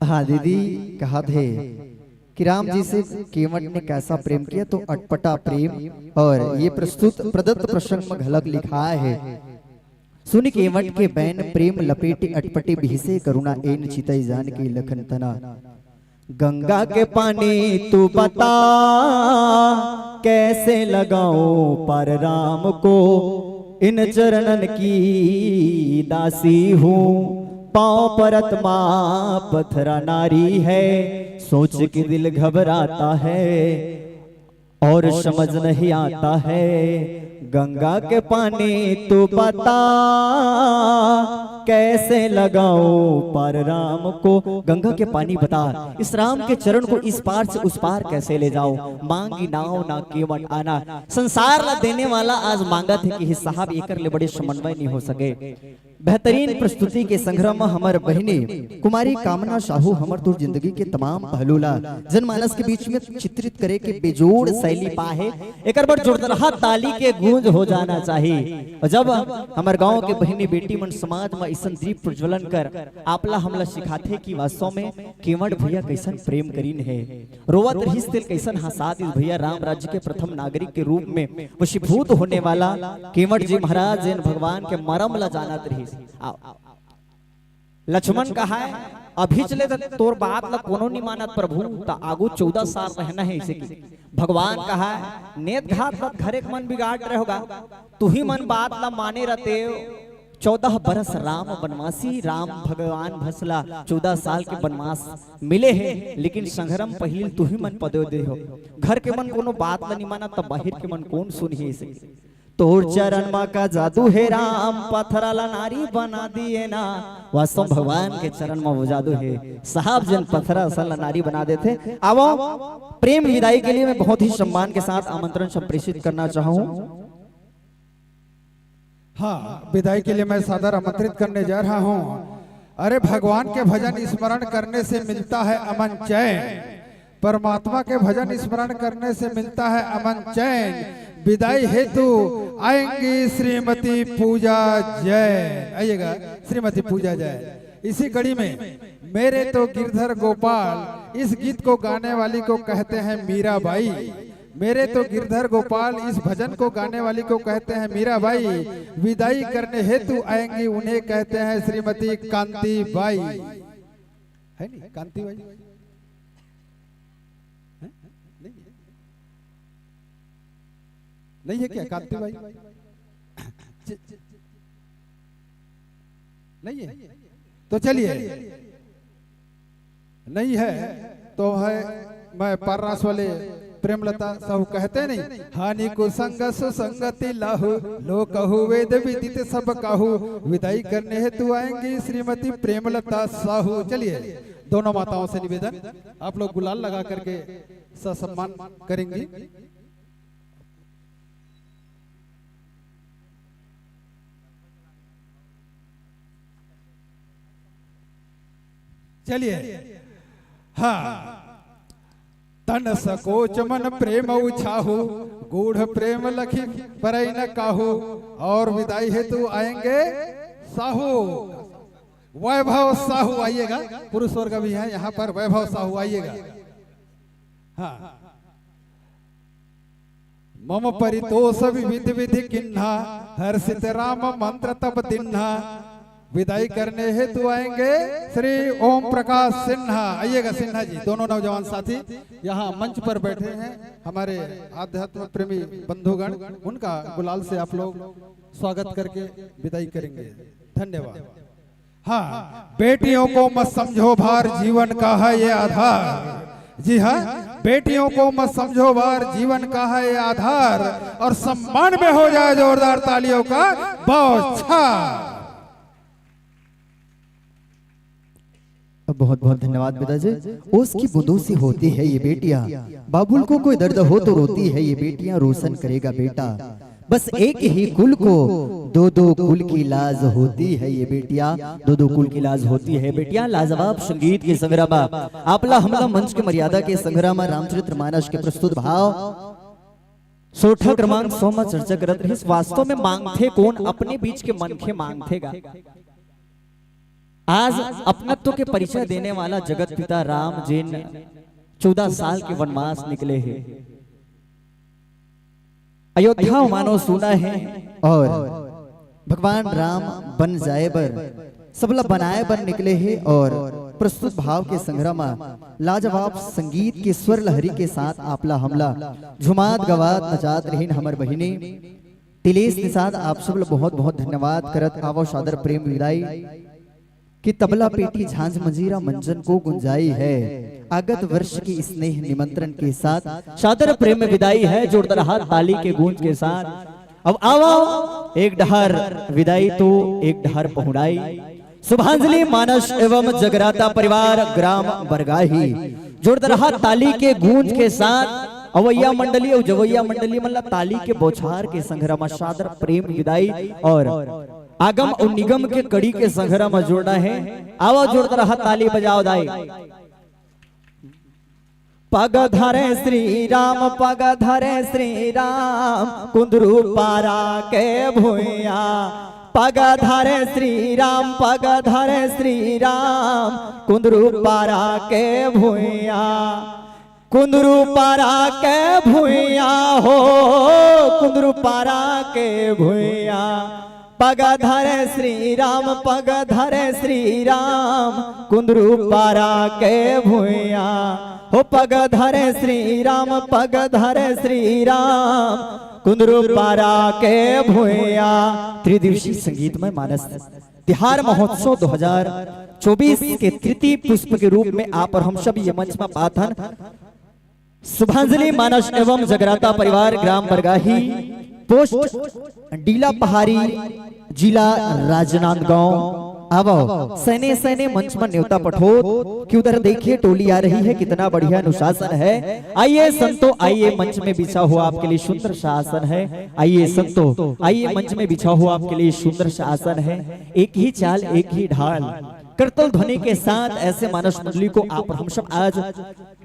हाँ दीदी, कहा थे कि राम जी से केवट ने कैसा प्रेम किया, तो अटपटा प्रेम। और ये प्रस्तुत प्रदत्त प्रसंग में घलक लिखा है। सुनि केवट के बैन प्रेम लपेटी, अटपटी बिहसे करुणा एन चितई जानकी लखन तना। गंगा के पानी तू बता, कैसे लगाऊं पार राम को, इन चरणन की दासी हूँ। पाँव परत माँ पथरा नारी है, सोच के दिल घबराता है और समझ नहीं आता है। गंगा के पानी तू बता, कैसे लगाऊं पार राम को। गंगा के पानी बता, इस राम के चरण को इस पार से उस पार कैसे ले जाऊं। मांगी नाव ना केवट आना। संसार ला देने वाला आज मांगत हे कि हे साहब, एकर ले बड़े समन्वय नहीं हो सके। बेहतरीन प्रस्तुति के संग्रह में हमर बहिनी कुमारी कामना साहू हमर तोर जिंदगी के तमाम पहलू ला जनमानस के बीच में चित्रित करे के बेजोड़ शैली पा हे। एकर बर जोरदार ताली के गूंज हो जाना चाहिए। और जब हमर गांव के बहिनी बेटी मन समाज में अइसन दीप प्रज्वलन कर आपला हमला सिखाथे कि वास्तव में केवट भैया कैसन प्रेम करीन हे, रोवत रहिस तेल कैसन हंसा दिस भैया। राम राज्य के प्रथम नागरिक के रूप में वशीभूत होने वाला केवट जी महाराज जेन भगवान के मरम ला जानत रहिस। आ, लक्ष्मण कहा है, अभी चले त तोर बात ला कोनो नहीं मानत प्रभु, त आगू चौदह साल रहना है इसे की। भगवान कहा है, नेत घात मत घरे के मन बिगाड़ रहे होगा, तुही मन बात ला माने रहते। चौदह बरस राम बनवासी, राम भगवान भसला चौदह साल के बनवास मिले हे, लेकिन संग्राम पहिली तुही मन पदो दे हो। घर के मन कोनो बात ला नहीं माना, तब बाहर के मन कौन सुनही इसे। तोर चरण मा का जादू हे राम, पथरा ला नारी बना दिए ना। वास्तव भगवान के चरण मा वो जादू हे साहब, जन पथरा सल ला नारी बना देथे। आवो, प्रेम विदाई के लिए मैं बहुत ही सम्मान के साथ आमंत्रण संप्रेषित करना चाहूँ। हाँ, विदाई के लिए मैं सादर आमंत्रित करने जा रहा हूँ। अरे, भगवान के भजन स्मरण करने से मिलता है अमन चैन, परमात्मा के भजन स्मरण करने से मिलता है अमन चैन। विदाई हेतु आएंगी श्रीमती पूजा जैन। आइएगा, श्रीमती पूजा जैन। इसी कड़ी में मेरे तो गिरधर गोपाल, इस गीत को गाने वाली को कहते हैं मीराबाई। मेरे तो गिरधर गोपाल, इस भजन को गाने वाली को कहते हैं मीराबाई। विदाई करने हेतु आएंगी, उन्हें कहते हैं श्रीमती कांति बाई। है नहीं कांति बाई? हैं? नहीं है। नहीं है क्या कांति बाई? च-, च-, नहीं है। तो चलिए, नहीं है तो है, मैं पररास वाले प्रेमलता साहू कहते नहीं, हानि को संग सुसंगति लाहू, लोक कहू वेद विदित सब काहू। विदाई करने हेतु आएंगी श्रीमती प्रेमलता साहू। चलिए, दोनों माताओं से निवेदन, आप लोग गुलाल लगा करके ससम्मान करेंगी। चलिए, हाँ। तन सकोच मन प्रेम उछाहू, गूढ़ प्रेम लखी परई न काहू। और विदाई हेतु आएंगे साहू, वैभव साहू आइएगा, पुरुष वर्ग भी है यहाँ पर, वैभव साहू आइएगा। हाँ। मम परितोष विविध विधि किन्हा, हर्षित राम मंत्र तब दिन्हा। विदाई करने हेतु आएंगे श्री ओम प्रकाश सिन्हा। आइएगा सिन्हा जी, दोनों नौजवान साथी यहाँ मंच पर बैठे हैं, हमारे आध्यात्म प्रेमी बंधुगण, उनका गुलाल से आप लोग स्वागत करके विदाई करेंगे। धन्यवाद। हाँ, बेटियों को मत समझो भार, जीवन का है ये आधार। जी हाँ, बेटियों को मत समझो भार, जीवन का है ये आधार। और सम्मान में हो जाए जोरदार तालियों का बौछार। बहुत बहुत धन्यवाद बेटा जी। ओस की बूंदों से होती है ये बेटियां, बाबुल को कोई दर्द हो तो रोती है ये बेटियां, रोशन करेगा बेटा। बस एक ही कुल को दो दो कुल की लाज होती है ये बेटिया, दो दो कुल की लाज होती है बेटिया। लाजवाब संगीत के संग्रह में आपला हमला मंच के मर्यादा के संग्रह में रामचरित्र मानस के प्रस्तुत भाव सोरठा क्रमांक सौ में चर्चा करत रहिस। वास्तव में मांगथे कोन, अपने बीच के मनखे मांगथे गा। आज अपनत्व के परिचय देने वाला जगत पिता राम जेन चौदह साल के वनवास निकले हे, अयोध्या मानो सुना है और भगवान राम बन जाए बर, सबला बनाए बर निकले हे और प्रस्तुत भाव के संग्रह में लाजवाब संगीत के स्वर लहरी के साथ आपला हमला झुमात गवात नचात रहिन हमर बहिनी तिलेश निषाद। आप सब ला बहुत बहुत धन्यवाद करत आवो सादर प्रेम विदाई। कि तबला पेटी झांझ मंजीरा मंजन को गुंजाई है। आगत वर्ष की स्नेह निमंत्रण के साथ सादर प्रेम विदाई है। जोरदार हाथ ताली के गूंज के साथ अब आवा एक डहर विदाई तो एक डहर पहुड़ाई। शुभांजलि मानस एवं जगराता परिवार ग्राम बरगाही। जोरदार हाथ ताली के गूंज के साथ अवैया मंडली और जवैया मंडली मतलब ताली के बौछार के संग्रह में सादर प्रेम विदाई और आगम अउ निगम के कड़ी के संघरा म जुड़ना हे। आवा जोरदार हाथ ताली बजाव दाई। पग धरे श्री राम, पग धरे श्री राम, कुंदरू पारा के भुइया। पग धरे श्री राम, पग धरे श्री राम, कुंदरू पारा के भुइया। कुंदरू पारा के भुइया हो, कुंदरू पारा के भुइया। पग धरे श्री राम, पग धरे श्री राम, कुंदरू पारा के भुइया। हो पग धरे श्री राम, पग धरे श्री राम, कुंदरू पारा के भुइया। त्रिदिवसीय संगीतमय मानस तिहार महोत्सव दो हज़ार चौबीस के तृतीय पुष्प के रूप में आप और हम सब ये मंच में पाथन। शुभांजलि मानस एवं जगराता परिवार ग्राम बरगाही, पोस्ट डीला पहाड़ी, जिला राजनांदगांव। आवो सैने सैने मंच में न्योता पठोत कि उधर देखिए टोली आ रही है, कितना बढ़िया अनुशासन है। आइए संतो, आइए मंच में बिछा हुआ आपके लिए सुंदर शासन है। आइए संतो, आइए मंच में बिछा हुआ आपके लिए सुंदर शासन है। एक ही चाल, एक ही ढाल, करतल ध्वनि के साथ ऐसे मानस मंडली को आप और हम सब आज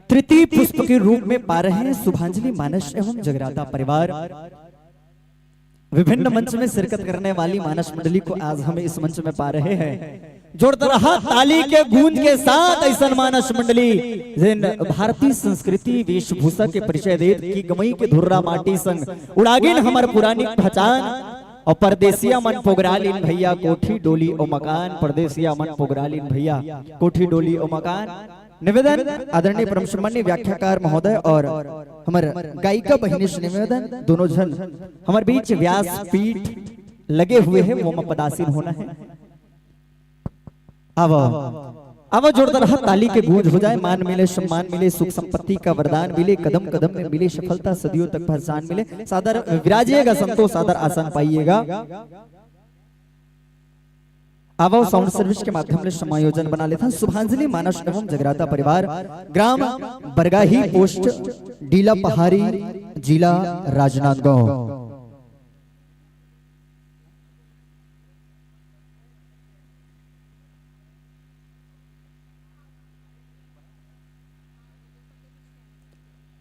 तृतीय पुष्प के रूप में पा रहे हैं। शुभांजलि मानस एवं जगराता परिवार विभिन्न मंच में शिरकत करने वाली मानस मंडली को आज हम इस मंच में पा रहे हैं। जोरदार हाथ ताली के गूंज के साथ ऐसन मानस मंडली जिन भारतीय संस्कृति वेशभूषा के परिचय देत कि गमई के धुर्रा माटी संग उड़ागिन हमर पुरानी पहचान। और परदेसिया मन पोगरालिन भैया कोठी डोली ओ मकान, परदेसिया मन पोगरालिन भैया कोठी डोली ओ मकान। निवेदन आदरणीय परम सम्माननीय व्याख्याकार महोदय और हमर गायिका बहिनी से निवेदन, दोनों झन हमर बीच व्यास पीठ लगे हुए हैं, वो में पदासीन होना है। अब अब जोरदार हाथ ताली के गूंज हो जाए। मान मिले, सम्मान मिले, सुख संपत्ति का वरदान मिले, कदम कदम में मिले सफलता, सदियों तक पहचान मिले। सादर विराजिएगा संतोष, सादर आसन पाइएगा। आवो साउंड सर्विस के माध्यम ले समायोजन बना लेथन। शुभांजलि मानस एवं जगराता परिवार, ग्राम बरगाही, पोस्ट डीला पहाड़ी, जिला राजनांदगांव।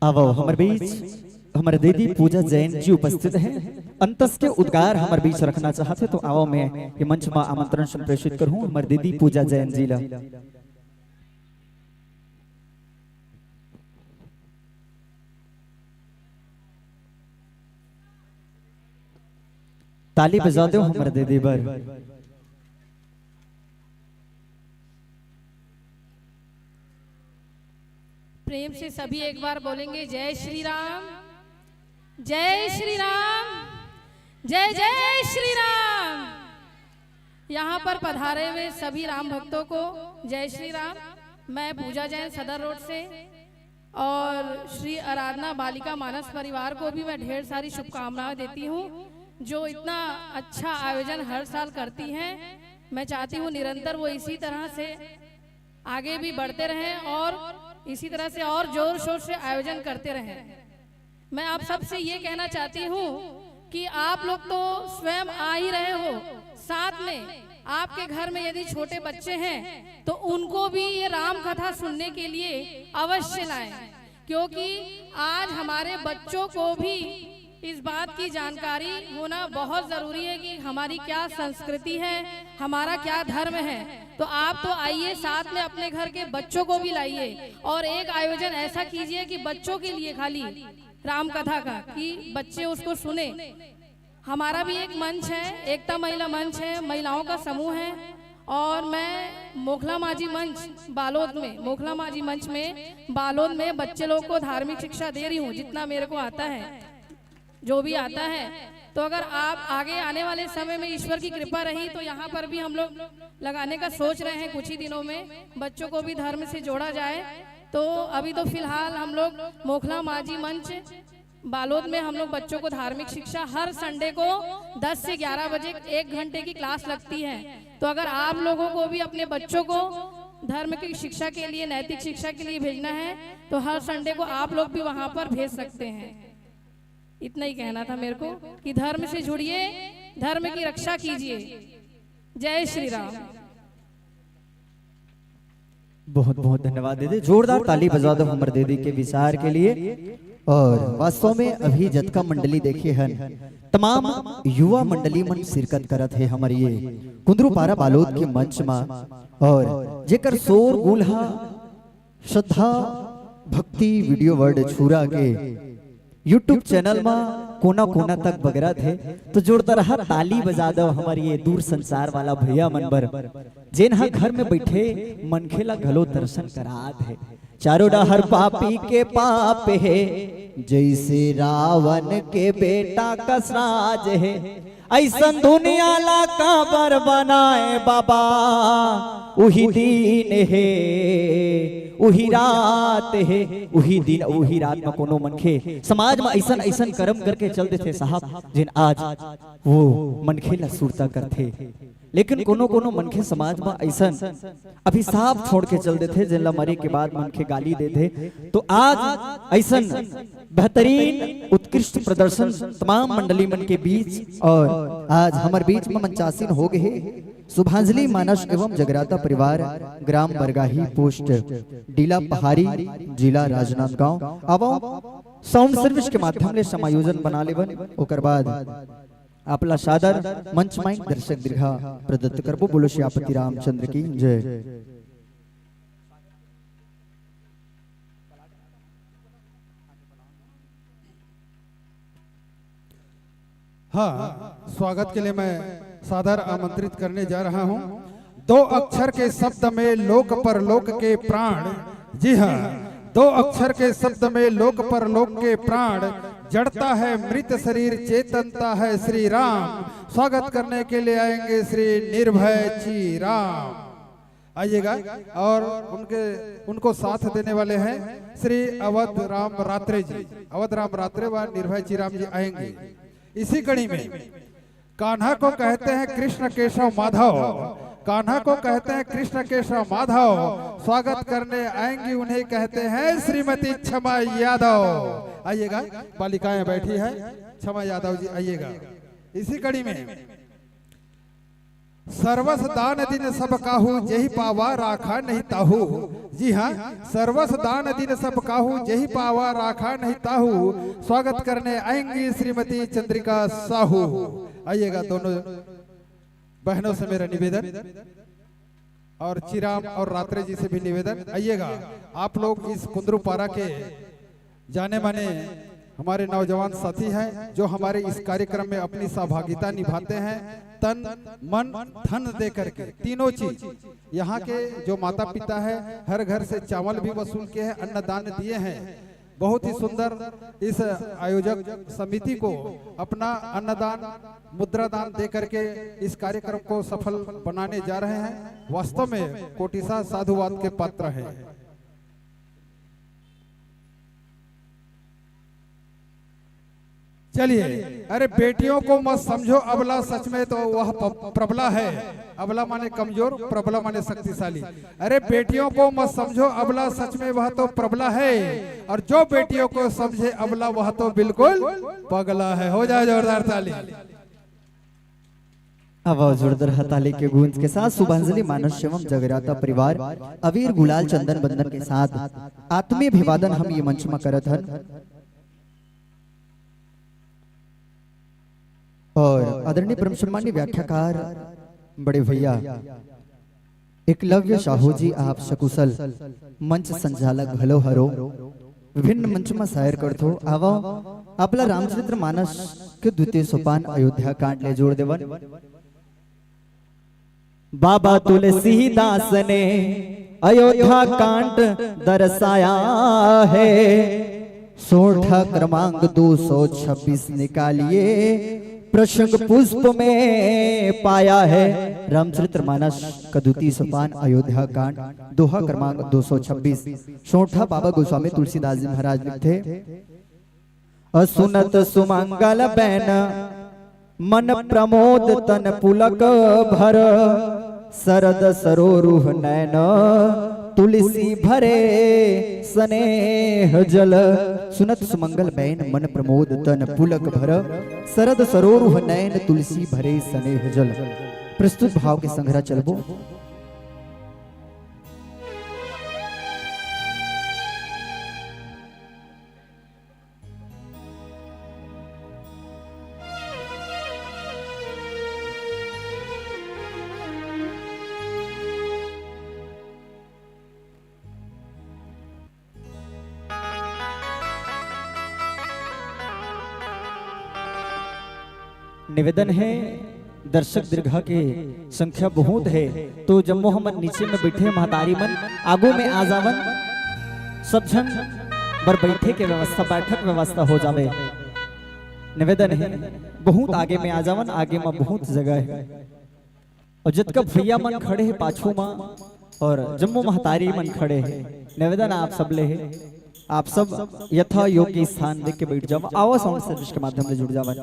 आवो हमर बीच हमर दीदी पूजा जैन जी उपस्थित हैं। अंतस के उद्गार हमर बीच रखना चाहत हे, तो आवो मैं ये मंच मा आमंत्रण संप्रेषित करहूं हमर दीदी पूजा जैन जी ला। ताली बजा दो हमर दीदी बर। प्रेम से सभी एक बार बोलेंगे, जय श्री राम, जय श्री राम, जय जय श्री राम। यहाँ पर पधारे हुए सभी राम भक्तों को जय श्री राम। मैं पूजा जैन, सदर रोड से, और श्री आराधना बालिका मानस परिवार को भी मैं ढेर सारी शुभकामनाएं देती हूँ, जो इतना अच्छा आयोजन हर साल करती हैं। मैं चाहती हूँ निरंतर वो इसी तरह से आगे भी बढ़ते रहें और इसी तरह से और जोर शोर से आयोजन करते रहें। मैं आप सबसे ये कहना चाहती हूँ कि आप लोग तो स्वयं आ ही रहे हो, साथ में आपके घर में यदि छोटे बच्चे हैं तो उनको भी ये राम कथा सुनने के लिए अवश्य लाएं, क्योंकि आज हमारे बच्चों को भी इस बात की जानकारी होना बहुत ज़रूरी है कि हमारी क्या संस्कृति है, हमारा क्या धर्म है। तो आप तो आइए, साथ में अपने घर के बच्चों को भी लाइए और एक आयोजन ऐसा कीजिए कि बच्चों के लिए खाली राम कथा का, कि बच्चे उसको सुने। हमारा भी एक मंच है, एकता महिला मंच है, महिलाओं का समूह है, और मैं मोखला माझी मंच बालोद में, मोखला माझी मंच में बालोद में बच्चे लोग को धार्मिक शिक्षा दे रही हूँ, जितना मेरे को आता है, जो भी आता है। तो अगर आप आगे आने वाले समय में ईश्वर की कृपा रही तो यहाँ पर भी हम लोग लगाने का सोच रहे हैं कुछ ही दिनों में, बच्चों को भी धर्म से जोड़ा जाए। तो अभी तो फिलहाल हम लोग मोखला माझी मंच बालोद में हम लोग बच्चों को धार्मिक शिक्षा हर संडे को दस से ग्यारह बजे एक घंटे की क्लास लगती है। तो अगर आप लोगों को भी अपने बच्चों को धर्म की शिक्षा के लिए, नैतिक शिक्षा के लिए भेजना है तो हर संडे को आप लोग भी वहाँ पर भेज सकते हैं। इतना ही कहना था मेरे को कि धर्म से जुड़िए, धर्म की रक्षा कीजिए। जय श्री राम। बहुत बहुत धन्यवाद दीदी, जोरदार ताली बजा दो हमर दीदी के विचार के लिए। और वास्तव में अभी जतका मंडली देखे हन, तमाम युवा मंडली मन शिरकत करत हे हमर ये कुंदरूपारा बालोद के मंच मा, और जेकर शोर गुल हा श्रद्धा, भक्ति, वीडियो वर्ल्ड छुरा के YouTube चैनल मा कोना कोना तक बगरत हे। तो जोरदार ताली बजा दो हमर ये दूर संचार वाला भैया मन बर, जेन हा घर में बैठे मनखे ला घलो दर्शन करात हे। चारों डहर पापी के पाप हे, जैसे रावण के बेटा कस राज हे। ऐसन दुनिया ला काबर बनाए बाबा, उही दिन हे, उही रात हे, उही दिन, उही रात में कोनो मनखे समाज में ऐसन ऐसन कर्म करके चल देथे साहब, जिन आज वो मनखे ला सुरता करथे। लेकिन कोनो कोनो मनखे समाज में ऐसन अभिशाप छोड़ के चल देथे, जेन ला मरे के बाद मनखे गाली देथे। तो आज ऐसन बेहतरीन उत्कृष्ट प्रदर्शन तमाम मंडली मन के बीच, और आज हमर बीच में मंचासीन हो गए हे शुभांजलि मानस एवं जगराता परिवार, ग्राम बरगाही, पोस्ट डीला पहाड़ी, जिला राजनांदगांव। अब साउंड सर्विस के माध्यम ले समायोजन बना लेवन, ओकर बाद आपला सादर मंच माइन दर्शक दीर्घा प्रदत्त करबो। बोलो श्रीपति रामचंद्र की जय। हाँ, स्वागत के लिए मैं सादर आमंत्रित करने जा रहा हूँ। दो अक्षर के शब्द में लोक परलोक के प्राण, जी हाँ, दो अक्षर के शब्द में लोक परलोक के प्राण, जड़ता है मृत शरीर, चेतनता है श्री राम। स्वागत करने के लिए आएंगे श्री निर्भय चीराम। आइएगा। और उनके उनको साथ देने वाले हैं श्री अवध राम रात्रे जी। अवध राम रात्रे व निर्भय चीराम जी आएंगे। इसी कड़ी में कान्हा को कहते हैं कृष्ण केशव माधव, कान्हा को कहते हैं कृष्ण केशव माधव। स्वागत करने आएंगी उन्हें कहते हैं श्रीमती क्षमा यादव। आइएगा, बालिकाएं बैठी है, क्षमा यादव जी आइएगा। इसी कड़ी में सर्वस दान दिन सब काहू, जेहि पावा राखा नहीं ताहू। जी हाँ, सर्वस दान दिन सब काहू, जेहि पावा राखा नहीं ताहू। स्वागत करने आएंगी श्रीमती चंद्रिका साहू। आइएगा दोनों बहनों से मेरा निवेदन, और चिराम और रात्रे जी से भी निवेदन, आइएगा। आप लोग इस कुंदरूपारा के जाने माने हमारे नौजवान साथी हैं, जो हमारे इस कार्यक्रम में अपनी सहभागिता निभाते हैं, तन मन धन दे करके, तीनों चीज। यहाँ के जो माता पिता है, हर घर से चावल भी वसूल के हैं, अन्नदान दिए हैं। बहुत ही सुंदर इस आयोजक समिति को अपना अन्नदान, मुद्रा दान दे करके इस कार्यक्रम को सफल बनाने जा रहे हैं। वास्तव में कोटिसा साधुवाद के पात्र हैं। चलिए, अरे बेटियों को मत समझो अबला, सच में तो वह प-, प्रबला है। अबला माने कमजोर, प्रबला माने शक्तिशाली। अरे बेटियों को मत समझो अबला, सच में वह तो प्रबला है, और जो बेटियों को समझे अबला वह तो बिल्कुल पगला है। हो जाए जोरदार ताली। अब जोरदार हताली के गूंज के साथ शुभांजलि मानस एवं जगराता परिवार अबीर गुलाल चंदन बंदन के साथ आत्मीय अभिवादन हम ये मंच में करत हन। और आदरणीय परम सम्माननीय व्याख्याकार बड़े भैया एकलव्य साहू जी, आप सकुशल मंच संचालक घलो हरो, विभिन्न मंच में शायर करथो। आवो, आपला रामचरित्र मानस के द्वितीय सोपान अयोध्या कांड ले जोड़ देवन। बाबा तुलसीदास ने अयोध्या कांड दर्शाया है, सोरठा क्रमांक दो सौ छब्बीस निकालिए, प्रसंग पुष्प में पाया है। रामचरित्र मानस का द्वितीय सोपान अयोध्या कांड, दोहा क्रमांक दो सौ छब्बीस। सोरठा बाबा गोस्वामी तुलसीदास जी महाराज लिखथे, असुनत सुमंगल बैन मन प्रमोद तन पुलक भर, सरद सरोरुह नैन तुलसी भरे स्नेह जल। सुनत सुमंगल बैन मन प्रमोद तन पुलक भर, सरद सरोरुह नैन तुलसी भरे स्नेह जल। प्रस्तुत भाव के संघरा चलबो। निवेदन है, दर्शक दीर्घा के संख्या बहुत है, तो जम्मो हमन नीचे में बैठे महतारी मन आगू में आ जावन, सब झन बर बैठे के व्यवस्था, बैठक व्यवस्था हो जावे। निवेदन है, बहुत आगे में आ जावन, आगे में बहुत जगह है। और जतका भैया मन खड़े हे पाछू मा, और जम्मो महतारी मन खड़े हे, निवेदन आप सब ले हे, आप सब यथा योग्य स्थान देख के बैठ जाओ। आवा साउंड सर्विस के माध्यम से जुड़ जावा।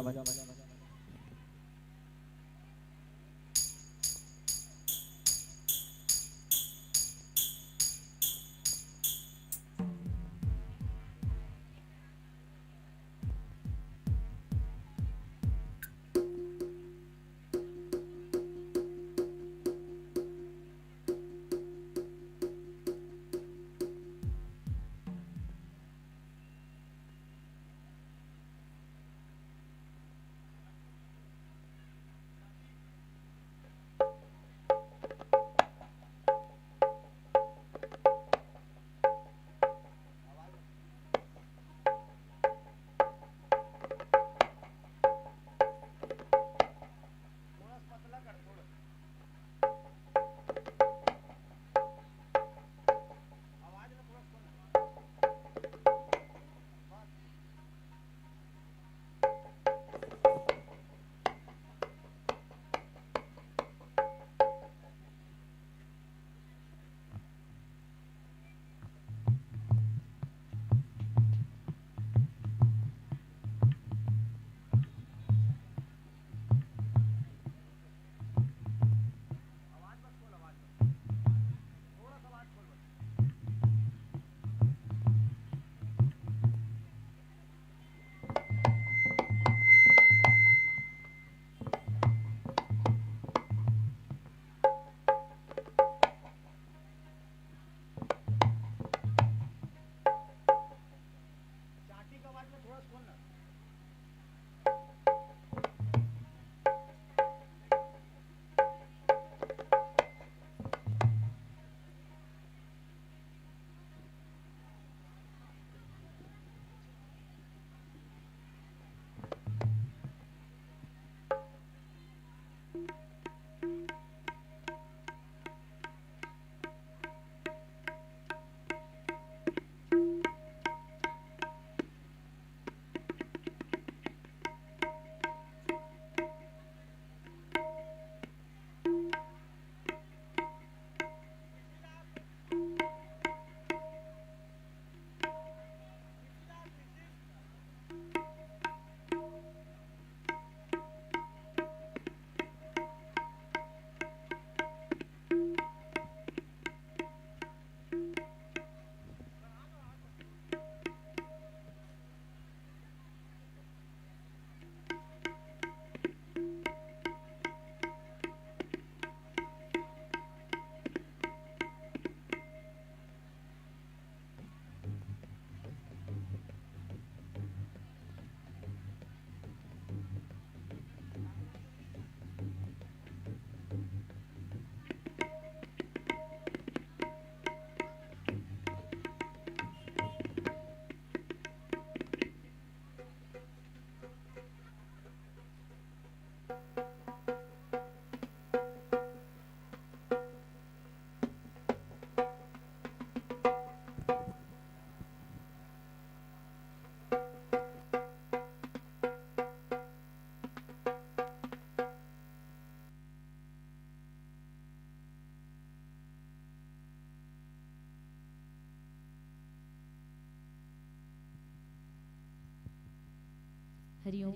हरिओम।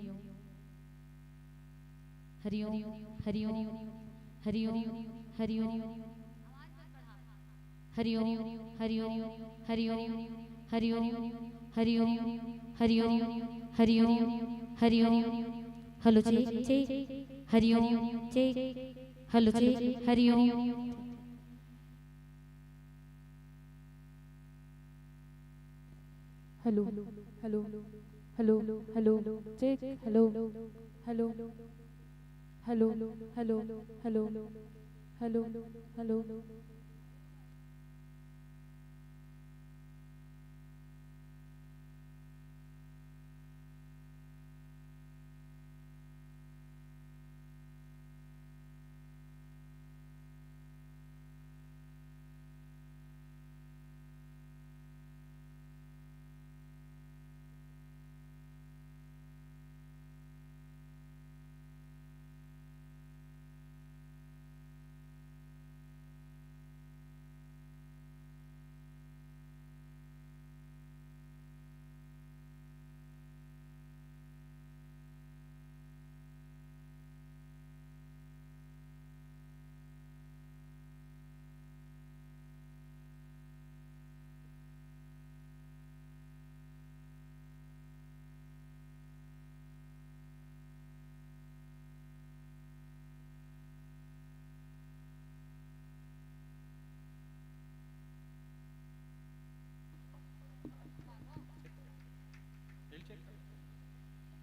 हरिओम। हरिओम। हरिओम। हरिओम। हरिओम। हरिओम। हरिओम। हरिओम। हरिओम। हरिओम। हरिओम। हरिओम। Hello, check, check. हरिओम, चेक। Hello, check. हरिओम। Hello, hello, hello, hello, check, hello, hello, hello, hello, hello, hello.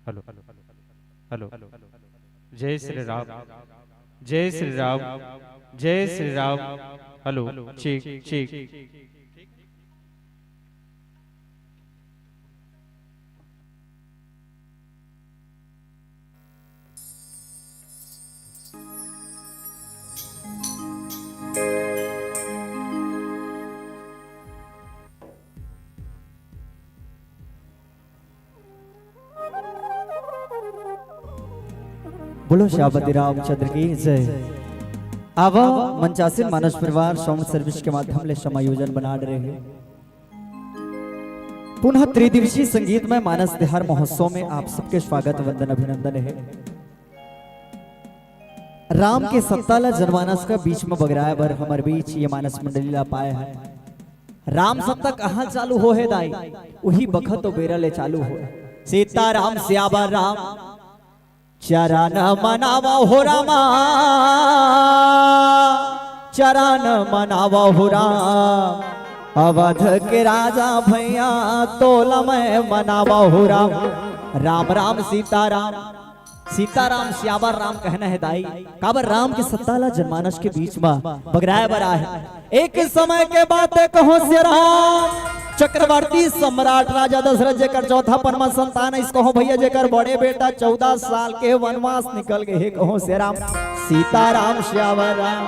Hello, hello, जय श्री राम, जय श्री राम, जय Shri Ram. Hello, check, check. बोलो श्यामपति रामचंद्र की जय। आवा, मंचासीन मानस परिवार साउंड सर्विस के माध्यम ले समायोजन बना रहे हैं। पुनः त्रिदिवसीय संगीतमय मानस तिहार महोत्सव में आप सबके स्वागत, वंदन, अभिनंदन है। राम के सत्ता ला जनमानस के बीच में बगराए बर हमर बीच ये मानस मंडली ला पाए है। राम सत्ता कहाँ चालू हो हे दाई, उही बखत तो बेरा ले चालू हो। सीताराम सियावर राम, चरण मनावा हो रामा, चरण मनावा हो राम। अवध के राजा भैया, तोला मैं मनावा हो राम। राम राम सीताराम, सीताराम सियावर राम कहना है दाई। काबर राम के सत्ता ला जनमानस के बीच में बगराए बर आहे। एक समय के बात है, कहो से राम, चक्रवर्ती सम्राट राजा दशरथ जेकर चौथा पनमा संतान है, इस कहो भैया जेकर बड़े बेटा चौदह साल के वनवास निकल गए हे, कहो से राम। सीताराम सियावर राम।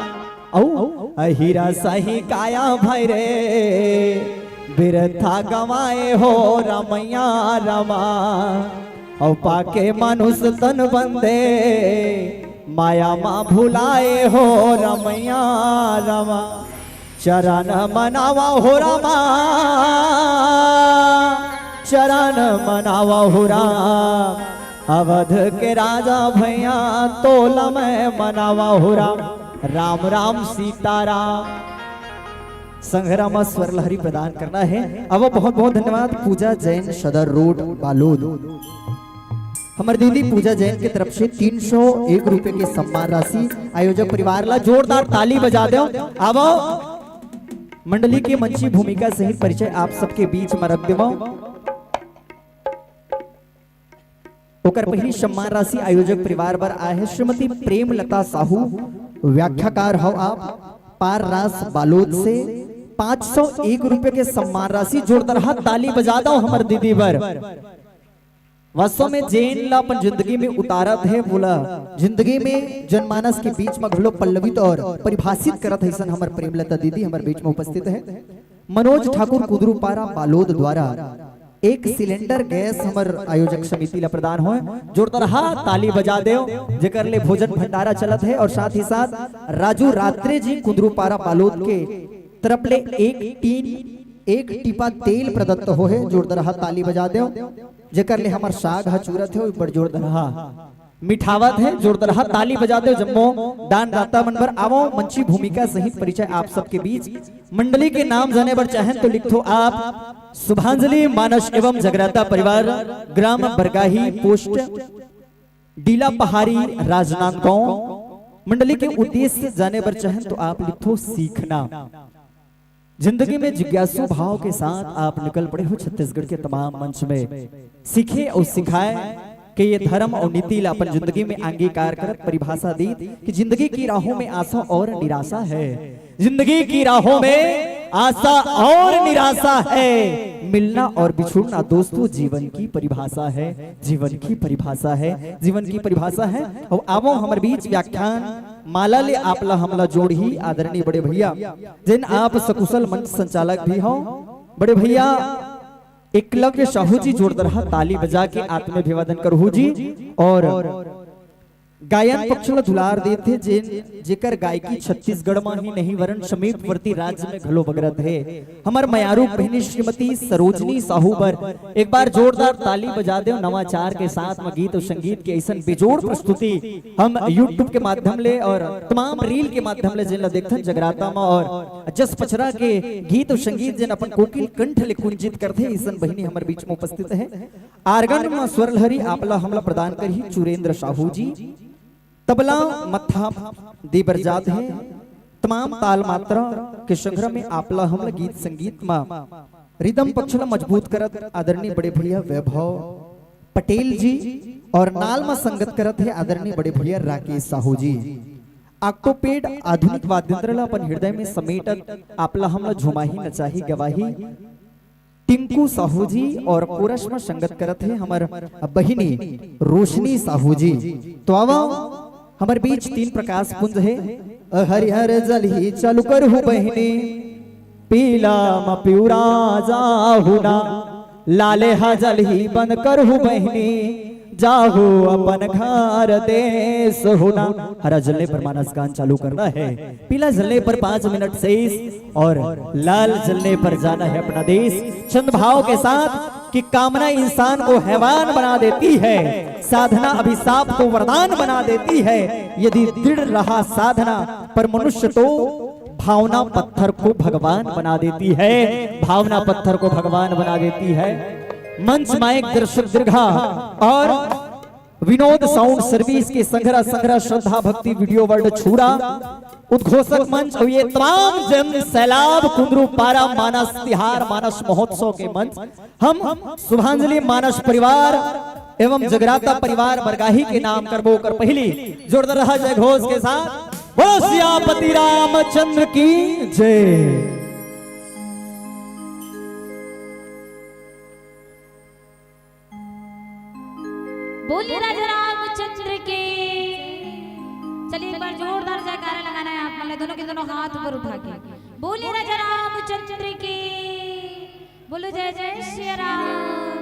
अउ अहिरा सही काया भई रे, बिरथा गंवाए हो रमैया रमा। अउ पाके मनुष तन बंदे, माया मा भुलाए हो रमैया रमा। चरण मनावा हो रामा, चरण मनावा हो राम। अवध के राजा भैया, तोला मैं मनावा हो राम। राम राम सीताराम। संघरा म स्वर लहरी प्रदान करना है। अब बहुत बहुत धन्यवाद पूजा जैन, सदर रोड, बालोद। हमर दीदी पूजा जैन के तरफ से तीन सौ एक रुपए के सम्मान राशि आयोजक परिवार ला जोरदार ताली बजा दो। अब मंडली के मंची भूमिका सहित परिचय आप सबके बीच में रख देवो। ओकर पहिली सम्मान राशि आयोजक परिवार बर आए हे श्रीमती प्रेमलता साहू, व्याख्याकार हो आप, पार रास बालोद से पाँच सौ एक रुपए के सम्मान राशि। जोरदार हाथ ताली बजा दो हमर दीदी बर। वास्तव में जेन ला अपन जिंदगी में उतारत हे, वोला जिंदगी में जनमानस के बीच में घलो पल्लवित और परिभाषित करत हे, अइसन हमर प्रेमलता दीदी हमर बीच में उपस्थित हे। मनोज ठाकुर कुदरूपारा बालोद द्वारा एक सिलेंडर गैस हमर आयोजक समिति ला प्रदान होय। जोरदारहा ताली बजा देव, जेकर ले भोजन भंडारा चलत हे और साथ ही साथ राजू रात्रे जी कुदरूपारा बालोद के तरफ ले एक टीन, एक टीपा तेल प्रदत्त होहे। जोरदारहा ताली बजा देव, जेकर ले हमर साग ह चूरत हे, बड़ जोरदारहा मिठावत हे। जोरदारहा ताली बजा देव जम्मो दानदाता मन बर। आवो, मंची भूमिका सहित परिचय आप सबके बीच। मंडली के नाम जाने बर चाहें तो लिखथो आप शुभांजलि मानस एवं जगराता परिवार, ग्राम बरगाही, पोस्ट डीला पहाड़ी, राजनांदगांव। मंडली के उद्देश्य जाने बर चाहें तो आप लिखथो सीखना। जिंदगी में जिज्ञासु भाव के साथ आप निकल पड़े हो छत्तीसगढ़ के तमाम मंच में। सीखे और सिखाए के ये धर्म और नीति ला अपन जिंदगी में अंगीकार करत परिभाषा दीत कि जिंदगी की राहों में आशा और निराशा है। जिंदगी की राहों में आशा और निराशा है। मिलना और बिछुड़ना दोस्तों जीवन की परिभाषा है, जीवन की परिभाषा है, जीवन की परिभाषा है। और आवो हमर बीच व्याख्यान माला ले आप ला हमला जोड़ही आदरणीय बड़े भैया, जेन आप सकुशल मंच संचालक भी हो। बड़े भैया एकलव्य साहू जी जोरदारहा ताली बजा के आत्म अभिवादन करहू जी। और गायन पक्ष ल दुलार देथे, जेन जेकर गायकी छत्तीसगढ़ म ही नहीं वरन समीपवर्ती राज्य में घलो बगरत हे। हमर मयारू बहिनी श्रीमती सरोजनी साहू बर एक बार जोरदार ताली बजा देव। नवाचार के साथ म गीत और संगीत के अइसन बेजोड़ प्रस्तुति हम YouTube के माध्यम ले और तमाम रील के माध्यम ले जेन ला देखथन जगराता म और जस पचरा के गीत और संगीत जेन अपन कोकिल कंठ ले कुंजित करथे, अइसन बहिनी हमर बीच में उपस्थित हे। आर्गन म स्वरलहरी आपला हमला प्रदान करही चुरेंद्र साहू जी। तबला मत्था दे बर जात हे। तमाम ताल मात्रा के संग्रह में आपला हमला गीत संगीत म रिदम पक्ष ला मजबूत करत आदरणीय बड़े भैया वैभव पटेल जी और नाल म संगत करत हे आदरणीय बड़े भैया राकेश साहू जी। ऑक्टोपेड आधुनिक वाद्य यंत्र ला अपन हृदय में समेटत आपला हमला झुमाही नचाही गवाही टिंकू साहू जी और कोरस म संगत करत हे हमर बहिनी रोशनी साहू जी। तो आवा, हमर बीच तीन प्रकाश पुंज हे। अ हरिहर जलही चालू करहु बहिनी, पीला म पिउरा जाहु ना, लाले ह जलही बंद करहु बहिनी, जाहु अपन घर देस हु ना। हरा जलने पर मानस गान चालू करना है, पीला जलने पर पाँच मिनट शेष और लाल जलने पर जाना है अपना देश। छंद भाव के साथ कि कामना इंसान को हैवान बना देती है, साधना अभिशाप को वरदान बना देती है। यदि दृढ़ रहा साधना पर मनुष्य तो भावना पत्थर को भगवान बना देती है, भावना पत्थर को भगवान बना देती है। मंच माइक दर्शक दीर्घा और विनोद साउंड सर्विस के संघरा संघरा श्रद्धा भक्ति वीडियो वर्ल्ड छूरा उद्घोषक मंच और ये तमाम जन सैलाब कुंदरू पारा मानस तिहार मानस महोत्सव के मंच हम शुभांजलि मानस परिवार एवं जगराता परिवार बरगाही के नाम करबो कर पहली जोरदार रहा जय घोष के साथ बोलो सियापति रामचंद्र की जय। बोलिए राजा रामचंद्र के। चलिए एक बार जोरदार जयकारा लगाना है आप मन ला दोनों के दोनों हाथ ऊपर उठा के। बोलिए राजा रामचंद्र के। बोलो जय जय श्री राम।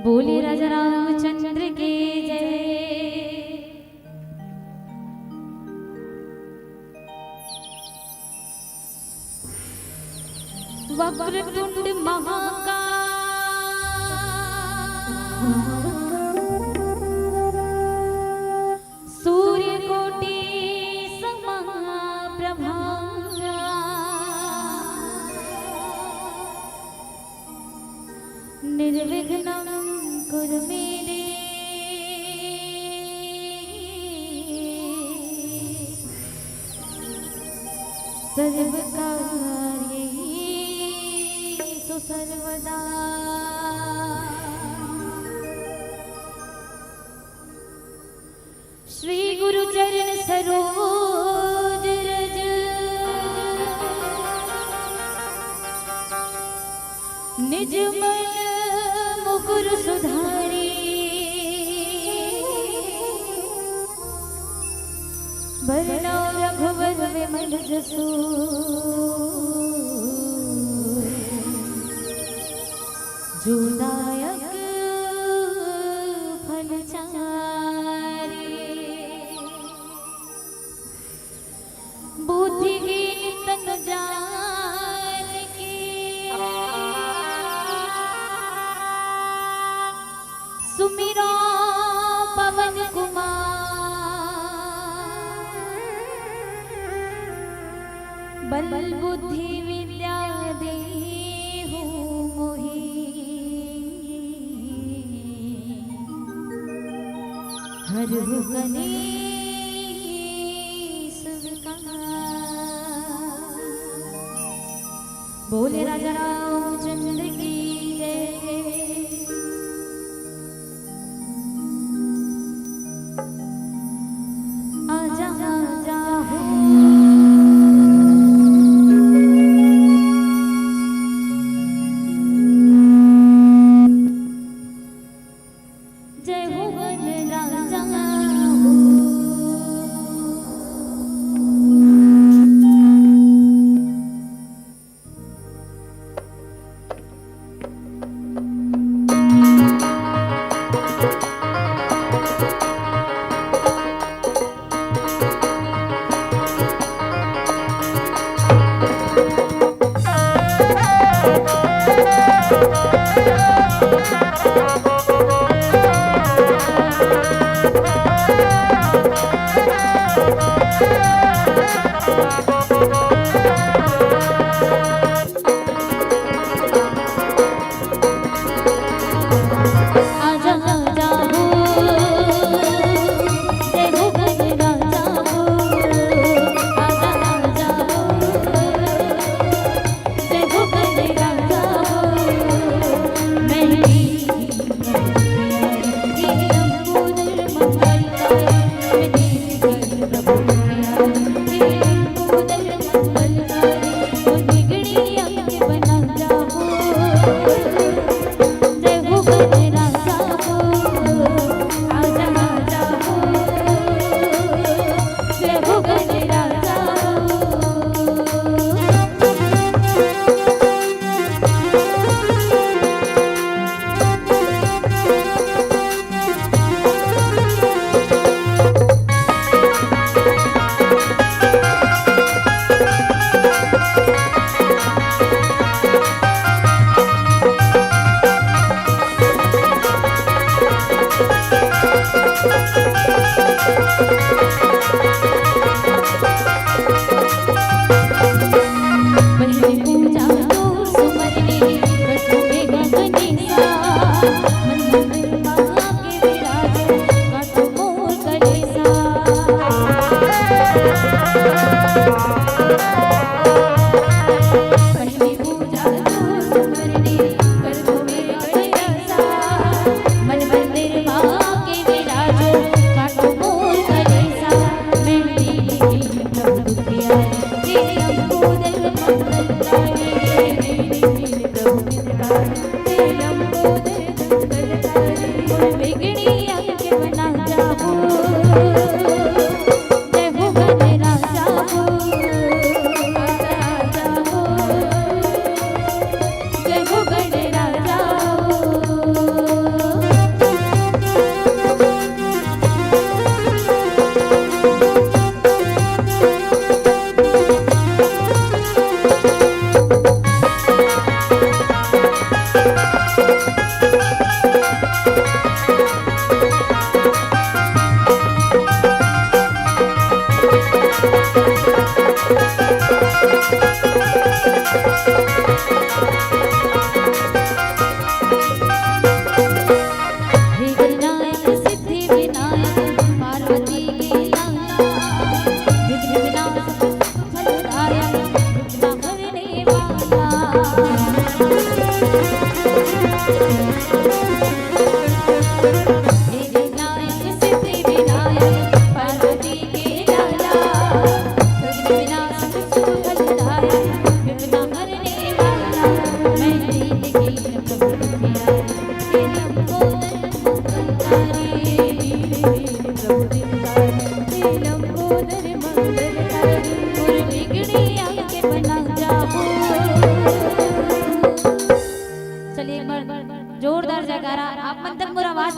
बोले राजा रामचंद्र की जय। वक्रतुंड महाकाय, सूर्यकोटि समप्रभा, निर्विघ्नं कुरु मे देव, सर्वकार्येषु सर्वदा। श्री गुरु चरण सरोज रज, निज मन मुकुर सुधारी। बरनउँ रघुवर विमल जसु, जो दायक फल चारि। बुद्धिहीन तनु जानिके, सुमिरौं पवन कुमार। बल बुद्धि विद्या देहु मोहि, हरहु कलेस विकार। बोले राजा रामचंद्र की जय। आजा, आजा हो। जय हो वन राजा हो।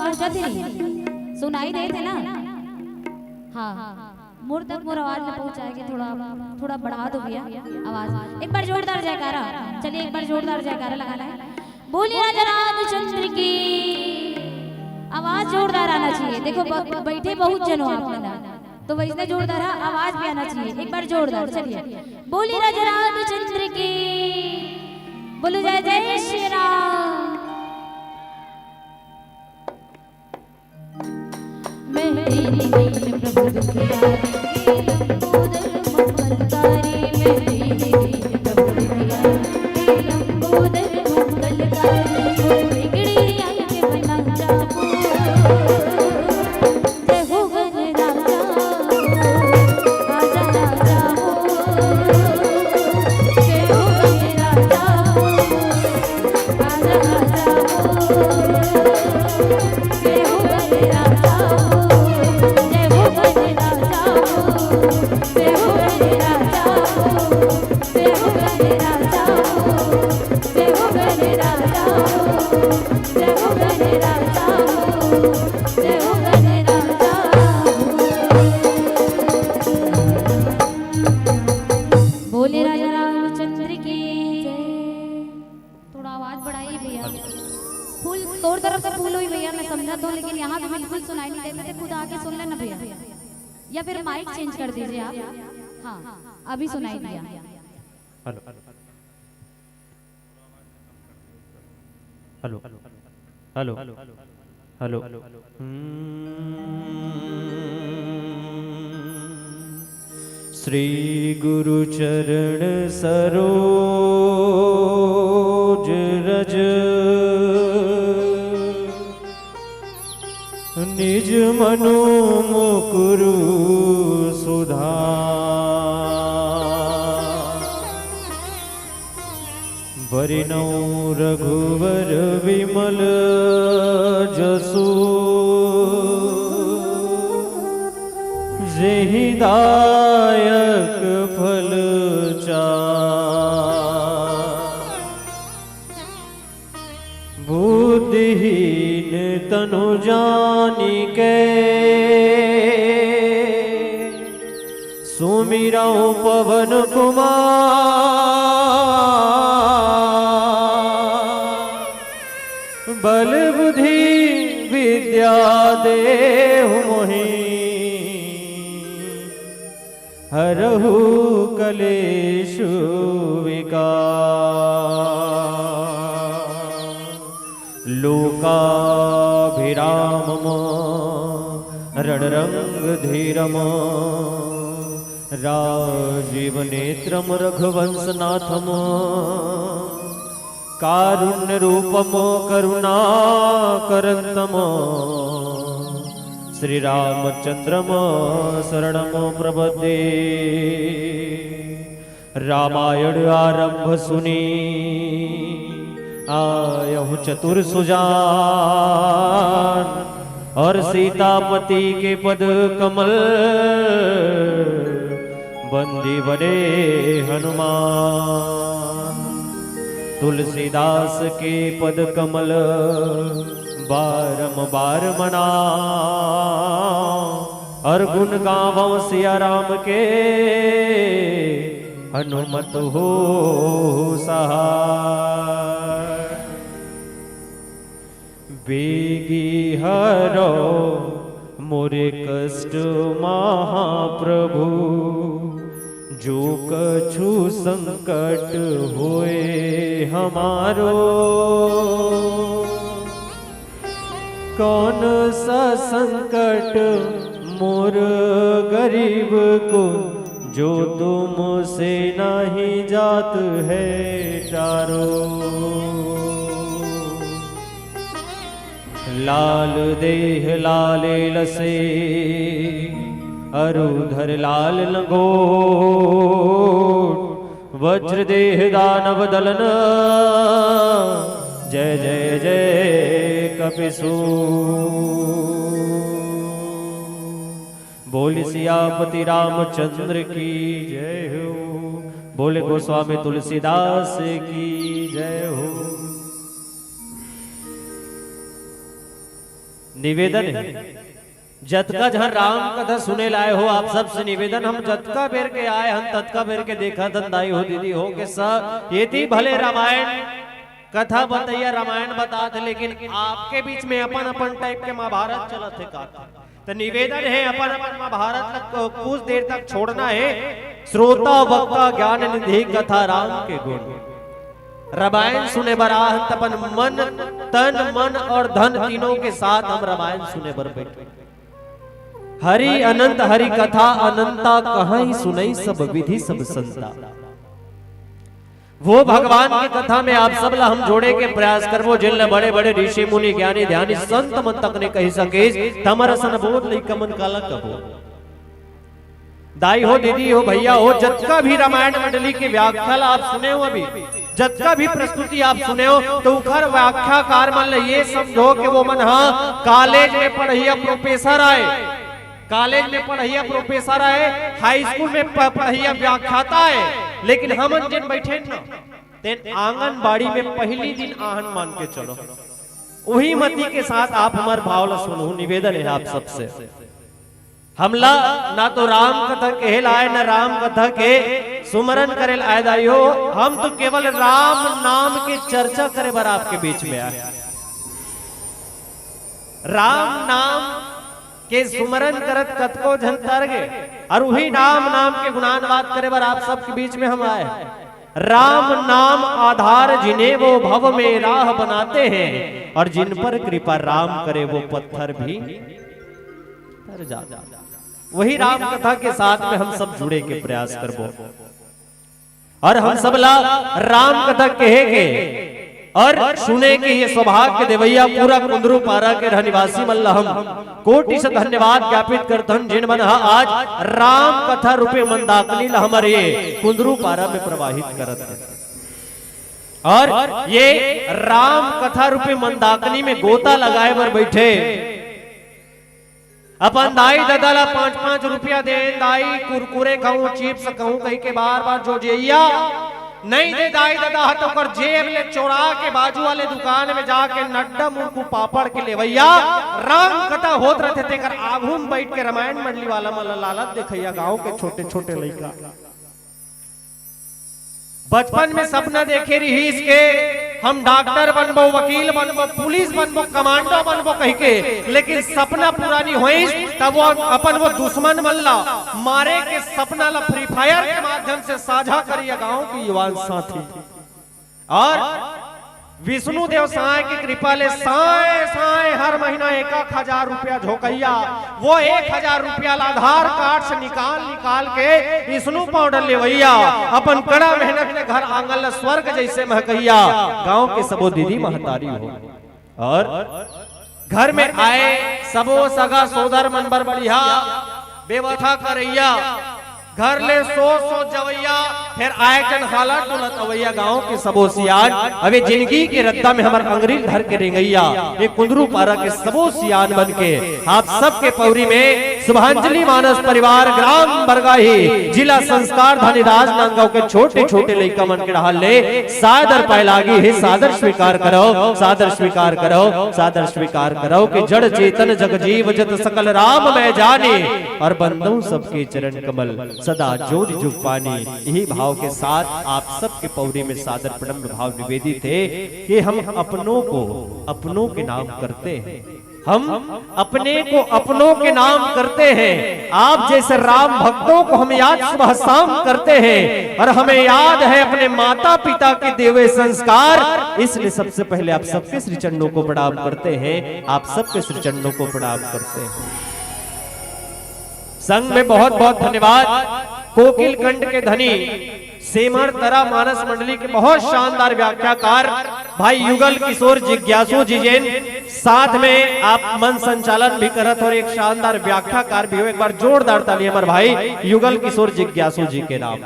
पहुंचत हे नहीं, सुनाई देत हे ना? हाँ, मोर तक मोर आवाज में पहुंचाए के थोड़ा, थोड़ा बढ़ा दो भैया आवाज। एक बार जोरदार जयकारा, चलिए एक बार जोरदार जयकारा लगाना है। बोलिए राजा रामचंद्र की। आवाज जोरदार आना चाहिए। देखो ब-, बैठे बहुत जन हो आप मन, तो वैसने जोरदार है, आवाज भी आना चाहिए। एक बार जोरदार, चलिए। बोलिए राजा रामचंद्र की। बोलो जय जय श्री राम। मैं तेरी दीन प्रभु दुखियारी, लंबोदर मंगलकारी। मैं तेरी दीन प्रभु दुखियारी, लंबोदर मंगलकारी। बिगड़ी आंख बना जाऊं। जय हो गणराजा, आजा राजा हो। जय हो गणराजा, आजा राजा हो। जय हो गणराजा हो, जय हो गणराजा हो, जय हो गणराजा हो, जय हो गणराजा हो, जय हो गणराजा हो, जय हो गणराजा हो, जय हो गणराजा हो। बोले राजा रामचंद्र की जय। थोड़ा आवाज बढ़ाइए भैया। फूल तोर तरफ से फूल होई भैया, मैं समझा तो, लेकिन यहाँ पे बिल्कुल सुनाई नहीं देते थे, खुद आके सुन लेना भैया, या फिर माइक चेंज कर दीजिए आप। हाँ, अभी सुनाई दिया। Hello, hello, hello, hello. हम्म। श्री गुरु चरण सरोज रज, निज मनु मुकुरु सुधार। बरनउँ रघुवर विमल जसु, जेहि दायक फल चार। बुद्धिहीन तनु जानिके, सुमिरउँ पवन कुमार। बल बुद्धि विद्या देहु मोहि, हरहु कलेशु विकार। लोकाभिरामम रणरंग धीरम, राजीव नेत्रम रघुवंशनाथम। कारुण्य रूपम करुणाकरंतम, श्री रामचंद्रम शरणम प्रपद्ये। रामायण आरंभ सुनि आयहु चतुर सुजान, और सीतापति के पद कमल बंदी बने हनुमान। तुलसीदास के पद कमल बारंबार मनाओ, और गुण गावो सिया राम के हनुमत हो सहाय। बेगी हरो मोरे कष्ट महाप्रभु, जो कछु संकट होए हमारो। कौन सा संकट मोर गरीब को, जो तुमसे नहीं जात है टारो। लाल देह लाले लसे, अरु धर लाल लंगोट। वज्र देह दानव दलन, जय जय जय कपिसूर। बोल सियापति रामचंद्र की जय हो। बोल गोस्वामी तुलसीदास की जय हो। निवेदन हे, जतका झन राम कथा सुने ल आए हो, आप सबसे निवेदन, हम जतका बेर के आए हन, ततका बेर के देखत हन, दाई हो, दीदी हो, के स-, एती भले रामायण कथा बतइया, रामायण बतात हे, लेकिन आपके बीच में अपन-अपन type के महाभारत चलत हे का? त निवेदन हे, अपन-अपन महाभारत ल क-, कुछ देर तक छोड़ना हे। श्रोता वक्ता ज्ञान निधि कथा राम के गुण। रामायण सुने बर आहन त अपन मन, तन, मन और धन तीनों के साथ हम रामायण सुने बर बैठे। हरि अनंत हरि कथा अनंता, कहई सुनई सब विधि सब संता। वो भगवान के कथा में आप सब ला हम जोड़े के प्रयास करबो, जिन ला बड़े-बड़े ऋषि मुनि ज्ञानी ध्यानी संत मन तक ने कहि सकेस, तमर असन बोध लइका मन काला कबो। दाई हो, दीदी हो, भैया हो, जतका भी रामायण मंडली के व्याख्या ला आप सुने हो अभी, जतका भी प्रस्तुति आप सुने हो, त उखर व्याख्याकार मन ला ये समझो कि वो मन ह college में पढ़इया professor आय, college में पढ़इया professor आय, high school में प-, पढ़इया व्याख्याता आय, लेकिन हमन जेन बैठे न, तेन आंगनबाड़ी में पहली दिन आहन मान के चलो। उही मति के साथ आप हमर भाव ला सुनहू, निवेदन हे आप सबसे। हमला ना तो राम कथा कहे ल आए, ना राम कथा के सुमरन करे ल आए दाई हो, हम तो केवल राम नाम के चर्चा करे बर आपके बीच में आए। राम नाम के सुमरन करत कतको झन तर गे, और उही राम नाम के गुणानुवाद करे बर आप सबके बीच में हम आए। राम नाम आधार जिन्हें वो भव में राह बनाते हैं, और जिन पर कृपा राम करे वो पत्थर भी तर जाते हैं। वही राम कथा के साथ में हम सब जुड़े के प्रयास करबो। और हम सब ला राम कथा कहे के और सुने के ये सौभाग्य देवैया पूरा कुंदरू पारा के रहनिवासी मन ला हम कोटि से धन्यवाद ज्ञापित करथन, जिन मन ह आज राम कथा रूपी मंदाकिनी ला हमर ये कुंदरू पारा में प्रवाहित करत हे। और ये राम कथा रूपी मंदाकिनी में गोता लगाए बर बैठे अपन दाई ददा ला पाँच पाँच रुपया देन, दाई कुरकुरे कहूँ, chips कहूँ कहि के बार बार जोजइया, नहीं दे दाई ददा ह त ओकर जेब ले चोरा के बाजू वाले दुकान में जाके नड्डा मुरकू पापड़ के लेवैया, राम कथा होत रथे तेकर आघू में बैठ के रामायण मंडली वाला मन ला लालच देखइया गांव के छोटे छोटे लइका। बचपन में सपना देखे रिहिस के हम डॉक्टर बनबो, वकील बनबो, पुलिस बनबो, कमांडो बनबो कहि के, लेकिन सपना पूरा नहीं होइस। तब वो अपन वो दुश्मन मन ला मारे के सपना ला Free Fire के माध्यम से साझा करिया गांव के युवान साथी। और विष्णु देव साय के कृपा ले साय साय हर महीना एक एक हजार रुपया झोंकइया, वो एक हजार रुपया ला आधार कार्ड से निकाल निकाल के विष्णु पाउडर लेवइया, अपन कड़ा मेहनत ले घर आंगन ला स्वर्ग जैसे महकइया, गांव के सबो दीदी महतारी हो। और घर में आए सबो सगा सोदर मन बर बढ़िया व्यवस्था करइया, घर ले सोच सोच जवैया, फिर आए जन हालत डोलत अवैया गांव के सबो सियान, अबे जिंदगी के रद्दा में हमर अंगरी धर के रेंगैया, ये कुंदरू पारा के सबो सियान बन के आप सबके पौरी में शुभांजलि मानस परिवार ग्राम बरगाही जिला संस्कार धनी राजनांदगांव के छोटे छोटे लइका मन के डहार ले सादर पाए लागी हे। सादर स्वीकार करो, सादर स्वीकार करो, सादर स्वीकार करो कि जड़ चेतन जग जीव जत सकल राम मैं जाने, और बंदो सबके चरण कमल सदा जोरि जुग पानी। यही भाव के साथ आप सबके पौरी में सादर प्रणम्र भाव निवेदित हे कि हम अपनों को अपनों के नाम करते हैं, हम अपने को अपनों के नाम करते हैं। आप जैसे राम भक्तों को हम याद सुबह शाम करते हैं, और हमें याद है अपने माता पिता के दिए हुए संस्कार, इसलिए सबसे पहले आप सबके श्री चरणों को प्रणाम करते हैं, आप सबके श्री चरणों को प्रणाम करते हैं। संग में बहुत बहुत धन्यवाद कोकिल कंठ के धनी सेमर तरा मानस मंडली के बहुत शानदार व्याख्याकार भाई युगल किशोर जिज्ञासु जी जैन, साथ में आप मन संचालन भी करत और एक शानदार व्याख्याकार भी हो। एक बार जोरदार ताली हमर भाई युगल किशोर जिज्ञासु जी के नाम।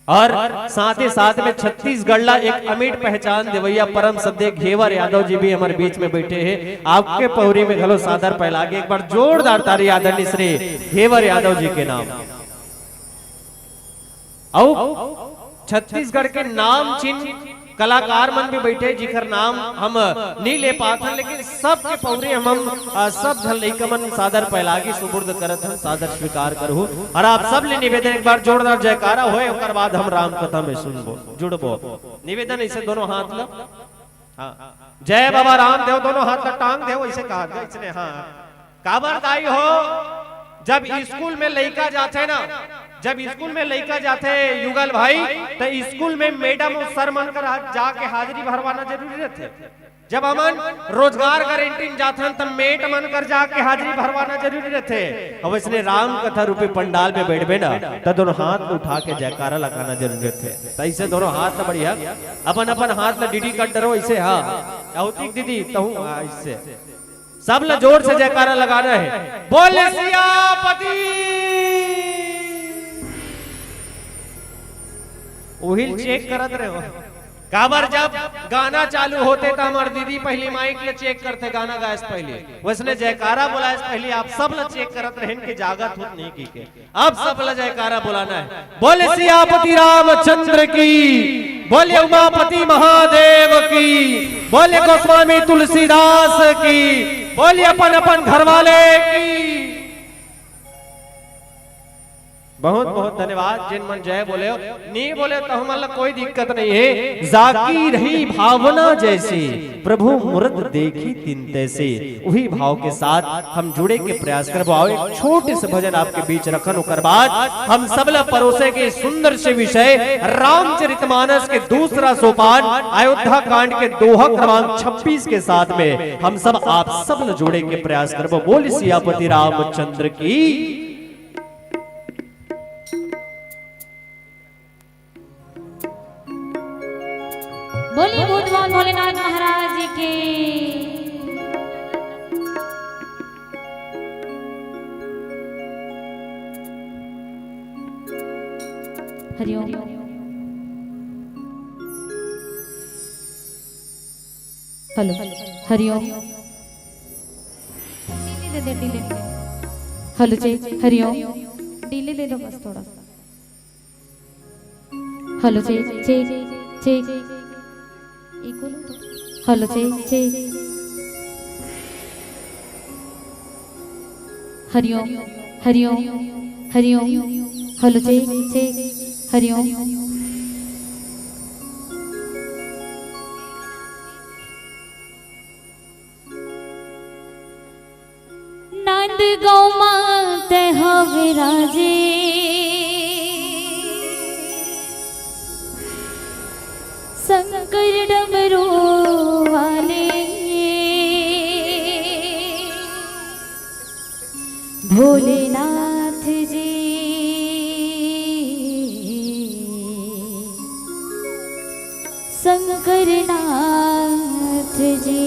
और साथ ही साथ में छत्तीसगढ़ ला एक अमिट पहचान देवैया परम श्रद्धेय घेवर यादव जी भी हमर बीच में बैठे हैं। आपके पौरी में घलो सादर पाए लागी, एक बार जोरदार ताली आदरणीय श्री घेवर यादव जी के नाम। अउ छत्तीसगढ़ के नामचीन कलाकार मन भी बैठे, जिकर नाम हम नी ले पाथन, लेकिन सबके पौरी हम, हम, आ, सब झन लइका मन सादर पैलागी सुपुर्द करत हन, सादर स्वीकार करहु। और आप सब ले निवेदन, एक बार जोरदार जयकारा होए, ओकर बाद हम राम कथा में सुनबो, जुड़बो। निवेदन, ऐसे दोनों हाथ ला, हाँ, जय बाबा रामदेव, दोनों हाथ ला टांग देव, ऐसे कहा, ऐसने, हाँ। काबर दाई हो, जब स्कूल में लइका जाथे ना, जब स्कूल में लइका जाथे युगल भाई, त स्कूल में मैडम अउ सर मन कर हा-, जाके हाजिरी भरवाना जरूरी रहिथे। जब हमन रोजगार गारंटी में जाथन, त मेट मन कर जाके हाजिरी भरवाना जरूरी रहिथे। अब इसने राम कथा रूपी पंडाल में बैठबे ना, त दोनों हाथ उठा के जयकारा लगाना जरूरी रहिथे। त ऐसे दोनों हाथ ला बढ़िया, अपन अपन हाथ ला डीडी कर डरो, ऐसे, हाँ, औतिक दीदी, तहूँ, हाँ, ऐसे। सब ला जोर से जयकारा लगाना है। बोले सियापति। उहिल चेक करत रहे हो। काबर जब गाना चालू होथे त हमर दीदी पहली माइक ला चेक करथे, गाना गाए से पहली। वैसने जयकारा बोलाए से पहली आप सब ला चेक करत रहेन कि जागत होत नहीं की के। अब सब ला जयकारा बोलाना है। बोले सियापति रामचंद्र की, बोले उमापति महादेव की, बोले गोस्वामी तुलसीदास की, बोले अपन अपन घर वाले की। बहुत बहुत धन्यवाद जिन मन जय बोले हो, नहीं बोले तो हमन ला कोई दिक्कत नहीं है। जाकी रही भावना जैसे, प्रभु मुरद देखी तिन तैसे। उही भाव के साथ हम जुड़े के प्रयास करबो। आओ, एक छोटे से भजन आपके बीच रखन, ओकर बाद हम सब ला परोसे के सुंदर से विषय रामचरितमानस के दूसरा सोपान अयोध्या कांड के दोहा क्रमांक छब्बीस के साथ में हम सब आप सब ला जोड़े के प्रयास करबो। बोल सियापति रामचंद्र की। बोलिए भगवान भोलेनाथ महाराज की। हरिओम। हेलो। हरिओम। डिले दे दे, डिले। हेलो चेक, हरिओम। डिले दे दो बस थोड़ा सा। Hello check, check, check. Echo लो तो। Hello check, check. हरिओम, हरिओम, हरिओम। Hello check, check. हरिओम। नांदगांव मा तैं हवे राजे, शंकर डमरू वाले, भोलेनाथ जी, शंकर नाथ जी।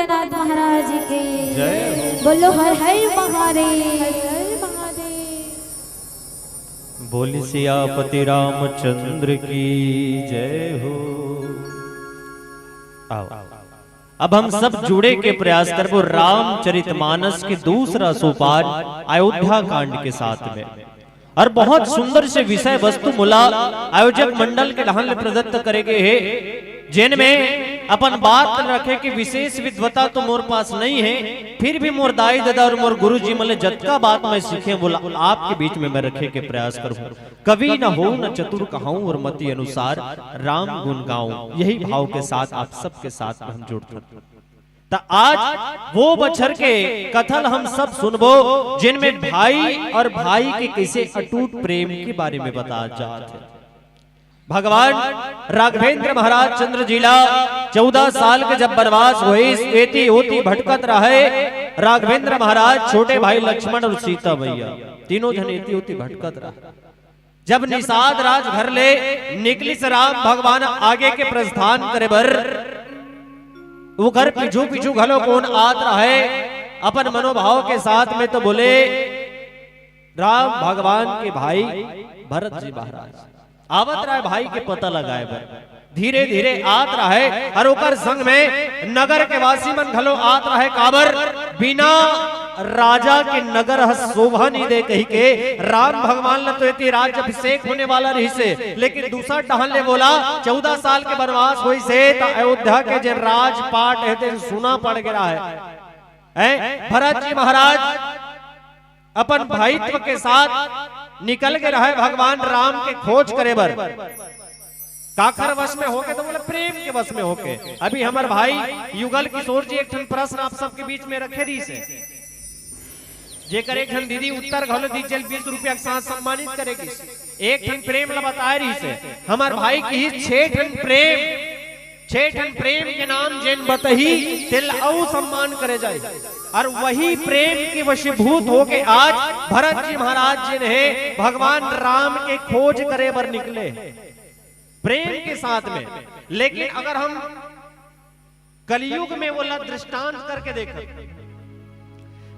नाथ महाराज की। जय हो। बोलो हर हर महादेव। बोली सियापति रामचंद्र की जय हो। आओ, अब हम सब जुड़े के प्रयास करबो रामचरितमानस के दूसरा सोपान अयोध्या कांड के साथ में। और बहुत सुंदर से विषय वस्तु मोला आयोजक मंडल के डहान ले प्रदत्त करे गे हे, जेन में अपन बात रखे कि विशेष विद्वता तो मोर पास नहीं है, फिर भी मोर दाई ददा और मोर गुरु जी मन ले जतका बात मैं सीखे, बोला आपके बीच में मैं रखे के प्रयास करूँ। कवि न होउँ न चतुर कहाऊँ और मति अनुसार राम गुण गाऊँ। यही भाव के साथ आप सबके साथ में हम जुड़थन। त आज वो बछर के कथा ल हम सब सुनबो, जिनमें भाई और भाई के कैसे अटूट प्रेम के बारे में बताया जात हे। भगवान राघवेंद्र महाराज चंद्र जी ला चौदह साल के जब वनवास होइस, एती ओती भटकत रहे। राघवेंद्र महाराज, छोटे भाई लक्ष्मण और सीता मैया, तीनों झन एती ओती भटकत रहे। जब निषाद राज घर ले निकलिस राम भगवान आगे के प्रस्थान करे बर, ओकर पीछू पीछू घलो कोन आत रहे, अपन मनोभाव के साथ में तो बोले, राम भगवान के भाई भरत जी महाराज आवत रहे भाई के पता लगाए बर। धीरे धीरे आत रहे और ओकर संग में नगर के वासी मन घलो आत रहे। काबर? बिना राजा के नगर ह शोभा नहीं दे कही के राम भगवान ल तो एती राज्य अभिषेक होने वाला रहिसे, लेकिन दूसर डहन ले बोला चौदह साल के वनवास होइसे त अयोध्या के जे राजपाट हे ते सुना पड़ गे रहे। हैं? भरत जी महाराज अपन भाईत्व के साथ निकल गे रहे भगवान राम के खोज करे बर। काखर वश में होके? तो बोले प्रेम के वश में होके। अभी हमर भाई युगल किशोर जी एक ठन प्रश्न आप सबके बीच में रखे रहिसे, जेकर एक ठन दीदी उत्तर घलो दीस, जेल बीस रुपया के साथ सम्मानित करे गिस। एक ठन प्रेम ला बताए रहिसे, हमर भाई किहिस छह ठन प्रेम, छह ठन प्रेम के नाम जेन बतही, तेला अउ सम्मान करे जाए। और वही प्रेम के वशीभूत होके आज भरत जी महाराज जेन हे, भगवान राम के खोज करे बर निकले प्रेम के साथ में। लेकिन अगर हम कलयुग में वोला दृष्टांत करके देखो,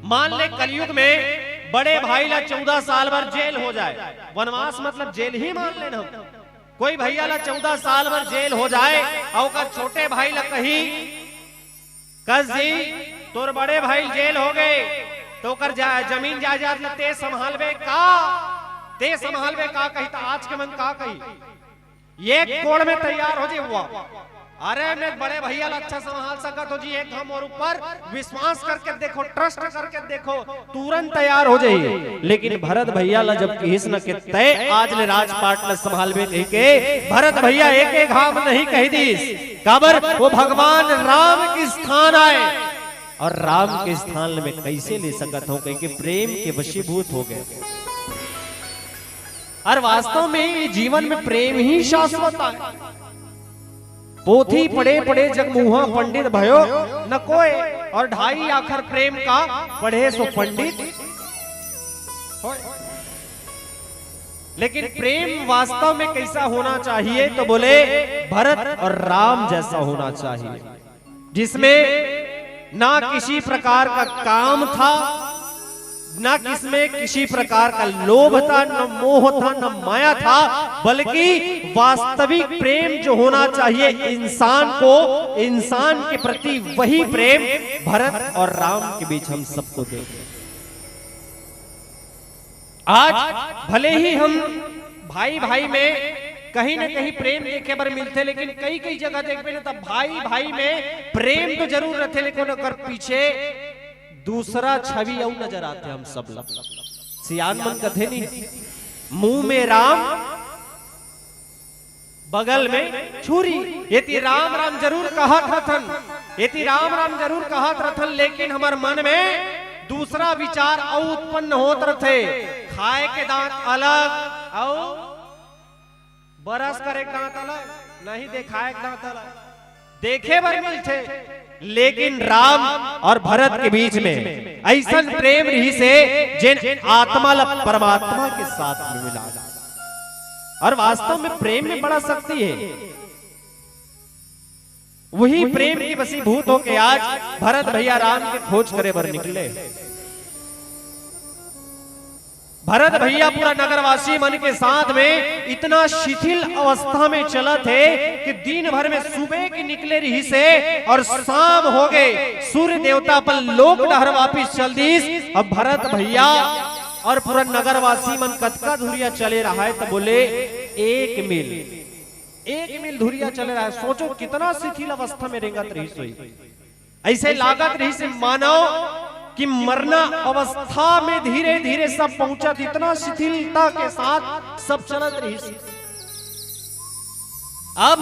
मान ले कलयुग में बड़े भाई ला चौदह साल बर जेल हो जाए, वनवास मतलब जेल ही मान लेना, कोई भैया ला चौदह साल बर जेल हो जाए और ओकर छोटे भाई ला कही, कस जी, तोर बड़े भाई जेल हो गए, तो ओकर जा-, जमीन जायदाद ला ते संभालबे का? ते संभालबे का कही? त आज के मन का कही? एक कोड़ में तैयार हो जी हुआ। अरे, मैं बड़े भैया ला अच्छा संभाल सकत हो जी, एक हम और ऊपर विश्वास करके देखो, ट्रस्ट करके देखो, तुरंत तैयार हो जाई। लेकिन भरत भैया ला जब किहिस न के तय आज ले राजपाट ला संभालबे कहि के, भरत भैया एक एक घाम नहीं कहि दिस। काबर? वो भगवान राम के स्थान आए और राम के स्थान में कैसे ले सकत हो कहि के प्रेम के वशीभूत हो गए। और वास्तव में ये जीवन में प्रेम ही शाश्वत है। पोथी पढ़े पढ़े जग मुहा पंडित भयो न कोय, और ढाई आखर प्रेम का पढ़े सो पंडित होय। लेकिन प्रेम वास्तव में कैसा होना चाहिए, तो बोले भरत और राम जैसा होना चाहिए, जिसमें ना किसी प्रकार का काम था, ना किसमें किसी प्रकार का लोभ था, न मोह था, न माया था, बल्कि वास्तविक प्रेम जो होना चाहिए इंसान को, इंसान के प्रति, वही प्रेम भरत और राम के बीच हम सबको देखे। आज भले ही हम भाई भाई में कहीं ना कहीं प्रेम देखे बर मिलथे, लेकिन कई कई जगह देखबे ना, तब भाई भाई में प्रेम तो जरूर रहथे, लेकिन ओकर पीछे दूसरा छवि अउ नजर आथे हम सब ला। सियान मन कथे नहीं, मुंह में राम, बगल में छुरी। एती राम राम जरूर कहत रथन, एती राम राम जरूर कहत रथन, लेकिन हमर मन में दूसरा विचार अउ उत्पन्न होत रथे। खाए के दांत अलग अउ बरस करे के दांत अलग, नहीं देखाए के दांत अलग। देखे बर मिलथे, लेकिन राम और भरत के बीच में ऐसन प्रेम रहिसे, जेन आत्मा ला परमात्मा के साथ में मिला। और वास्तव में प्रेम में बड़ा शक्ति है। वही प्रेम के वशीभूत होके आज भरत भैया राम के खोज करे बर निकले। भरत भैया पूरा नगरवासी मन के साथ में इतना शिथिल अवस्था में चलत हे कि दिन भर में सुबह के निकले रहिस हे और शाम हो गए, सूर्य देवता अपन लोक डहर वापिस चल दिस। अब भरत भैया और पूरा नगरवासी मन कतका धुरिया चले रहा है, तो बोले, "एक मील, एक मील धुरिया चले रहा है।" सोचो, कितना शिथिल अवस्था में रेंगत रहिस होही। ऐसे लागत रहिस मानो कि मरना अवस्था में धीरे धीरे सब पहुंचत, इतना शिथिलता के साथ सब चलत रहिस। अब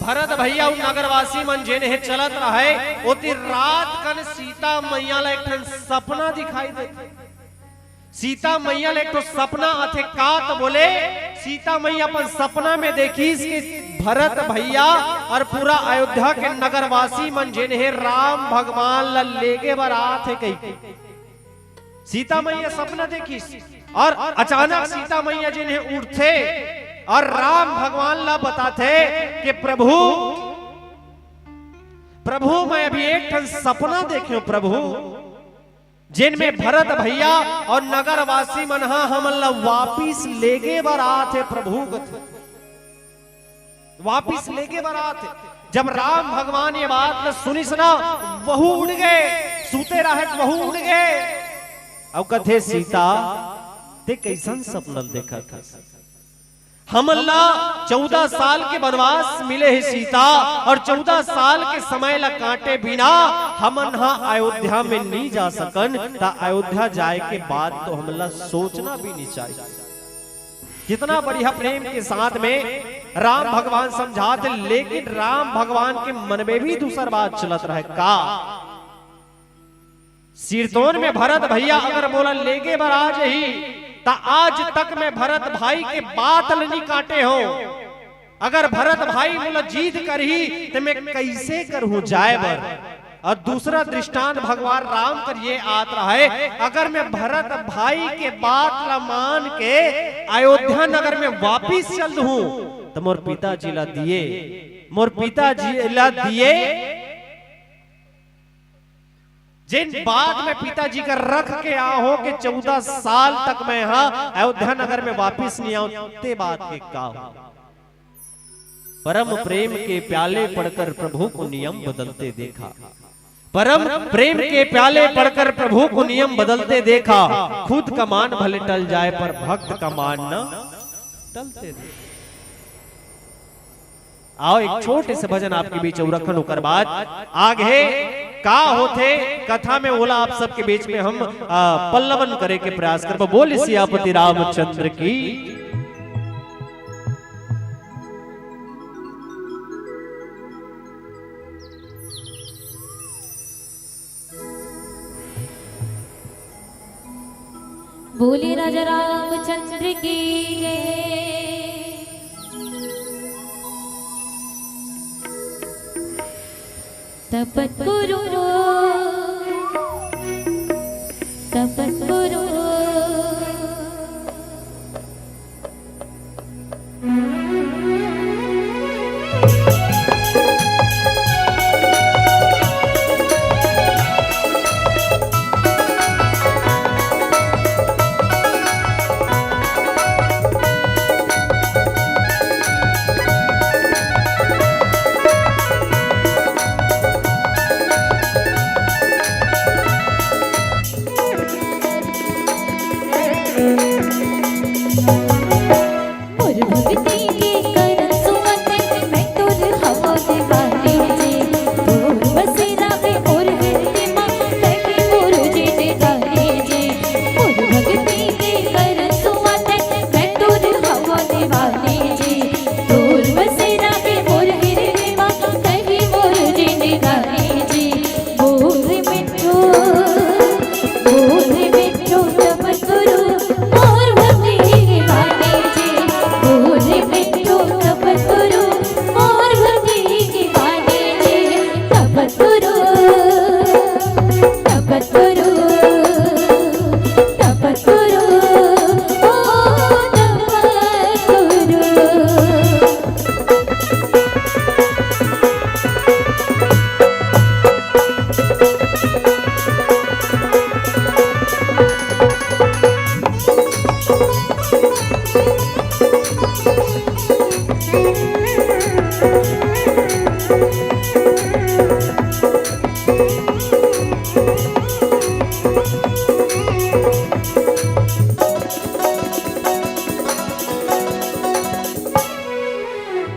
भरत भैया अउ नगरवासी मन जेन हे चलत रहे, ओती रात कन सीता मैया ला एक ठन सपना दिखाई देथे। सीता मैया ले एक ठो सपना आथे का, तो बोले, सीता मैया अपन सपना में देखिस कि भरत भैया और पूरा अयोध्या के नगरवासी मन जेन हे राम भगवान ला लेगे बर आत हे कही। सीता मैया सपना देखिस और अचानक सीता मैया जेन हे उठथे और राम भगवान ला बताथे कि प्रभु, प्रभु, मैं अभी एक ठन सपना देखे हूं प्रभु, जेन में भरत भैया और नगरवासी मन ह हमन ला वापिस लेगे बर आत हे प्रभु, कथे, वापिस लेगे बर आत हे। जब राम भगवान ये बात ल सुनिस ना, वहू उड़ गे, सूते रहे वहू उड़ गे। अउ कथे, "सीता, ते कइसन सपना ल देखत हस?" हमन ला चौदह साल के वनवास मिले हे सीता, और चौदह साल के समय ला काटे बिना हमन हा अयोध्या में नी जा सकन, त अयोध्या जाए के बात तो हमन ला सोचना भी नी चाहिए। कितना बढ़िया प्रेम के साथ में राम भगवान समझात हे, लेकिन राम भगवान के मन में भी दूसर बात चलत रहे का। सिरतोन में भरत भैया अगर मोला लेगे बर आ जही, त आज तक मैं भरत भाई के बात ल नी काटे हो। अगर भरत भाई मोला जिद करही, त मैं कइसे करहूं जाए बर? और दूसरा दृष्टांत भगवान राम कर ये आत रहे, अगर मैं भरत भाई के बात ला मान के अयोध्या नगर में वापिस चल दूं, त मोर पिताजी ला दिए, मोर पिताजी ला दिए जेन बात में पिताजी कर रख के आ हो के चौदह साल तक मैं हा अयोध्या नगर में वापिस नी आऊं, ते बात के का हो? परम प्रेम के प्याले पढ़कर प्रभु को नियम बदलते देखा। परम प्रेम के प्याले पढ़कर प्रभु को नियम बदलते देखा। खुद का मान भले टल जाए पर भक्त का मान न टलते देखा। आओ, एक छोटे से भजन आपके बीच अउ रखन, ओकर बाद आगे का होथे कथा में, ओला आप सबके बीच में हम, आ, पल्लवन करे के प्रयास करबो। बोल सियापति रामचंद्र की। बोले राजा रामचंद्र की जय। तपत करो, तपत करो। मोर भक्ति के करन सुमन, मैं तोर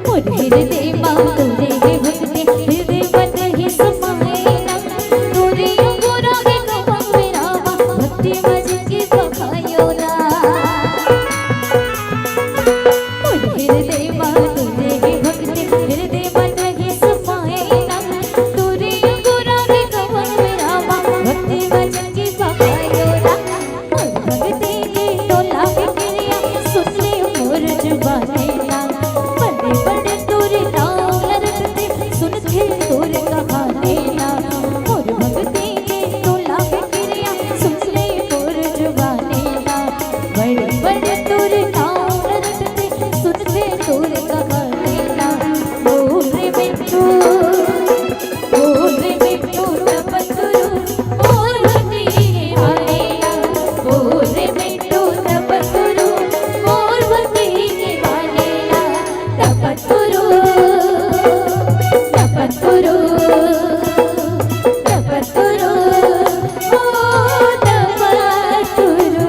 मोर हृदय मा तोरे हे भक्ति, हृदय मन ही समाए ना। तोरे अंगोरा हे कमल में रामा, भक्ति मा जिंदगी बहायो ना। मोर हृदय मा तोरे हे भक्ति, हृदय मन ही समाए ना। तोरे अंगोरा हे कमल में रामा, भक्ति मा जिंदगी बहायो ना। मोर भक्ति के टोला फिकिरिया, सुन ले मोर जुबानी ना। बड़े बड़े तोर नाम ल रटथे, सुनथे तोर कहानी ना। मोर भक्ति के टोला फिकिरिया, सुन ले मोर जुबानी ना। बड़े बड़े तोर नाम ल रटथे, सुनथे तोर कहानी ना। बोल रे मिट्ठू, बोल रे मिट्ठू तपतुरु, मोर भक्ति के बारे ना। बोल रे मिट्ठू तपतुरु, मोर भक्ति के बारे ना। तपतुरु, तपतुरु, तपतुरु, ओ तपतुरु।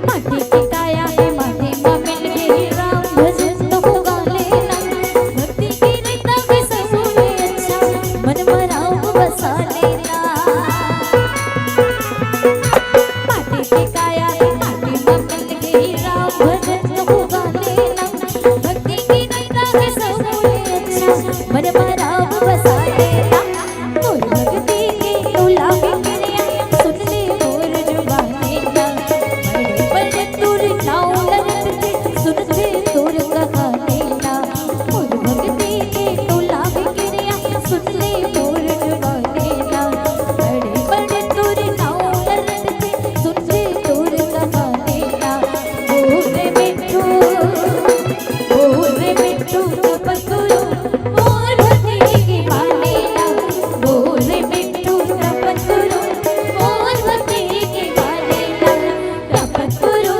माटी के काया हे, माटी मा मिल गे, राम भजन तो होगा लेना। भक्ति के रंग में सबले अच्छा, मन मा राम बसा लेना। माटी के काया हे, माटी मा मिल गे, राम भजन तो होगा लेना। भक्ति के रंग में सबले अच्छा, मन मा राम बसा लेना। मोर भक्ति के टोला फिकिरिया, सुन ले मोर जुबानी ना। बड़े बड़े तोर नाव ल रटथे, सुनथे तोर कहानी ना। मोर भक्ति के टोला फिकिरिया, सुन ले मोर जुबानी ना। बड़े बड़े तोर नाव ल रटथे, सुनथे तोर कहानी ना। बोल रे मिट्ठू, बोल रे मिट्ठू तपतुरु, मोर भक्ति के बारे ना। बोल रे मिट्ठू तपतुरु, मोर भक्ति के बारे ना। तपतुरु,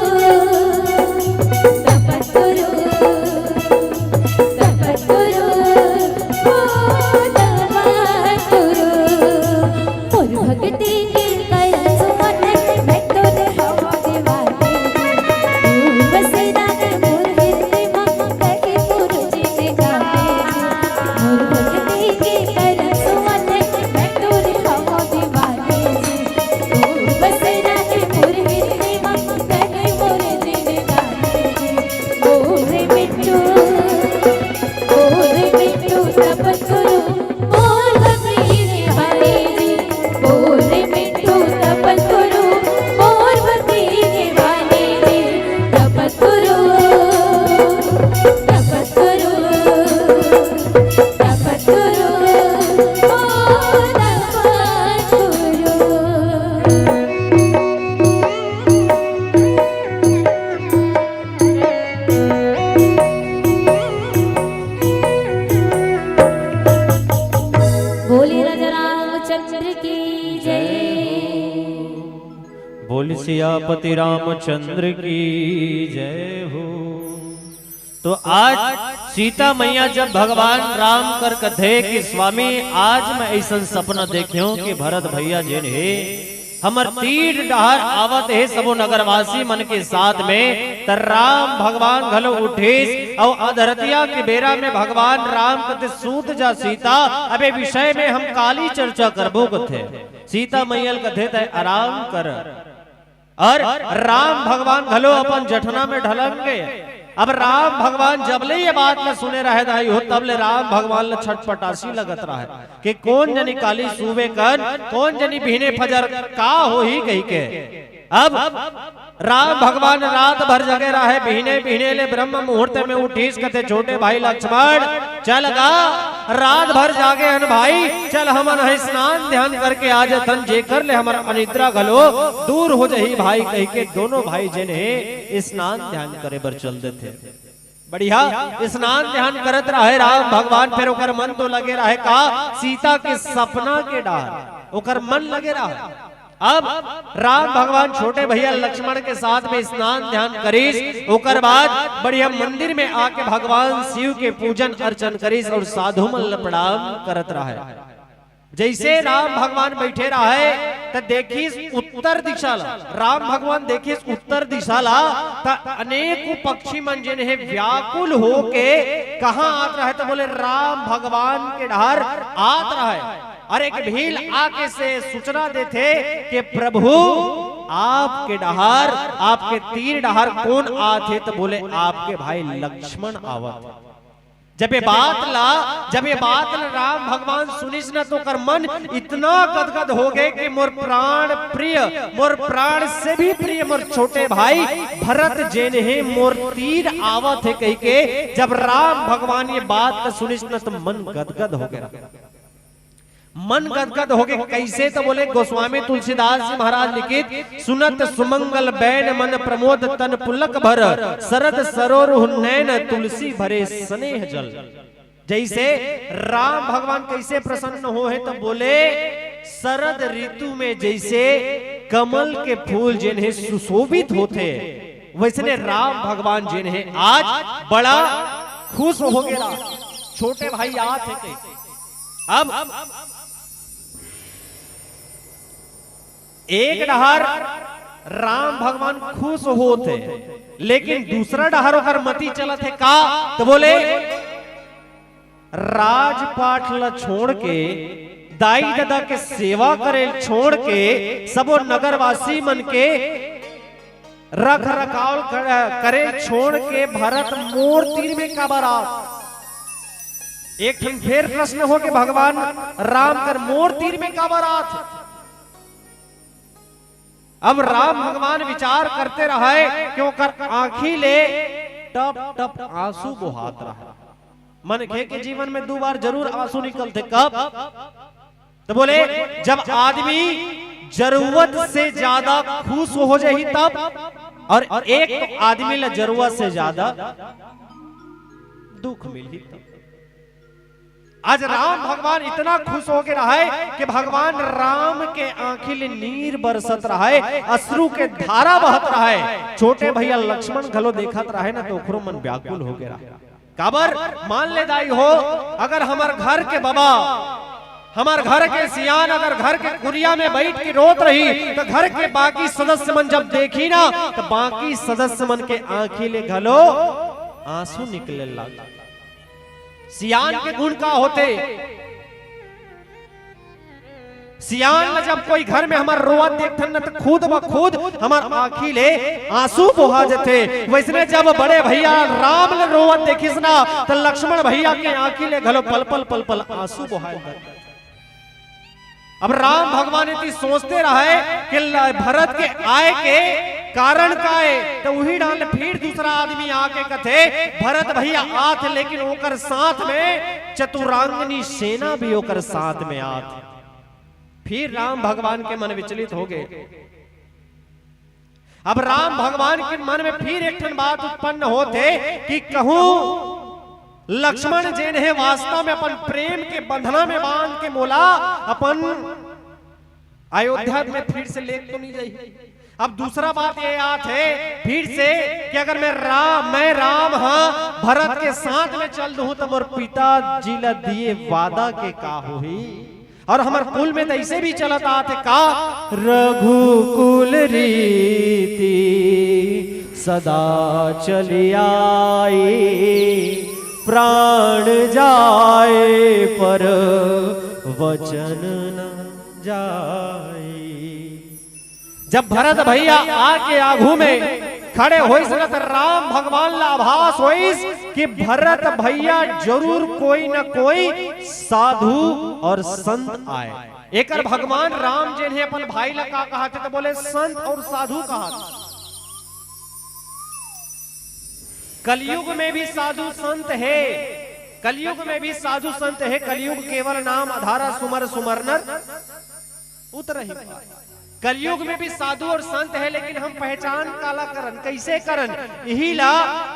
तपतुरु, तपतुरु, ओ तपतुरु। मोर भक्ति के करन सुमन, मैं तोरे हवं दीवानी। तू बसेरा रे मोर हृदय मा, कहीं मोर जिंदगानी। मोर भक्ति के करन सुमन, मैं तोरे हवं दीवानी। तू बसेरा रे मोर हृदय मा, कहीं मोर जिंदगानी। ओ रे मिट्ठू, ओ रे मिट्ठू तपतुरु, मोर भक्ति के बारे जी। ओ रे मिट्ठू तपतुरु, मोर भक्ति के बारे जी। तपतुरु, तपतुरु, तपतुरु, ओ तपतुरु। बोलिए राजा रामचंद्र की जय। बोल सियापति रामचंद्र की जय हो। तो आज सीता मैया जब भगवान राम कर कथे कि स्वामी, आज मैं ऐसन सपना देखेंव कि भरत भैया जेन हे, हमर तीर डहर आवत हे सबो नगरवासी मन के साथ में, त राम भगवान घलो उठिस अउ अधरतिया के बेरा में भगवान राम कथे, "सूत जा सीता, अब ए विषय में हम काली चर्चा करबो," कथे। सीता मैया ल कथे, "तैं आराम कर।" अउ राम भगवान घलो अपन जठना में ढलन गे। अब राम भगवान जब ले ये बात ल सुने रहय दाई हो, तब ले राम भगवान ल छटपटासी लगत रहय कि कोन जनी काली सूबे कन, कोन जनी बिहने फजर का होही कहिके। अब राम भगवान रात भर जगे रहे, बिहने बिहने ले ब्रह्म मुहूर्त में उठिस, कथे, "छोटे भाई लक्ष्मण, चल गा, रात भर जागे हन भाई, चल हमन ह स्नान ध्यान करके आ जथन, जेकर ले हमर अनिद्रा घलो दूर हो जही भाई," कहिके दोनों भाई जेन हे स्नान ध्यान करे बर चल देथे। बढ़िया स्नान ध्यान करत रहे राम भगवान, फेर ओकर मन तो लगे रहे का, सीता के सपना के डहर ओकर मन लगे रहे। अब राम भगवान छोटे भैया लक्ष्मण के साथ में स्नान ध्यान करिस, ओकर बाद बढ़िया मंदिर में आके भगवान शिव के पूजन अर्चन करिस और साधु मन ल प्रणाम करत रहे। जैसे राम भगवान बैठे रहे, त देखिस उत्तर दिशा ला। राम भगवान देखिस उत्तर दिशा ला, त अनेकों पक्षी मन जेन हे व्याकुल होके कहाँ आत रहे, त बोले राम भगवान के डहर आत रहे। और एक भील आके से सूचना देथे कि प्रभु, आपके डहर, आपके तीर डहर कोन आत हे? त बोले आपके भाई लक्ष्मण आवत हे। जब ये बात ला, जब ये बात ला राम भगवान सुनिस न, तो ओकर मन इतना गदगद हो गए कि मोर प्राण प्रिय, मोर प्राण से भी प्रिय मोर छोटे भाई भरत जेन हे, मोर तीर आवत हे कहिके जब राम भगवान ये बात ला सुनिस न, तो मन गदगद हो गया। मन गदगद हो गए। कैसे? तो बोले गोस्वामी तुलसीदास जी महाराज लिखित, "सुनत सुमंगल बैन मन प्रमोद तन पुलक भर, सरद सरोरुह नैन तुलसी भरे स्नेह जल।" जैसे राम भगवान कैसे प्रसन्न हो हे, तो बोले सरद ऋतु में जैसे कमल के फूल जेन हे सुशोभित होथे, वैसने राम भगवान जेन हे आज बड़ा खुश हो गया। छोटे भाई आत हे के अब एक डहर राम भगवान खुश होत हे, लेकिन दूसरा डहर ओकर मती चलत हे का? तो बोले राजपाट ल छोड़ के, दाई ददा के सेवा करे छोड़ के, सबो नगरवासी मन के रख रखाव कर-, करे छोड़ के भरत मोर तीर में काबर आत? एक ठन फेर प्रश्न हो के भगवान राम कर मोर तीर में काबर आत? अब राम भगवान विचार करते रहे कि ओकर आंखी ले टप टप आंसू बोहात रहे। मनखे के जीवन में दू बार जरूर आंसू निकलथे। कब? तो बोले जब आदमी जरूरत से ज्यादा खुश हो जाही तब, और एक आदमी ला जरूरत से ज्यादा दुख मिलही तब। आज राम भगवान इतना खुश हो के रहे कि भगवान राम के आंखी ले नीर बरसत रहे, अश्रु के धारा बहत रहे। छोटे भैया लक्ष्मण घलो देखत रहे ना, तो ओखरो मन व्याकुल हो के रहे। काबर? मान ले दाई हो, अगर हमर घर के बबा, हमर घर के सियान अगर घर के कुरिया में बैठ के रोत रही, तो घर के बाकी सदस्य मन जब देखी ना, तो बाकी सदस्य मन के आंखी ले घलो आंसू निकले लग। सियान के गुण का होथे? सियान ल जब कोई घर में हमर रोवत देखथन न, त खुद ब खुद हमर आंखी ले आंसू बोहा जथे। वैसने जब बड़े भैया राम ल रोवत देखिस ना, त लक्ष्मण भैया के आंखी ले घलो पल पल, पल पल आंसू बोहाय लगे। अब राम भगवान इतनी सोचते रहे कि ल-, भरत के आय के कारण का हे, त उही डाल फिर दूसरा आदमी आके कथे, "भरत भैया आत, लेकिन ओकर साथ में चतुरांगनी सेना भी ओकर साथ में आत।" फिर राम भगवान के मन विचलित हो गए। अब राम भगवान के मन में फिर एक ठन बात उत्पन्न होथे कि कहूं लक्ष्मण जेन हे वास्तव में अपन प्रेम के बंधना में बांध के मोला अपन अयोध्या में फिर से लेके तो नहीं जाही। अब दूसरा बात ये आत हे फिर से कि अगर मैं राम, मैं राम हा भरत के साथ में चल दूं तो मोर पिताजी ला दिए वादा के का होही? और हमर कुल में त ऐसे भी चलत आत हे का, रघुकुल रीति सदा चली आई, प्राण जाए पर वचन न जाई। जब भरत भैया आके आगू में खड़े होइस न, त राम भगवान ला आभास होइस कि भरत भैया जरूर कोई न कोई साधु और संत आय। एकर भगवान राम जेन हे अपन भाई ला का कहाथे त बोले संत और साधु कहाथे। कलयुग में भी साधु संत हे, कलयुग में भी साधु संत हे, कलयुग केवल नाम अधारा सुमर सुमर नर उतरहि पार। कलयुग में भी साधु और संत हे, लेकिन हम पहचान काला करन, कैसे करन? इही ला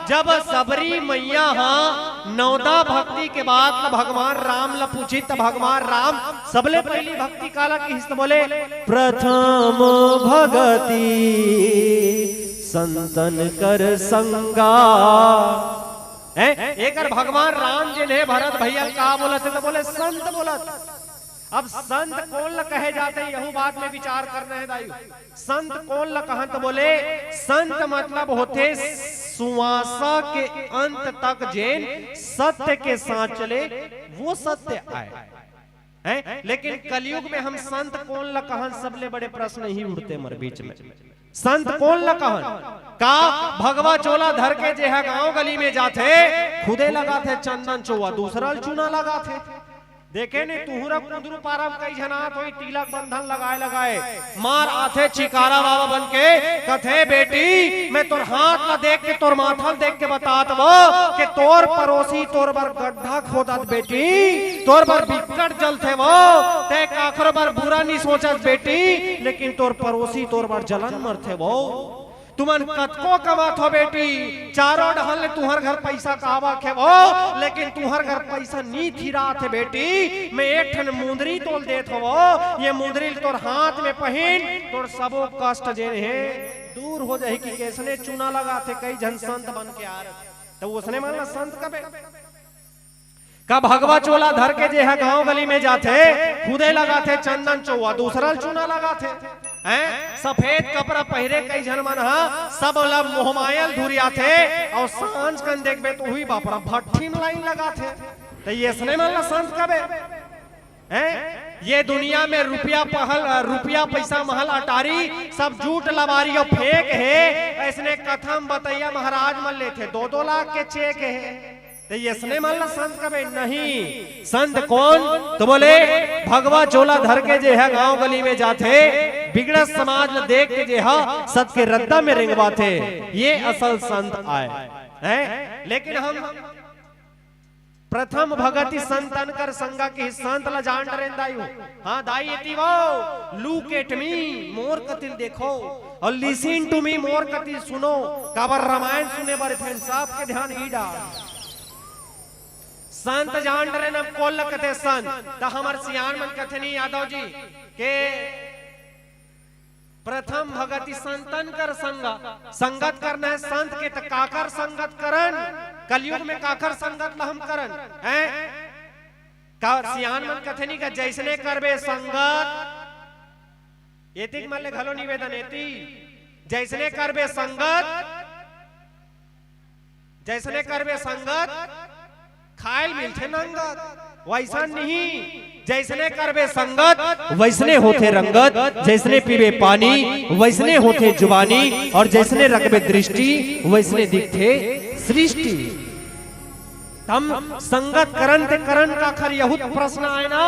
जब सबरी मैया हा नवदा भक्ति के बाद त भगवान राम ला पूछी, त भगवान राम सबले पहली भक्ति काला किहिस त बोले, प्रथम भगति संतन कर संगा। हैं? एकर भगवान राम जेन हे भरत भैया का बोलत हे त बोले संत बोलत। अब संत कोन ल कहे जाथे, यहू बात में विचार करना हे दाई। संत कोन ल कहन त बोले, संत मतलब होथे सुवासा के अंत तक जेन सत्य के साथ चले, वो सत्य आय। हैं? लेकिन कलयुग में हम संत कोन ल कहन, सबले बड़े प्रश्न ही उठथे हमर बीच में। संत कोन ल कहन? का भगवा चोला धर के जेहा गांव गली में जाथे, खुदे लगाथे चंदन चोवा, दूसरा ल चूना लगाथे। देखे नहीं, तुहरा कुंदरू पारा म कई झन आत होही, तिलक बंधन लगाए लगाए, मार आथे चिकारा बाबा बन के, कथे, बेटी, मैं तोर हाथ ला देख के, तोर माथा ल देख के बतात वो कि तोर पड़ोसी तोर बर गड्ढा खोदत बेटी, तोर बर बिकट जलथे वो, तैं काखरो बर बुरा नी सोचत बेटी, लेकिन तोर पड़ोसी तोर बर जलन मरथे वो। तुमन कतको कमात हो बेटी, चारों डहर ले तुहर घर पैसा कावा के वो, लेकिन तुहर घर पैसा नी थिरात हे बेटी। मैं एक ठन मुंदरी तोल देत हो वो, ये मुंदरी ल तोर हाथ में पहिन, तोर सबो कष्ट जेन हे दूर हो जाही। कि कैसने चूना लगाथे, कई झन संत बन के आ रहे, त उसने मन ला संत कबे। का भगवा चोला धर के जेहा गांव गली में जाथे, खुदे लगाथे चंदन चोवा, दूसरा ल चूना लगाथे। हैं? सफेद कपड़ा पहिरे कई झन मन हा, सब ला मोहमाया ल धुरियाथे, अउ सांझ कन देखबे त उही बापरा भट्ठी म लाइन लगाथे। त ये असने मन ला संत कबे? हैं? ये दुनिया में रुपया पहल, रुपया पैसा महल अटारी, सब जूठ लबारी अउ फेंक हे। ऐसने कथा म बतैया महाराज मन लेथे, दो दो लाख के चेक हे। त ये असने मन ला संत कबे? नहीं। संत कोन? त बोले, भगवा चोला धर के जेहा गांव गली में जाथे, बिगड़त समाज ल देख के जेहा सत के रद्दा में रेंगवाथे, ये असल संत आय। हैं? लेकिन हम प्रथम भगति संतन कर संगा, कि संत ला जान डरेन दाई हो। हाँ दाई, एती वो, look at me, मोर कतिल देखो, अउ listen to me, मोर कतिल सुनो। काबर रामायण सुने बर फेन सबके ध्यान ई डार। संत जान डरेन अब कोन ल कथे संत, त हमर सियान मन कथे नहीं यादव जी के प्रथम भगति संतन कर संग, संगत करना हे संत के, त काकर संगत करन? कलयुग में काकर संगत ला हम करन? हैं? का सियान मन कथे नहीं का, जैसने करबे संगत, एतिक मन ले घलो निवेदन एती, जैसने करबे संगत, जैसने करबे संगत, खायल मिलथे नंगत। वैसन नहीं, जैसने करबे संगत, वैसने होथे रंगत, जैसने पीबे पानी, वैसने होथे जुबानी, और जैसने रखबे दृष्टि, वैसने दिखथे सृष्टि। तम संगत करन ते करन काखर, यहू त प्रश्न आय ना।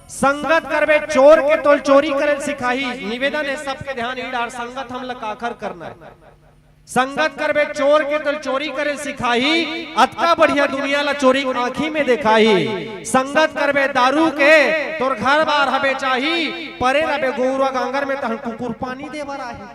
संगत करबे चोर के, तोल चोरी करे ल सिखाही। निवेदन हे सबके ध्यान ई डार, संगत हमला काखर करना हे। संगत करबे चोर के, तोल चोरी करे ल सिखाही। अतका बढ़िया दुनिया ला चोरी आँखी में देखाही। संगत करबे दारू के, तोर घर बार ह बेचाही। परे रबे घुरवा गांगर में, तहन कुकुर पानी दे बर आही।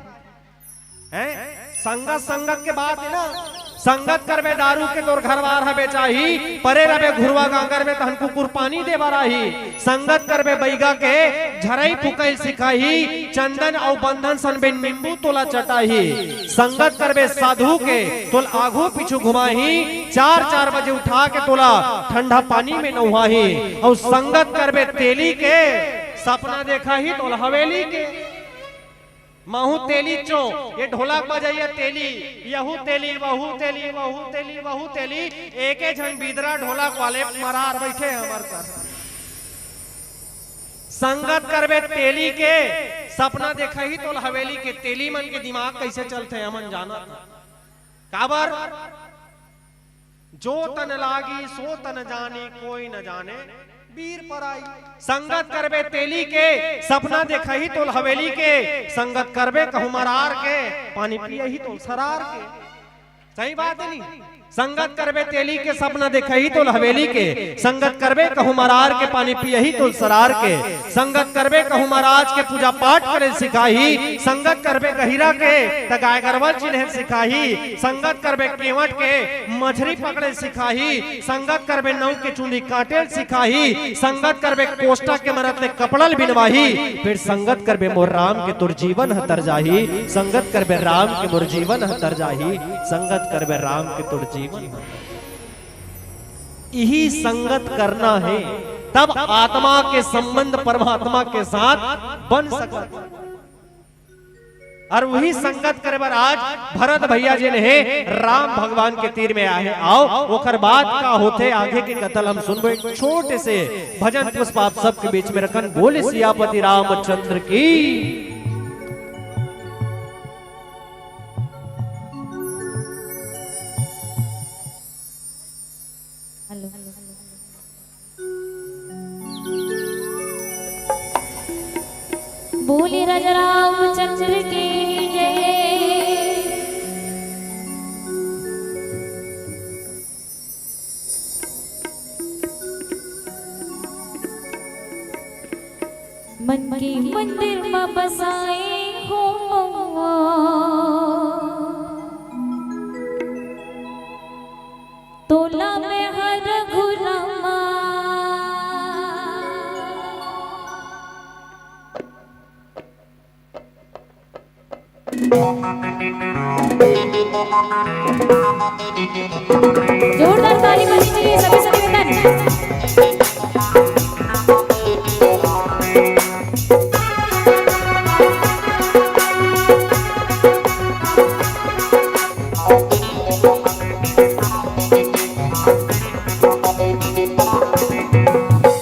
हैं? संगत, संगत के बात हे ना। संगत करबे दारू के, तोर घर बार ह बेचाही। परे रबे घुरवा गांगर में, तहन कुकुर पानी दे बर आही। संगत करबे बैगा के, झरई फुकई ल सिखाही। चंदन अउ बंधन सन बेन नींबू तोला चटाही। संगत करबे साधु के, तोल आघू पीछू घुमाही। चार चार बजे उठा के तोला ठंडा पानी में नहुआही। अउ संगत करबे तेली के, सपना देखाही तोल हवेली के। महू तेली चो, ये ढोलक बजैया तेली, यहू तेली, वहू तेली, वहू तेली, वहू तेली, एके झन बिदरा ढोलक वाले मरार बैठे हे हमर कर। संगत करबे तेली के, सपना देखाही तोल हवेली के। तेली मन के दिमाग कैसे चलथे, हमन जानत हन। काबर? जो तन लागी सो तन जानी, कोई न जाने बीर पराई। संगत करबे तेली के, सपना देखही तोल हवेली के। संगत करबे कहूँ मरार के, पानी पियही तोल सरार के। सही बात है नी? संगत करबे तेली के, सपना देखही तोल हवेली के। संगत करबे कहूँ मरार के, पानी पियही तोल सरार के। संगत करबे कहूँ महाराज के, पूजा पाठ करे सिखाही। संगत करबे गहिरा के, त गाय गरवा चिन्हे सिखाही। संगत करबे केवट के, मछरी पकड़े सिखाही। संगत करबे नऊ के चुंदी काटे सिखाही। संगत करबे कोष्टा के मरत ले कपड़ा ल बिनवाही। फिर संगत करबे मोर राम के, तोर जीवन ह तर जाही। संगत करबे राम के, मोर जीवन ह तर जाही। संगत करबे राम के, तोर जीवन ह तर जाही। इही संगत करना हे, तब आत्मा के संबंध परमात्मा के साथ बन सकत। अउ उही संगत करे बर आज भरत भैया जेन हे राम भगवान के तीर में आहे। आओ, ओकर बाद का होथे आगे के कथा ल हम सुनबो। एक छोटे से भजन पुष्प आप सबके बीच में रखन। बोले सियापति रामचंद्र की। हेलो। बोले राजा रामचंद्र की जय। मन के मंदिर म बसाए हो मउआ। तोला मैं हर घुरमा। जोरदार ताली बजनी चाहिए सभी, सभी मिलकर।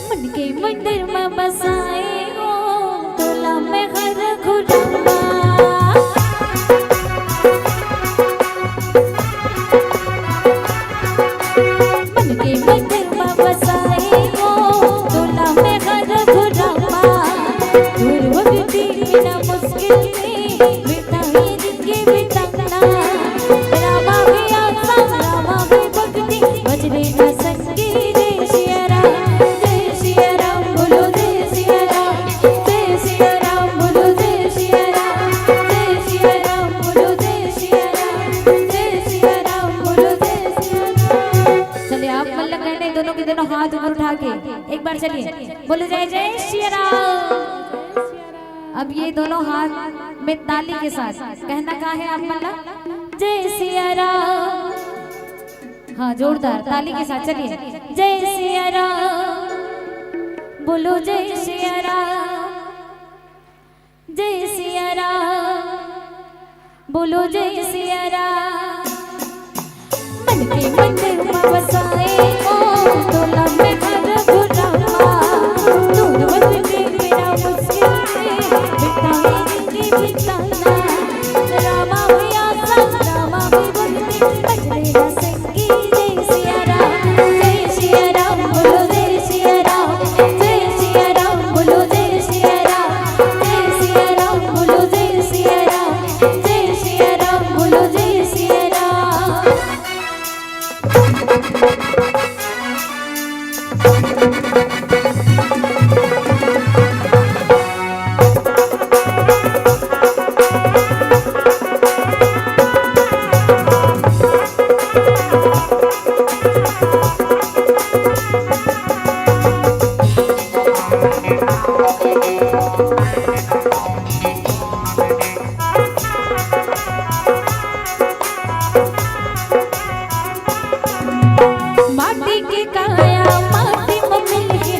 मन के मंदिर में बसाए हो, तोला मैं हर घुरमा। मन के मंदिर में बसाए हो, तोला मैं हर घुरमा। दूर भक्ति बिना मुश्किल में बिताए जिंदगी बिताना। रामा भी आसा, रामा भी भक्ति, बजरे न संगी। जय सिया राम, जय सिया राम, बोलो जय सिया राम। जय सिया राम, बोलो जय सिया राम। जय सिया राम, बोलो जय सिया राम। जय सिया राम, बोलो जय सिया राम। चलिए, आप मन ल कहने, दोनों के दोनों हाथ ऊपर उठा के एक बार चलिए, बोलो जय जय सिया राम। अब ये दोनों हाथ में ताली के साथ कहना का है आप मन ला? जय सिया राम। हाँ, जोरदार ताली के साथ चलिए। जय सिया राम, बोलो जय सिया राम। जय सिया राम, बोलो जय सिया राम। मन के मंदिर में बसाए ओ, तोला मैं हर घुरमा। दूर भक्ति बिना मुश्किल में बिताए जिंदगी बिताना। रामा भी आसा, रामा भी भक्ति, बजरे न संगी। जय सिया राम, जय सिया राम, बोलो जय सिया राम। जय सिया राम, बोलो जय सिया राम। जय सिया राम, बोलो जय सिया राम। जय सिया राम, बोलो जय सिया राम। माटी के काया माटी म मिलही।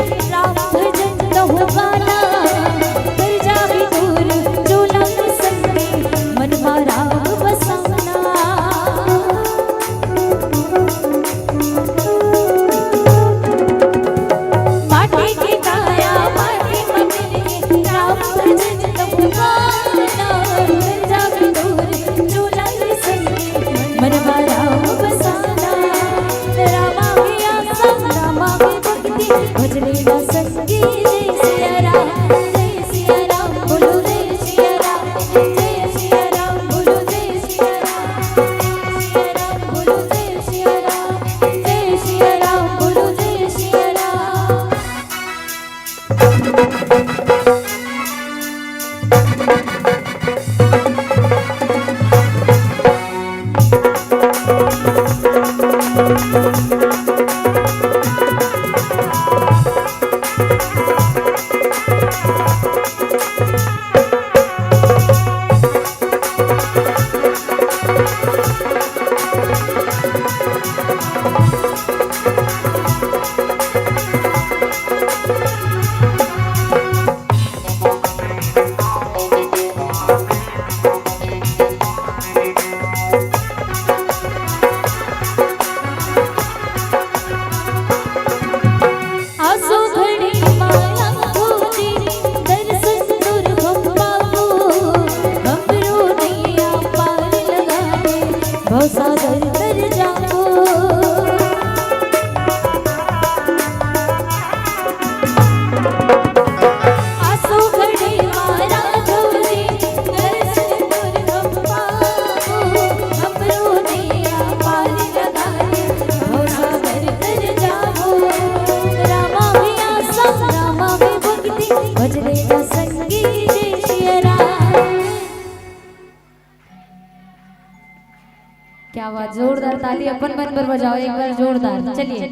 आवाज जोरदार, ताली अपन मन पर बजाओ एक बार जोरदार। चलिए,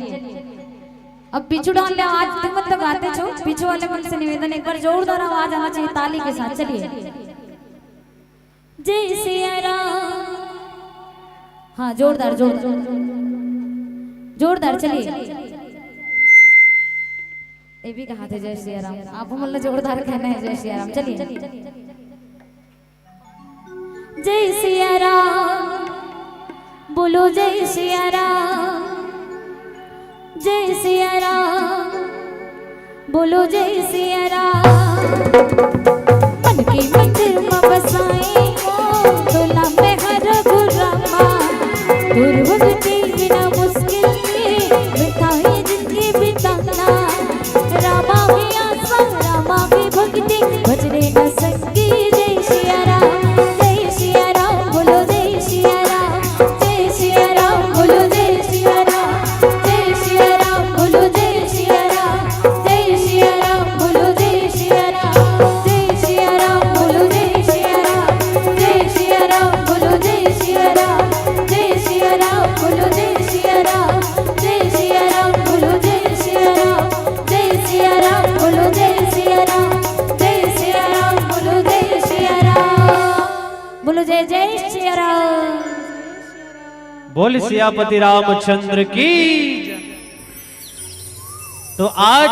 अब पीछू डाल ले, आज तुम तो गाते छो, पीछू वाले मन से निवेदन, एक बार जोरदार आवाज आना चाहिए ताली के साथ। चलिए, जय सिया राम। हाँ, जोरदार, जोरदार, जोरदार। चलिए, ये भी कहा थे जय सिया राम, आप बोलना जोरदार कहना है जय सिया राम। चलिए, जय सिया राम, बोलो जय सिया राम, जय सिया राम, बोलो जय सिया राम। मन के मंदिर में बसाए हो, तोला में हर गुरामा, दूर भगती बिना मुश्किल के, मिठाई जिंदगी बिताना। रामा की आशा, रामा की भक्ति, भजरे न संगी। जय सिया राम, जय सिया राम, बोलो जय सिया राम, जय सिया राम, बोलो जय सिया राम, जय सिया राम, बोलो जय सिया राम, जय सिया राम, बोलो जय सिया राम, जय सिया राम, बोलो जय सिया राम, जय सिया राम, बोलो जय सिया राम, जय सिया राम, बोलो जय सिया राम, जय सिया राम, बोलो जय सिया राम, जय सिया राम, बोलो जय सिया राम, जय सिया राम, बोलो जय सिया राम, बोलो जय जय सिया राम। बोल सियापति रामचंद्र की। तो आज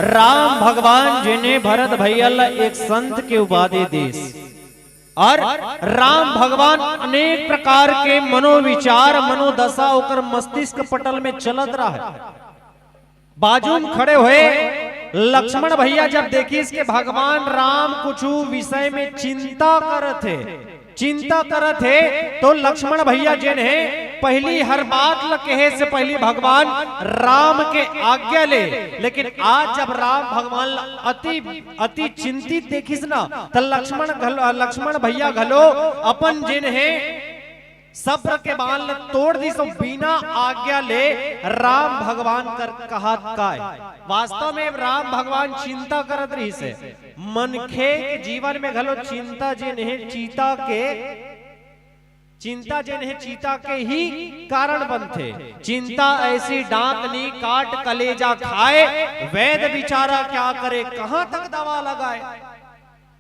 राम भगवान जी ने भरत भैया ला एक संत के उपाधि दीस, और राम भगवान अनेक प्रकार के मनोविचार, मनोदशा ओकर मस्तिष्क पटल में चलत रहे। बाजू में खड़े हुए लक्ष्मण भैया जब देखिस कि भगवान राम कुछ विषय में चिंता करत हे, चिंता करत हे, तो लक्ष्मण भैया जेन हे, पहली हर बात ल कहे से पहली भगवान राम के आज्ञा ले। लेकिन आज जब राम भगवान ल अति, अति चिंतित देखिस ना, त लक्ष्मण घल-, लक्ष्मण भैया घलो अपन जेन हे, सब्र के बांध ल तोड़ दिस अउ बिना आज्ञा ले राम भगवान कर कहत काय। वास्तव में राम भगवान चिंता करत रहिस हे। मनखे के जीवन में घलो चिंता जेन हे चीता के, चिंता जेन हे चीता के ही कारण बनथे। चिंता ऐसी डांत नी काट कलेजा खाए, वैद बिचारा क्या करे कहां तक दवा लगाए।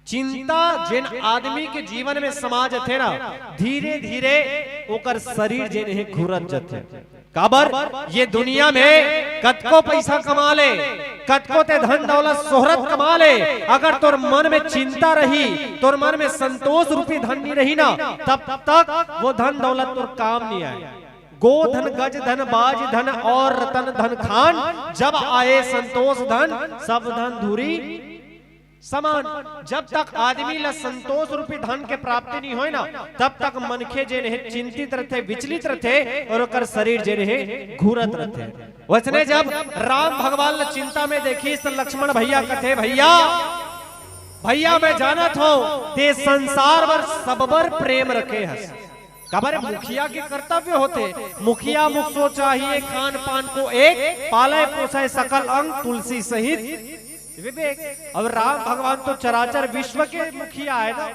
चिंता जेन आदमी के जीवन में समा जथे ना, धीरे-धीरे ओकर शरीर जेन हे घुरत जथे। काबर ये दुनिया में कतको पैसा कमा ले, कतको ते धन दौलत शोहरत कमा ले, अगर तोर मन में चिंता रही, तोर मन में संतोष रूपी धन नी रही ना, तब तक वो धन दौलत तोर काम नी आए। गो धन, गज धन, बाज धन और रतन धन खान, जब आए संतोष धन, सब धन धुरी समान। जब तक आदमी ला संतोष रूपी धन के प्राप्ति नहीं होय ना, तब तक मनखे जेन हे चिंतित रथे, विचलित रथे और ओकर शरीर जेन हे घूरत रथे। वैसने जब राम भगवान ला चिंता में देखिस त लक्ष्मण भैया कथे, "भैया, भैया मैं जानत हूं ते संसार बर सब बर प्रेम रखे हस।" काबर मुखिया के कर्तव्य होथे, मुखिया मुख सो चाहिए खान पान को एक, पाले पोसे सकल अंग तुलसी सहित विवेक। अब राम भगवान तो चराचर विश्व के मुखिया है ना।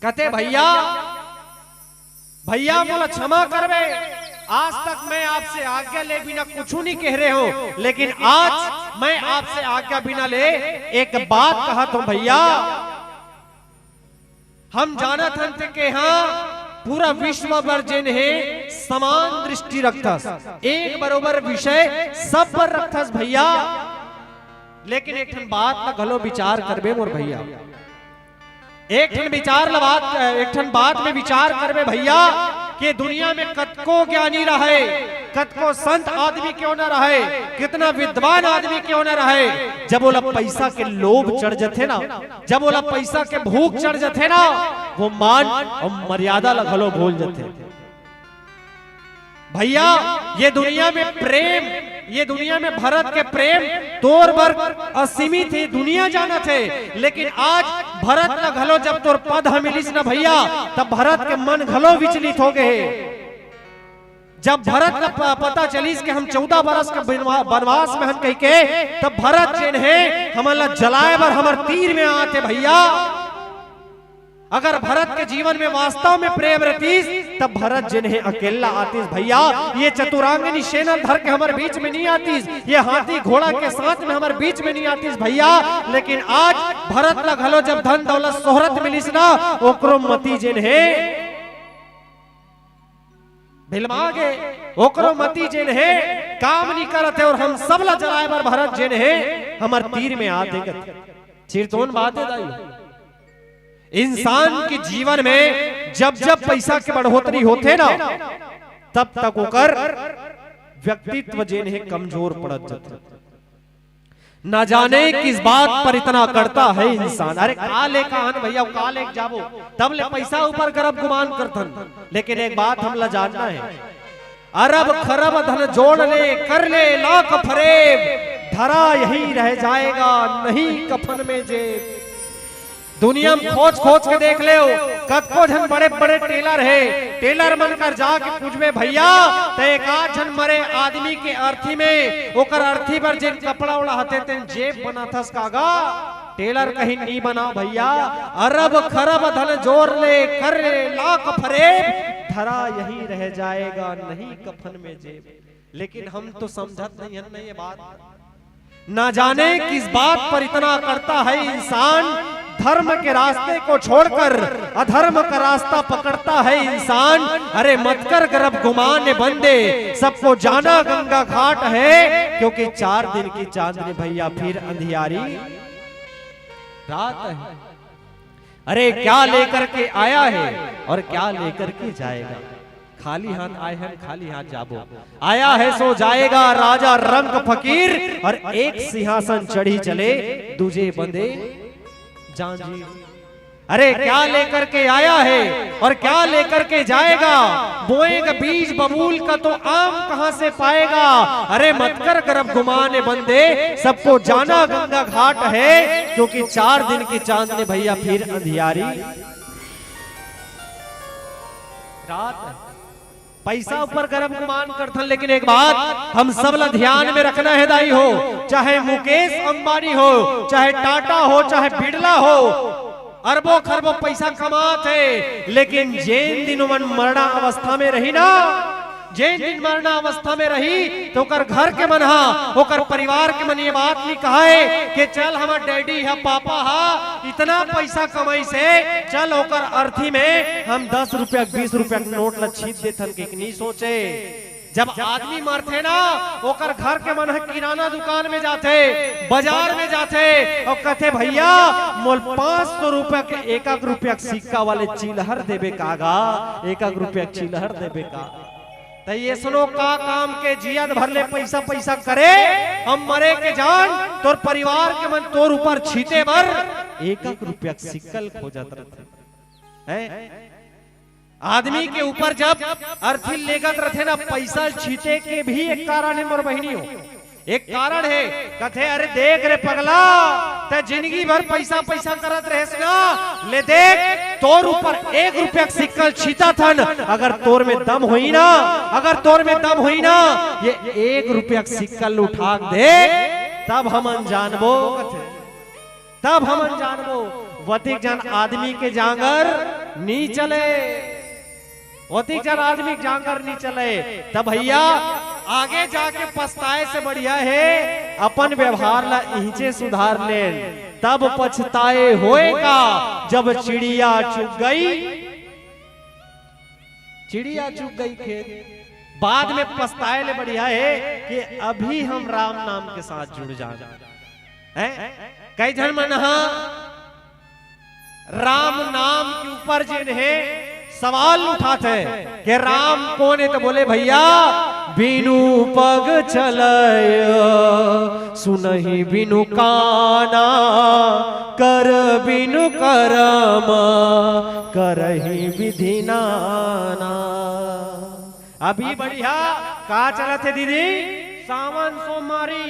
कथे, "भैया, भैया मोला क्षमा करबे, आज तक मैं आपसे आज्ञा ले बिना कुछ नहीं कह रहे हो, लेकिन आज मैं आपसे आज्ञा बिना ले एक बात कहत हूं भैया।" हम जानत हन ते के हां पूरा विश्व बर जेन हे समान दृष्टि रखथस, एक बरोबर विषय सब पर रखथस भैया। लेकिन एक ठन बात ला घलो विचार करबे मोर भैया, एक ठन विचार ला बात, एक ठन बात में विचार करबे भैया, के दुनिया में कतको ज्ञानी रहे, कतको संत आदमी क्यों ना रहे, कितना विद्वान आदमी क्यों ना रहे, जब ओला पैसा के लोभ चढ़ जथे ना, जब ओला पैसा के भूख चढ़ जथे ना, वो मान और मर्यादा ला घलो भूल जथे। भैया, ये दुनिया में प्रेम, ये दुनिया में भरत के प्रेम तोर बर असीमित हे, दुनिया जानत हे, लेकिन आज भरत ला घलो जब तोर पद ह मिलिस ना भैया, तब भरत के मन घलो विचलित हो गए हे। जब भरत ला प-, पता चलिस कि हम चौदह बरस के बनवा-, बनवास में हन कहिके, तब भरत जेन हे हमन ला जलाए बर हमर तीर में आत हे भैया। अगर भरत के जीवन में वास्तव में प्रेम रहतिस, तब भरत जेन हे अकेला आतिस भैया। ये चतुरांगिनी सेना धर के हमर बीच में नहीं आतिस, ये हाथी घोड़ा के साथ में हमर बीच में नहीं आतिस भैया। लेकिन आज भरत ला घलो जब धन दौलत शोहरत मिलिस ना, ओकरो मति जेन हे भिलमा गे, ओकरो मति जेन हे काम नहीं करत हे, और हम सब ला जलाए बर भरत जेन हे हमर तीर में आत हे कथे। चिरतोन बात हे दाई। इंसान के जीवन में जब जब पैसा के बढ़ोतरी होथे ना, तब तक ओकर व्यक्तित्व जेन हे कमजोर पड़त जाथे। ना जाने किस बात पर इतना करता है इंसान। अरे का लेके आन भैया, का लेके जाबो, तब ले पैसा ऊपर गरब गुमान करथन। लेकिन एक बात हमला जानना हे, अरब खरब धन जोड़ ले, कर ले लाख फरेब, धरा यही रह जाएगा नहीं कफन में जेब। दुनिया में खोज खोज के देख लेव, कतको झन बड़े बड़े टेलर हे, टेलर मन कर जाके पूछबे भैया, त एक आध झन मरे आदमी के अर्थी में, ओकर अर्थी बर जेन कपड़ा ओढ़ाथे तेन जेब बनाथस का गा? टेलर कही नी बनाव भैया। अरब खरब धन जोड़ ले, कर ले लाख फरेब, धरा यही रह जाएगा नहीं कफन में जेब। लेकिन हम तो समझत नहीं हन ना ये बात। ना जाने किस बात पर इतना करता है इंसान, धर्म के रास्ते को छोड़कर अधर्म का रास्ता पकड़ता है इंसान। अरे मत कर गरब गुमान बंदे, सबको जाना गंगा घाट है, क्योंकि चार दिन की चांदनी भैया फिर अंधियारी रात है। अरे क्या लेकर के आया है और क्या लेकर के जाएगा। खाली हाथ आए हैं, खाली हाथ जाबो। आया है सो जाएगा राजा रंक फकीर, और एक सिंहासन चढ़ी चले, दूजे बंदे जांजीर। अरे क्या लेकर के आया है और क्या लेकर के जाएगा? बोएगा बीज बबूल का तो आम कहां से पाएगा? अरे मत कर गरब गुमान बंदे, सबको जाना गंगा घाट है, क्योंकि चार दिन की चांदनी भैया फिर अंधियारी रात। पैसा ऊपर गरब गुमान करथन, लेकिन एक बात हम सब ला ध्यान में रखना है दाई हो, चाहे मुकेश अंबानी हो, चाहे टाटा हो, चाहे बिरला हो, अरबों खरबों पैसा कमात हे, लेकिन जेन दिन ओमन मरना अवस्था में रही ना, जेन दिन मरना अवस्था में रही, तो ओकर घर के मन हा, ओकर परिवार के मन ये बात नहीं कहाए कि चल हमर डैडी हा, पापा हा, इतना पैसा कमाइस हे, चल ओकर अर्थी में हम दस रुपया, बीस रुपया के नोट ला छीत देथन, के नहीं सोचे। जब आदमी मरथे ना, ओकर घर के मन ह किराना दुकान में जाथे, बाजार में जाथे और कथे, "भैया, मोल पाँच सौ रुपया के एक एक रुपया के सिक्का वाले चिलहर देबे का गा, एक एक रुपया के चिलहर देबे का?" त ये सुनो, का काम के जियत भर ले पैसा पैसा करे, हम मरे के जान, तोर परिवार के मन तोर ऊपर छीते बर एक एक रुपया के सिक्का ल खोजत रथे। हैं? आदमी के ऊपर जब अर्थी लेगत रथे ना, पैसा छीते के भी एक कारण हे मोर बहिनी हो, एक कारण हे। कथे, "अरे देख रे पगला, ते जिंदगी भर पैसा पैसा करत रहेस ना, ले देख, तोर ऊपर एक रुपया के सिक्का ल छीतत हन, अगर तोर में दम होई ना, अगर तोर में दम होई ना, ये एक रुपया के सिक्का ल उठा के देख, तब हमन जानबो," कथे। तब हमन जानबो, वतिक जन आदमी के जांगर नी चले, वतिक जन आदमी के जांगर नी चले। तब भैया, आगे जाके पछताए से बढ़िया हे अपन व्यवहार ला इहिचे सुधार लेन, तब पछताए होए का, जब चिड़िया चुग गई, चिड़िया चुग गई खेत। बाद में पछताए ले बढ़िया हे कि अभी हम राम नाम के साथ जुड़ जान। हैं? कई झन मन ह राम नाम के ऊपर जेन हे सवाल उठाथे कि राम कोन हे, त बोले, "भैया, बिनु पग चलय, सुनहि बिनु काना, कर बिनु करम, करहि विधि नाना।" अभी बढ़िया का चलत हे दीदी? सावन सोमवारी,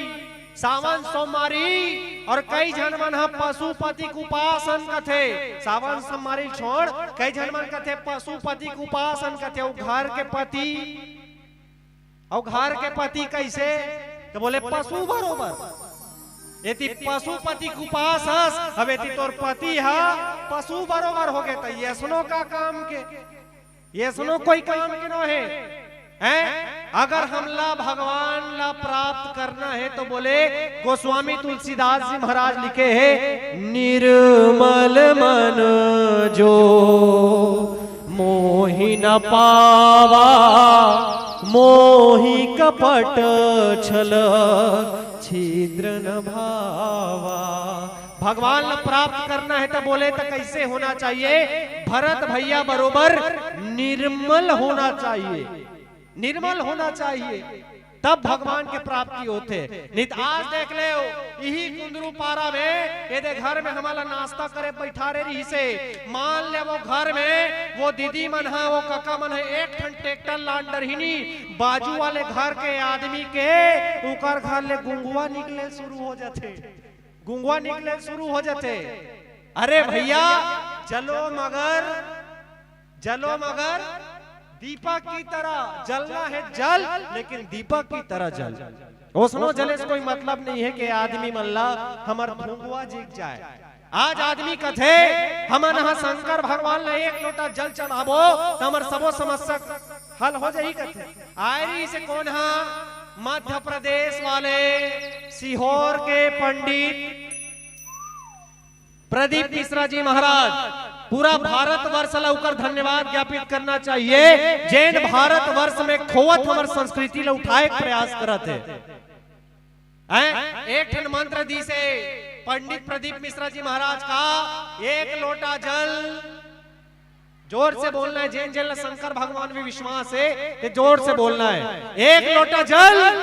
सावन सोमवारी। और कई झन मन ह पशुपति के उपासन कथे। सावन सोमवारी छोड़, कई झन मन कथे पशुपति के उपासन कथे। अउ घर के पति, अउ घर के पति कैसे? त बोले पशु बरोबर। एती पशुपति के उपास हस, अब एती तोर पति ह पशु बरोबर हो गे, त ये सुनो का काम के, ये सुनो कोई काम के नो हे, हैं? अगर हमला भगवान ला प्राप्त करना हे तो बोले, गोस्वामी तुलसीदास जी महाराज लिखे हे, "निर्मल मन जो मोहि न पावा, मोहि कपट छल छिद्र न भावा।" भगवान ला प्राप्त करना हे त बोले त कैसे होना चाहिए? भरत भैया बरोबर निर्मल होना चाहिए, निर्मल होना चाहिए, तब भगवान के प्राप्ति होथे। नित आज देख ले, इही कुंदरू पारा में एदे घर में हमला नाश्ता करे बैठा रे रहिसे, मान ले वो घर में वो दीदी मन ह, वो कका मन ह, एक ठन ट्रैक्टर लान डरहिनी, बाजू वाले घर के आदमी के, उकर घर ले गुंगवा निकले शुरू हो जाथे, गुंगवा निकले शुरू हो जाथे। अरे भैया, जलो मगर, जलो मगर दीपक की तरह जलना हे जल, लेकिन दीपक की तरह जल। ओसनो जले से कोई मतलब नहीं हे कि आदमी मन ला हमर धुंगवा जीग जाए। आज आदमी कथे, "हमन ह शंकर भगवान ला एक लोटा जल चढ़ाबो, त हमर सबो समस्या हल हो जाही," कथे। आय रहिसे कोन ह? मध्य प्रदेश वाले सीहोर के पंडित प्रदीप मिश्रा जी महाराज। पूरा भारतवर्ष ला उकर धन्यवाद ज्ञापित करना चाहिए, जेन भारतवर्ष में खोवत हमर संस्कृति ला उठाए के प्रयास करत हे। हैं? एक ठन मंत्र दिसे पंडित प्रदीप मिश्रा जी महाराज का, "एक लोटा जल।" जोर से बोलना हे, जेन जेन ला शंकर भगवान में विश्वास हे, ते जोर से बोलना हे। "एक लोटा जल।"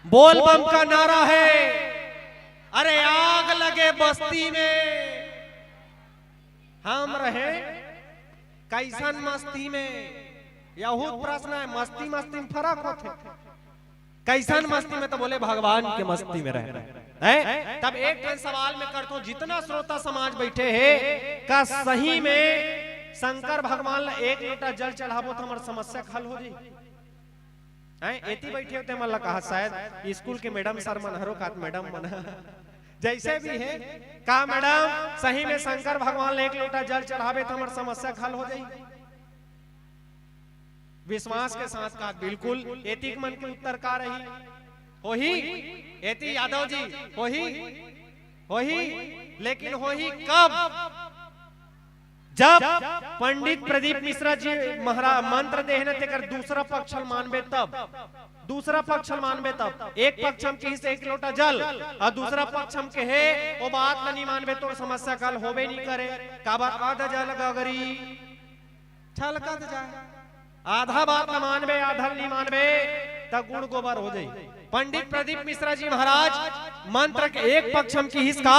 बोल बम का नारा हे, "अरे आग लगे बस्ती में, हम रहे कैसन मस्ती में।" यहूद प्रश्न हे, मस्ती मस्ती में फरक होथे। कैसन मस्ती में? तो बोले, "भगवान के मस्ती में रहना हे।" तब एक ठन सवाल मैं करथों, जितना श्रोता समाज बैठे हे, का सही में शंकर भगवान ला एक लोटा जल चढ़ाबो त हमर समस्या के हल हो जाही? हैं? एती बैठे होते मन ला कहा, शायद स्कूल के मैडम सर मन हरो कात, मैडम मन जैसे भी हे, का मैडम सही में शंकर भगवान ला एक लोटा जल चढ़ाबे त हमर समस्या के हल हो जाही? विश्वास के साथ कहा, बिल्कुल। एतिक मन के उत्तर का रही? होही? एती यादव जी, होही? होही? लेकिन होही कब? जब पंडित प्रदीप मिश्रा जी महाराज मंत्र देहे न, तेकर दूसरा पक्ष ल मानबे तब, दूसरा पक्ष ल मानबे तब। एक पक्ष हम किहिस एक लोटा जल, अउ दूसरा पक्ष हम कहे, "ओ बात ल नी मानबे, तोर समस्या के हल होबे नी करे।" काबर? अध जल गगरी छलकत जाय। आधा बात ल मानबे, आधा ल नी मानबे, त गुड़ गोबर हो जाही। पंडित प्रदीप मिश्रा जी महाराज मंत्र के एक पक्ष हम किहिस का,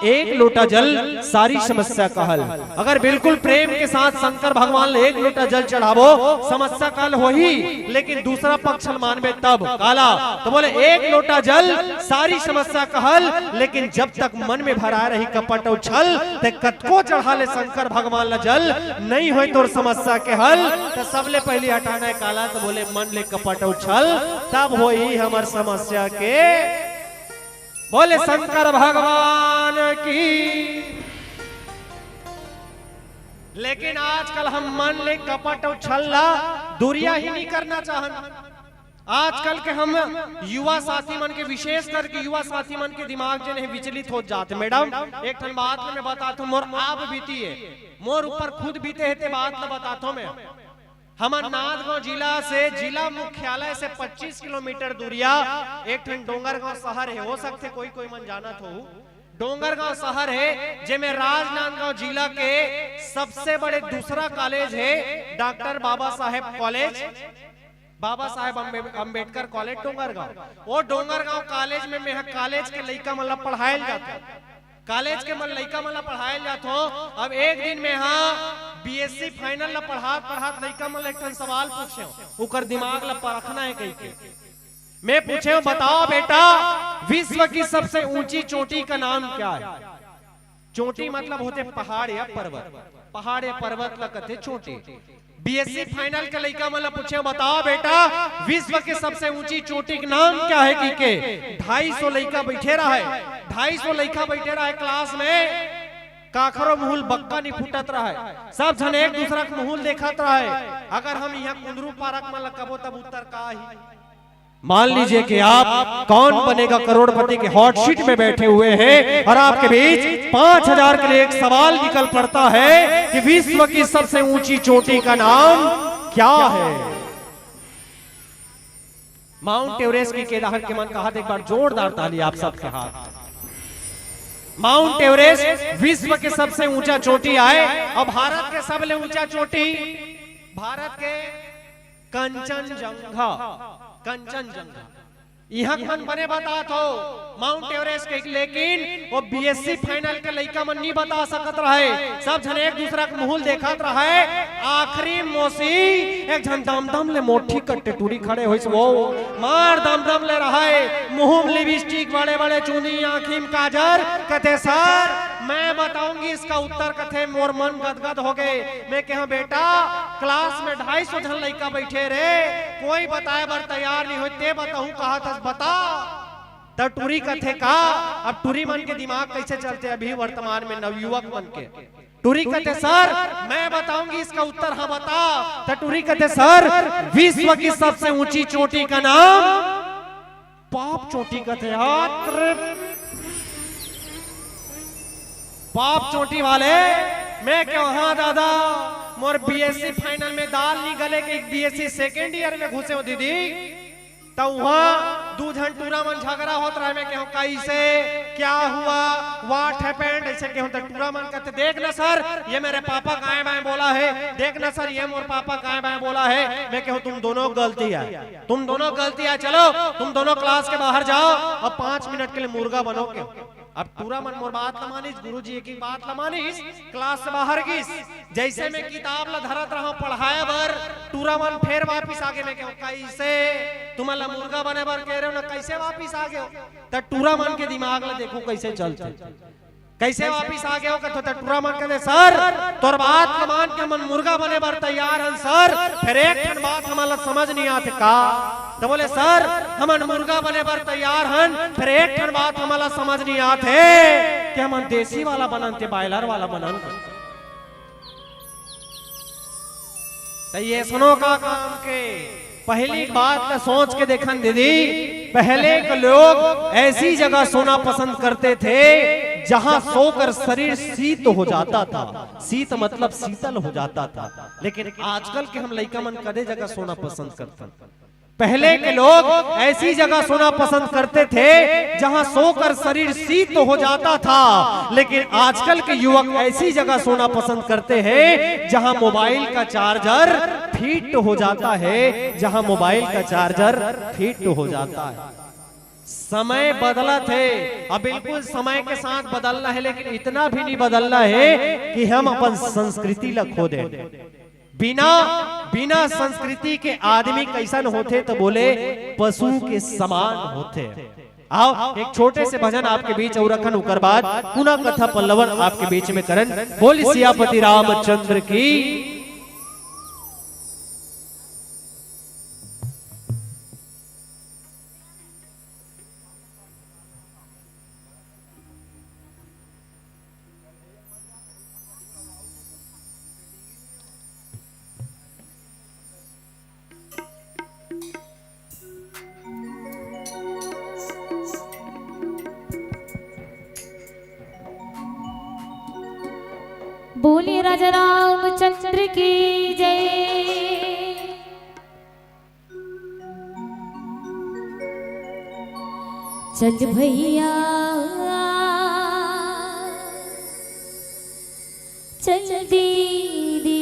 "एक लोटा जल सारी समस्या के हल।" अगर बिल्कुल प्रेम के साथ शंकर भगवान ल एक लोटा जल चढ़ाबो, समस्या के हल होही, लेकिन दूसरा पक्ष ल मानबे तब। काला? तो बोले, "एक लोटा जल सारी समस्या के हल, लेकिन जब तक मन में भराए रही कपट अउ छल, ते कतको चढ़ा ले शंकर भगवान ला जल, नइ होय तोर समस्या के हल।" त सबले पहिली हटाना हे काला? तो बोले, "मन ले कपट अउ छल, तब होही हमर समस्या के।" बोले शंकर भगवान की। लेकिन आजकल हम मन ले कपट अउ छल ला दूरिहा ही नी करना चाहन। आजकल के हम युवा साथी मन के, विशेष करके युवा साथी मन के दिमाग जेन हे विचलित होत जात हे। मैडम, एक ठन बात ल मैं बताथों, मोर आप बीती हे, मोर ऊपर खुद बीते हे, ते बात ल बताथों मैं। हमर नांदगांव जिला से, जिला मुख्यालय से पच्चीस किलोमीटर दूरिहा एक ठन डोंगरगांव शहर हे, हो सकथे कोई कोई मन जानत हो, डोंगरगांव शहर हे, जेमे राजनांदगांव जिला के सबसे बड़े दूसरा कॉलेज हे doctor Baba Saheb college, Baba Saheb Ambe-, Ambedkar college Dongargaon. वो डोंगरगांव कॉलेज में मैं कॉलेज के लइका मन ला पढ़ायल जाथों, कॉलेज के मन लइका मन ला पढ़ायल जाथों। अब एक दिन मैं हा बीएससी फाइनल ला पढ़ात पढ़ात लइका मन ला एक ठन सवाल पूछेंव, उकर दिमाग ला परखना हे कहिके। मैं पूछेंव, "बताओ बेटा, विश्व की सबसे ऊंची चोटी का नाम क्या है?" चोटी मतलब होथे पहाड़ या पर्वत, पहाड़ या पर्वत ला कथे चोटी। बीएससी फाइनल के लइका मन ला पूछे, बताओ बेटा, विश्व के सबसे ऊंची चोटी के नाम क्या है? कि के ढाई सौ लइका बैठे रहे, ढाई सौ लइका बैठे रहे क्लास में, काखरो मुहुल बक्का नहीं फूटत रहे, सब झन एक दूसरा के मुहुल देखत रहे। अगर हम यहाँ कुंदरू पारक में लगबो तब उत्तर का ही? मान लीजिए कि आप कौन बनेगा करोड़पति के हॉट सीट में बैठे हुए हैं और आपके बीच पांच हजार के लिए एक सवाल निकल पड़ता है कि विश्व की सबसे ऊंची चोटी का नाम क्या है? माउंट एवरेस्ट की केदाहर के मन कहा था, एक बार जोरदार ताली आप सबके हाथ। माउंट एवरेस्ट विश्व के सबसे ऊंचा चोटी आय और भारत के सबले ऊंचा चोटी भारत के कंचनजंगा, कंचनजंगा। इहाँ के मन बने बतात हो माउंट एवरेस्ट के, लेकिन वो बीएससी फाइनल के लइका मन नहीं बता सकत रहे। सब झन एक दूसरा के मुहुल देखत रहे। आखिरी मोसी एक झन दमदम ले मोटी कट्टे टूरी खड़े होइस, वो मार दमदम ले रहे, मुंह में लिपस्टिक, बड़े बड़े चूंदी, आँखी में काजर। कथे, सर, मैं बताऊंगी इसका उत्तर। कथे, मोर मन गदगद हो गए। मैं कहा, बेटा, क्लास में ढाई सौ झन लइका बैठे रे, कोई बताए बर तैयार नहीं होय, ते बताहूं कहा थस, बता। त टूरी कथे का? अब टूरी मन के दिमाग कैसे चलते अभी वर्तमान में नवयुवक मन के? टूरी कथे, सर, मैं बताऊंगी इसका उत्तर। हाँ, बता। त टूरी कथे, सर, विश्व की सबसे ऊंची चोटी का नाम पाप चोटी कथे। हाँ, पाप चोटी वाले। मैं कहा, हाँ दादा, मोर बीएससी फाइनल में दाल नहीं गले कि बीएससी सेकेंड ईयर में घुसे हो दीदी। त उहाँ दू झन टूरा मन झगड़ा होत रहे। मैं कहूँ, कैसे, क्या हुआ, what happened? ऐसे कहूँ त टूरा मन कहते, देख ना सर, ये मेरे पापा का आएं बाएं बोला है, देख ना सर, ये मोर पापा का आएं बाएं बोला है। मैं कहूँ, तुम दोनों गलती है, तुम दोनों गलती है, चलो तुम दोनों क्लास के बाहर जाओ, अब पांच मिनट के लिए मुर्गा बनो। क्यों? अब टूरा मन मोर बात ल मानिस, गुरुजी एक ही बात ल मानिस, क्लास से बाहर गिस। जैसे मैं किताब ल धरत रहा पढ़ाए बर, टूरा मन फेर वापिस आगे। मैं कहूँ, कैसे, तुमन ल मुर्गा बने बर कह रहे हो ना, कैसे वापिस आगे हो? त टूरा मन के दिमाग ल देखो कैसे चलथे। कैसे वापिस आगे हो? कथो त टूरा मन कहते, सर, तोर बात ल मान के हमन मुर्गा बने बर तैयार हन सर, फेर एक ठन बात हमन ल समझ नहीं आथे का? त बोले, सर, हमन मुर्गा बने बर तैयार हन, फेर एक ठन बात हमन ल समझ नहीं आथे कि हमन देसी वाला बनन ते बॉयलर वाला बनन। त ये सुनो का काम के, पहली बात ल सोच के देखन दीदी, पहले के लोग ऐसी जगह सोना पसंद करते थे जहां सोकर शरीर शीत हो जाता था, शीत मतलब शीतल हो जाता था, लेकिन आजकल के हम लइका मन कदे जगह सोना पसंद करथन। पहले के लोग ऐसी जगह सोना पसंद करते थे जहां सोकर शरीर शीत हो जाता था, लेकिन आजकल के युवक ऐसी जगह सोना पसंद करते हैं जहां मोबाइल का चार्जर फिट हो जाता है, जहां मोबाइल का चार्जर फिट हो जाता है। समय बदलत हे, अब बिल्कुल समय के साथ बदलना है, लेकिन इतना भी नहीं बदलना है कि हम अपन संस्कृति ला खो दें। बिना, बिना संस्कृति के आदमी कैसन होथे? त बोले, पशु के समान होथे। आओ, एक छोटे से भजन आपके बीच अउ रखन, उकर बाद पुनः कथा पल्लवन आपके बीच में करन। बोल सियापति रामचंद्र की। बोलिए राजा रामचंद्र की जय। चल भैया, चल दीदी,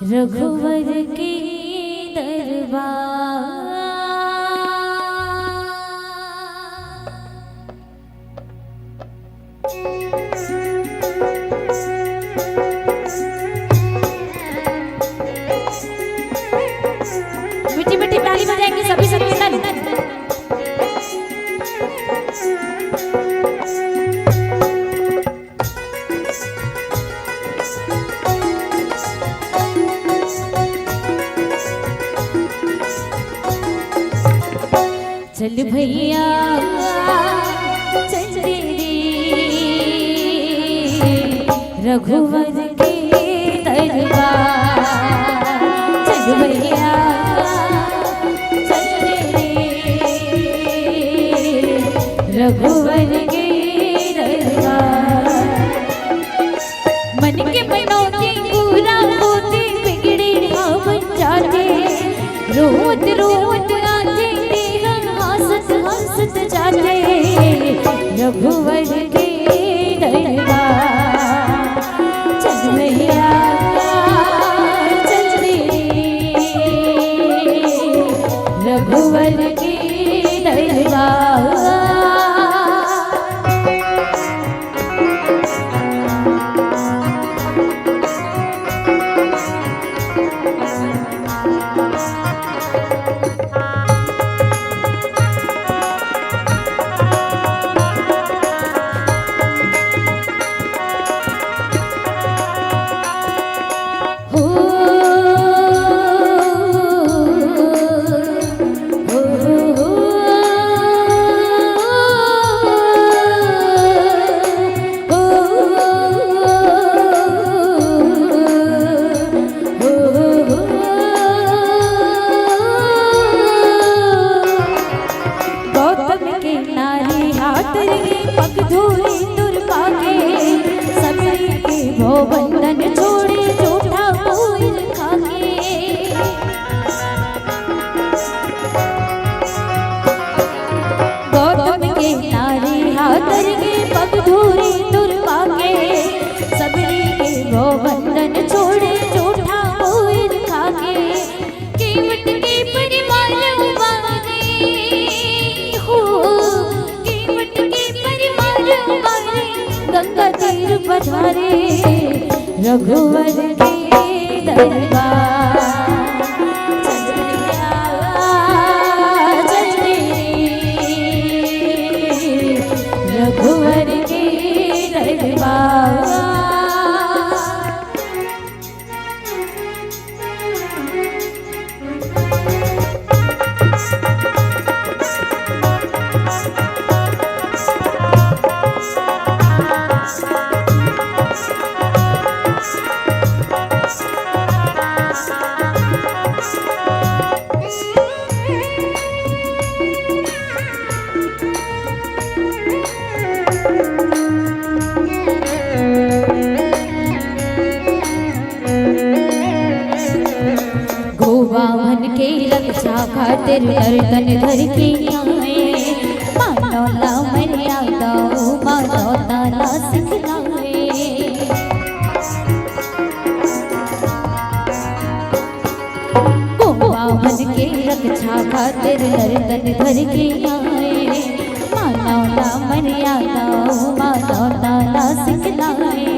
रघुवर के दरबार। मीठी मीठी ताली बजाएंगे सभी संकीर्तन। चल भैया, चल रे, रघुवर के दरबार। चल भैया, चल रे, रघुवर के दरबार। मन के मनौती पूरा होते, बिगड़े भाव जाते, रोत रोत आते, देह हंसत हंसत जाते, रघुवर के दरबार। चल भैया, चल रे, रघुवर के दरबार। गौतम के नारी हाथ रही, पग धूरी तुर पाके, सबरी के भव बंधन छोड़े, जूठा कोइल खाके। गौतम के नारी हाथ रही, पग धूरी तुर पाके, सबरी के भव बंधन छोड़े, जूठा कोइल खाके। केवट के परिवार उबारे, हो, केवट के परिवार उबारे, गंगा तीर पधारे, रघुवर के दरबार। चल भैया, चल रे, रघुवर के दरबार। गोवा मन के रक्षा खातिर नर्तन धर के आए, मानव ला मर्यादा, मानवता ला सिखलाए। गोवा मन के रक्षा खातिर नर्तन धर के आए, मानव ला मर्यादा, मानवता ला सिखलाए।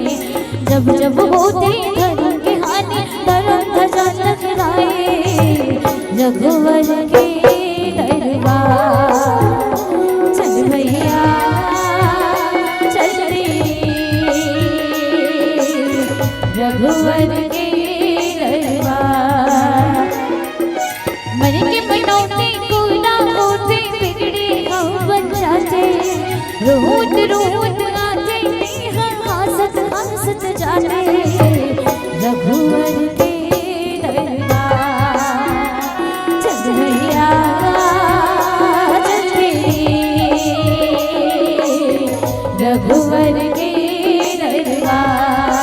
जब जब होते धर्म के हानि, धर्म ध्वजा लहराए, रघुवर के दरबार। चल भैया, चल रे, रघुवर के दरबार। मन के मनौती पूरा होते, बिगड़े भाव बन जाते, रोत रोत आते, हंसत हंसत जाते, रघुवर के दरबार। चल भैया, चल रे, रघुवर के दरबार,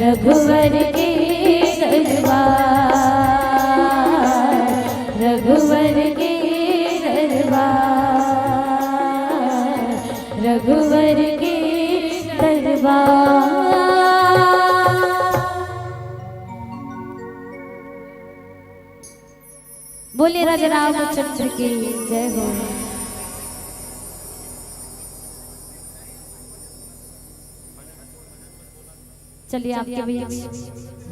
रघुवर के दरबार, रघुवर के दरबार, रघुवर के दरबार। बोले राजा रामचंद्र की जय हो। चलिए, आपके बीच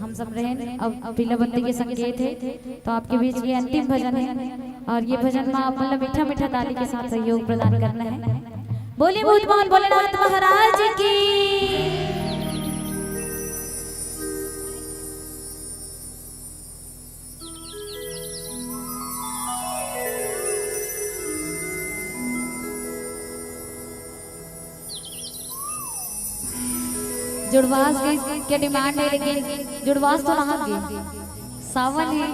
हम सब रहें, अब पीला बत्ती के संकेत है, तो आपके बीच ये अंतिम भजन है और ये भजन में आप मतलब मीठा मीठा ताली के साथ सहयोग प्रदान करना है। बोले भूतमान भोलेनाथ महाराज की। जुड़वास के, के डिमांड है, लेकिन जुड़वास तो नहा गे, सावन है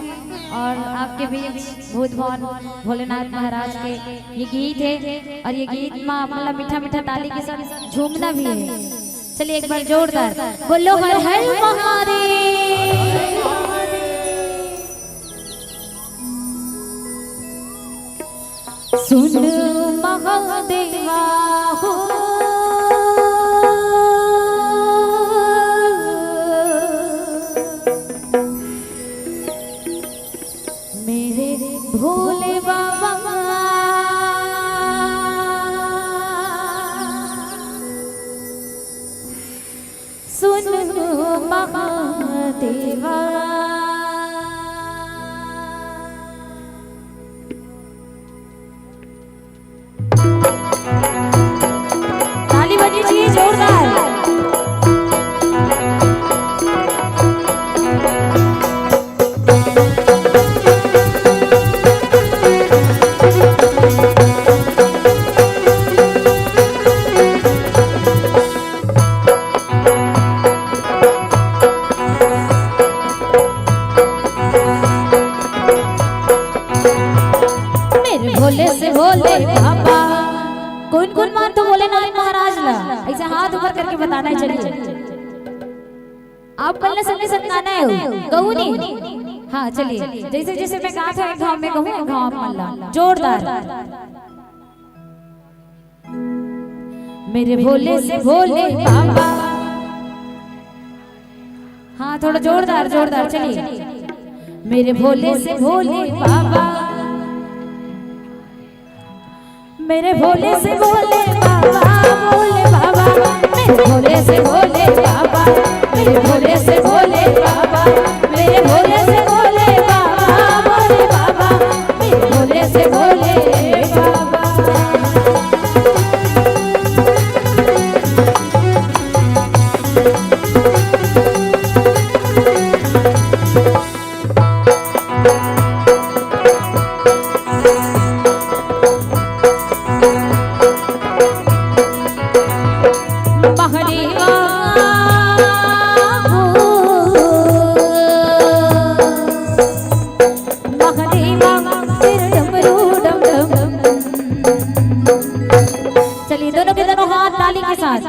और आपके बीच भूत भवन भोलेनाथ महाराज के ये गीत है और ये गीत में आप मतलब मीठा मीठा ताली के साथ झूमना भी है। चलिए एक बार जोरदार बोलो, हर हर महादेव। सुन महादेवा हो, मेरे भोले बाबा। सुन महादेवा। ताली बजनी चाहिए जोरदार। मेरे भोले से भोले बाबा। कौन कौन मानथो भोलेनाथ महाराज ला? ऐसे हाथ ऊपर करके बताना है। चलिए, आप मन ला संगे संग गाना है, कहूँ नहीं। हाँ, चलिए, जैसे जैसे मैं गात हूँ, एक घाव मैं कहूँ, एक घाव आप मन ला। जोरदार। मेरे भोले से भोले बाबा। हाँ, थोड़ा जोरदार, जोरदार। चलिए, मेरे भोले से भोले बाबा। मेरे भोले से भोले बाबा, भोले बाबा। मेरे भोले से भोले बाबा, मेरे भोले से भोले बाबा। मेरे भोले से भोले बाबा, भोले बाबा। मेरे भोले से भोले बाबा। चलिए, दोनों के दोनों हाथ ताली के साथ।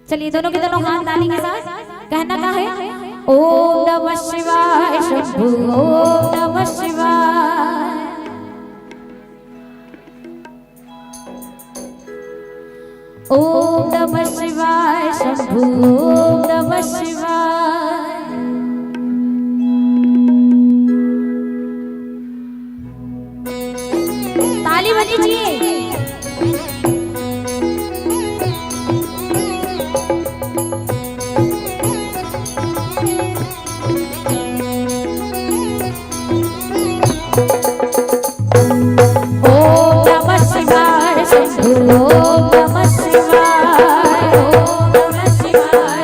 चलिए, दोनों के दोनों हाथ ताली के साथ। कहना का है? ओम नमः शिवाय शंभू, ओम नमः शिवाय। ओम नमः शिवाय शंभू, ओम नमः शिवाय। ताली बजनी चाहिए। ओम नमः शिवाय शंभू, ओम नमः शिवाय, ओम नमः शिवाय।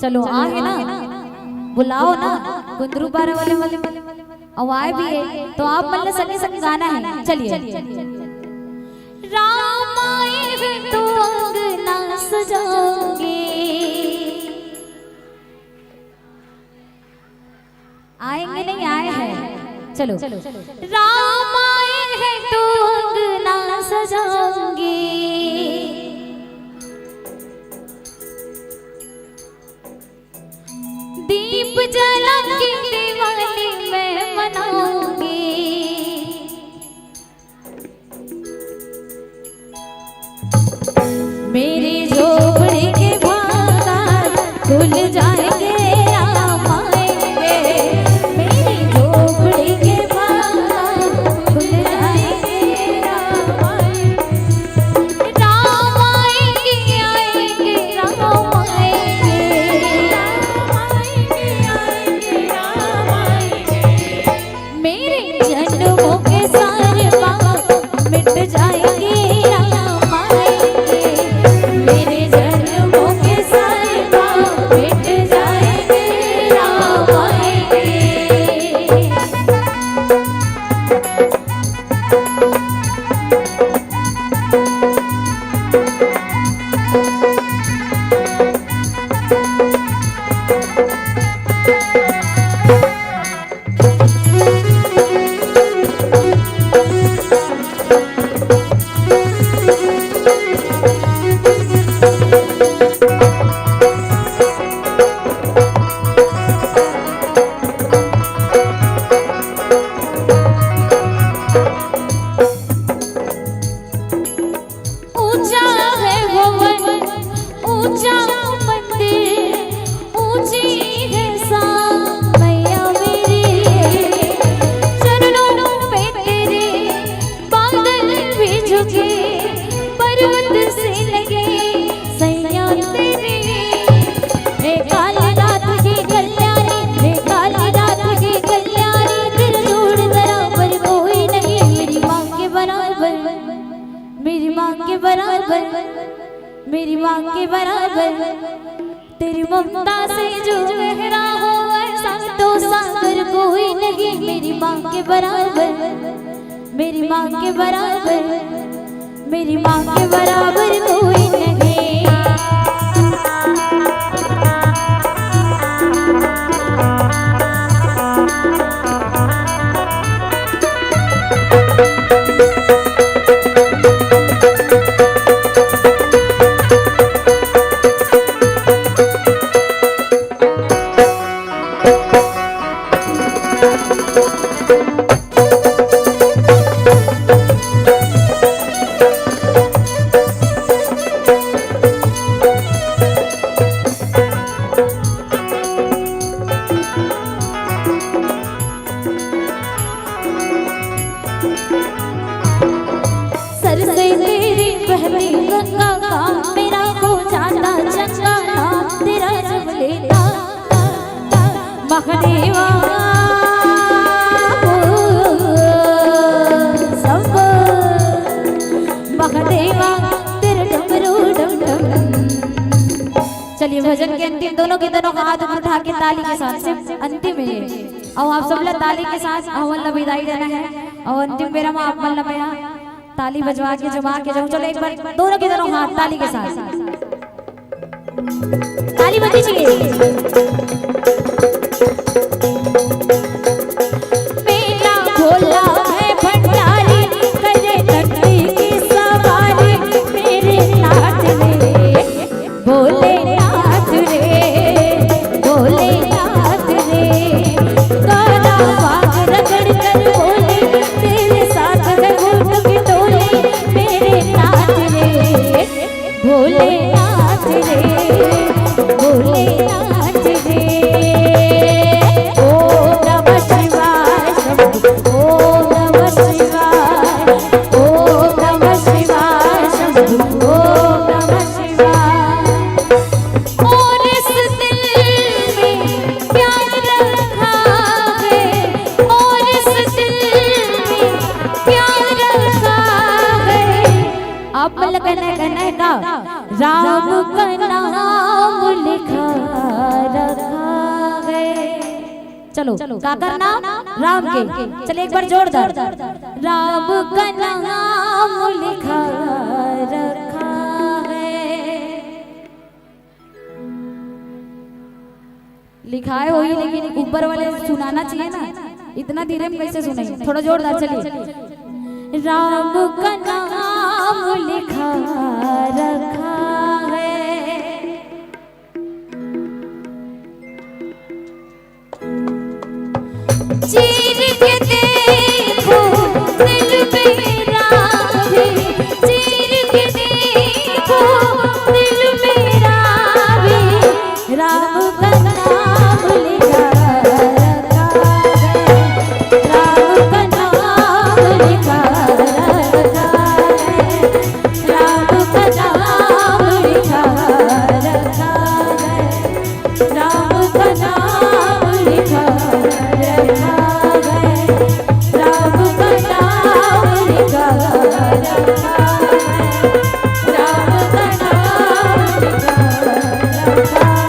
चलो, आ हे ना, बुलाओ ना, कुंदरू पारा वाले, वाले, वाले, वाले। अउ आए भी हे, तो आप मन ला संगे संग गाना हे। चलिए। राम आए हैं तो अंगना सजाओगे। आएंगे नहीं, आए हैं। चलो। राम आए हैं तो अंगना सजाओगे। दीप जला के दिवाली मैं मनाऊंगी। मेरी झोपड़ी के बाहर खुल जाएंगे, राम आएंगे। मेरी झोपड़ी के बाहर खुल जाएंगे, राम आएंगे। राम आएंगे, आएंगे, राम आएंगे। राम आएंगे, आएंगे, राम आएंगे। मेरे जन्मों के सारे पाप मिट जाएंगे, राम आएंगे। मेरे जन्मों के सारे पाप मिट जाएंगे, राम आएंगे। ऊंचा है भवन, ऊंचा मंदिर, ऊंची है सा मैया मेरी। चरणों में तेरे बादल भी झुके, पर्वत से लगे सैया तेरे। हे काली नाथ की कल्याणी, हे काली नाथ की कल्याणी, तेरे जोड़ बराबर कोई नहीं, मेरी माँ के बराबर, मेरी माँ के बराबर, मेरी माँ के बराबर। तेरी ममता से जो गहरा हो, ऐसा तो सागर कोई नहीं, मेरी माँ के बराबर, मेरी माँ के बराबर, मेरी माँ के बराबर कोई नहीं। सर से तेरी बहती गंगा का मेरा हो जाता चंगा, नाम तेरा जब लेता। महादेवा, ओ, शंभो, महादेवा, तेरे डमरू डम डम। चलिए, भजन के अंतिम, दोनों के दोनों हाथ ऊपर उठा के ताली के साथ, सिर्फ अंतिम है ये। अउ आप सब ला ताली के साथ हमन ला विदाई देना है। अउ अंतिम बेरा में आप मन ला मैं ताली बजवा के, जमा के जाऊं। चलो, एक बार दोनों के दोनों हाथ ताली के साथ। ताली बजनी चाहिए। मेरा भोला है भंडारी, करे धरती की सवारी, मेरे नाथ रे, भोलेनाथ रे, भोलेनाथ रे। काला बाग रगड़ कर बोले, तेरे साथ है भूत की टोली, मेरे नाथ रे, भोलेनाथ रे, भोलेनाथ रे। ओम नमः शिवाय शंभू, ओम नमः शिवाय, ओम नमः शिवाय शंभू, ओम नमः शिवाय। और इस दिल में प्यार रखा है, और इस दिल में प्यार रखा है। आप मन ला कहना है, कहना है का? राम का नाम लिखा चलो, काकर नाम? राम के। चलिए, एक बार जोरदार। राम का नाम लिखा रखा है। लिखाए होही, लेकिन ऊपर वाले सुनाना चाहिए ना, इतना धीरे में कैसे सुने? थोड़ा जोरदार, चलिए। राम का नाम लिखा रखा है। चीर के देखो दिल मेरा भी, चीर के देखो दिल मेरा भी। राम का नाम लिखा रखा है, राम का नाम लिखा रखा है, राम का नाम लिखा रखा है। राम का नाम लिखा रखा है, राम का नाम लिखा रखा है, राम का नाम लिखा रखा है,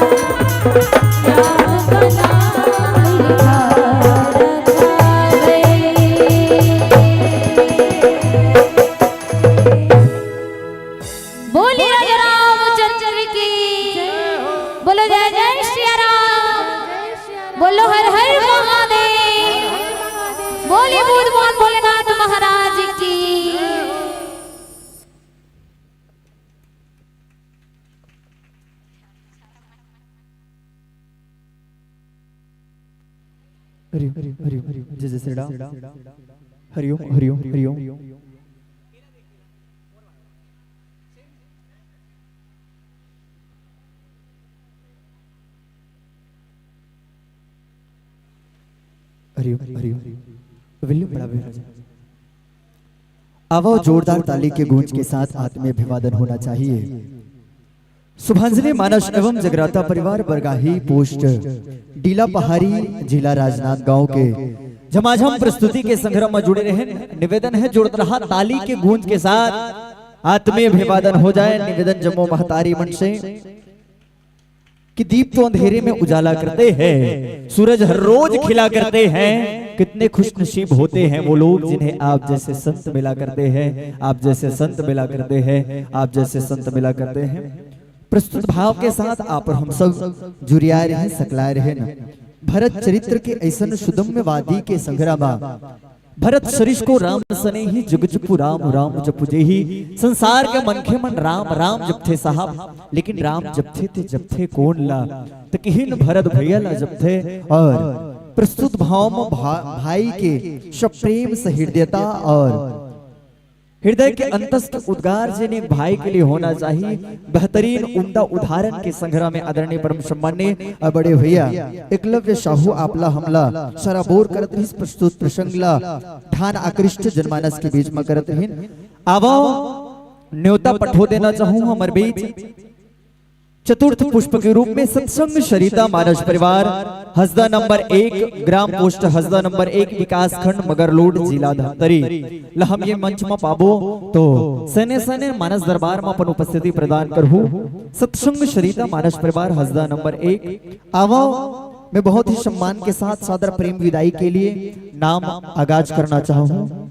राम का नाम लिखा रखा है। बोलिए राजा रामचंद्र की। बोलो जय जय सिया राम। बोलो हर हर महादेव। बोलिए भूतबान भोलेनाथ महाराज की। हरिओम, हरिओम, हरिओम, जय जय श्री राम। हरिओम, हरिओम, हरिओम। हरिओम, हरिओम। विल्लू बड़ा विराज। आवो, जोरदार ताली के गूंज के साथ आत्मीय अभिवादन होना चाहिए। शुभांजलि मानस एवं जगराता परिवार बरगाही पोस्ट डीला पहाड़ी, जिला राजनांदगांव के झमाझम प्रस्तुति के संग्रह में जुड़े रहेन। निवेदन हे, जोरदार हा ताली के गूंज के साथ आत्मीय अभिवादन हो जाए। निवेदन जम्मो महतारी मन से कि दीप तो अंधेरे में उजाला करते हैं, सूरज हर रोज खिला करते हैं। कितने खुशनसीब होते हैं वो लोग जिन्हें आप जैसे संत मिला करते हैं, आप जैसे संत मिला करते हैं, आप जैसे संत मिला करते हैं। प्रस्तुत भाव के साथ आप और हम सब जुरिया रहे, सकला रहे न। भरत चरित्र के ऐसन सुदम्यवादी के संग्रह मा भरत सरिस को राम सनेही, जग जपु राम राम जपु जेही। संसार के मनखे मन राम राम जपथे साहब, लेकिन राम जपथे ते जपथे कोन ला? त किहिन भरत भैया ला जपथे। और प्रस्तुत भाव में भा-, भाई के सप्रेम सहृदयता और हृदय के अंतस के उद्गार जेन एक भाई के लिए होना चाहिए। बेहतरीन उम्दा उदाहरण के संग्रह में आदरणीय परम सम्मान्य और बड़े भैया एकलव्य साहू आपला हमला सराबोर करत रहिस, प्रस्तुत प्रसंग ला ध्यान आकृष्ट जनमानस के बीच में करत रहिन। आवो, न्योता पठो देना चाहूं हमर बीच चतुर्थ पुष्प के रूप में सत्संग सरिता मानस परिवार हसदा नंबर एक, ग्राम पोस्ट हसदा नंबर एक, विकास खंड मगरलोड, जिला धमतरी ला हम ये मंच में पाबो तो सने सने मानस दरबार में अपन उपस्थिति प्रदान करहु। सत्संग सरिता मानस परिवार हसदा नंबर एक, आवो, मैं बहुत ही सम्मान के साथ सादर प्रेम विदाई के लिए नाम आगाज करना चाहूँ।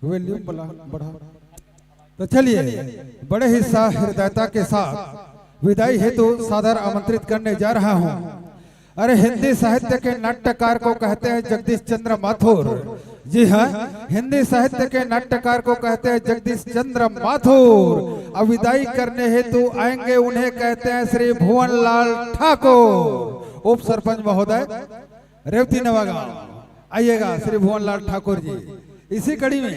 वॉल्यूम बढ़ा, बढ़ा। तो चलिए, बड़े ही सहृदयता के साथ विदाई हेतु सादर आमंत्रित करने जा रहा हूँ। अरे, हिंदी साहित्य के नाट्यकार को कहते हैं जगदीश चंद्र माथुर। जी हाँ, हिंदी साहित्य के नाट्यकार को कहते हैं जगदीश चंद्र माथुर। अब विदाई करने हेतु आएंगे, उन्हें कहते हैं श्री भुवन लाल ठाकुर, उप सरपंच महोदय, रेवती नवागांव। आइएगा श्री भुवन लाल ठाकुर जी। इसी कड़ी में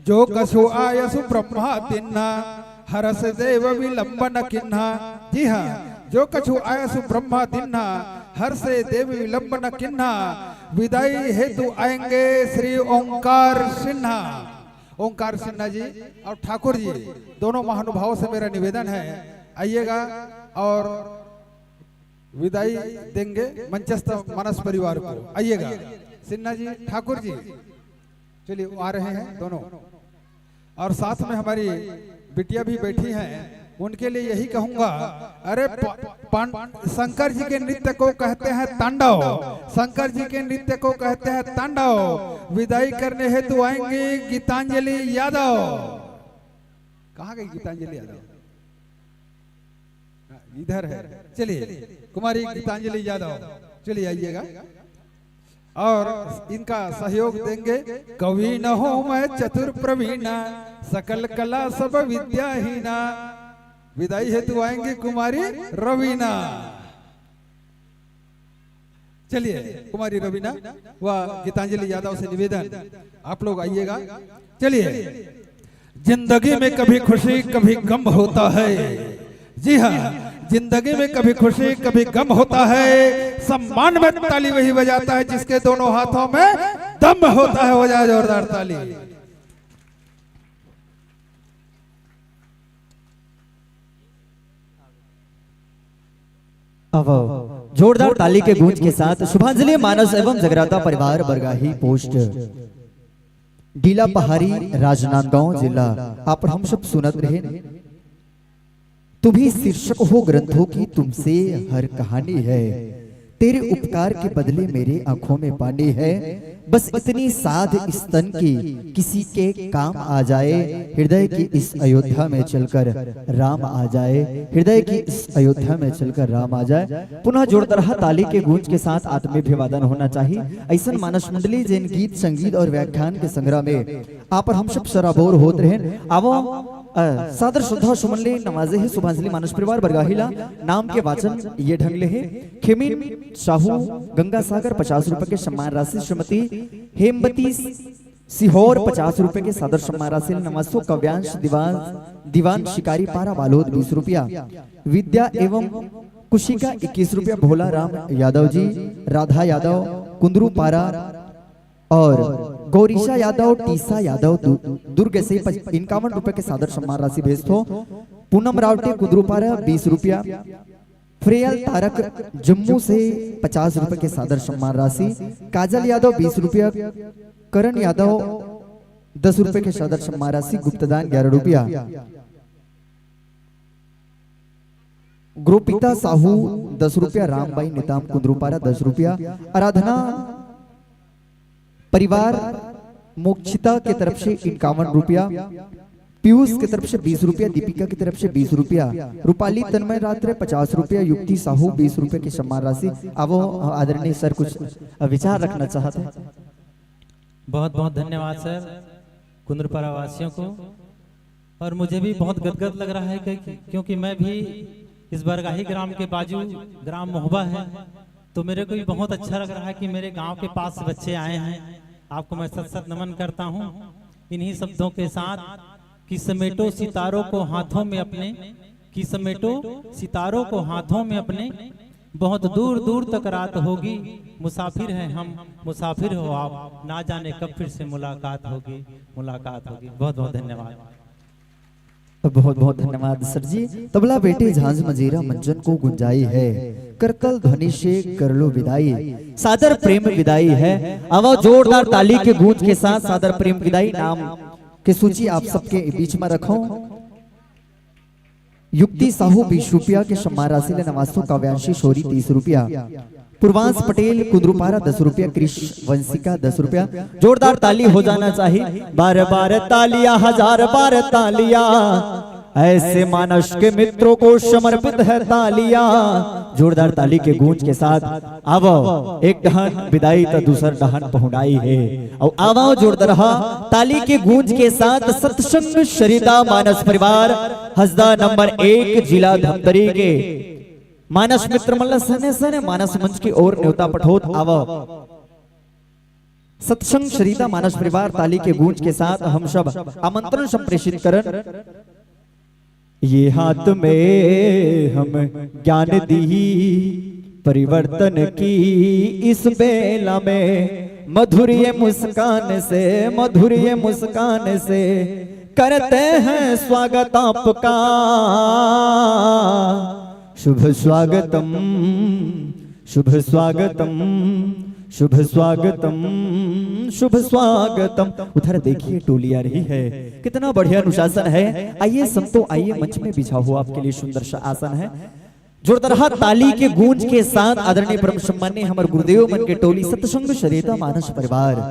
जो कछु आयसु ब्रह्मा तिन्हा, हरष देव विलंब न किन्हा। जी हाँ, जो कछु आयसु ब्रह्मा तिन्हा, हरष देव विलंब न किन्हा। विदाई हेतु आएंगे श्री ओंकार सिन्हा। ओंकार सिन्हा जी और ठाकुर जी, दोनों महानुभावों से मेरा निवेदन है, आइएगा और विदाई देंगे मंचस्थ मानस परिवार को। आइएगा सिन्हा जी, ठाकुर जी, चलिए, वो आ रहे हैं दोनों। और साथ में हमारी बिटिया भी बैठी हैं, उनके लिए यही कहूंगा, अरे प-, पां-, शंकर जी के नृत्य को कहते हैं तांडव, शंकर जी के नृत्य को कहते हैं तांडव। विदाई करने हेतु आएंगे गीतांजलि यादव। कहाँ गई गीतांजलि यादव? हाँ, इधर है। चलिए, कुमारी गीतांजलि यादव, चलिए आइएगा। और इनका सहयोग देंगे, कवि न हो मैं चतुर प्रवीणा, सकल कला सब विद्याहीना। विदाई हेतु आएंगी कुमारी रवीना। चलिए, कुमारी रवीना व गीतांजलि यादव से निवेदन, आप लोग आइएगा। चलिए, जिंदगी में कभी खुशी कभी गम होता है। जी हाँ, जिंदगी में कभी खुशी कभी गम होता है। सम्मान में ताली वही बजाता है जिसके दोनों हाथों में दम होता है। बजाओ जोरदार ताली। अब जोरदार ताली के गूंज के साथ शुभांजलि मानस एवं जगराता परिवार बरगाही पोस्ट डीला पहाड़ी, राजनांदगांव जिला। आप हम सब सुनत रहे। तुम ही शीर्षक हो ग्रंथों की, तुमसे हर कहानी है। तेरे उपकार के बदले मेरी आंखों में पानी है। बस इतनी साध स्तन की, किसी के काम आ जाए। हृदय की इस अयोध्या में चलकर राम आ जाए। हृदय की इस अयोध्या में चलकर राम आ जाए। पुनः जोरदार ताली के गूंज के साथ आत्मीय अभिवादन होना चाहिए। ऐसन मानस मंडली, जिन गीत, संगीत और व्याख्यान के संग्रह में आप और हम सब सराबोर होत रहे। आवो, अ, सादर श्रद्धा सुमन ले नवाजे हे शुभांजलि मानस परिवार बरगाही ला। नाम के वाचन ये ढंग ले हे, खेमिन साहू गंगा सागर पचास रुपए के सम्मान राशि, श्रीमती हेमवती सीहोर पचास रुपए के सादर सम्मान राशि ले नवाजथो, काव्यांश दीवान, दीवान शिकारी पारा बालोद बीस रुपया, विद्या एवं कुशिका इक्कीस रुपया, भोला राम यादव जी, राधा यादव कुंदरू पारा, और गौरीशा यादव, टीसा यादव दु-, दुर्ग से पच-, इक्यावन रुपए के सादर सम्मान राशि भेजथो। पूनम रावटे कुंदरू पारा बीस रुपया, फ्रेयल तारक जम्मू से पचास रुपए के सादर सम्मान राशि, काजल यादव बीस रुपया, करण यादव दस रुपए के सादर सम्मान राशि, गुप्तदान ग्यारह रुपया। ग्रोपिता साहू दस रुपया, रामबाई नेताम कुंदरूपारा दस रुपया, आराधना परिवार मोक्षिता के तरफ से इक्यावन रुपया, पीयूष के तरफ से बीस रुपया, दीपिका की तरफ से बीस रुपया, रूपाली तन्मय रात्रे पचास रुपया, युक्ति साहू बीस रुपया की सम्मान राशि। अब वो आदरणीय सर कुछ विचार रखना चाहते हैं। बहुत बहुत धन्यवाद सर, कुंदरपारा वासियों को। और मुझे भी बहुत गदगद लग रहा है कि, क्योंकि मैं भी इस बरगाही ग्राम के बाजू ग्राम मोहबा है, तो मेरे को भी बहुत अच्छा लग रहा है कि मेरे गांव के पास से बच्चे आए हैं। आपको मैं सत सत नमन करता हूं। इन्हीं शब्दों के साथ कि समेटो सितारों को हाथों में अपने, कि समेटो सितारों को हाथों में अपने, बहुत दूर दूर तक रात होगी, मुसाफिर हैं हम, मुसाफिर हो आप, ना जाने कब फिर से मुलाकात होगी, मुलाकात होगी। बहुत बहुत धन्यवाद। बहुत बहुत धन्यवाद सर जी। तबला बेटे झांझ मजीरा मंजन को गुंजाई है, करतल ध्वनि से कर लो विदाई, सादर प्रेम विदाई है। आवा जोरदार ताली के गूंज के साथ सादर प्रेम विदाई। नाम के सूची आप सबके बीच में रखो। युक्ति साहू बीस रुपया के सम्मान राशि ले नवाजथो, काव्यांशी शोरी तीस रुपया, पूर्वांश पटेल कुंदरूपारा दस रुपया, कृष वंशिका दस रुपया। जोरदार ताली हो जाना चाहिए। बार बार तालिया, हजार बार तालिया, ऐसे मानस के मित्रों को समर्पित है तालिया। जोरदार ताली के गूंज के साथ आवो, एक डहन विदाई तो दूसर डहन पहुंचाई है। और आवो जोरदार ताली के गूंज के साथ सत्संग सरिता मानस परिवार हसदा नंबर एक, जिला धमतरी के मानस मित्र मन ला सने सने मानस मंच की ओर न्योता पठोत आवो। सत्संग सरिता मानस परिवार ताली के गूंज के साथ हम सब आमंत्रण संप्रेषित करन। ये हाथ में हम ज्ञान दी परिवर्तन की इस बेला में, मधुर ये मुस्कान से, मधुर ये मुस्कान से करते हैं स्वागत आपका। शुभ स्वागतम, शुभ स्वागतम, शुभ स्वागतम, शुभ स्वागतम। उधर देखिए, टोली आ रही है। कितना बढ़िया अनुशासन है। आइए संतो, आइए, मंच में बिछा हुआ आपके लिए सुंदर सा आसन है। जोरदार ताली के गूंज के साथ आदरणीय परम सम्माननीय हमर गुरुदेव मन के टोली सत्संग सरिता मानस परिवार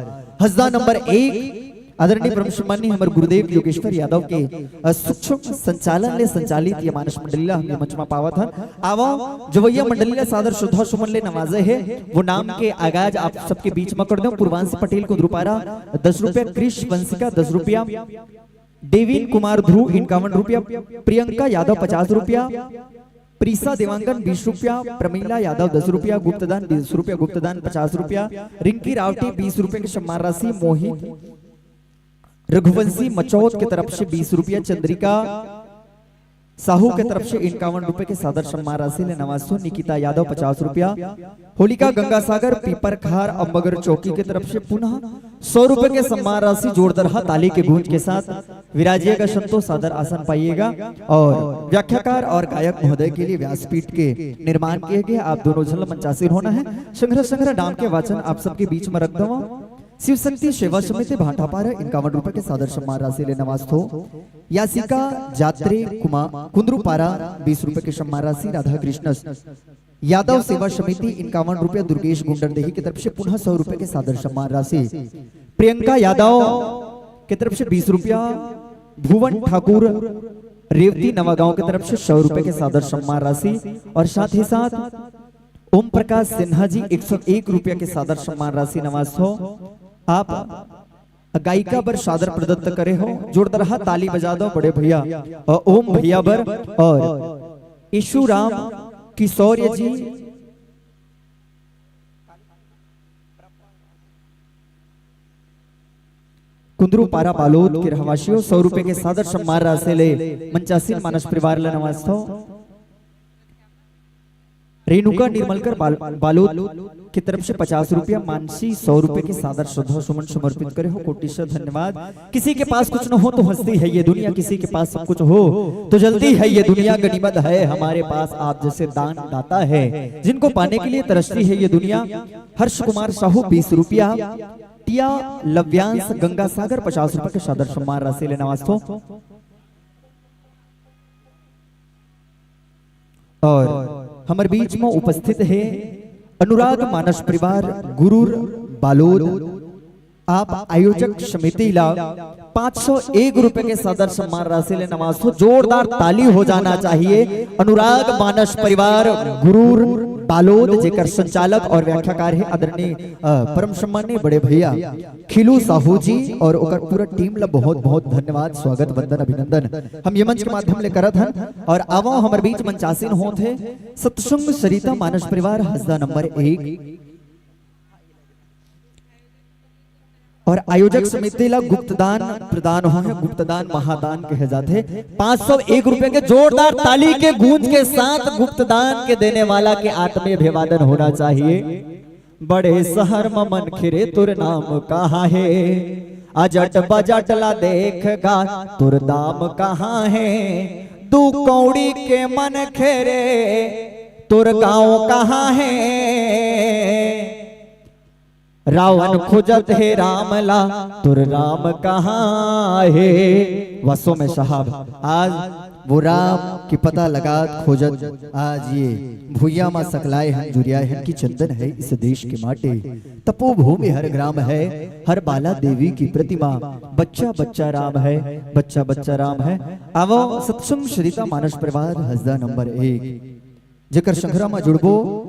हसदा नंबर एक, आदरणीय परम सम्माननीय हमर गुरुदेव योगेश्वर यादव के, अ, सूक्ष्म संचालन ले संचालित ये मानस मंडली ला हम ये मंच में पावत हन। आवा, जवैया मंडली ला सादर श्रद्धा सुमन ले नवाजे हे, वो नाम के आगाज आप सबके बीच में कर देव। पूर्वांश पटेल कुंदरूपारा दस रुपया, कृष वंशिका दस रुपया, डेविन कुमार ध्रुव इक्यावन रुपया, प्रियंका यादव पचास रुपया, प्रीसा देवांगन बीस रुपया, प्रमिला यादव दस रुपया, गुप्तदान बीस रुपया, गुप्तदान पचास रुपया, रिंकी रावटी बीस रुपया के सम्मान राशि, मोहित रघुवंशी मचौत के तरफ से बीस रुपया, चंद्रिका साहू के तरफ से इक्यावन रुपए के सादर सम्मान राशि ले नवासो, निकिता यादव पचास रुपया, होलिका गंगासागर पीपरखार अम्बगर चौकी के तरफ से पुनः सौ रुपए के सम्मान राशि। जोरदार ताली के गूंज के साथ विराजिएगा संतोष, सादर आसन पाइएगा। और व्याख्याकार और गायक महोदय के लिए व्यासपीठ के निर्माण किए गए, आप दोनों झन ल मंचासीन होना है। संग्रह संग्रह नाम के वाचन आप सबके बीच में रख दवा। शिव शक्ति सेवा समिति भाटापारा इक्यावन रुपए के सादर सम्मान राशि ले नवासो, यासिका जात्रे कुमार कुंदरूपारा बीस रुपए के सम्मान राशि, राधा कृष्ण यादव सेवा समिति इक्यावन रुपया, दुर्गेश गुंडरदेही की तरफ से पुनः सौ रुपए के सादर सम्मान राशि, प्रियंका यादव की तरफ से बीस रुपया, भुवन ठाकुर रेवती नवागांव की तरफ से सौ रुपए के सादर सम्मान राशि, और साथ ही साथ ओम प्रकाश सिन्हा जी एक सौ एक रुपया के सादर सम्मान राशि नवासो। आप गायिका बर सादर प्रदत्त करे हो, जोरदार ताली बजा दो बड़े भैया और ओम भैया बर। और यशु राम किशोर जी कुंदरू पारा बालोद के रहवासियों सौ रुपए के सादर सम्मान राशि ले मंचासीन मानस परिवार ले नवासो। रेणुका निर्मलकर बाल-, बालोद की तरफ से पचास रुपया, मानसी सौ रुपए के सादर श्रद्धा सुमन समर्पित करे हो, कोटि से धन्यवाद। किसी के पास कुछ न हो तो हंसती है ये दुनिया, किसी के पास सब कुछ हो तो जलती है ये दुनिया। गनीमत है हमारे पास आप जैसे दान दाता है, जिनको पाने के लिए तरसती है ये दुनिया। हर्ष कुमार साहू बीस रुपया, टिया लव्यांश गंगा सागर पचास रुपए के सादर सम्मान राशि ले नवासो। और हमर बीच में उपस्थित है अनुराग मानस परिवार गुरूर बालोद। आप आयोजक समिति ला पाँच सौ एक रुपए के सादर सम्मान राशि ले नवासो। जोरदार ताली हो जाना चाहिए अनुराग मानस परिवार गुरूर बालोद, जेकर संचालक और व्याख्याकार है आदरणीय, अ, परम सम्माननीय बड़े भैया खिलू साहू जी और ओकर पूरा टीम ला बहुत बहुत धन्यवाद, स्वागत, वंदन, अभिनंदन हम ये मंच के माध्यम ले करत हन। और आवो हमर बीच मंचासीन होत हे सत्संग सरिता मानस परिवार हसदा नंबर एक और आयोजक समिति ला गुप्तदान प्रदान हो है, गुप्तदान महादान कहे जाते। पाँच सौ एक रुपए के जोरदार ताली के गूंज के साथ गुप्तदान के देने वाला के आत्मीय अभिवादन होना चाहिए। बड़े शहर म मनखे रे तोर नाम कहाँ हे, अजट बजट ला देख गा तोर दाम कहाँ हे, दू कौड़ी के मनखे रे तोर गाँव कहाँ हे। रावण खोजत हे राम ला, तोर राम कहाँ हे? वसो में साहब, आज वो राम के पता लगात खोजत आज ये भुइया मा सकलाए हन, जुरियाए हन कि चंदन है इस देश के माटे। तपोभूमि हर ग्राम है, हर बाला देवी की प्रतिमा, बच्चा बच्चा राम है, बच्चा बच्चा राम है। आवो सत्संग सरिता मानस परिवार हसदा नंबर एक, जेकर संघरा मा जुड़बो।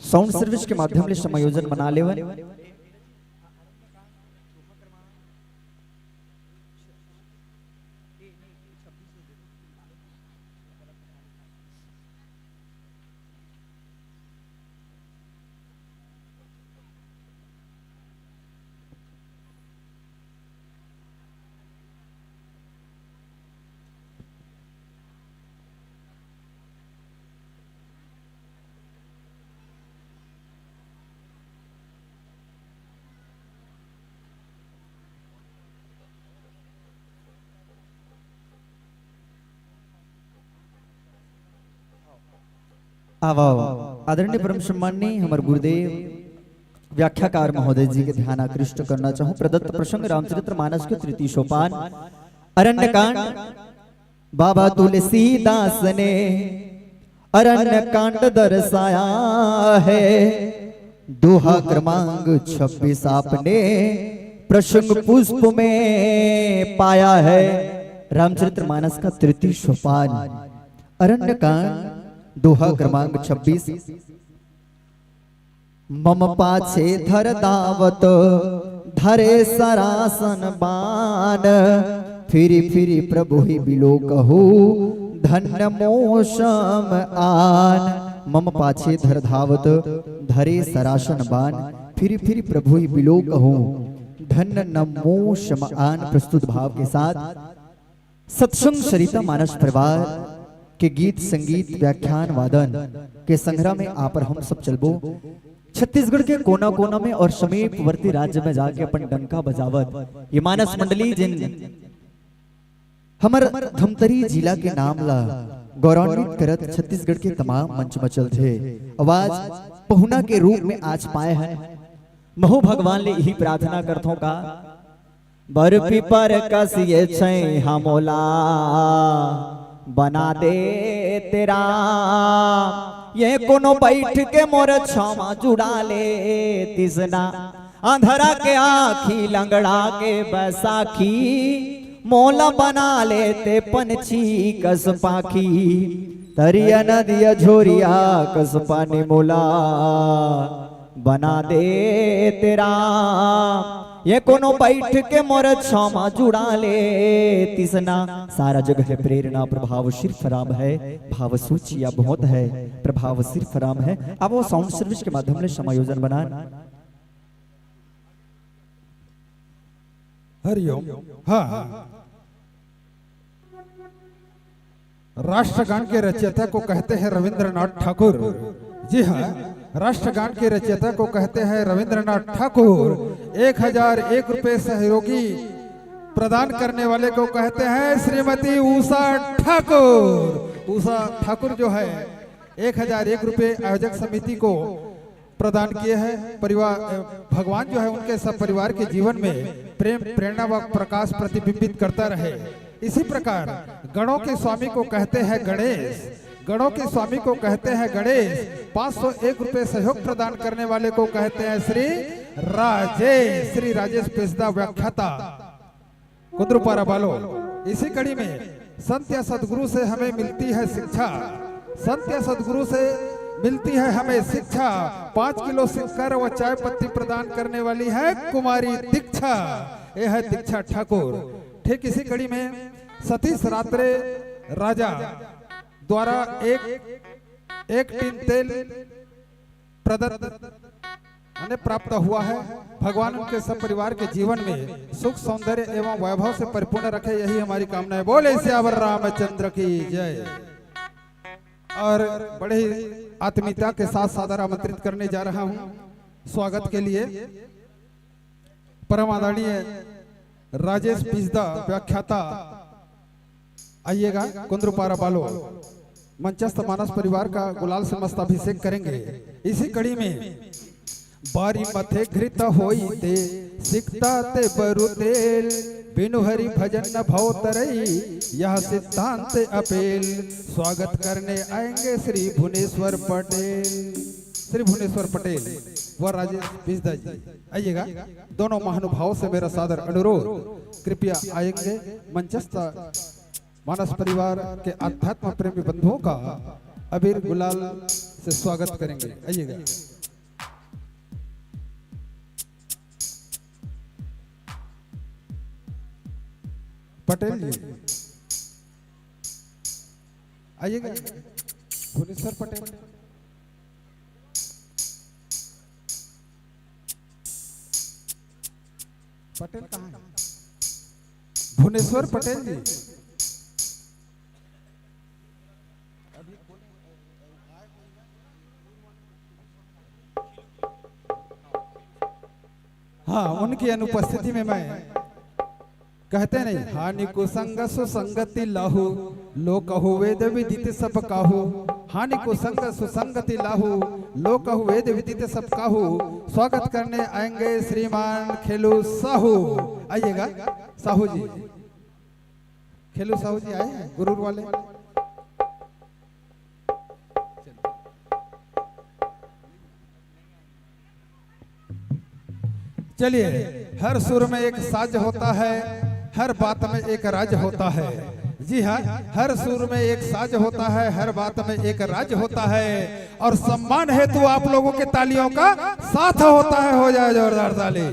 साउंड सर्विस के माध्यम ले समायोजन बना लेवन। आवव, आदरणीय परम सम्माननीय हमर गुरुदेव व्याख्याकार महोदय जी के ध्यान आकृष्ट करना चाहूं। प्रदत्त प्रसंग रामचरित्र मानस के तृतीय सोपान, अरण्य कांड। बाबा तुलसीदास ने अरण्य कांड दर्शाया है, दोहा क्रमांक छब्बीस आपने प्रसंग पुष्प में पाया है। रामचरित्र मानस का तृतीय सोपान, अरण्य कांड, दोहा क्रमांक छब्बीस। मम पाछे धर धावत, धरे सरासन बान, फिरि फिरि प्रभु ही बिलोकहु, धन्य मो सम आन। मम पाछे धर धावत, धरे सरासन बान, फिरि फिरि प्रभु ही बिलोकहु, धन्य न मो सम आन। प्रस्तुत भाव के साथ सत्संग सरिता मानस परिवार के गीत, संगीत, व्याख्यान, वादन के संग्रह में आप और हम सब चलबो। छत्तीसगढ़ के कोना-कोना में और समीपवर्ती राज्य में जाके अपन डंका बजावत ये मानस मंडली, जिन हमर धमतरी जिला के नाम ला गौरवान्वित करत छत्तीसगढ़ के तमाम मंच म चलथे, आवाज पहुना के रूप में आज पाए हैं। महू भगवान ले यही प्रार्थना करथों का, बर पीपर कस ये छैंहा मोला बना दे तेरा, ये कोनो बैठ के मोर छामा जुड़ा ले तिसना, अंधरा के आँखी, लंगड़ा के बैसाखी, मोला बना ले ते पंछी कस पाखी, तरिया नदिया झोरिया कस पानी मोला बना दे तेरा, ये कोनो बैठ के मोर छामा जुड़ा ले तिसना। सारा जग है प्रेरणा, प्रभाव सिर्फ राम है, भाव सूचिया बहुत है, प्रभाव सिर्फ राम है। अब वो साउंड सर्विस के माध्यम ले समायोजन बनान। हरिओम। हाँ, हाँ। राष्ट्रगान के रचयिता को कहते हैं रविंद्रनाथ ठाकुर। जी हाँ, राष्ट्रगान के रचयिता को कहते हैं रविंद्रनाथ ठाकुर। एक हजार एक रुपए सहयोगी प्रदान करने वाले को कहते हैं श्रीमती उषा ठाकुर। उषा ठाकुर जो है, एक हजार एक रुपए आयोजक समिति को प्रदान किए हैं। परिवार, अ, भगवान जो है उनके सब परिवार के जीवन में प्रेम, प्रेरणा व प्रकाश प्रतिबिंबित करता रहे। इसी प्रकार गणों के स्वामी को कहते हैं गणेश, गणों के स्वामी को कहते हैं गणेश। पाँच सौ एक रुपए सहयोग प्रदान करने वाले को कहते हैं श्री राजेश, श्री राजेश पेसदा व्याख्याता। कुंदरूपारा बालोद। इसी कड़ी में संत या सदगुरु से हमें मिलती है शिक्षा, संत या सदगुरु से मिलती है हमें शिक्षा। पाँच किलो शक्कर व चाय पत्ती प्रदान करने वाली है कुमारी दीक्षा, ये है दीक्षा ठाकुर। ठीक इसी कड़ी में सतीश रात्रे राजा द्वारा एक, एक टिन तेल प्रदत्त, माने प्राप्त हुआ है। भगवान उनके सब परिवार के जीवन में सुख, सौंदर्य एवं वैभव से परिपूर्ण रखे, यही हमारी कामना है। बोले सियावर रामचंद्र की जय। और बड़े ही आत्मीयता के साथ सादर आमंत्रित करने जा रहा हूं स्वागत के लिए। परम आदरणीय राजेश पिजदा व्याख्याता आइएगा, कुंदरूपारा बालोद मंचस्थ मानस परिवार का गुलाल से मस्त अभिषेक करेंगे। इसी कड़ी में बारी मथे घृत होई ते, सिकता ते बरु तेल, बिनु हरि भजन न भव तरई, यह सिद्धांत अपेल। स्वागत करने आएंगे श्री भुवनेश्वर पटेल, श्री भुवनेश्वर पटेल व राजेश पिजदा जी। आइएगा, दोनों महानुभावों से मेरा सादर अनुरोध, कृपया आएंगे मंचस्थ मानस परिवार के अध्यात्म प्रेमी बंधुओं का अबीर गुलाल से स्वागत करेंगे। आइएगा। पटेल जी, आइएगा। भुवनेश्वर पटेल। पटेल कहाँ है? भुवनेश्वर पटेल जी। हाँ, उनकी अनुपस्थिति में मैं, कहते नहीं, हानि कुसंग सुसंगति लाहू, लोकहु वेद विदित सब काहू। हानि कुसंग सुसंगति लाहू, लोक कहु वेद विदित सब काहू। स्वागत करने आएंगे श्रीमान खेलू साहू। आइएगा साहू जी। खेलू साहू जी आए हैं गुरूर वाले। चलिए, हर सुर में एक साज होता है, हर बात में एक राज होता है। जी हाँ, हर सुर में एक साज होता है, हर बात में एक राज होता है। और सम्मान हेतु आप लोगों के तालियों का साथ होता है। हो जाए जोरदार ताली।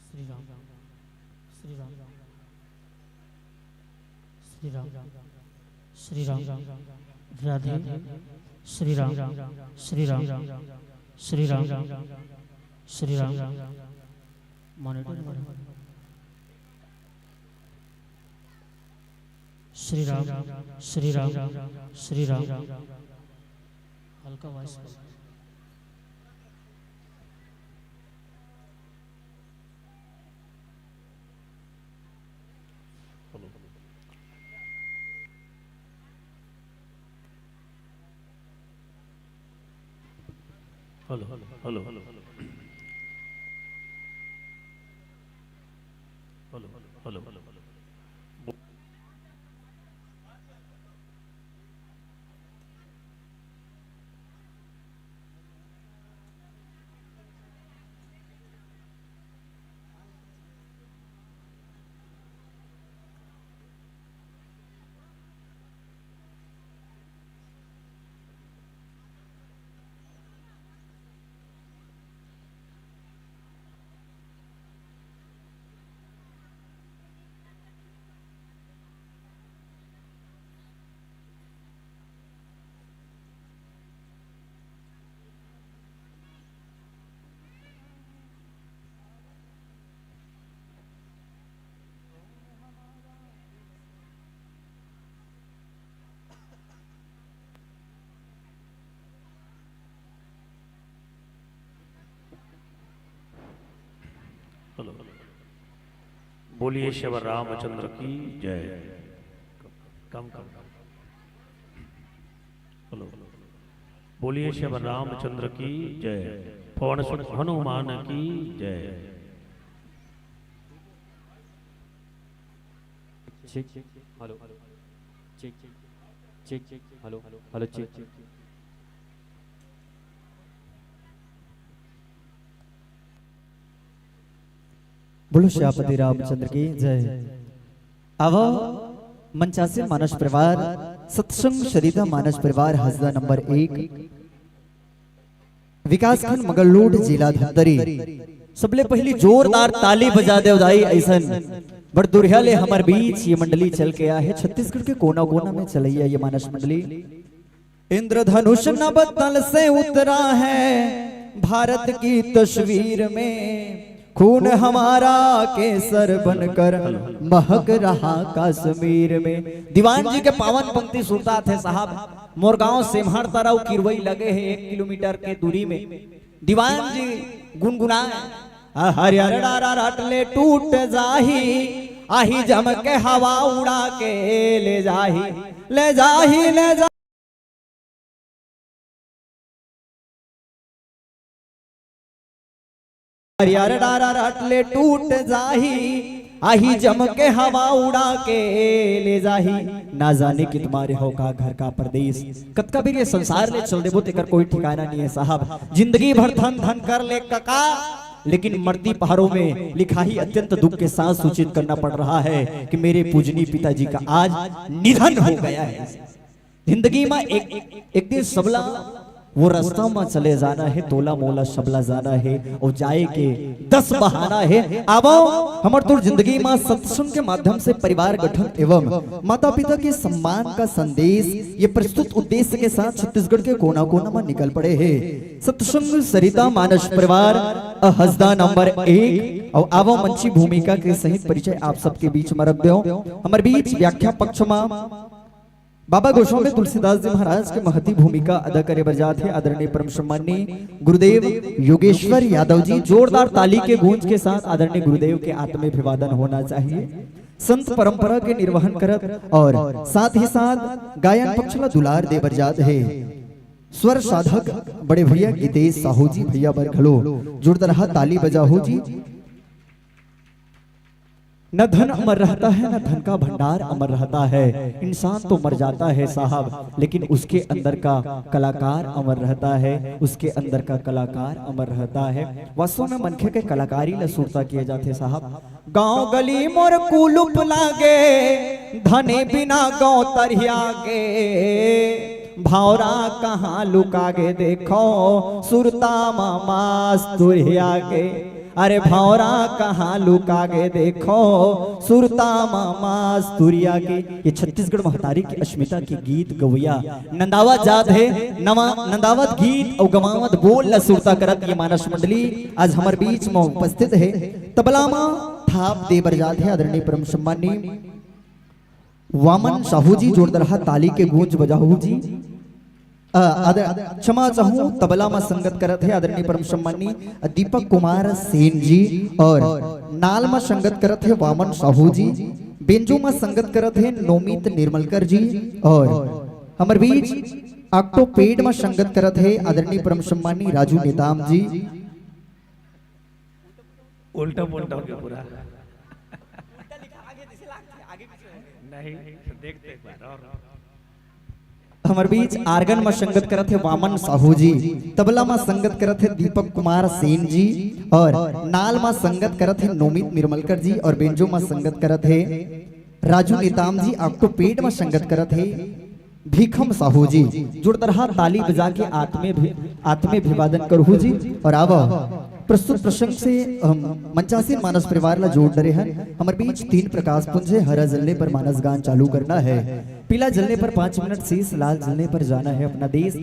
श्री राम, श्री राम, श्री राम, श्री राम, राधे, श्री राम, श्री राम, श्री राम, श्री राम, monitor, monitor। श्री राम, श्री राम, श्री राम। हल्का voice। Hello, hello, hello, hello, hello, hello. Hello, बोलिए श्री रामचंद्र की जय। कम, कम। हेलो, बोलिए श्री रामचंद्र की जय। पवन सुत हनुमान की जय। Check, check, hello, check, check, check, check, hello, hello, check, check. बोलो श्यामपति रामचंद्र की जय। आवो, मंचासीन मानस परिवार, सत्संग सरिता मानस परिवार, हजदा नंबर एक, विकासखंड मंगलूड, जिला धमतरी। सबले पहली जोरदार ताली बजा देव दाई, अइसन बड़ दुरिहा ले हमर बीच ये मंडली चल के आए हे, छत्तीसगढ़ के कोना कोना में चलइया ये मानस मंडली। इंद्रधनुष नभ तल से उतरा है, भारत की तस्वीर में खून हमारा केसर बनकर महक रहा कश्मीर में। दीवान जी के पावन पंक्ति सुरता थे साहब। मोर गांव सेम्हर तरफ किरवई लगे हे एक किलोमीटर के दूरी में। दीवान जी गुनगुनाए, "आ हरियर डारा रट ले टूट जाही, आही जम के हवा उड़ा के ले जाही, ले जाही, ले जाही।" हरियर डारा रट ले टूट जाही, आही जम के हवा उड़ा के ले जाही। ना जाने कि तुम्हारे हो का घर का परदेस, कतका बेर ये संसार ले चल देबो तेकर कोई ठिकाना नहीं है साहब। जिंदगी भर धन धन कर ले कका, लेकिन मरती पहाड़ों में लिखाही अत्यंत दुख के साथ सूचित करना पड़ रहा है कि मेरे पूजनीय पिताजी का आज निधन हो गया है। जिंदगी में एक, एक दिन सबला वो रास्ता में चले जाना है, तोला मोला सबला जाना है, और जाए के दस बहाना है। आवो, हमर तोर जिंदगी में सत्संग के माध्यम से परिवार गठन एवं माता पिता के सम्मान का संदेश ये प्रस्तुत उद्देश्य के साथ छत्तीसगढ़ के कोना कोना में निकल पड़े हैं। सत्संग सरिता मानस परिवार, अ, हसदा नंबर एक, और आवो मंची भूमिका के सहित परिचय आप सबके बीच में रख दो। हमर बीच व्याख्या पक्ष में बाबा गोस्वामी तुलसीदास जी महाराज के महती भूमिका अदा करे बर जात हे आदरणीय परम सम्माननीय गुरुदेव योगेश्वर यादव जी। जोरदार ताली के गूंज के साथ आदरणीय गुरुदेव के आत्म अभिवादन होना चाहिए। संत परंपरा के निर्वहन करत और साथ ही साथ गायन पक्ष ला दुलार दे बर जात हे स्वर साधक बड़े भैया गीतेश साहू जी, भैया बर घलो जोरदार ताली बजाहू जी। न धन अमर रहता है, न धन का भंडार अमर रहता है। इंसान तो मर जाता है साहब, लेकिन उसके अंदर का कलाकार अमर रहता है, उसके अंदर का कलाकार अमर रहता है। वास्तव में मनखे के कलाकारी ला सुरता किए जाथे साहब। गांव गली मोर कुलुप लागे, धने बिना गांव तरिया गे। भौरा कहाँ लुका गे देखो, सुरता मा मास तुरिया गे। अरे भौरा कहाँ लुका गे देखो, सुरता मा मास तुरिया गे। ये छत्तीसगढ़ महतारी की अस्मिता के गीत गवैया नंदावत जात हे। नवा नंदावत गीत अउ गवावत बोल ला सुरता करत ये मानस मंडली आज हमर बीच में उपस्थित हे। तबला मा थाप दे बर जात हे आदरणीय परम सम्माननीय वामन साहू जी। जोरदार ताली के गूंज बजाहू जी। अ, आदर-, क्षमा चाहूं, तबला मा संगत करत हे आदरणीय परम सम्माननीय दीपक कुमार सेन जी और नाल मा संगत करत हे वामन साहू जी, बेंजो मा संगत करत हे नोमित निर्मलकर जी और हमर बीच octopad मा संगत करत हे आदरणीय परम सम्माननीय राजू नेताम जी। उल्टा पुल्टा हो गया पूरा। नहीं, देखते एक बार और। हमर बीच आर्गन मा संगत करत हे वामन साहू जी, तबला मा संगत करत हे दीपक कुमार सेन जी और नाल मा संगत करत हे नोमित निर्मलकर जी और बेंजो मा संगत करत हे राजू नेताम जी। octopad मा संगत करत हे भीखम साहू जी। जोरदार ताली बजा के आत्मे भी, आत्मे अभिवादन करहू जी। और आवा प्रस्तुत प्रसंग से हम मंचासीन मानस परिवार ला जोड़ डरे हन। हमर बीच तीन प्रकाश पुंज हे, हरा जलने पर मानस गान चालू करना है, पीला जलने पर पाँच मिनट शेष, लाल जलने पर जाना है अपना देश।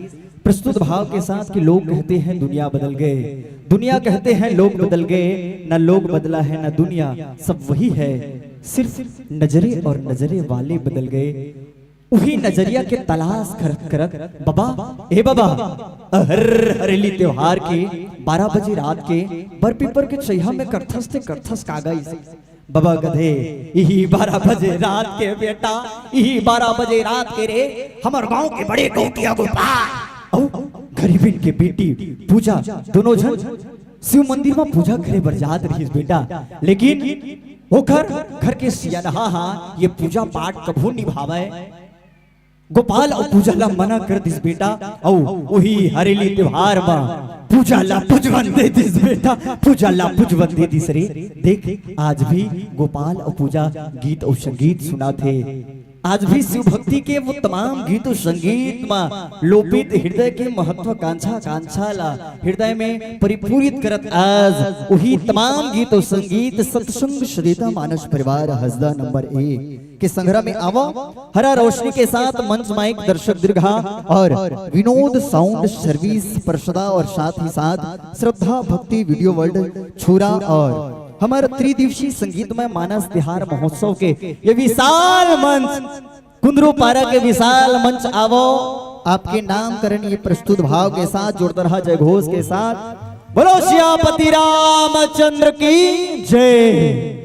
प्रस्तुत भाव के साथ कि लोग कहते हैं दुनिया बदल गए, दुनिया कहते हैं लोग बदल गए, ना लोग बदला है ना दुनिया, सब वही है, सिर्फ नजरे और नजरे वाले बदल गए। उही नजरिया के तलाश करत करत बबा, ए बबा, हर हरेली त्योहार के बारह बजे रात के बरपीपर के चैहा में करथस ते करथस कागज। बबा गधे, इही बारह बजे रात के बेटा, इही बारह बजे रात के रे, हमर गांव के बड़े गौटिया गोपाल अउ गरीबिन के बेटी पूजा, दोनों झन शिव मंदिर में पूजा करे बर जात रहिस बेटा, लेकिन ओकर घर के सियनहा हा ये पूजा पाठ कभू निभावय। गोपाल अउ पूजा ला मना कर दिस बेटा, अउ उही हरेली त्योहार मा पूजा ला पुजवन दे दिस बेटा, पूजा ला पुजवन दे दिस रे। देख, आज भी गोपाल अउ पूजा गीत अउ संगीत सुनाथे। आज भी शिव भक्ति के वो तमाम गीत अउ संगीत म लोपित हृदय के महत्वाकांक्षा, आकांक्षा ला हृदय में परिपूरित करत, आज वही तमाम गीत अउ संगीत सत्संग श्रोता मानस परिवार हसदा नंबर एक के संग्रह में आवो। हरा रोशनी के साथ मंच माइक दर्शक दीर्घा और विनोद साउंड सर्विस परसदा और साथ ही साथ श्रद्धा भक्ति वीडियो वर्ल्ड छुरा और हमर त्रिदिवसीय संगीतमय मानस तिहार महोत्सव के ये विशाल मंच, कुंदरू पारा के विशाल मंच आवो, आपके नामकरण ये प्रस्तुत भाव के साथ, जोरदार जय घोष के साथ। बोलो सियापति रामचंद्र की जय।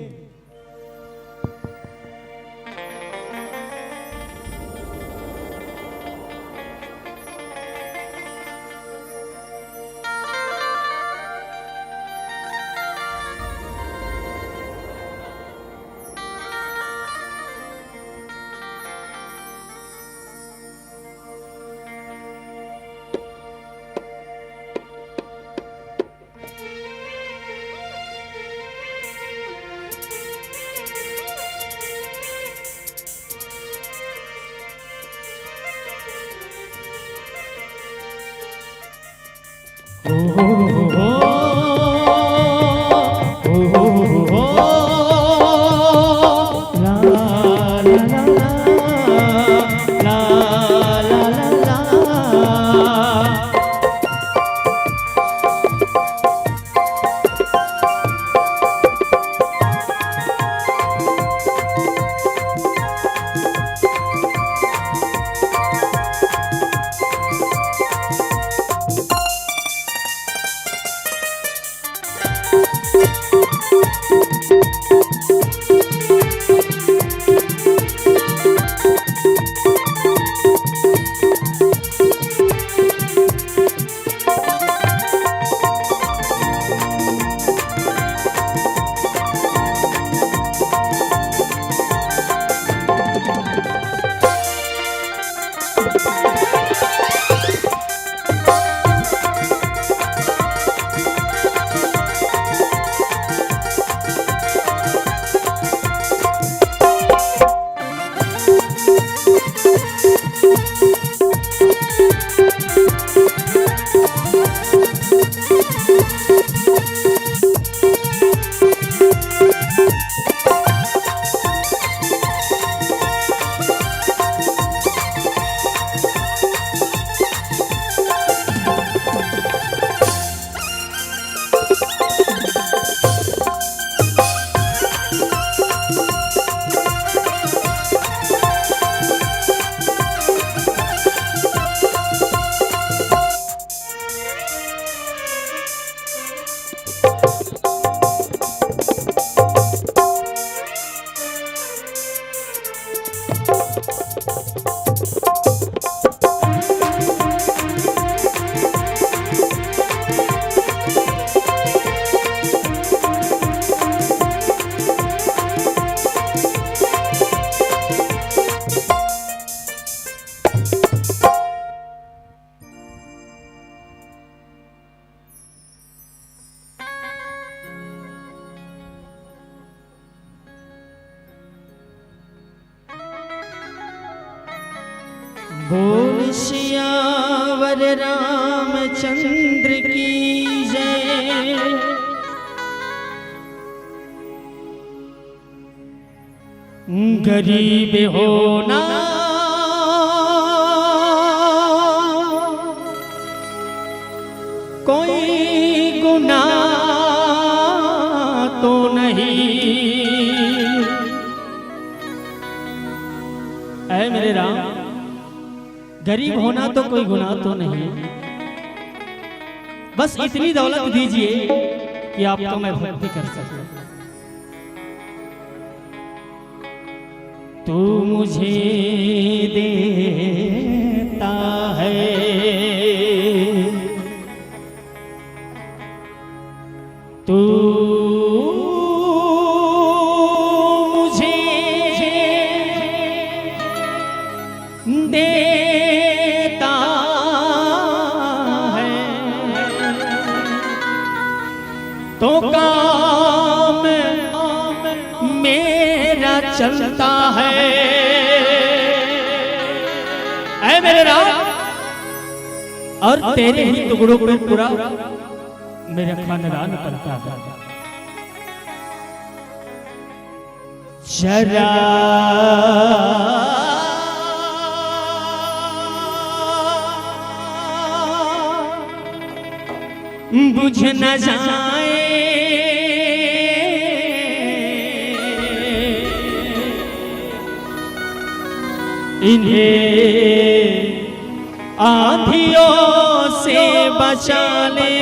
बोल सियावर रामचंद्र की जय। गरीब होना कोई गुनाह तो नहीं। ऐ मेरे राम, गरीब होना तो कोई गुनाह तो नहीं, बस इतनी दौलत दीजिए कि आपका मैं भक्ति कर सकूं। तू मुझे देता है, तू मुझे देता है, तो काम मेरा चलता है। और तेरे ही टुकड़ों पर पूरा मेरा खानदान पलता है। जरा बुझ न जाए इन्हें आंधियों से बचा ले,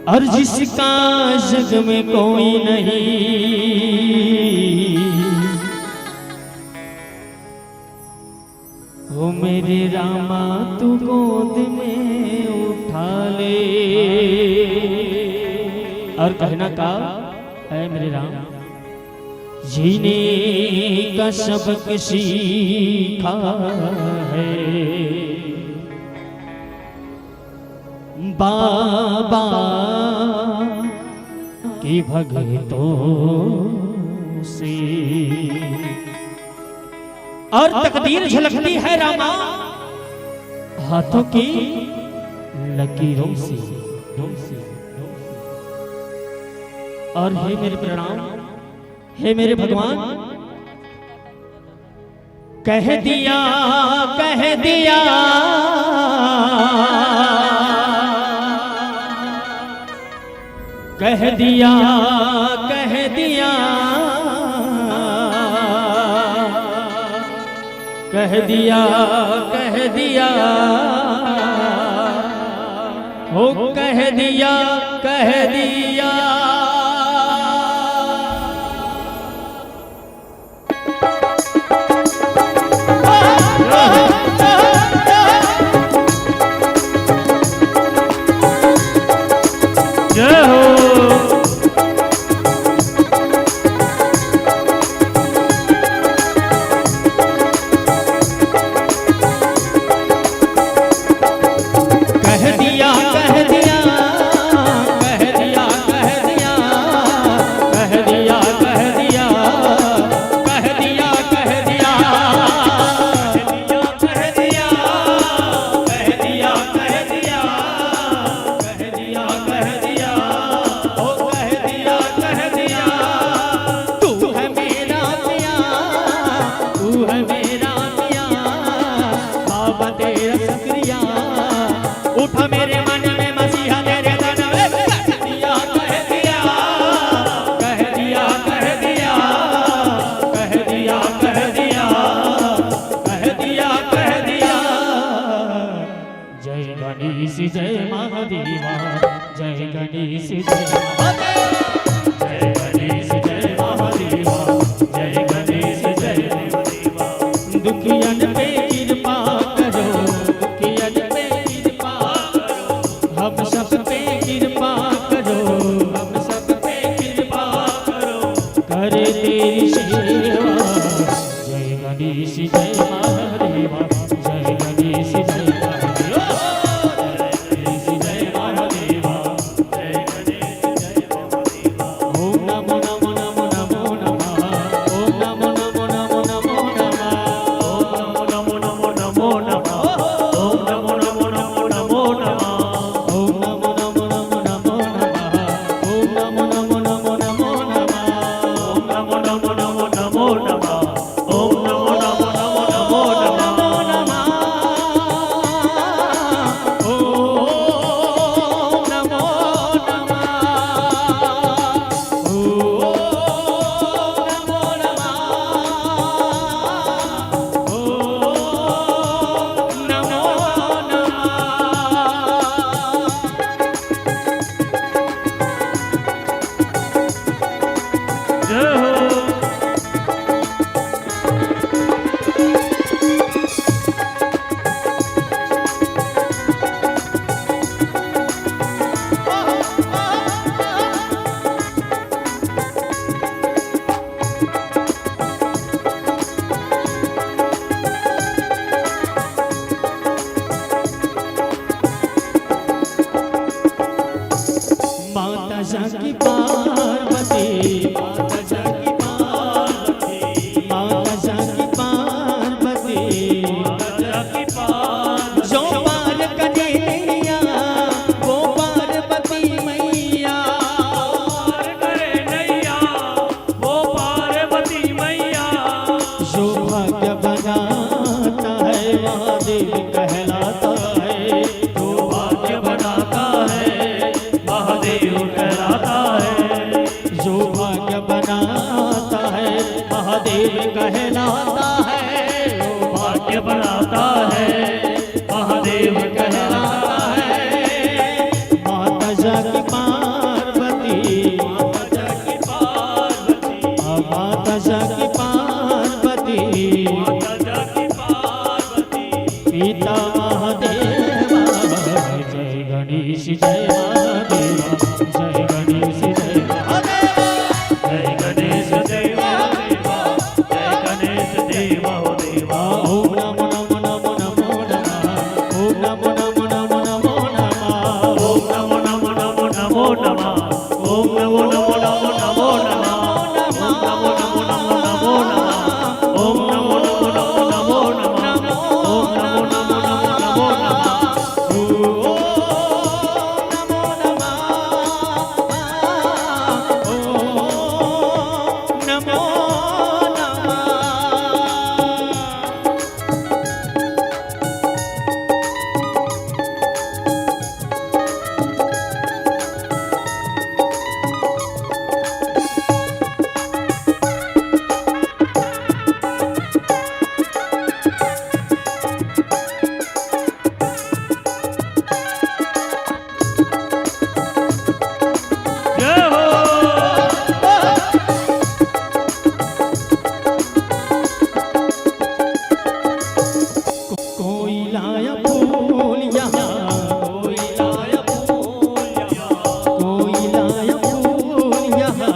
और जिसका जग में कोई नहीं, वो मेरे रामा तू गोद में उठा ले। और कहना का है मेरे राम, जीने का सबक सीखा है बाबा के भगतों से। और तकदीर झलकती है रामा हाथों की लकीरों से। और हे मेरे प्रणाम, हे मेरे भगवान, कह दिया, कह दिया, कह दिया, कह दिया, कह दिया, कह दिया, हो कह दिया, कह दिया। जय हो। कह दिया, कह दिया, कह दिया, कह दिया, कह दिया, कह दिया, कह दिया, कह दिया, कह दिया, कह दिया, कह दिया, कह दिया, कह दिया, ओ कह दिया, कह दिया। तू है मेरा मियाँ, तू है मेरा मियाँ, बाबा तेरा शुक्रिया। उठा मेरे मन में मसीहा तेरे तन में। कह दिया, कह दिया, कह दिया, कह दिया, कह दिया, कह दिया, कह दिया, कह दिया। जय गणेश जय महादेवा, जय गणेश जय महादेवा, जय गणेश जय महादेवा, जय गणेश जय महादेवा। दुखियन पे कृपा करो, दुखियन पे कृपा करो, हम सब पे कृपा करो, हम सब पे कृपा करो, करे तेरी सेवा। जय गणेश जय महादेवा, जय गणेश जय महादेवा, जय गणेश जय महादेवा, जय गणेश जय महादेवा। ओम नमो नमो नमो नमो नमः। ओम नमो नमो नमो नमो नमः। ओम नमो नमो नमो नमो नमो नमः। ओम नमो नमो नमो नमो नमः। ओम नमो नमो नमो नमो नमः। ओम नमो नमो नमो नमो नमः। ओम नमो नमो नमो नमो नमः। ओम नमो नमो नमो नमो नमः। ओम नमो नमः। ओम नमो नमः। ओम नमो नमः। जय हो। माता जानकी पार्वती, माता जानकी पार्वती, माता जानकी देवा। जय गणेश जय महादेवा, जय गणेश जय महादेवा। जय गणेश जय महादेवा, जय गणेश जय महादेवा। ओम नमो नमो नमो नमो नमः। ओम नमो नमो नमो नमो नमः। ओम नमो नमो नमो नमो नमः। ओम नमो नमो नमो नमो नमः। ओम नमो नमो नमो नमो नमः। ओम नमो नमो नमो नमो नमः। ओम नमो नमो नमो नमो नमः। ओम नमो नमः। ओम नमो नमः। जय हो। कोई लाया फूल यहाँ, कोई लाया फूल यहाँ, कोई लाया फूल यहाँ,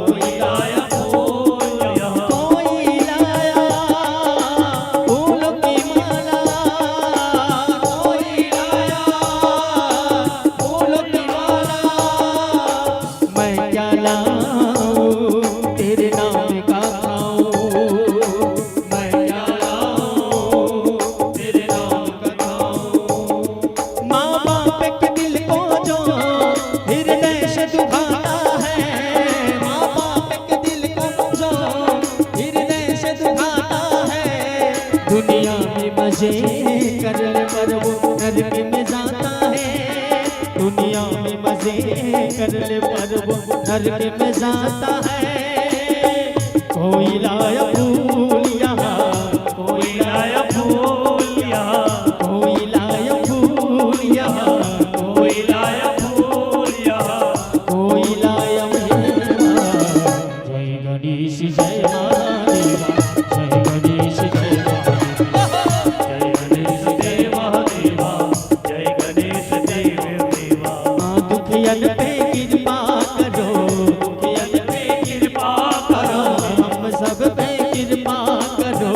कोई लाया फूल यहाँ, कोई लाया फूलों की माला, कोई लाया फूलों की माला। मैं क्या लाऊं, तेरे नाम का खाऊं। मैं क्या लाऊं, तेरे नाम का खाऊं। माँ बाप के दिल को जो हृदय से दुखाता है, माँ बाप के दिल को जो हृदय से दुखाता है, दुनिया में मजे कर ले, पर वो नरक में जाता है। दुनिया में मजे कर ले, पर वो नरक में जाता है। कोई लाया फूल यहाँ, कोई लाया फूल यहाँ, कोई लाया फूल यहाँ, कोई लाया फूल यहाँ, कोई लाया मेवा। जय गणेश जय महादेवा, जय गणेश जय महादेवा, जय गणेश जय महादेवा, जय गणेश जय महादेवा। हाँ, दुखियन पे कृपा करो, दुखियन पे कृपा करो, हम सब पे कृपा करो,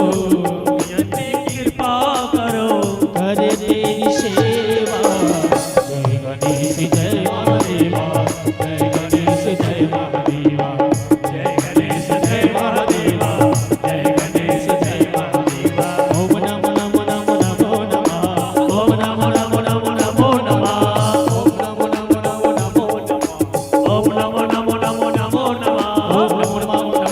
दुखियन पे कृपा करो, करे तेरी सेवा। जय गणेश जय महादेवा, जय गणेश जय महादेवा, जय गणेश जय महादेवा, जय गणेश जय महादेवा। ओम नमो नमो नमो नमो नमः। ओम नमो नमो नमो नमो नमः। ओम नमो नमो नमो नमो नमः। ओम नमो नमो नमो नमो नमः। ओम नमो नमो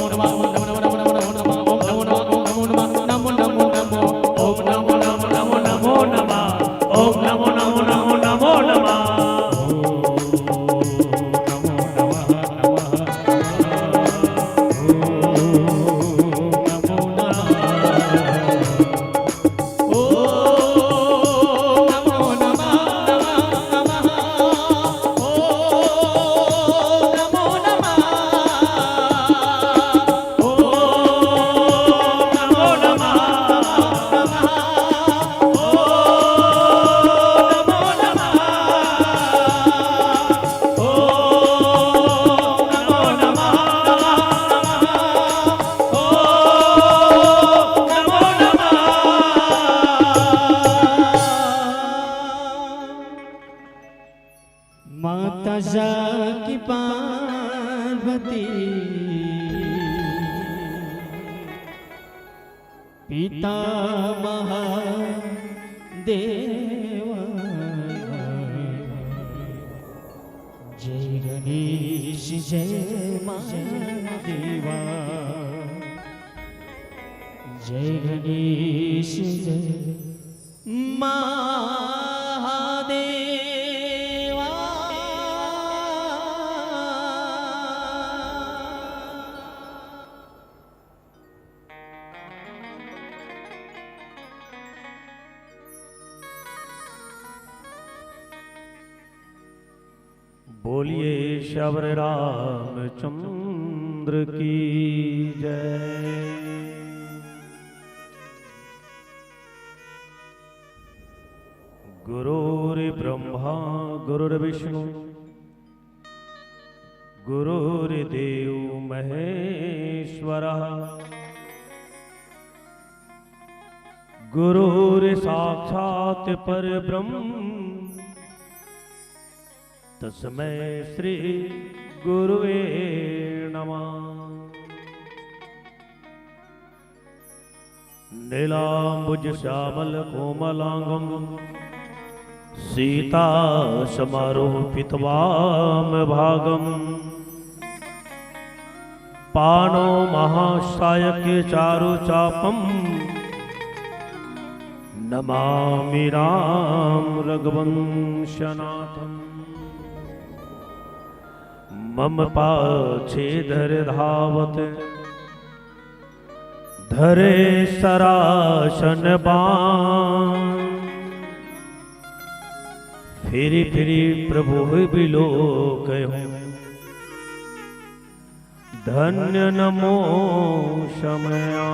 नमो नमो नमः। ओम नमो नमो नमो नमो नमः। ओम नमो नमो नमो नमो नमः। ओम नमो नमो नमो नमो नमः। ओम नमो नमः नमः नमः। ओम नमो नमः। ओम नमो नमः नमः नमः। ओम नमो नमः। ओम नमो नमः नमः। ओम नमो नमः। ओम नमो नमः नमः नमः। ओम नमो नमः। माता जाकी पार्वती, पिता महादेव। जय गणेश जय महादेवा। जय गणेश जय महादेवा। बोलिए श्यावर रामचंद्र की जय। गुरुर्ब्रह्मा गुरुर्विष्णु गुरुर्देव महेश्वरः। गुरुर्साक्षात् परब्रह्म तस्मै श्री गुरुवे नमः। नीलाम्बुजश्यामलकोमलाङ्गं सीतासमारोपितवामभागं पाणौ महासायकचारुचापं नमामि राम रघुवंशनाथम्। मम पाछे धर धावत धरे सरासन बाण। फिरि फिरि प्रभु बिलोकहु धन्य नमो समया।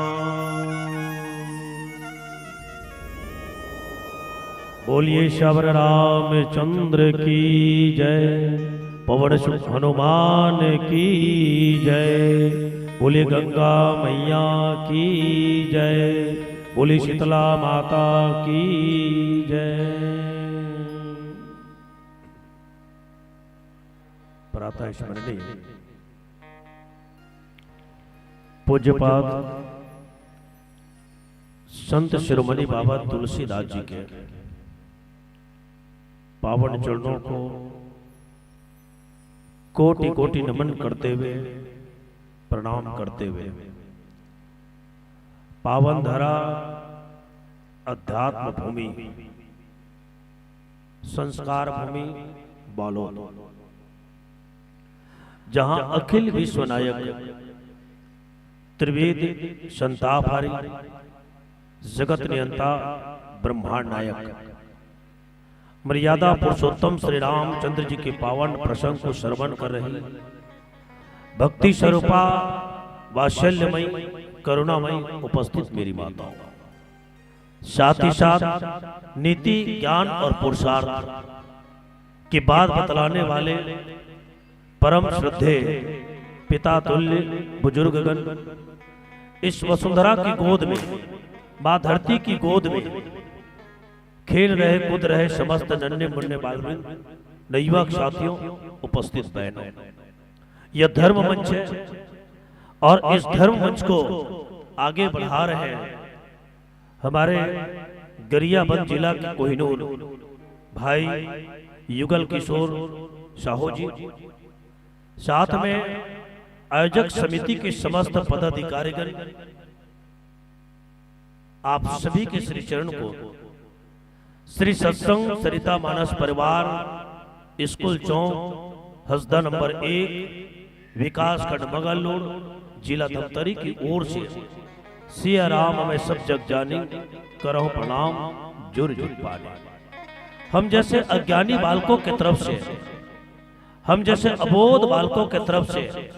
बोलिए सबर रामचंद्र की जय, पवन सुत हनुमान की जय, बोलिए गंगा मैया की जय, बोलिए शीतला माता की जय। प्रातः स्मरणीय पूज्यपाद संत शिरोमणि बाबा तुलसीदास जी के पावन चरणों को कोटि कोटि नमन करते हुए, प्रणाम करते हुए, पावन धरा अध्यात्म भूमि, संस्कार भूमि बालोद, जहां अखिल विश्व नायक त्रिवेद संतापहारी, जगत नियंता, ब्रह्मांड नायक, मर्यादा पुरुषोत्तम श्री रामचंद्र जी के पावन प्रसंग को श्रवण कर रही भक्ति स्वरूपा, वात्सल्यमयी, करुणामयी उपस्थित मेरी माताओं, साथ ही साथ नीति, ज्ञान और पुरुषार्थ की बात बतलाने वाले परम श्रद्धेय पिता तुल्य बुजुर्गगण, इस वसुंधरा की गोद में, माँ धरती की गोद में खेल रहे, कूद रहे समस्त नन्हे मुन्ने बालवृंद, नवयुवक साथियों, उपस्थित बहनों, यह धर्म मंच है और इस धर्म मंच को आगे बढ़ा रहे हैं हमारे गरियाबंद जिला के कोहिनूर भाई युगल किशोर साहू जी, साथ में आयोजक समिति के समस्त पदाधिकारीगण, आप सभी के श्री चरण को श्री सत्संग सरिता मानस परिवार, स्कूल चौक, हसदा नंबर एक, विकास खंड मगरलोड, जिला धमतरी की ओर से सिया राम हमें सब जग जानी, करहु प्रणाम जुर जुर पानी। हम जैसे अज्ञानी बालकों की तरफ से, हम जैसे अबोध बालकों की तरफ से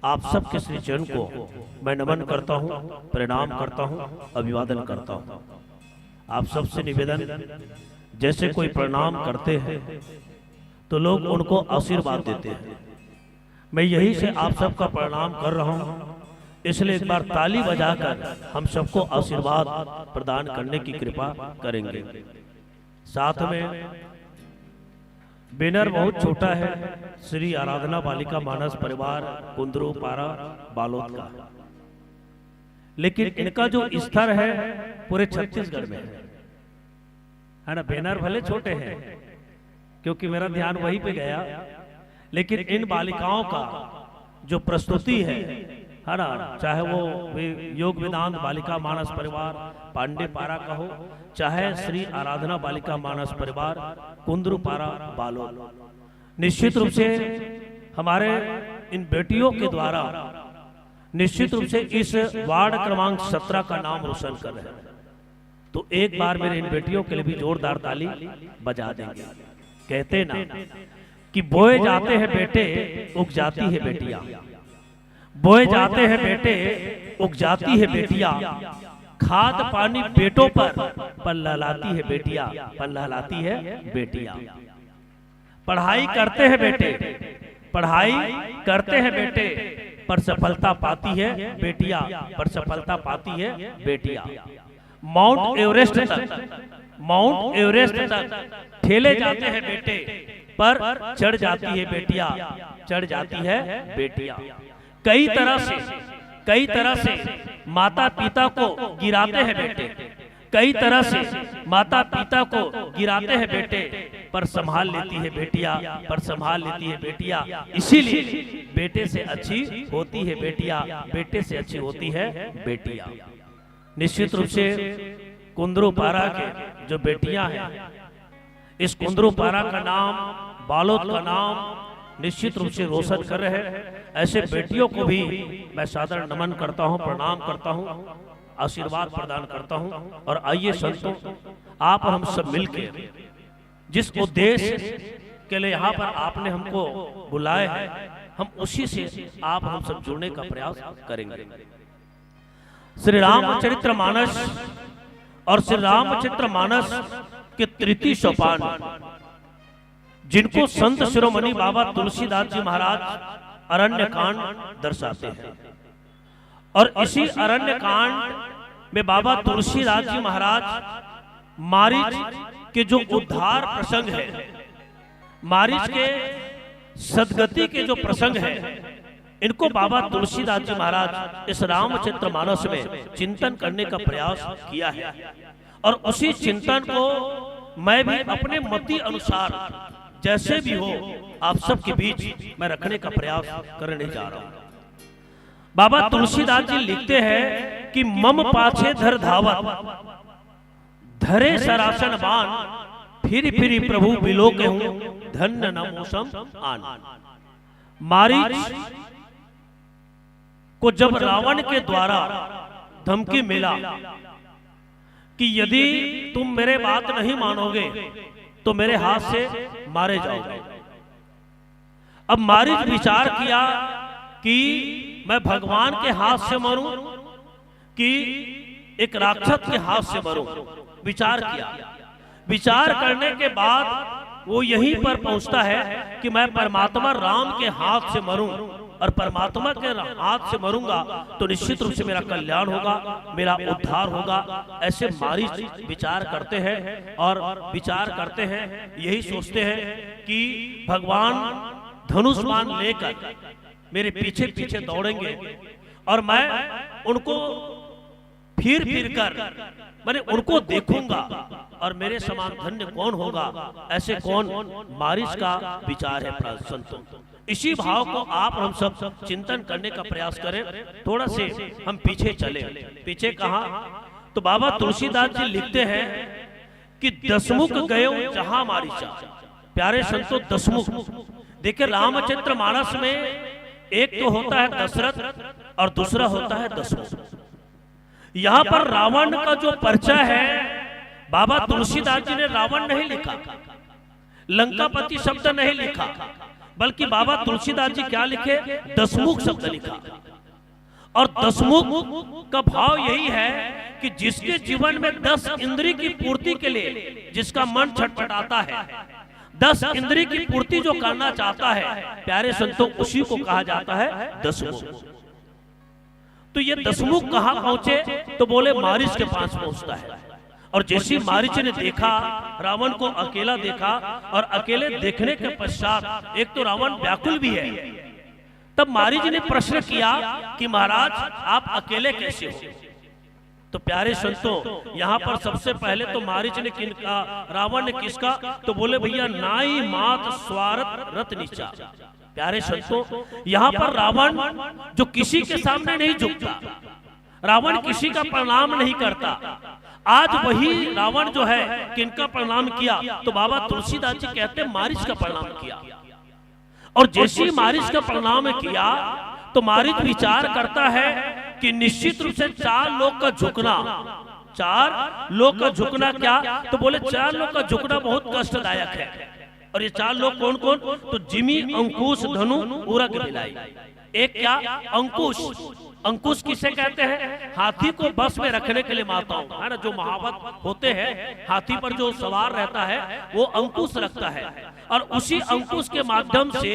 आप सबके श्री चरण को मैं नमन करता हूँ, प्रणाम करता हूँ, अभिवादन करता हूँ। आप सबसे निवेदन, जैसे कोई प्रणाम करते हैं तो लोग उनको आशीर्वाद देते हैं। मैं यहीं से आप सबका प्रणाम कर रहा हूँ, इसलिए एक बार ताली बजाकर हम सबको आशीर्वाद प्रदान करने की कृपा करेंगे। साथ में बैनर बहुत छोटा है, श्री आराधना बालिका मानस परिवार कुंदरू पारा बालोद का, लेकिन इनका जो स्तर है पूरे छत्तीसगढ़ में है, है ना। बैनर भले छोटे हैं, क्योंकि मेरा ध्यान वहीं पे गया, लेकिन इन बालिकाओं का जो प्रस्तुति है, है ना, चाहे वो वे योग वेदांत बालिका मानस परिवार पांडे पारा का हो, चाहे श्री आराधना बालिका मानस परिवार कुंदरू पारा बालोद, निश्चित रूप से हमारे इन बेटियों के द्वारा निश्चित रूप से इस वार्ड क्रमांक सत्रह का नाम रोशन कर रहे हैं। तो एक बार मेरे इन बेटियों के लिए भी जोरदार ताली बजा देंगे। कहते ना कि बोए जाते हैं बेटे, उग जाती है बेटियां। बोए जाते हैं बेटे, उग जाती है बेटियां। खाद पानी बेटों पर, पर लहलाती है बेटिया, पर लहलाती है बेटिया। पढ़ाई करते हैं बेटे, पढ़ाई करते हैं बेटे, पर सफलता पाती है बेटिया, पर सफलता पाती है बेटिया। माउंट एवरेस्ट तक, माउंट एवरेस्ट तक ठेले जाते हैं बेटे, पर चढ़ जाती है बेटिया, चढ़ जाती है बेटिया। कई तरह से, कई तरह से माता पिता को गिराते हैं बेटे, कई तरह से माता पिता को गिराते हैं बेटे, पर संभाल लेती है बेटिया, पर संभाल लेती है बेटिया। इसीलिए बेटे से अच्छी होती है बेटिया, बेटे से अच्छी होती है बेटिया। निश्चित रूप से कुंदरू पारा के जो बेटियां हैं, इस कुंदरू पारा का नाम, बालोद का नाम निश्चित रूप से रोशन कर रहे हैं। ऐसे बेटियों को भी मैं सादर नमन करता हूं, प्रणाम करता हूं, आशीर्वाद प्रदान करता हूं। और आइए संतों, आप और हम सब मिलके जिस उद्देश्य के लिए यहाँ पर आपने हमको बुलाए हैं, हम उसी से आप हम सब जुड़ने का प्रयास करेंगे। श्री रामचरित्र मानस और श्री रामचरित्र मानस के तृतीय सोपान, जिनको संत शिरोमणि बाबा तुलसीदास जी महाराज अरण्य कांड दर्शाते हैं, और इसी अरण्य कांड में बाबा तुलसीदास जी महाराज मारीच के जो उद्धार प्रसंग है, मारीच के सदगति के जो प्रसंग है, इनको बाबा तुलसीदास जी महाराज इस रामचरित्र मानस में चिंतन करने का प्रयास किया है। और उसी चिंतन को मैं भी अपने मति अनुसार जैसे भी हो, आप सबके बीच मैं रखने का प्रयास करने जा रहा हूं। बाबा तुलसीदास जी लिखते हैं कि मम पाछे धर धावत, धरे सरासन बान, फिरि फिरि प्रभु बिलोकहु, धन्य न मौसम आन। मारीच को जब रावण के द्वारा धमकी मिला कि यदि तुम मेरे बात नहीं मानोगे तो मेरे हाथ से मारे जाओगे। अब मारीच विचार किया कि मैं भगवान के हाथ से मरूं कि एक राक्षस के हाथ से मरूं। विचार किया, विचार करने के बाद वो यहीं पर पहुंचता है कि मैं परमात्मा राम के हाथ से मरूं, और परमात्मा के हाथ से मरूंगा तो निश्चित रूप से मेरा कल्याण होगा, मेरा उद्धार होगा। ऐसे मारीच विचार करते हैं और विचार करते हैं, यही सोचते हैं कि भगवान धनुष बाण लेकर मेरे पीछे पीछे दौड़ेंगे और मैं उनको फिर फिर कर, मैंने उनको देखूंगा और मेरे समान धन्य कौन होगा, ऐसे कौन, मारीच का विचार है प्रा-, संतों। इसी भाव को आप और हम सब चिंतन करने का प्रयास करें। थोड़ा से हम पीछे चले, पीछे कहा तो बाबा तुलसीदास जी लिखते हैं कि दसमुख गयो जहां मारीचा। प्यारे संतों, दसमुख, देखिए रामचरित्र मानस में एक तो होता है दशरथ और दूसरा होता है दसमुख। यहां पर रावण का जो परिचय है, बाबा तुलसीदास जी ने रावण नहीं लिखा, लंकापति शब्द नहीं लिखा, बल्कि बाबा तुलसीदास जी क्या लिखे? दसमुख शब्द लिखा। और दसमुख का भाव यही है कि जिसके जीवन में दस इंद्री की पूर्ति के लिए जिसका मन छटपटाता है, दस इंद्री की पूर्ति जो करना चाहता है, प्यारे संतों, उसी को कहा जाता है दसमुख। तो ये दसमुख कहां पहुंचे? तो बोले मारीच के पास पहुंचता है। और जैसे ही मारीच ने देखा, रावण को अकेला देखा, और अकेले देखने के पश्चात एक तो रावण व्याकुल भी है, तब मारीच ने प्रश्न किया कि महाराज, आप अकेले कैसे हो? तो प्यारे संतों, यहां पर सबसे पहले तो मारीच ने किन, आ, रावण ने किसका, तो बोले भैया, नाई मात स्वारथ रत नीचा। प्यारे संतों, यहां पर रावण जो किसी के सामने नहीं झुकता, रावण किसी का प्रणाम नहीं करता, आज वही रावण जो है किनका प्रणाम किया? तो बाबा तुलसीदास जी कहते मारीच का प्रणाम किया। और जैसे ही मारीच का प्रणाम किया तो मारीच विचार करता है कि निश्चित रूप से चार लोग का झुकना, चार लोग का झुकना क्या? तो बोले चार लोग का झुकना बहुत कष्टदायक है। और ये चार लोग कौन कौन? तो जिमी, अंकुश, धनु, उरग, बिलाई। एक क्या? अंकुश। अंकुश किसे कहते हैं? हाथी को बस में रखने के लिए माताओं, है ना, जो महावत होते हैं, हाथी पर जो सवार रहता है, वो अंकुश रखता है। और उसी अंकुश के माध्यम से,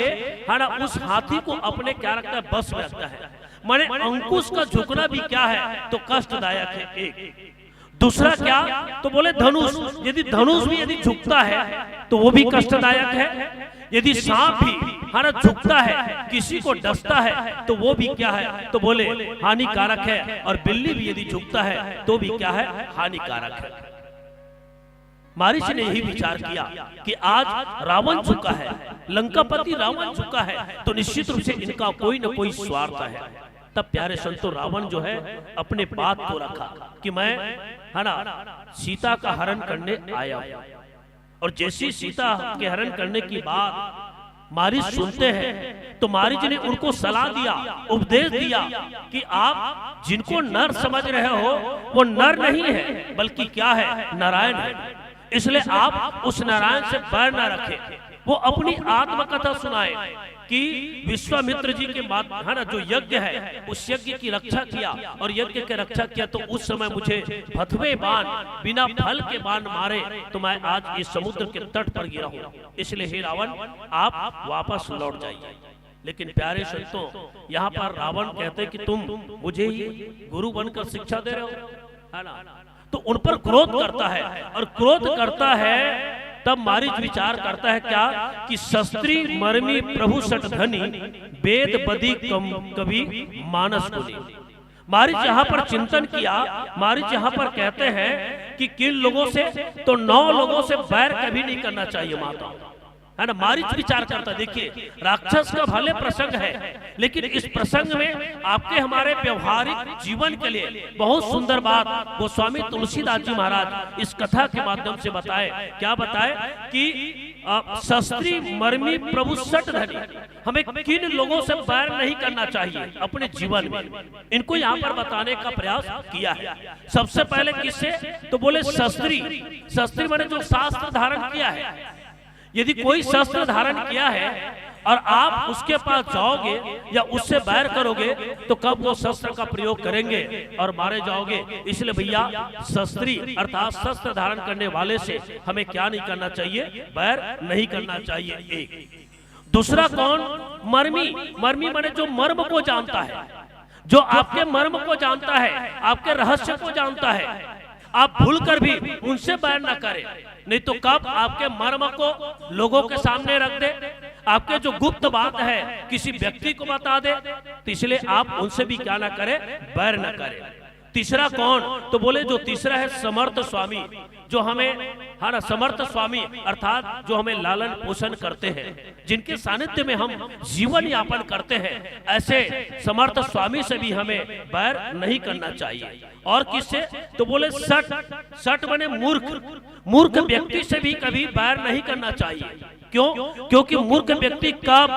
है ना, उस हाथी को अपने क्या रखता है? बस में रखता है। माने अंकुश का झुकना भी क्या है? तो कष्टदायक है। एक दूसरा क्या? तो बोले धनुष। यदि धनुष भी यदि झुकता है तो वो भी कष्टदायक है। यदि सांप भी, है ना, झुकता है, किसी को डसता है, तो वो भी क्या है? तो बोले हानिकारक है। और बिल्ली भी यदि झुकता है तो भी क्या है? हानिकारक है। मारीच ने यही विचार किया कि आज रावण झुका है, लंकापति रावण झुका है, तो निश्चित रूप से इनका कोई ना कोई स्वार्थ है। तब प्यारे संतों, रावण जो है अपने बात को रखा कि मैं, है ना, सीता का हरण करने आया हूं। और जैसी सीता के हरण करने की बात मारीच सुनते हैं तो मारीच ने उनको सलाह दिया, उपदेश दिया कि आप जिनको नर समझ रहे हो, वो नर नहीं है, बल्कि क्या है? नारायण है। इसलिए आप उस नारायण से बैर ना रखें। वो अपनी आत्मकथा सुनाए कि विश्वामित्र जी के बाद, है ना, जो यज्ञ है, उस यज्ञ की रक्षा किया, और यज्ञ की रक्षा किया तो उस समय मुझे भथवे बाण, बिना फल के बाण मारे, तो मैं आज इस समुद्र के तट पर गिरा हूं। इसलिए हे रावण, आप वापस लौट जाइए। लेकिन प्यारे संतों, यहाँ पर रावण कहते कि तुम मुझे ही गुरु बनकर शिक्षा दे रहे हो, है ना? तो उन पर क्रोध करता है, और क्रोध करता है तब मारीच विचार करता है क्या? कि शस्त्री मर्मी प्रभु सट धनी, वेद बदी कम कवि मानस मुनि। मारीच यहाँ पर चिंतन किया। मारीच यहाँ पर कहते हैं कि किन लोगों से, तो नौ लोगों से बैर कभी नहीं करना चाहिए माता, है ना। मारीच विचार करता। देखिए, राक्षस का भले प्रसंग है, लेकिन इस प्रसंग में आपके हमारे व्यवहारिक जीवन के लिए बहुत सुंदर बात गोस्वामी तुलसीदास जी महाराज इस कथा के माध्यम से बताए। क्या बताए कि अ, शस्त्री मर्मी प्रभु सट धनी, हमें किन लोगों से बैर नहीं करना चाहिए अपने जीवन में, इनको यहाँ पर बताने का प्रयास किया है। सबसे पहले किससे? तो बोले शस्त्री। शस्त्री माने जो शस्त्र धारण किया है। यदि कोई शस्त्र धारण किया है और आप उसके पास जाओगे या उससे बैर करोगे, तो कब वो शस्त्र का प्रयोग करेंगे और मारे जाओगे। इसलिए भैया, शस्त्री अर्थात शस्त्र धारण करने वाले से हमें क्या नहीं करना चाहिए? बैर नहीं करना चाहिए। एक। दूसरा कौन? मर्मी। मर्मी माने जो मर्म को जानता है, जो आपके मर्म को जानता है, आपके रहस्य को जानता है, आप भूलकर भी उनसे बैर ना करें, नहीं तो कब आपके मर्म को लोगों के सामने रख दे, आपके जो गुप्त बात है किसी व्यक्ति को बता दे, तो इसलिए आप उनसे भी क्या ना करें, बैर ना करें। तीसरा कौन? तो बोले जो तीसरा है समर्थ स्वामी, जो हमें, है ना, समर्थ स्वामी अर्थात जो हमें लालन पोषण करते हैं, जिनके सानिध्य में हम जीवन यापन करते हैं, ऐसे समर्थ स्वामी से भी हमें बैर नहीं करना चाहिए। और किससे? तो बोले सट। सट माने मूर्ख। मूर्ख व्यक्ति से भी कभी बैर नहीं करना चाहिए। क्यों? क्योंकि मूर्ख व्यक्ति कब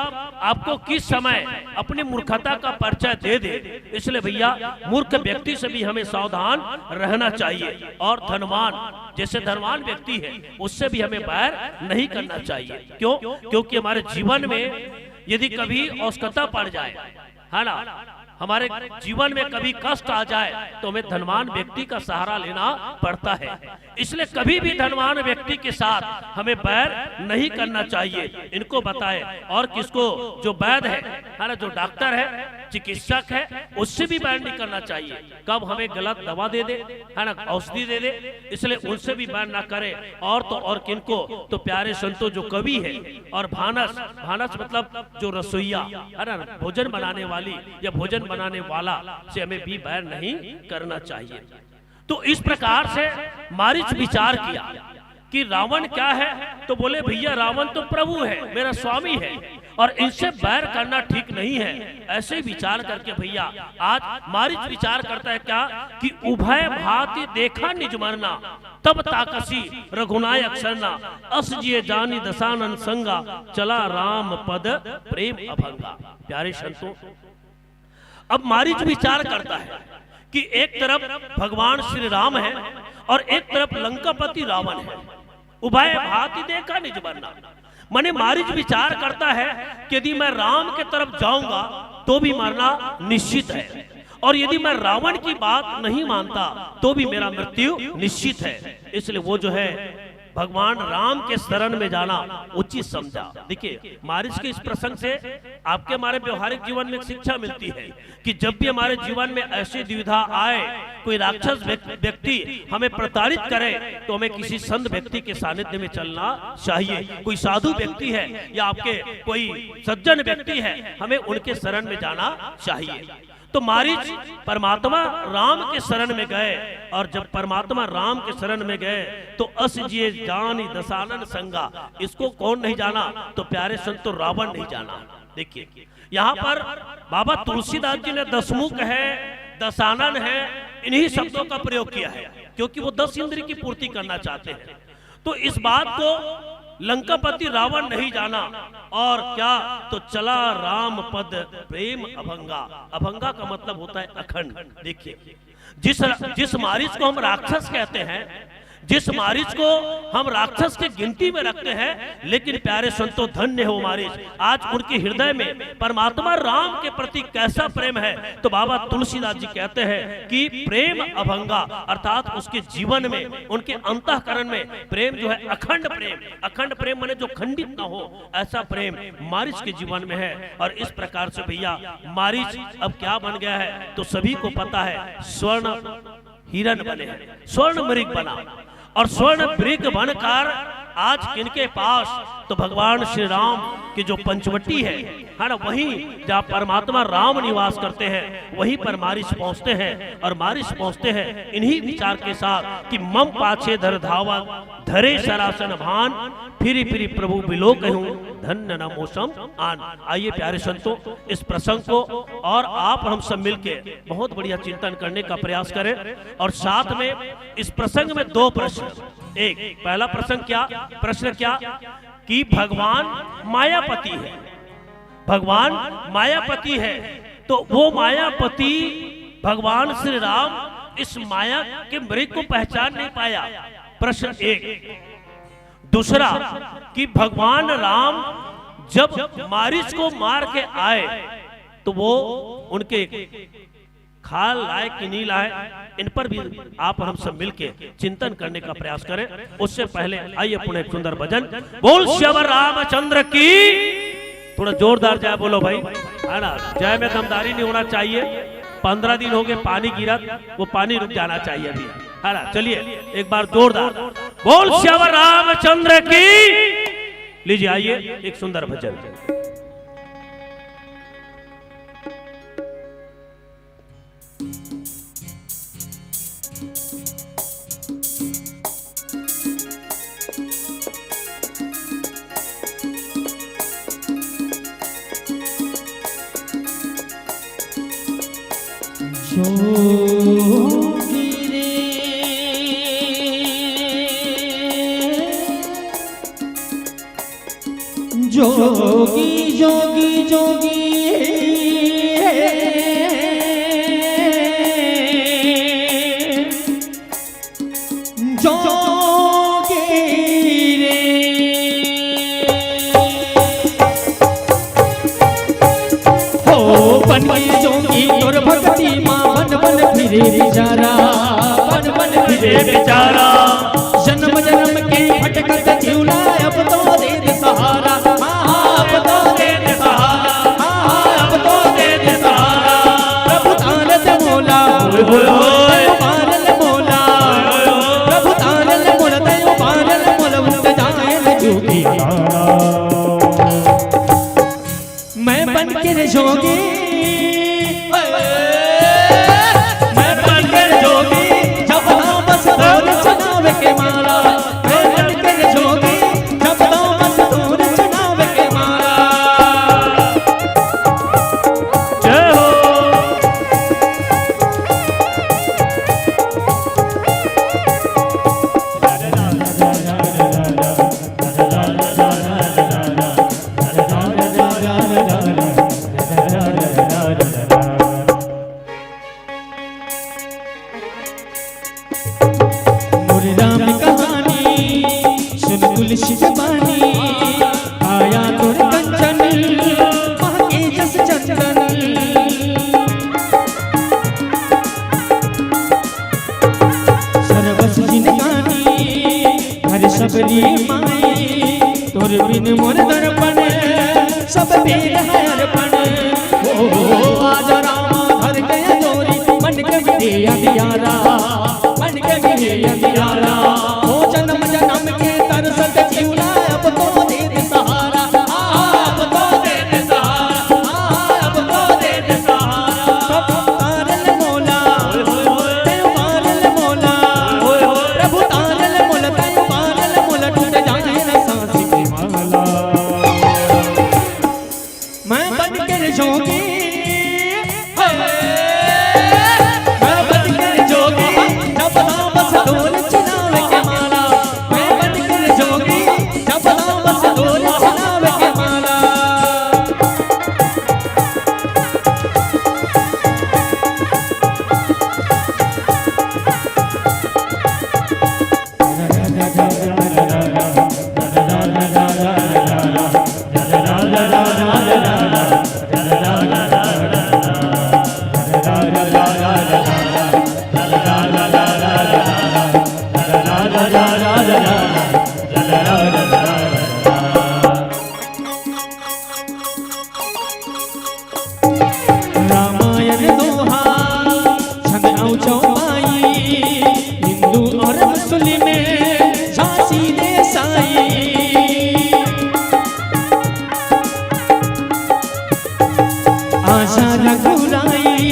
आपको किस समय अपनी मूर्खता का परिचय दे दे, इसलिए भैया, मूर्ख व्यक्ति से भी हमें सावधान रहना चाहिए। और धनवान, जैसे धनवान व्यक्ति है, उससे भी हमें बैर नहीं करना चाहिए। क्यों? क्योंकि हमारे जीवन में यदि कभी औस्कता पड़ जाए, है ना, हमारे जीवन में कभी कष्ट आ जाए, तो हमें धनवान व्यक्ति का सहारा लेना पड़ता है। इसलिए कभी भी धनवान व्यक्ति के साथ हमें बैर नहीं करना चाहिए। इनको बताए। और किसको? जो वैद्य है, है ना, जो डॉक्टर है, चिकित्सक है, उससे भी बैर नहीं करना चाहिए। कब हमें गलत दवा दे दे, है ना, औषधि दे दे, इसलिए उनसे भी बैर ना करें। और तो और किनको? तो प्यारे संतों, जो कवि है और भानस, भानस मतलब जो रसोईया, है ना, भोजन बनाने वाली या भोजन बनाने वाला, से हमें भी बैर नहीं करना चाहिए। तो इस प्रकार से मारीच विचार किया कि रावण क्या है, तो बोले, भैया, रावण तो प्रभु है, मेरा स्वामी है, और इनसे बैर करना ठीक नहीं है। ऐसे विचार करके भैया, आज मारीच विचार करता है क्या कि उभय भांति देखा निज मरना, तब ताकसी रघुनायक सरना, अस जिय जानी दसानन संगा, चला राम पद प्रेम अभंगा। प्यारे संतों, अब मारीच विचार करता है कि एक तरफ भगवान श्री राम है और एक तरफ लंकापति रावण है। उभय भांति देखा निज मरना, माने मारीच विचार करता है कि यदि मैं राम के तरफ जाऊंगा तो भी मरना निश्चित है, और यदि मैं रावण की बात नहीं मानता तो भी मेरा मृत्यु निश्चित है। इसलिए वो जो है भगवान राम के शरण में जाना उचित समझा। देखिए, मारिच के इस प्रसंग से आपके हमारे व्यवहारिक जीवन में एक शिक्षा मिलती है कि जब भी हमारे जीवन में ऐसी दुविधा आए, कोई राक्षस व्यक-, व्यक्ति हमें प्रताड़ित करे, तो हमें किसी संत व्यक्ति के सानिध्य में चलना चाहिए। कोई साधु व्यक्ति है या आपके कोई सज्जन व्यक्ति है, हमें उनके शरण में जाना चाहिए। तो मारिच परमात्मा राम के शरण में गए, और जब परमात्मा राम के शरण में गए तो अस जिए जानी दसानन संगा, इसको कौन नहीं जाना? तो प्यारे संत, तो रावण नहीं जाना। देखिए, यहाँ पर बाबा तुलसीदास जी ने दसमुख है, दसानन है, इन्हीं शब्दों का प्रयोग किया है, क्योंकि वो दस इंद्रिय की पूर्ति करना चाहते हैं। तो इस बात को लंकापति रावण नहीं जाना। और क्या? तो चला राम पद प्रेम अभंगा। अभंगा का मतलब होता है अखंड। देखिए, जिस जिस मारिच को हम राक्षस कहते हैं, जिस मारिच को हम राक्षस की गिनती में रखते हैं, लेकिन प्यारे संतो, धन्य हो मारिच, आज उनके हृदय में परमात्मा राम के प्रति कैसा प्रेम है। तो बाबा तुलसीदास जी कहते हैं कि प्रेम अभंगा, अर्थात उसके जीवन में, उनके अंतःकरण में प्रेम जो है, अखंड प्रेम, अखंड प्रेम माने जो खंडित ना हो, ऐसा प्रेम मारिच के जीवन में है। और इस प्रकार से भैया, मारिच अब क्या बन गया है, तो सभी को पता है, स्वर्ण हिरण बने हैं, स्वर्ण मृग बना। और स्वर्ण मृग बनकर आज किनके पास? तो भगवान श्री राम की जो पंचवटी है, है ना, वहीं जहाँ परमात्मा राम निवास करते हैं, वहीं पर मारिच पहुँचते हैं। और मारिच पहुँचते हैं इन्हीं विचार के साथ कि मम पाछे धर धावा, धरे सरासन भान, फिरि फिरि प्रभु बिलोकहु, धन्य न मौसम आन। आइए प्यारे संतों, इस प्रसंग को और आप हम सब मिलके बहुत बढ़िया चिंतन करने का प्रयास करें। और साथ में इस प्रसंग में दो प्रश्न। एक, पहला प्रसंग क्या, प्रश्न क्या कि भगवान मायापति है, भगवान मायापति है, तो वो मायापति भगवान श्री राम इस माया के मृग को पहचान नहीं पाया। प्रश्न एक। दूसरा कि भगवान राम जब मारिच को मार के आए तो वो उनके खाल लाए कि नहीं लाए, इन पर भी आप हम सब मिलके चिंतन करने का प्रयास करें। उससे पहले आइए पुनः एक सुंदर भजन। बोल श्यावर रामचंद्र की। थोड़ा जोरदार जय बोलो भाई, है ना? जय में दमदारी नहीं होना चाहिए। पंद्रह दिन हो गए पानी गिरत, वो पानी रुक जाना चाहिए अभी, है ना? चलिए एक बार जोरदार बोल श्यावर रामचंद्र की। लीजिए, आइए एक सुंदर भजन। जोगी रे, जोगी, जोगी, जोगी। जोगी रे। हो बन के जोगी तोर भक्ति मा, बन बन फिरे बिचारा, बन बन फिरे बिचारा। जन्म जन्म के भटकत जिउला, अब तो दे दे सहारा, हाँ, अब तो दे दे सहारा, हाँ, अब तो दे दे सहारा। प्रभु तारल मोला, होय, होय, होय। प्रभु तारल मोला, प्रभु तारल मोला, दया तारल मोला, उठ जाए जोगी। मैं बन के रे जोगी, मैं बन के रे जोगी, जब ना बस बोल चुनाव के माला। मैं बन के रे जोगी, जब ना बस बोल चुनाव के माला। जय हो। बिन मोर दर्पण, सब बेल है अर्पण। ओ, आजा रामा धर के जोरी, मन के मिटे अंधियारा, मन के मिटे अंधियारा। ओ, जन्म जन्म के तरसत जिउला, अब तो दे दे सहारा, आ, अब तो दे दे सहारा, आ, अब तो दे दे सहारा। प्रभु तारल मोला, तय तारल मोला, प्रभु तारल मोला, तय तारल मोला, टूट जाए न सांस की माला। मैं बन कर जोगी, मैं बन कर जोगी, जपना बस डोल चुनाव के माला। मैं बन कर जोगी, जपना बस डोल चुनाव के माला। रामायण दोहा, छंद अउ चौपाई, हिंदू और मुस्लिम, झांसी देसाई। आशा रघुराई,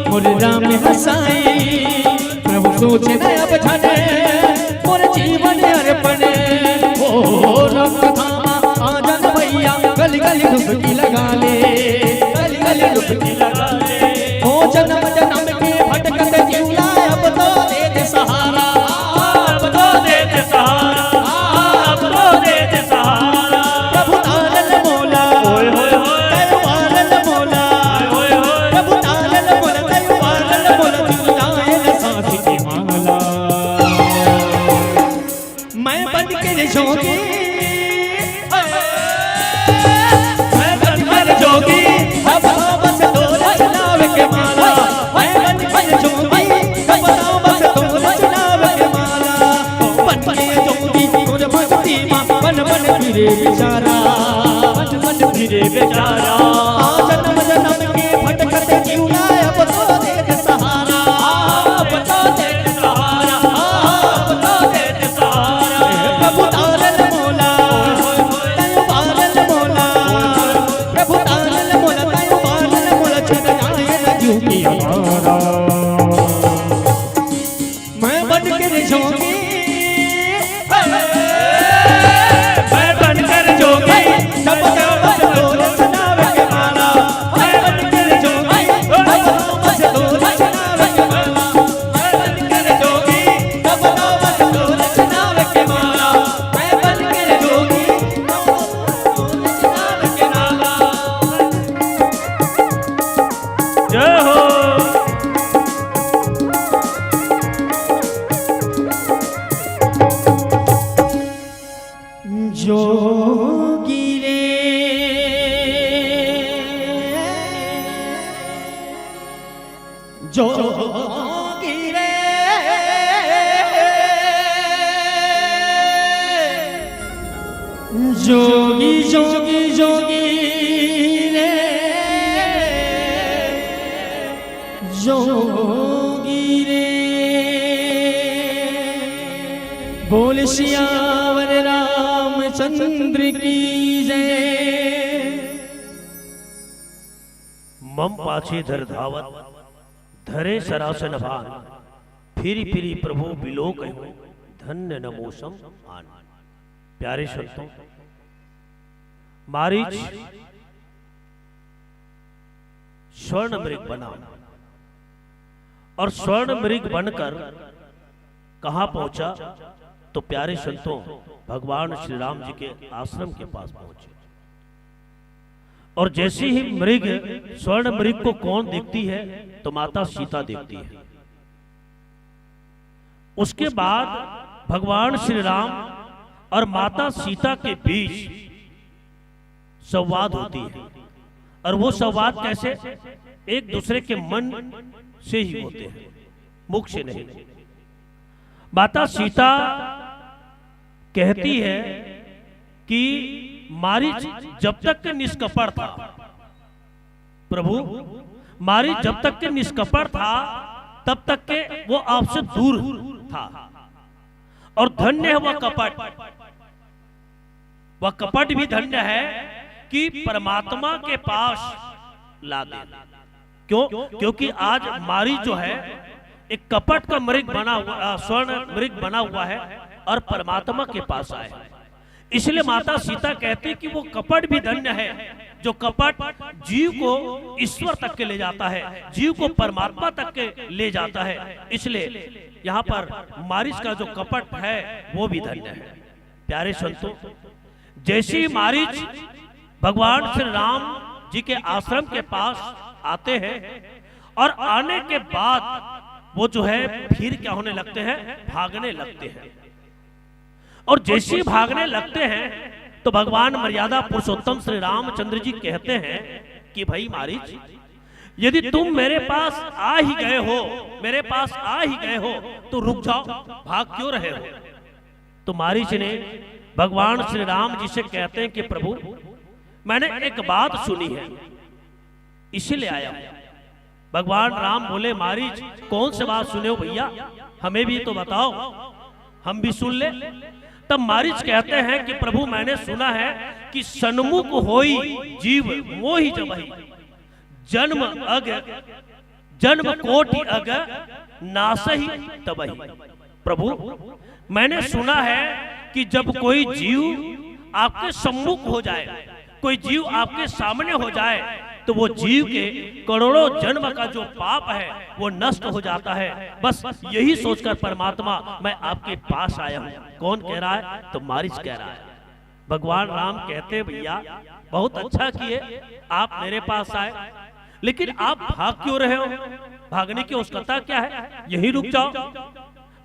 मोर राम हसाई, प्रभु सोच न अब झन, मोर जीवन अर्पण। ओ रंग धामा आ जन भैया, गली गली डुबकी लगा ले, गली गली डुबकी लगा ले। ओ जन्म जन्म के भटकत जिउला, अब तो दे दे सहारा, अब तो दे दे सहारा, अब तो दे दे सहारा। प्रभु तारल मोला, ओए होए होए। तय तारल मोला, ओए होए होए। प्रभु तारल मोला, तय तारल मोला, जुड़ जाए न सांस की माला। मैं बन के जोगी, मैं बन के जोगी, अब बस डोल चुनाव के माला। मैं बन के जोगी, अब बस डोल चुनाव के माला। बन के जोगी, तोर भक्ति मा, बन बन फिरे बेचारा, बन बन फिरे बेचारा। आ जन्म जन्म के भटकत जिउला, अब तो दे दे सहारा, अब तो दे दे सहारा, अब तो दे दे सहारा। प्रभु तारल मोला, तय तारल मोला, प्रभु तारल मोला, तय तारल मोला, छूट जाए न जीव की अधारा। मैं बन के जोगी, मैं बन कर जोगी, जब तक बस डोल चुनाव के माला। मैं बन कर जोगी, जब तक बस डोल चुनाव के माला। मैं बन कर जोगी, जब तक बस डोल चुनाव के माला। मैं बन कर जोगी, जब तक बस डोल चुनाव के माला। जय हो। जोगी रे, जोगी रे, जोगी, जोगी, जोगी रे, जोगी रे। बोल सियावर रामचंद्र की जय। मम पाछे धर धावत, धरे सरासन भान। फिरि फिरि प्रभु बिलोकहु, धन्य न मोसम आन। प्यारे संतों, मारीच स्वर्ण मृग बना और स्वर्ण मृग बनकर कहाँ पहुंचा? तो प्यारे संतों, भगवान श्री राम जी के आश्रम के पास पहुंचे। और जैसे ही मृग, स्वर्ण मृग को कौन देखती है? तो माता सीता देखती है। उसके बाद भगवान श्री राम और माता सीता के बीच संवाद होती है। और वो संवाद कैसे? एक दूसरे के मन से ही होते हैं, मुख से नहीं। माता सीता कहती है कि मारीच जब तक के निष्कपट था, प्रभु, मारीच जब तक के निष्कपट था, तब तक के वो आपसे दूर था। और धन्य है वह कपट, वह कपट भी धन्य है कि परमात्मा के पास ला दे। क्यों? क्योंकि आज मारीच जो है, एक कपट का मृग बना हुआ, अ, स्वर्ण मृग बना हुआ है और परमात्मा के पास आए। इसलिए माता सीता कहती कि वो कपट भी धन्य है, जो कपट जीव को ईश्वर तक के ले जाता है, जीव को परमात्मा तक के ले जाता है। इसलिए यहाँ पर मारीच का जो कपट है, वो भी धन्य है। प्यारे संतों, जैसे ही मारीच भगवान श्री राम जी के आश्रम के पास आते हैं और आने के बाद वो जो है, फिर क्या होने लगते हैं, भागने लगते हैं। और जैसे ही भागने लगते हैं, तो भगवान मर्यादा पुरुषोत्तम श्री रामचंद्र जी कहते हैं कि भाई मारीच, यदि तुम मेरे पास आ ही गए हो, मेरे पास आ ही गए हो, तो रुक जाओ, भाग क्यों रहे हो? तो मारीच ने भगवान श्री राम जी से कहते हैं कि प्रभु, मैंने एक बात सुनी है, इसीलिए आया हूं। भगवान राम बोले, मारीच, कौन सी बात सुने हो भैया, हमें भी तो बताओ, हम भी सुन ले। तब मारीच कहते हैं कि प्रभु, मैंने सुना है कि सन्मुख होई जीव मोहि जबहि, जन्म अग, जन्म कोटि अग नासहि तबहि। प्रभु, मैंने सुना है कि जब कोई जीव आपके सम्मुख हो जाए, कोई जीव आपके सामने हो जाए, तो वो जीव के करोड़ों जन्म का जो पाप है, वो नष्ट हो जाता है। बस यही सोचकर परमात्मा, मैं आपके पास आया हूँ। कौन कह रहा है? तो मारीच कह रहा है। भगवान राम कहते, भैया, बहुत अच्छा किए, आप मेरे पास आए, लेकिन आप भाग क्यों रहे हो? भागने की आवश्यकता क्या है? यहीं रुक जाओ।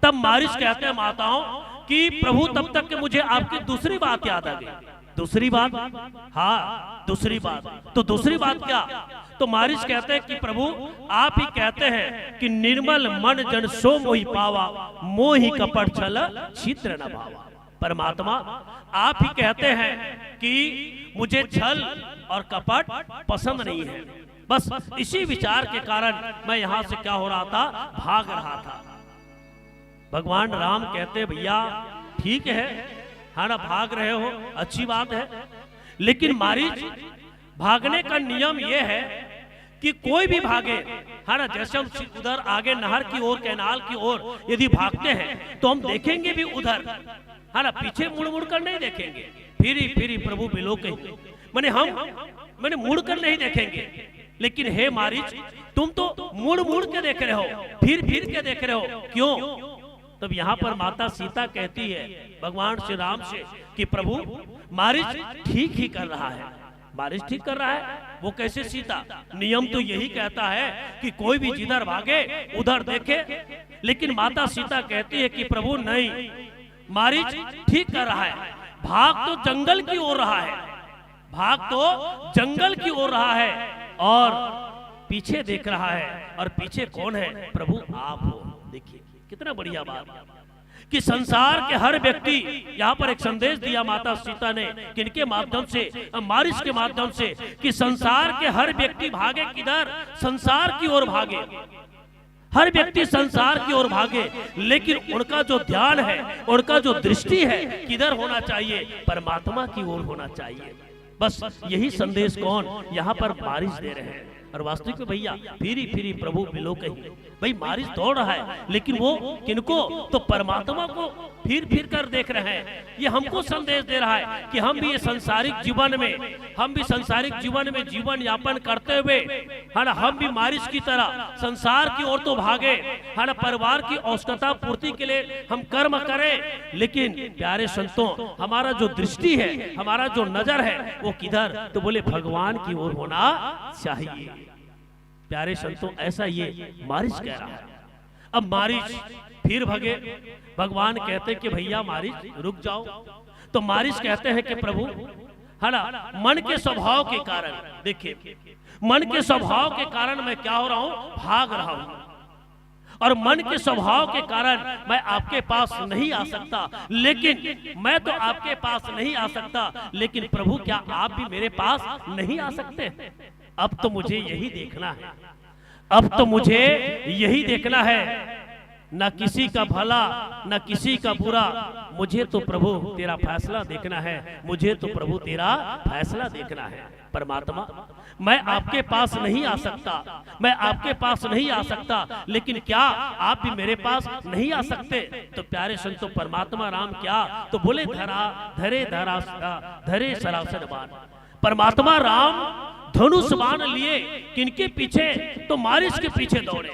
तब मारीच कहते हैं, माताओं, कि प्रभु, तब तक के मुझे आपकी दूसरी बात याद आ गई। दूसरी बात? हाँ, दूसरी बात। तो दूसरी बात क्या? तो मारीच कहते हैं कि प्रभु, आप ही कहते हैं कि निर्मल मन जन सो मोहि पावा, मोहि कपट छल छिद्र न भावा। परमात्मा, आप ही कहते हैं कि मुझे छल और कपट पसंद नहीं है। बस इसी विचार के कारण मैं यहाँ से क्या हो रहा था, भाग रहा था। भगवान राम कहते, भैया, ठीक है, है ना, भाग रहे हो, अच्छी बात है, लेकिन मारीच, भागने का नियम यह है कि कोई भी भागे, है ना, जैसे हम उधर आगे नहर की ओर, कैनाल की ओर यदि भागते हैं, तो हम देखेंगे भी उधर, है ना, पीछे मुड़ मुड़ कर नहीं देखेंगे, फिरी फिरी प्रभु बिलोकहि। माने हम, माने मुड़ कर नहीं देखेंगे। लेकिन हे मारीच, तुम तो मुड़ मुड़ के देख रहे हो, फिर फिर के देख रहे हो, क्यों? तब यहाँ पर माता सीता कहती है भगवान श्री राम से कि प्रभु, मारीच ठीक ही कर रहा है। मारीच ठीक कर रहा है। वो कैसे सीता? नियम तो यही कहता है कि कोई भी जिधर भागे उधर देखे, लेकिन माता सीता कहती है कि प्रभु, नहीं, मारीच ठीक कर रहा है। भाग तो जंगल की ओर रहा है, भाग तो जंगल की ओर रहा है और पीछे देख रहा है। और पीछे कौन है? प्रभु आप हो। देखिए, कितना बढ़िया बात कि संसार के हर व्यक्ति, यहाँ पर एक संदेश दिया माता सीता ने, किनके माध्यम से? मारीच के माध्यम से, कि संसार के हर व्यक्ति भागे किधर? संसार की ओर भागे। हर व्यक्ति संसार की ओर भागे, लेकिन उनका जो ध्यान है, उनका जो दृष्टि है, किधर होना चाहिए? परमात्मा की ओर होना चाहिए। बस यही संदेश कौन यहाँ पर मारीच दे रहे हैं। और वास्तविक में भैया, फिरी फिरी प्रभु बिलोकहि। भाई, मारीच दौड़ रहा है, लेकिन वो किनको? तो परमात्मा को फिर फिर कर देख रहे हैं। ये हमको संदेश दे रहा है कि हम भी ये सांसारिक जीवन में, हम भी सांसारिक जीवन में जीवन यापन करते हुए, है ना, हम भी मारीच की तरह संसार की ओर तो भागे, है ना, परिवार की आवश्यकता पूर्ति के लिए हम कर्म करें, लेकिन प्यारे संतों, हमारा जो दृष्टि है, हमारा जो नजर है, वो किधर? तो बोले, भगवान की ओर होना चाहिए। प्यारे संतों, ऐसा ये मारीच कह रहा है। अब मारीच फिर भगे। भगवान कहते कि भैया मारीच, रुक जाओ। तो मारीच कहते हैं कि प्रभु, है ना, मन के स्वभाव के कारण, देखिए, मन के स्वभाव के कारण मैं क्या हो रहा हूं? भाग रहा हूं। और मन के स्वभाव के कारण मैं आपके पास नहीं आ सकता, लेकिन मैं तो आपके पास नहीं आ सकता, लेकिन प्रभु, क्या आप भी मेरे पास नहीं आ सकते? अब तो मुझे यही देखना है, अब तो मुझे यही देखना है, ना किसी का भला, ना किसी का बुरा। मुझे तो प्रभु तेरा फैसला देखना है, मुझे तो प्रभु तेरा फैसला देखना है। परमात्मा, मैं आपके पास नहीं आ सकता, मैं आपके पास नहीं आ सकता, लेकिन क्या आप भी मेरे पास नहीं आ सकते? तो प्यारे संतों, परमात्मा राम क्या तो बोले, धरा धरे धरा धरे सरासर बाण। परमात्मा राम धनुष बाण लिए किनके पीछे? तो मारिच के पीछे दौड़े।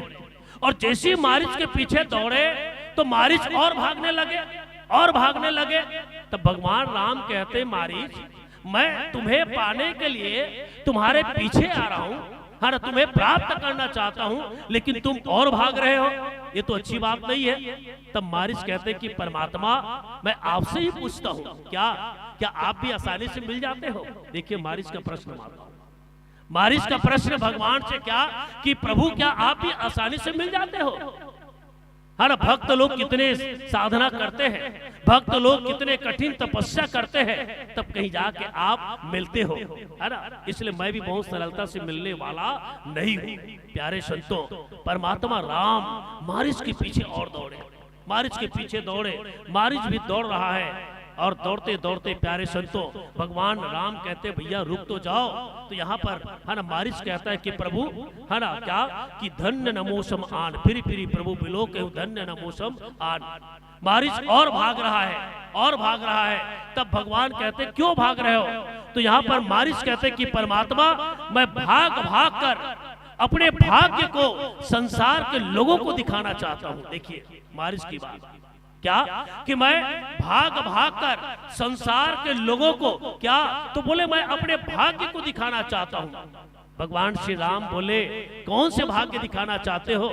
और जैसे ही मारिच के पीछे दौड़े तो मारिच और भागने लगे, और भागने लगे। तब भगवान राम कहते, मारिच, मैं तुम्हें पाने के लिए तुम्हारे पीछे आ रहा हूं, हर तुम्हें प्राप्त करना चाहता हूं, लेकिन तुम और भाग रहे हो, ये तो अच्छी बात नहीं है। तब मारिच कहते कि परमात्मा, मैं आपसे ही पूछता हूं, क्या क्या आप भी आसानी से मिल जाते हो? देखिए मारिच का प्रश्न, माता, मारिच का प्रश्न भगवान से क्या कि प्रभु, क्या आप भी आसानी से मिल जाते हो? है ना, भक्त लोग कितने साधना करते हैं, भक्त लोग कितने कठिन तपस्या करते हैं, तब कहीं जाके आप मिलते हो, है ना? इसलिए मैं भी बहुत सरलता से मिलने वाला नहीं हूं। प्यारे संतों, परमात्मा राम मारिच के पीछे और दौड़े, मारिच के पीछे दौड़े, मारिच भी दौड़ रहा है। और दौड़ते दौड़ते प्यारे संतों, भगवान राम कहते, भैया रुक तो जाओ। तो यहाँ पर, है ना, मारिच कहता है कि प्रभु, है ना, क्या कि धन्य न मोसम आन, फिर फिर प्रभु बिलो कहूँ धन्य न मोसम आन। मारिच और भाग रहा है, और भाग रहा है। तब भगवान कहते, क्यों भाग रहे हो? तो यहाँ पर मारिच कहते कि परमात्मा, मैं भाग भाग कर अपने भाग्य को संसार के लोगों को दिखाना चाहता हूँ। देखिए मारिच की बात, क्या कि मैं भाग भाग कर संसार के लोगों को, क्या तो बोले, मैं अपने भाग्य को दिखाना चाहता हूँ। भगवान श्री राम बोले, कौन से भाग्य दिखाना चाहते हो?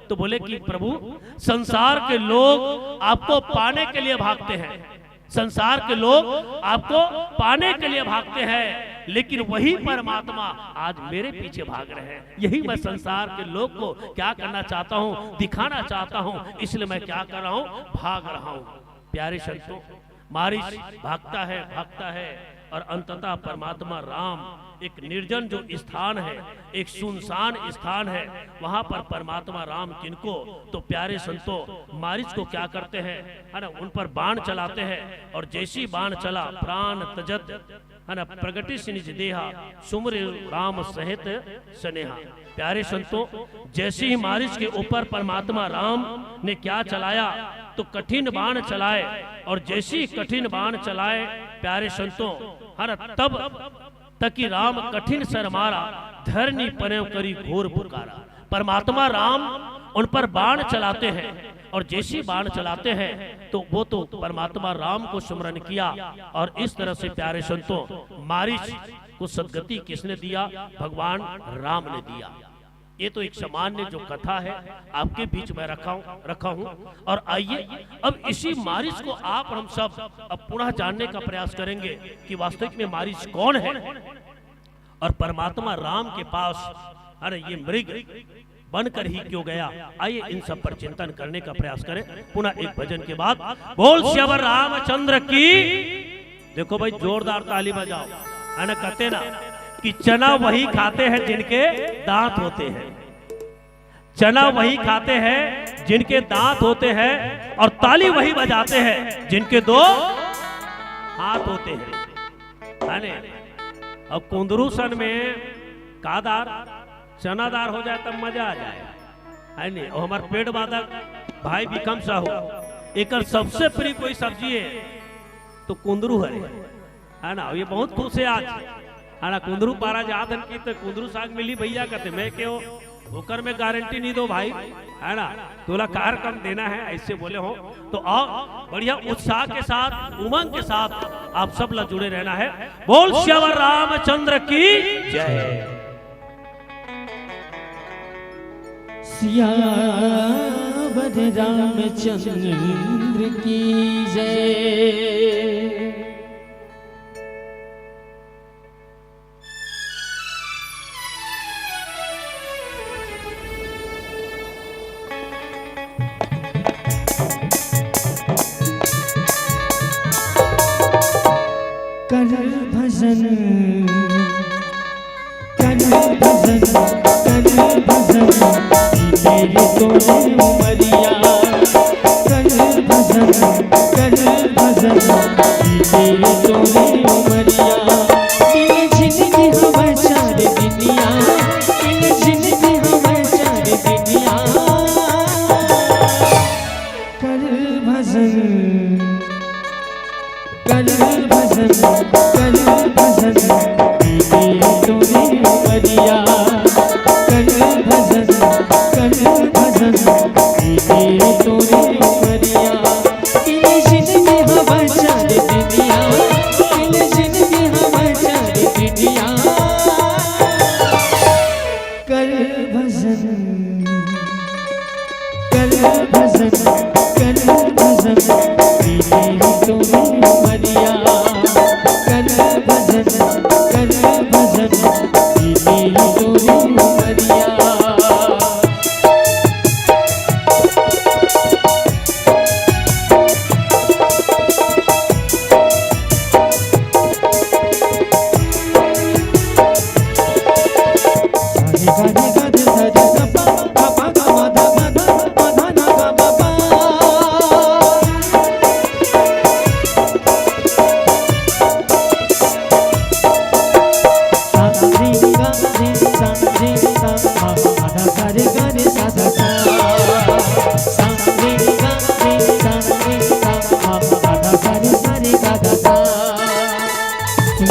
तो बोले कि प्रभु, संसार के लोग आपको पाने के लिए भागते हैं, संसार के लोग आपको पाने के लिए भागते हैं, लेकिन वही परमात्मा आज मेरे पीछे भाग रहे हैं। यही मैं संसार के लोग को क्या करना चाहता हूँ, दिखाना चाहता हूँ, इसलिए मैं क्या कर रहा हूँ, भाग रहा हूँ। प्यारे संतों, मारिच भागता है, भागता है और अंततः परमात्मा राम, एक निर्जन जो स्थान है, एक सुनसान स्थान है, वहां पर परमात्मा राम किनको, तो प्यारे संतों, मारिच को क्या करते हैं, है ना, उन पर बाण चलाते हैं। और जैसी बाण चला, प्राण तजत, है ना, प्रगटिस निज देहा, सुमरे राम सहित स्नेहा। प्यारे संतों, जैसे ही मारिच के ऊपर परमात्मा राम ने क्या चलाया, तो कठिन बाण चलाए। और जैसे ही कठिन बाण चलाए, प्यारे संतों, है ना, तब तक कि राम कठिन सर मारा, धरनी परेव करी घोर पुकारा। परमात्मा राम उन पर बाण चलाते हैं, और जैसे ही बाण चलाते हैं तो वो तो परमात्मा राम को स्मरण किया। और इस तरह से प्यारे संतों, मारिच को सदगति किसने दिया? भगवान राम ने दिया। ये तो एक सामान्य जो कथा है, आपके बीच में रखा हूं, रखा हूं। और आइए, अब इसी मारिच को आप और हम सब अब पुनः जानने का प्रयास करेंगे कि वास्तविक में मारिच कौन है और परमात्मा राम के पास, अरे, ये मृग बनकर ही क्यों गया। आइए, इन सब पर चिंतन करने का प्रयास करें पुनः एक भजन के बाद। बोल सियावर रामचंद्र की। देखो भाई, जोरदार ताली बजाओ। है ना, कहते ना कि चना वही खाते हैं जिनके दांत होते हैं, चना वही खाते हैं जिनके दांत होते हैं, और ताली वही बजाते हैं जिनके दो हाथ होते हैं। है ने? अब कुंदरू सन में का दार, चना दार हो जाए तब मजा आ जाए, है ने? और हमार पेट बाधक भाई बिकम साहू, एकर सबसे प्रिय कोई सब्जी है तो कुंदरू हरे, है ना? ये बहुत खुश है आज, है ना? कुंदरू पारा जात हन की तो कुंदरू साग मिली भैया, कहते मैं क्यों, ओकर में गारंटी नहीं दो भाई, है ना? तोला कार्यक्रम देना है, ऐसे बोले हो तो आओ, बढ़िया उत्साह के साथ, उमंग के साथ आप सब ला जुड़े रहना है। बोल सियावर रामचंद्र की जय। सियावर रामचंद्र की जय। भजन, कर भजन, कर भजन, बीते रे तोरे उमरिया। कर भजन, कर भजन, बीते रे तोरे उमरिया। मिले जिनगी हवय चार दिनिया, मिले जिनगी हवय चार दिनिया। कर भजन, कर भजन, कर भजन, बीते रे तोरे उमरिया। कर भजन, कर भजन, बीते रे तोरे उमरिया। मिले जिनगी हवय चार दिनिया, मिले जिनगी हवय चार दिनिया। कर भजन, कर भजन, कर भजन, बीते रे तोरे उमरिया। कर भजन, कर भजन, बीते रे तोरे उमरिया।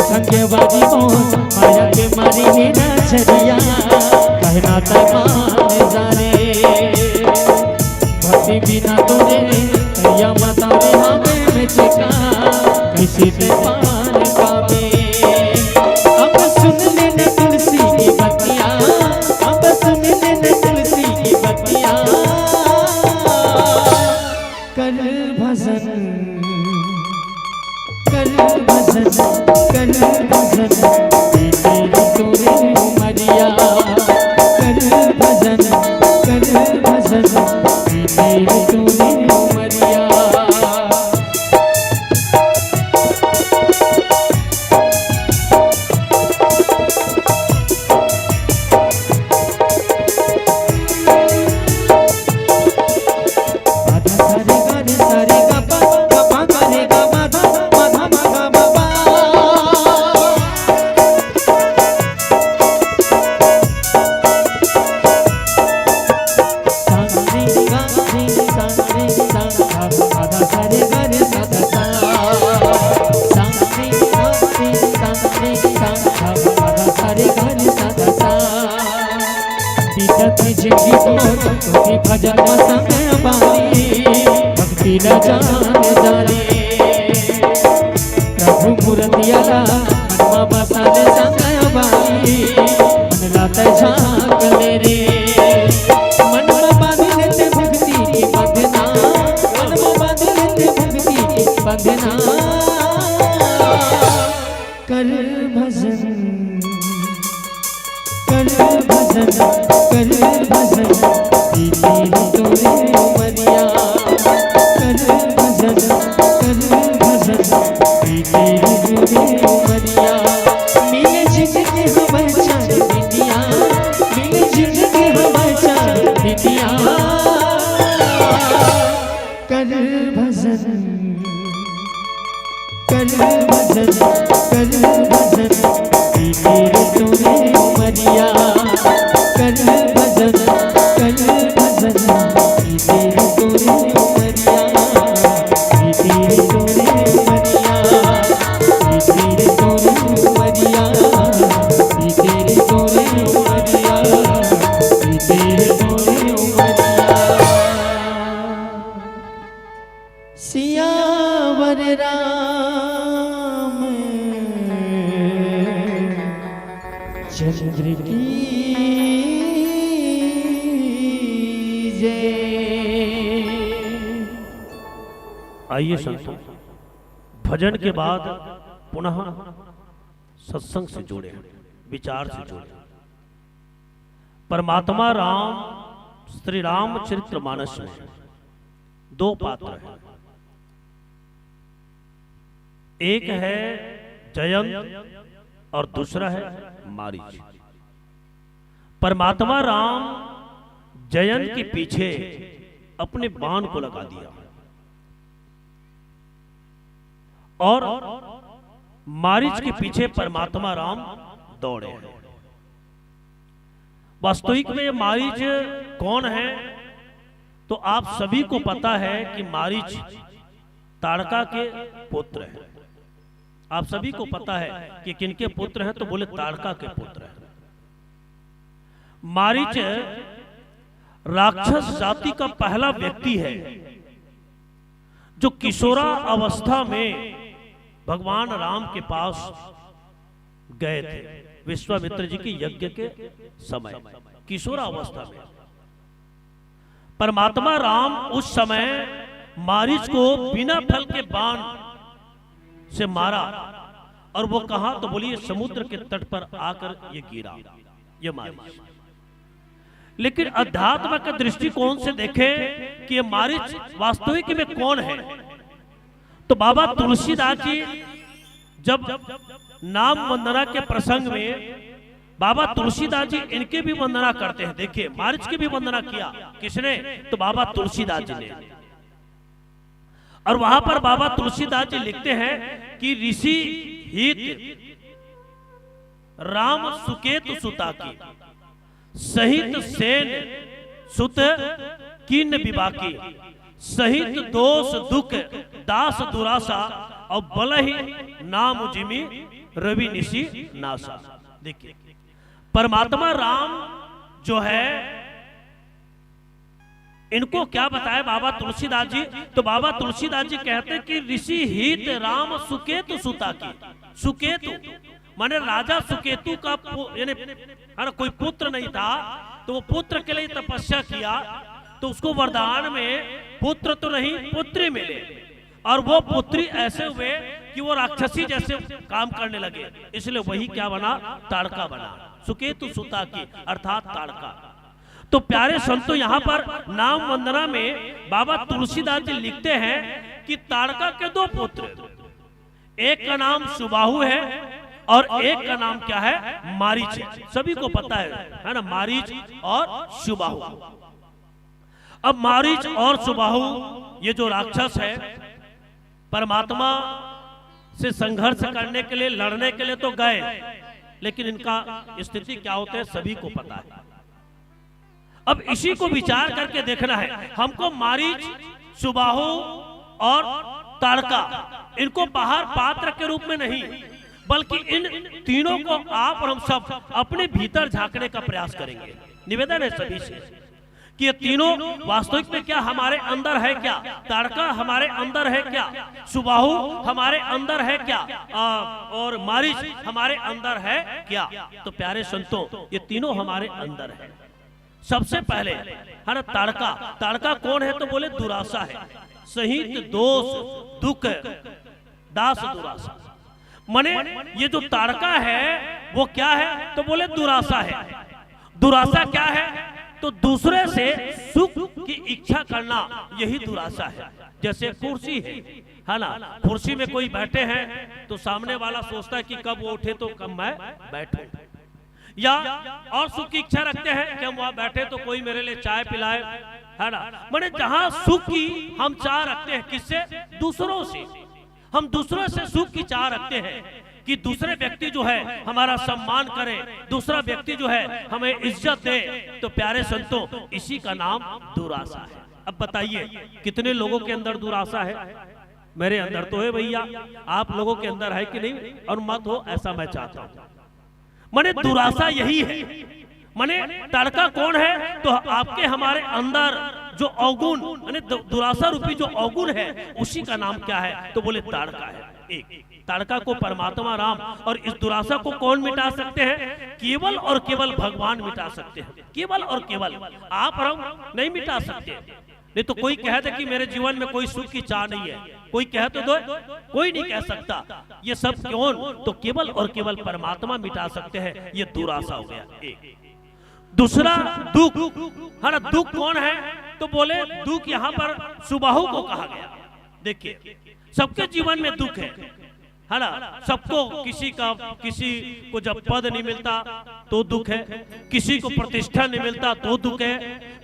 संगे बारी मोर माया के मारी हे नजरिया, कहना तै मान जा रे। भक्ति बिना तोरे या मतारे हमें में चिका, कैसे ते पार पावे। अब सुन ले न तुलसी की बतिया, अब सुन ले न तुलसी की बतिया। कर भजन, कर भजन, कर भजन, बीते रे तोरे उमरिया। कर भजन, कर भजन, बीते रे तोरे उमरिया। बीतत जिंदगी मोर, तोही भजन म संग बानी, भक्ति ल जान जानी। प्रभु मूरतिया ला, मन म बसा ले संग बानी, मन ला तै झांक ले रे। मन म बांध ले ते भक्ति के बंधना, मन म बांध ले ते भक्ति के बंधना। कर भजन, कर भजन, कर भजन, बीते रे तोरे उमरिया। कर भजन, कर भजन, बीते रे तोरे उमरिया। मिले जिनगी हवय चार दिनिया, मिले जिनगी हवय चार दिनिया। कर भजन, कर भजन, कर भजन, बीते रे तोरे उमरिया। कर भजन, कर भजन, बीते रे तोरे उमरिया। बीते रे तोरे उमरिया, बीते रे तोरे उमरिया, बीते रे तोरे उमरिया, बीते रे तोरे उमरिया। सियावर राम चंद्र की जय। आइए संतों, भजन के बाद पुनः सत्संग से जुड़े, विचार से जुड़े। परमात्मा राम श्री रामचरित्र मानस में दो पात्र हैं। एक है जयंत और दूसरा है मारीच। परमात्मा राम जयंत के पीछे अपने बाण को लगा दिया और मारीच के पीछे परमात्मा राम दौड़े हैं। वास्तविक में ये मारीच कौन है? तो आप सभी को पता है कि मारीच ताड़का के पुत्र हैं। आप सभी को पता है कि किनके पुत्र हैं, तो बोले ताड़का के पुत्र हैं। मारीच राक्षस जाति का पहला व्यक्ति है जो किशोरा अवस्था में भगवान राम के पास गए थे विश्वामित्र जी के यज्ञ के समय। किशोरा अवस्था में परमात्मा राम उस समय मारीच को बिना फल के बाण से मारा और वो कहा तो बोलिए समुद्र के तट पर आकर ये गिरा, ये मारीच। लेकिन अध्यात्म के दृष्टिकोण से देखें कि ये मारीच वास्तविक में कौन है, तो बाबा तुलसीदास जी जब नाम वंदना के प्रसंग में बाबा तुलसीदास जी इनके भी वंदना करते हैं। देखिए, मारीच की भी वंदना किया। किसने? तो बाबा तुलसीदास जी ने। और वहां पर बाबा तुलसीदास जी लिखते हैं कि ऋषि हित राम सुकेतु सुता की, सहित सेन सुत कीन विवाकी, सहित दोष दुख दास दुरासा, और बलहि नाम जिमि रवि निशि नासा। देखिए, परमात्मा राम जो है, इनको क्या बताए बाबा तुलसीदास जी? तो बाबा तुलसीदास जी कहते कि ऋषि हित राम सुकेतु सुता की। सुकेतु माने राजा सुकेतु का पु-, यानी, है ना, कोई पुत्र नहीं था, तो वो पुत्र के लिए तपस्या किया, तो उसको वरदान में पुत्र तो नहीं, पुत्री मिले। और वो पुत्री ऐसे हुए कि वो राक्षसी जैसे काम करने लगे, इसलिए वही क्या बना? ताड़का बना। सुकेतु सुता की अर्थात ताड़का। तो प्यारे संतों, यहाँ पर नाम वंदना में बाबा तुलसीदास जी लिखते हैं कि ताड़का के दो पुत्र, एक का नाम सुबाहु है और एक का नाम क्या है? मारीच है। सभी को पता है, है ना, मारीच और सुबाहु। अब मारीच और सुबाहु, ये जो राक्षस है, परमात्मा से संघर्ष करने के लिए, लड़ने के लिए तो गए, लेकिन इनका स्थिति क्या होता है, सभी को पता है। अब इसी को विचार करके देखना है हमको। मारीच, सुबाहु और ताड़का, इनको बाहर पात्र के रूप में नहीं, बल्कि इन तीनों को आप और हम सब अपने भीतर झांकने का प्रयास करेंगे। निवेदन है सभी से कि ये तीनों वास्तविक में क्या हमारे अंदर है क्या? ताड़का हमारे अंदर है क्या? सुबाहु हमारे अंदर है क्या? आ, और मारीच हमारे अंदर है क्या? तो प्यारे संतों, ये तीनों हमारे अंदर है। सबसे पहले, है ना, ताड़का। ताड़का कौन है? तो बोले दुरासा है, सहित दोष दुख दास दुरासा। माने ये जो ताड़का है वो क्या है? तो बोले दुरासा है। दुरासा क्या है? तो दूसरे से सुख की इच्छा करना, यही दुरासा है। जैसे कुर्सी है, है ना, कुर्सी में कोई बैठे हैं तो सामने वाला सोचता है कि कब वो उठे तो कब मैं बैठूं, या और सुख की इच्छा रखते हैं कि हम वहां बैठे तो कोई मेरे लिए चाय पिलाए, है ना। माने जहां सुख की हम चाह रखते हैं, किससे? दूसरों से। हम दूसरों से सुख की चाह रखते हैं कि दूसरे व्यक्ति जो है हमारा सम्मान करे, दूसरा व्यक्ति जो है हमें इज्जत दे। तो प्यारे संतों, इसी का नाम दुरासा है। अब बताइए, कितने लोगों के अंदर दुरासा है? मेरे अंदर तो है भैया, आप लोगों के अंदर है कि नहीं? और मत हो, ऐसा मैं चाहता हूं। माने दुरासा यही है। माने ताड़का कौन है? तो आपके हमारे अंदर जो अवगुण, माने दु-, दुरासा रूपी जो अवगुण है, उसी का नाम क्या है? तो बोले ताड़का है। एक, ताड़का को परमात्मा राम और इस दुरासा को कौन मिटा सकते हैं? केवल और केवल भगवान मिटा सकते हैं। केवल और केवल, आप और हम नहीं मिटा सकते। नहीं तो कोई कह दे कि मेरे जीवन में कोई सुख की चाह नहीं है, कोई कह तो दो, कोई नहीं कह सकता। ये सब कौन? तो केवल और केवल परमात्मा मिटा सकते हैं। ये दुरासा हो गया एक। दूसरा दुख, है ना, दुख कौन है? तो बोले दुख यहाँ पर सुबाहु को कहा गया। देखिए, सबके जीवन में दुख है, है ना? सबको, किसी का, किसी को जब पद नहीं मिलता तो दुख है, किसी को प्रतिष्ठा नहीं मिलता तो दुख है,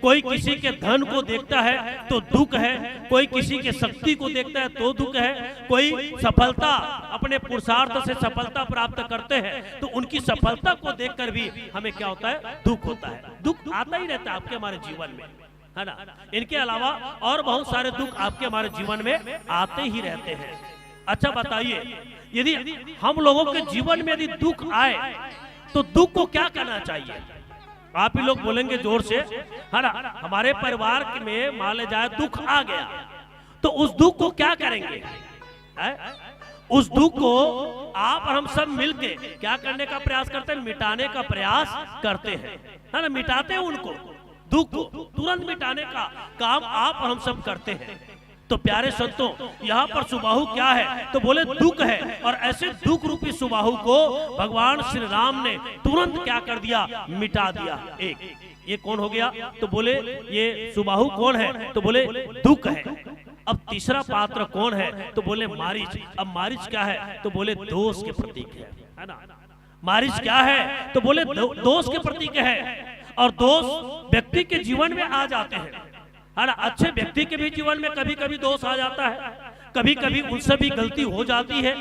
कोई किसी के धन को देखता है तो दुख है, कोई किसी के शक्ति को देखता है तो दुख है, कोई सफलता, अपने पुरुषार्थ से सफलता प्राप्त करते हैं तो उनकी सफलता को देखकर भी हमें क्या होता है? दुख होता है। दुख आता ही रहता है आपके हमारे जीवन में, है ना? इनके अलावा और बहुत सारे दुख आपके हमारे जीवन में आते ही रहते हैं। अच्छा बताइए, यदि हम लोगों के जीवन में यदि दुख आए तो दुख को क्या करना चाहिए? आप ही लोग बोलेंगे जोर से, है ना? हमारे परिवार में मान ले जाए दुख आ गया तो उस दुख को क्या करेंगे? है? उस दुख को आप और हम सब मिलके क्या करने का प्रयास करते हैं? मिटाने का प्रयास करते हैं, है ना? मिटाते हैं उनको, दुख को तुरंत मिटाने का काम आप और हम सब करते हैं। तो प्यारे संतों, यहाँ पर सुबाहु क्या है? तो बोले दुख है, और ऐसे दुख रूपी सुबाहु को भगवान श्री राम ने तुरंत क्या कर दिया? मिटा दिया। एक ये कौन हो गया? तो बोले ये सुबाहु कौन है? तो बोले दुख है। अब तीसरा पात्र कौन है? तो बोले मारीच। अब मारीच क्या है? तो बोले दोष के प्रतीक है, है ना? मारीच क्या है? तो बोले दो, दोष के प्रतीक है। और दोष व्यक्ति के जीवन में आ जाते हैं, है ना? अच्छे व्यक्ति के भी जीवन में कभी कभी दोष आ जाता है, कभी कभी उनसे भी गलती हो जाती है,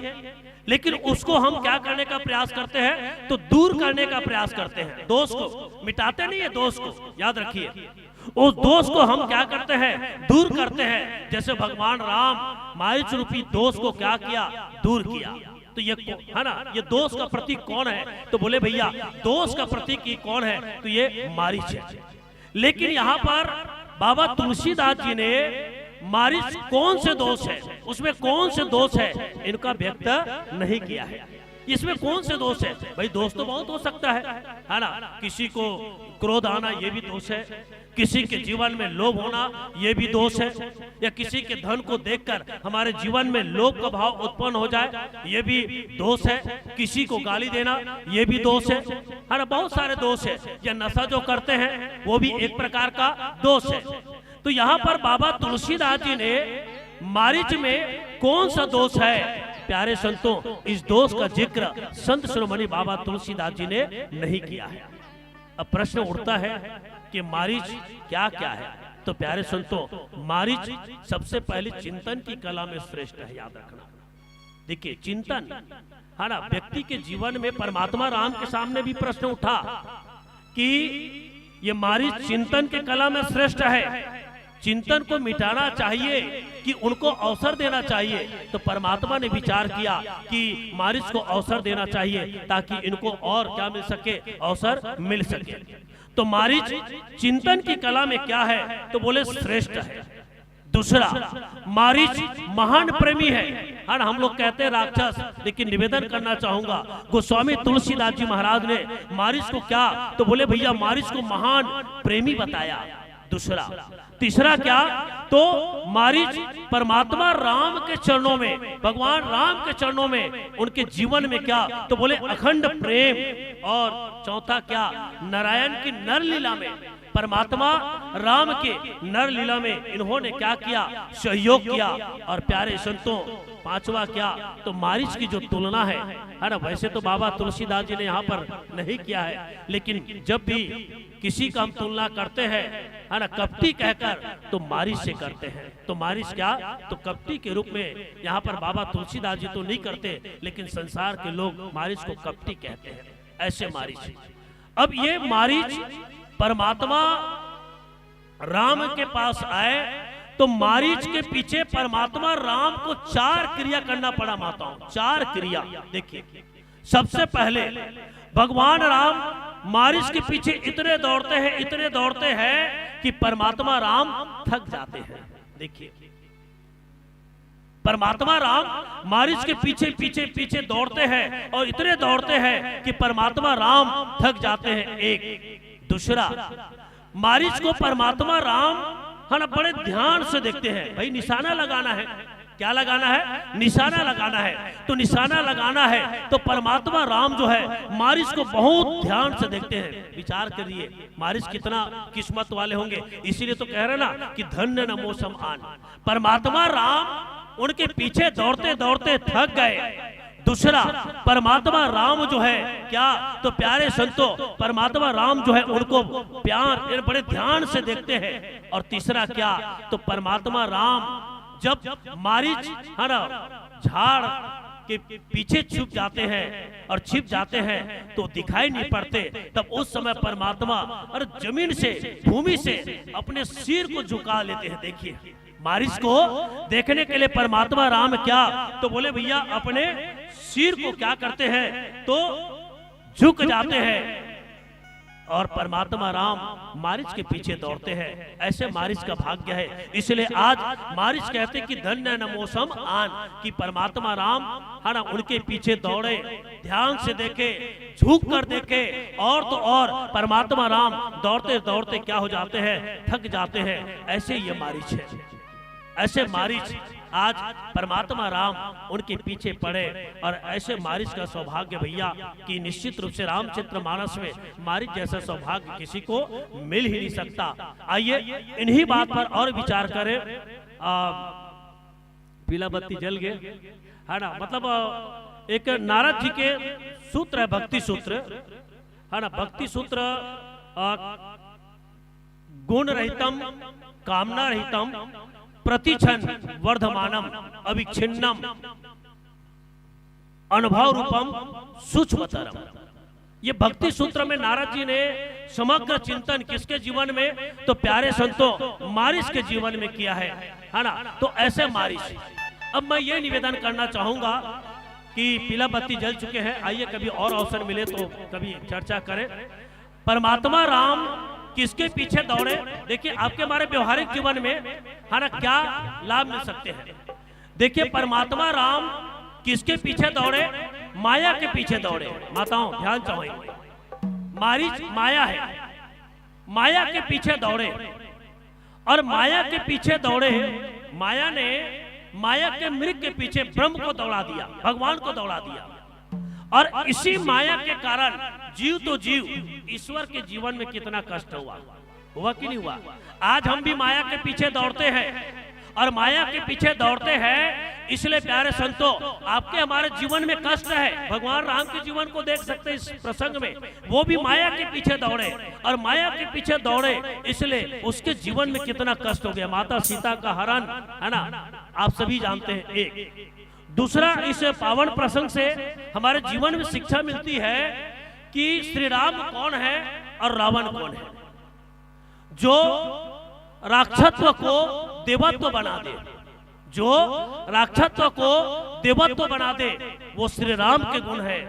लेकिन उसको हम क्या करने का प्रयास करते हैं? तो दूर करने का प्रयास करते हैं। दोष को मिटाते नहीं है, दोष को याद रखिए। उस दोष को हम क्या करते हैं? दूर करते हैं। जैसे भगवान राम मारीच रूपी दोष को क्या किया? दूर किया। तो ये को- है ना, ये दोष का प्रतीक कौन है? तो बोले भैया, दोष का प्रतीक ये कौन है? तो ये मारीच है। लेकिन यहाँ पर बाबा तुलसीदास जी ने मारीच कौन से दोष है, उसमें कौन से दोष है, इनका व्यक्त नहीं किया है। इसमें कौन से दोष है भाई? दोष तो बहुत हो सकता है, है ना? किसी को क्रोध आना, ये भी दोष है। किसी के जीवन में लोभ होना, ये भी दोष है। या किसी के धन को देखकर हमारे जीवन में लोभ का भाव उत्पन्न हो जाए, ये भी दोष है। किसी को गाली देना, ये भी दोष है, है ना? बहुत सारे दोष है। या नशा जो करते हैं, वो भी एक प्रकार का दोष है। तो यहाँ पर बाबा तुलसीदास जी ने मारीच में कौन सा दोष है? प्यारे संतों, इस दोष का जिक्र संत शिरोमणि बाबा तुलसीदास जी ने नहीं किया है। अब प्रश्न उठता है कि मारीच क्या क्या है? तो प्यारे संतों, मारीच सबसे पहले चिंतन की कला में श्रेष्ठ है, याद रखना। देखिए, चिंतन, है ना, व्यक्ति के जीवन में परमात्मा राम के सामने भी प्रश्न उठा कि ये मारीच चिंतन के कला में श्रेष्ठ है, चिंतन को मिटाना चाहिए कि उनको अवसर देना चाहिए। तो परमात्मा ने विचार किया कि मारीच को अवसर देना चाहिए ताकि इनको और क्या मिल सके? अवसर मिल सके। तो मारीच चिंतन की कला में क्या है? तो बोले श्रेष्ठ है। दूसरा, मारीच महान प्रेमी है। हर हम लोग कहते हैं राक्षस, लेकिन निवेदन करना चाहूंगा, गोस्वामी तुलसीदास जी महाराज ने मारीच को क्या? तो बोले भैया, मारीच को महान प्रेमी बताया। दूसरा, तीसरा क्या? तो मारीच परमात्मा राम के चरणों में, भगवान राम के चरणों में, उनके जीवन में क्या? तो बोले अखंड प्रेम। और चौथा क्या? नारायण की नर लीला में, परमात्मा राम के नर लीला में इन्होंने क्या किया? सहयोग किया। और प्यारे संतों, पांचवा क्या? तो मारीच की जो तुलना है, है ना, वैसे तो बाबा तुलसीदास जी ने यहाँ पर नहीं किया है, लेकिन जब भी किसी का हम तुलना करते हैं, है ना, कपटी कहकर, तो मारीच से करते हैं। तो मारीच क्या? तो कपटी के रूप में यहाँ पर बाबा तुलसीदास जी तो नहीं करते, लेकिन संसार के लोग मारीच को कपटी कहते हैं। ऐसे मारीच। अब ये मारीच परमात्मा राम के पास आए तो मारीच के पीछे परमात्मा राम को चार क्रिया करना पड़ा, माताओं, चार क्रिया। देखिए, सबसे पहले भगवान राम मारीच के पीछे इतने दौड़ते हैं, इतने दौड़ते हैं कि परमात्मा राम थक जाते हैं। देखिए, परमात्मा राम मारीच के पीछे पीछे पीछे दौड़ते हैं और इतने दौड़ते हैं कि परमात्मा राम थक जाते हैं। एक। दूसरा, मारीच को परमात्मा राम, है ना, बड़े ध्यान से देखते हैं। भाई, निशाना लगाना है। क्या लगाना है? निशाना लगाना है। तो निशाना लगाना है तो परमात्मा राम जो है, मारीच को बहुत ध्यान से देखते हैं। विचार करिए, मारीच कितना किस्मत वाले होंगे। इसीलिए तो कह रहे ना कि धन्य न मो सम आन। परमात्मा राम उनके पीछे दौड़ते दौड़ते थक गए, दूसरा, परमात्मा राम जो है क्या, तो प्यारे संतों, परमात्मा राम जो है उनको प्यार, बड़े ध्यान से देखते हैं। और तीसरा क्या, तो परमात्मा राम जब मारीच, है ना, झाड़ के पीछे छुप जाते हैं और छिप जाते हैं तो दिखाई नहीं पड़ते, तब उस समय परमात्मा और जमीन से, भूमि से अपने सिर को झुका लेते हैं। देखिए, मारिच को देखने के लिए परमात्मा राम क्या, तो बोले, भैया, अपने सिर को क्या करते हैं, तो झुक जाते हैं और परमात्मा राम मारिच के पीछे दौड़ते हैं। ऐसे मारिच का भाग्य है, इसलिए आज मारिच कहते कि धन्य न मोसम आन, कि परमात्मा राम, है ना, उनके पीछे दौड़े, ध्यान से देखे, झुक कर देखे, और तो और परमात्मा राम दौड़ते दौड़ते क्या हो जाते हैं, थक जाते हैं। ऐसे ये मारिच है, ऐसे मारिच आज परमात्मा राम उनके पीछे पड़े और ऐसे मारिच का सौभाग्य भैया कि निश्चित रूप से रामचरित मानस में मारिच जैसा सौभाग्य किसी को मिल ही नहीं सकता। आइए, इन्हीं बात पर और विचार करें। आ, पीला बत्ती जल गए, है ना, मतलब, अ, एक नारद जी के सूत्र है, भक्ति सूत्र, है ना, भक्ति सूत्र, अ, गुण रहितम, कामना रहितम, प्रतिक्षण वर्धमानम, अविच्छिन्नम, अनुभव रूपम, सूक्ष्मतरम। ये भक्ति सूत्र में नारद जी ने समग्र चिंतन किसके जीवन में, तो प्यारे संतों, मारिच के जीवन में किया है, है ना। तो ऐसे मारिच, अब मैं ये निवेदन करना चाहूंगा कि पीला बत्ती जल चुके हैं, आइए, कभी और अवसर मिले तो कभी चर्चा करें। परमात्मा राम किसके पीछे दौड़े? देखिए, आपके हमारे व्यवहारिक जीवन में, है ना, क्या लाभ मिल सकते हैं। देखिए, परमात्मा राम किसके पीछे दौड़े? माया के पीछे दौड़े। माताओं, ध्यान चाहेंगे, मारिच माया है, माया के पीछे दौड़े। और माया के पीछे दौड़े, माया ने, माया के मृग के पीछे ब्रह्म को दौड़ा दिया, भगवान को दौड़ा दिया। और इसी माया के कारण जीव तो जीव, ईश्वर के जीवन में कितना कष्ट हुआ, हुआ कि नहीं हुआ? आज हम भी माया के पीछे दौड़ते हैं, और माया के पीछे दौड़ते हैं, इसलिए प्यारे संतों, आपके हमारे जीवन में कष्ट है। भगवान राम के जीवन को देख सकते हैं इस प्रसंग में, वो भी माया के पीछे दौड़े, और माया के पीछे दौड़े, इसलिए उसके जीवन में कितना कष्ट हो गया। माता सीता का हरण, है ना, आप सभी जानते हैं। एक दूसरा, इस पावन प्रसंग से हमारे जीवन में शिक्षा मिलती है कि श्री राम कौन है और रावण कौन है। जो राक्षसत्व को देवत्व बना दे, जो राक्षसत्व को देवत्व बना दे, वो श्री राम के गुण है।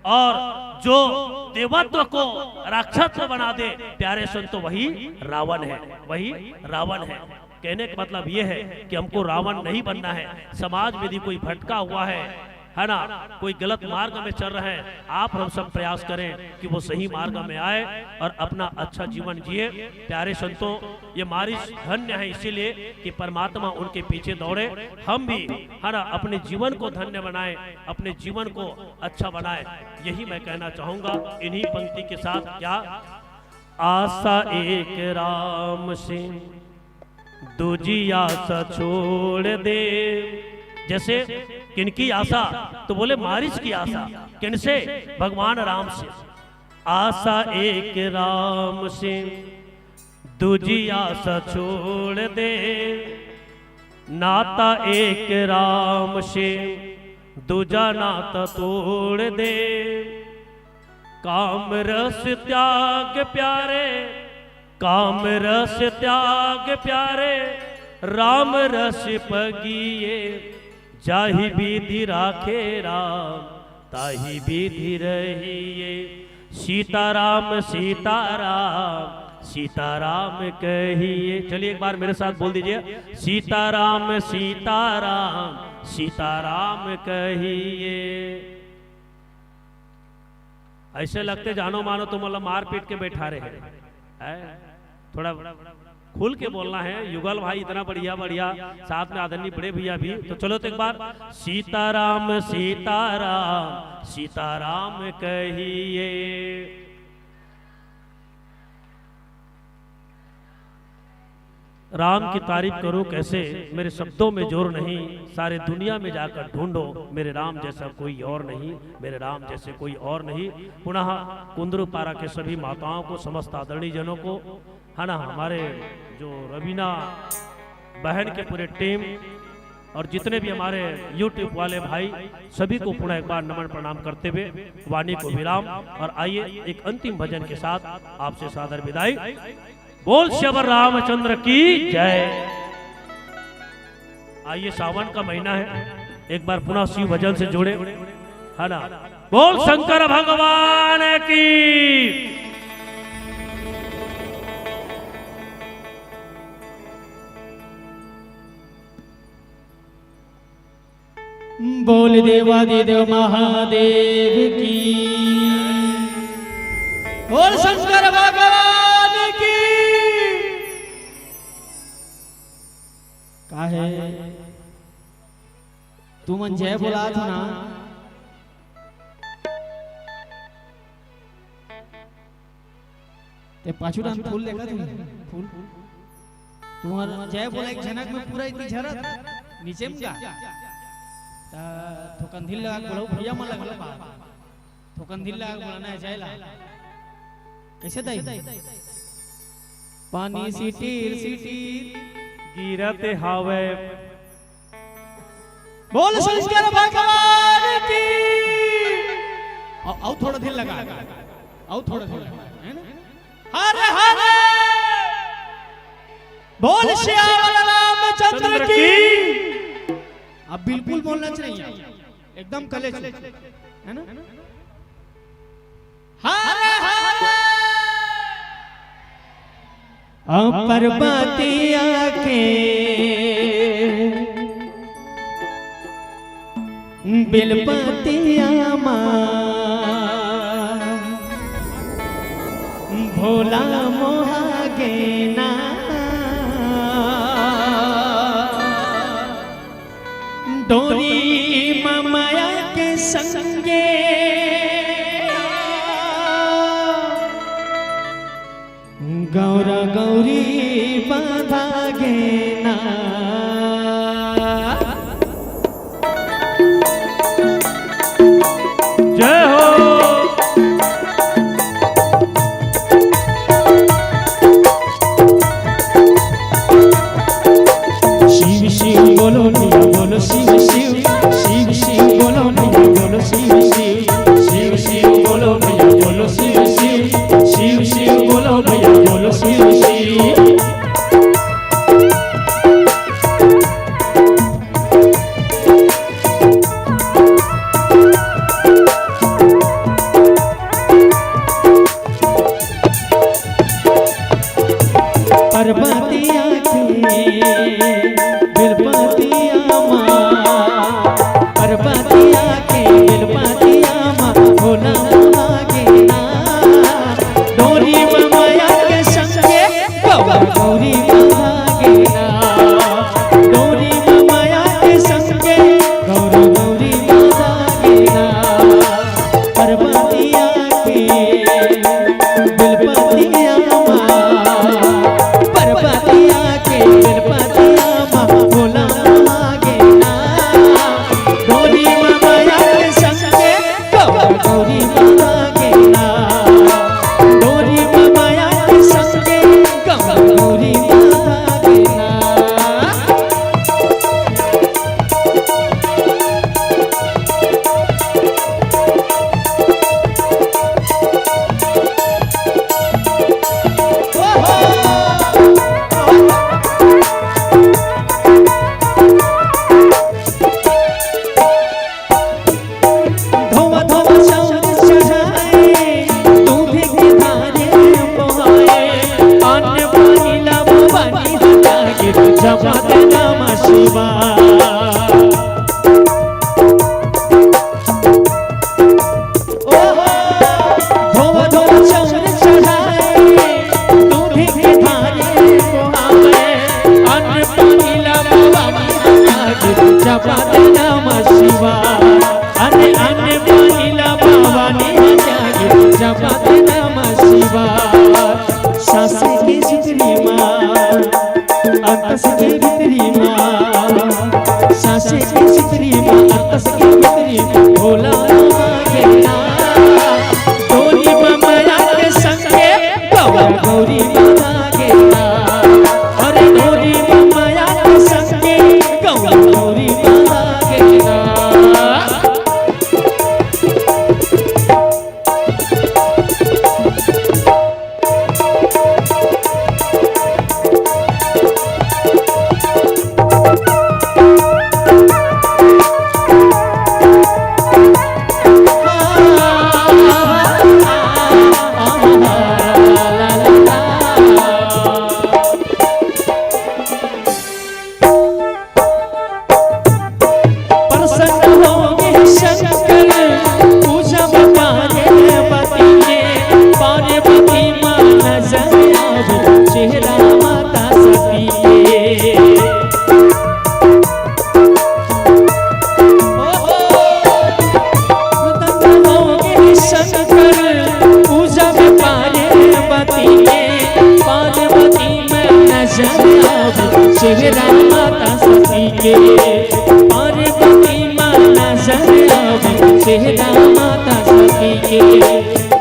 और जो देवत्व को राक्षसत्व बना दे, प्यारे संत, वही रावण है, वही रावण है। कहने का मतलब ये है कि हमको रावण नहीं बनना है। समाज में यदि कोई भटका हुआ है, है ना, कोई गलत मार्ग में चल रहे हैं, आप हम सब प्रयास करें कि वो सही मार्ग में आए और अपना अच्छा जीवन जिए। प्यारे संतों, ये मारिच धन्य है इसीलिए कि परमात्मा उनके पीछे दौड़े। हम भी, है ना, अपने जीवन को धन्य बनाएं, अपने जीवन को अच्छा बनाएं, यही मैं कहना चाहूंगा। इन्हीं पंक्ति के साथ क्या, आशा एक राम से, दूजी आशा छोड़ दे। जैसे किनकी आशा, तो बोले मारिच की आशा। किनसे? भगवान राम से। आशा एक राम से, दूजी आशा छोड़ दे। नाता एक राम से, दूजा नाता तोड़ दे। काम रस त्याग प्यारे, काम रस त्याग प्यारे, राम रस पगिए। जाहि विधि राखे राम, ताहि विधि रहिए। सीताराम, सीताराम, सीताराम कहिए। चलिए, एक बार मेरे साथ बोल दीजिए, सीताराम, सीताराम, सीताराम कहिए। ऐसे लगते जानो मानो तुम मतलब मार पीट के बैठा रहे हैं। थोड़ा खुल के बोलना है। युगल भाई इतना बढ़िया बढ़िया, साथ में आदरणीय बड़े भैया भी। तो चलो तो एक बार सीताराम, सीताराम, सीताराम कहिए। राम की तारीफ करूं कैसे, मेरे शब्दों में जोर नहीं। सारे दुनिया में जाकर ढूंढो, मेरे राम जैसा कोई और नहीं, मेरे राम जैसे कोई और नहीं। पुनः कुंदरू पारा के सभी माताओं को, समस्त आदरणीय जनों को, है ना, हमारे जो रवीना बहन के पूरे टीम और जितने भी हमारे YouTube वाले भाई, सभी को पुनः एक बार नमन प्रणाम करते हुए वाणी को विराम। और आइए, एक अंतिम भजन के साथ आपसे सादर विदाई। बोल सियावर रामचंद्र की जय। आइए, सावन का महीना है, एक बार पुनः शिव भजन से जुड़े, है ना। बोल शंकर भगवान की। बोल देवादिदेव महादेव की। बोल शंकर भगवान की। काहे तुमन जय बोलात हो ना? ते पाछू डाहन फूल देखत हस? फूल। तुंहर जय बोला एक झनक में पूरा इतनी झरत। नीचे में का? त थोकन धिल लगा के बोला, भैया मन लगा बा। थोकन धिल लगा के बोला ना, जय ला। कैसे दाई? पानी सिटीर सिटीर गिरत हावय। बोल शंकर भगवान की। अउ, अउ थोड़ा धिल लगा, अउ थोड़ा धिल लगा, है ना? हर हर बोल सियावर रामचंद्र की। अब बिल्कुल बोलना चाहिए, एकदम कले से, है ना? हर हर। अब पर्वतिया के बिलपतिया मा भोला मोहा गेना। डोरी म माया के संगे गौरा गौरी बांधा गेना। जय हो। शिव शिव बोलो भैया बोलो शिव शिव। शिव शिव बोलो भैया बोलो शिव शिव। शिव शिव बोलो भैया बोलो शिव शिव। शिव शिव बोलो भैया बोलो शिव शिव। पर्वतिया के बिलपतिया मा, पर्वतिया के बिलपतिया मा, भोला मोहा गेना। डोरी म माया के संगे गौरा गौरी बांधा गेना। डोरी म माया के संगे गौरा गौरी बांधा गेना। पर्वतिया के बिलपतिया मा, पर्वतिया के बिलपतिया मा, भोला मोहा गेना। डोरी म माया के संगे गौरा गौरी बांधा गेना। डोरी म माया के संगे गौरा गौरी बांधा गेना। धोवा धोवा चाउर चढ़ाए, दूध के धारे पोहाए, अन्न पानी ला भवानी हटा के जपत नमः शिवाय। ओहो, धोवा धोवा चाउर चढ़ाए, दूध के धारे पोहाए, अन्न पानी ला भवानी हटा के जपत नमः शिवाय। अरे अन्न पानी ला भवानी हटा के जपत नमः शिवाय। सास के सुतली माँ, भोला मांगे ना, डोरी म माया के संगे गौरा गौरी मांगे ना। अरे डोरी म माया के संगे गौरा गौरी मांगे ना। प्रसन्न होगे शंकर, पूजा में पार्वती के, पार्वती माँ नजर आवे, चेहरा माता सती के। प्रसन्न होगे शंकर, पूजा में पार्वती के, पार्वती माँ नजर आवे, चेहरा माता सती के। पार्वती माँ नजर आवे, चेहरा माता सती के।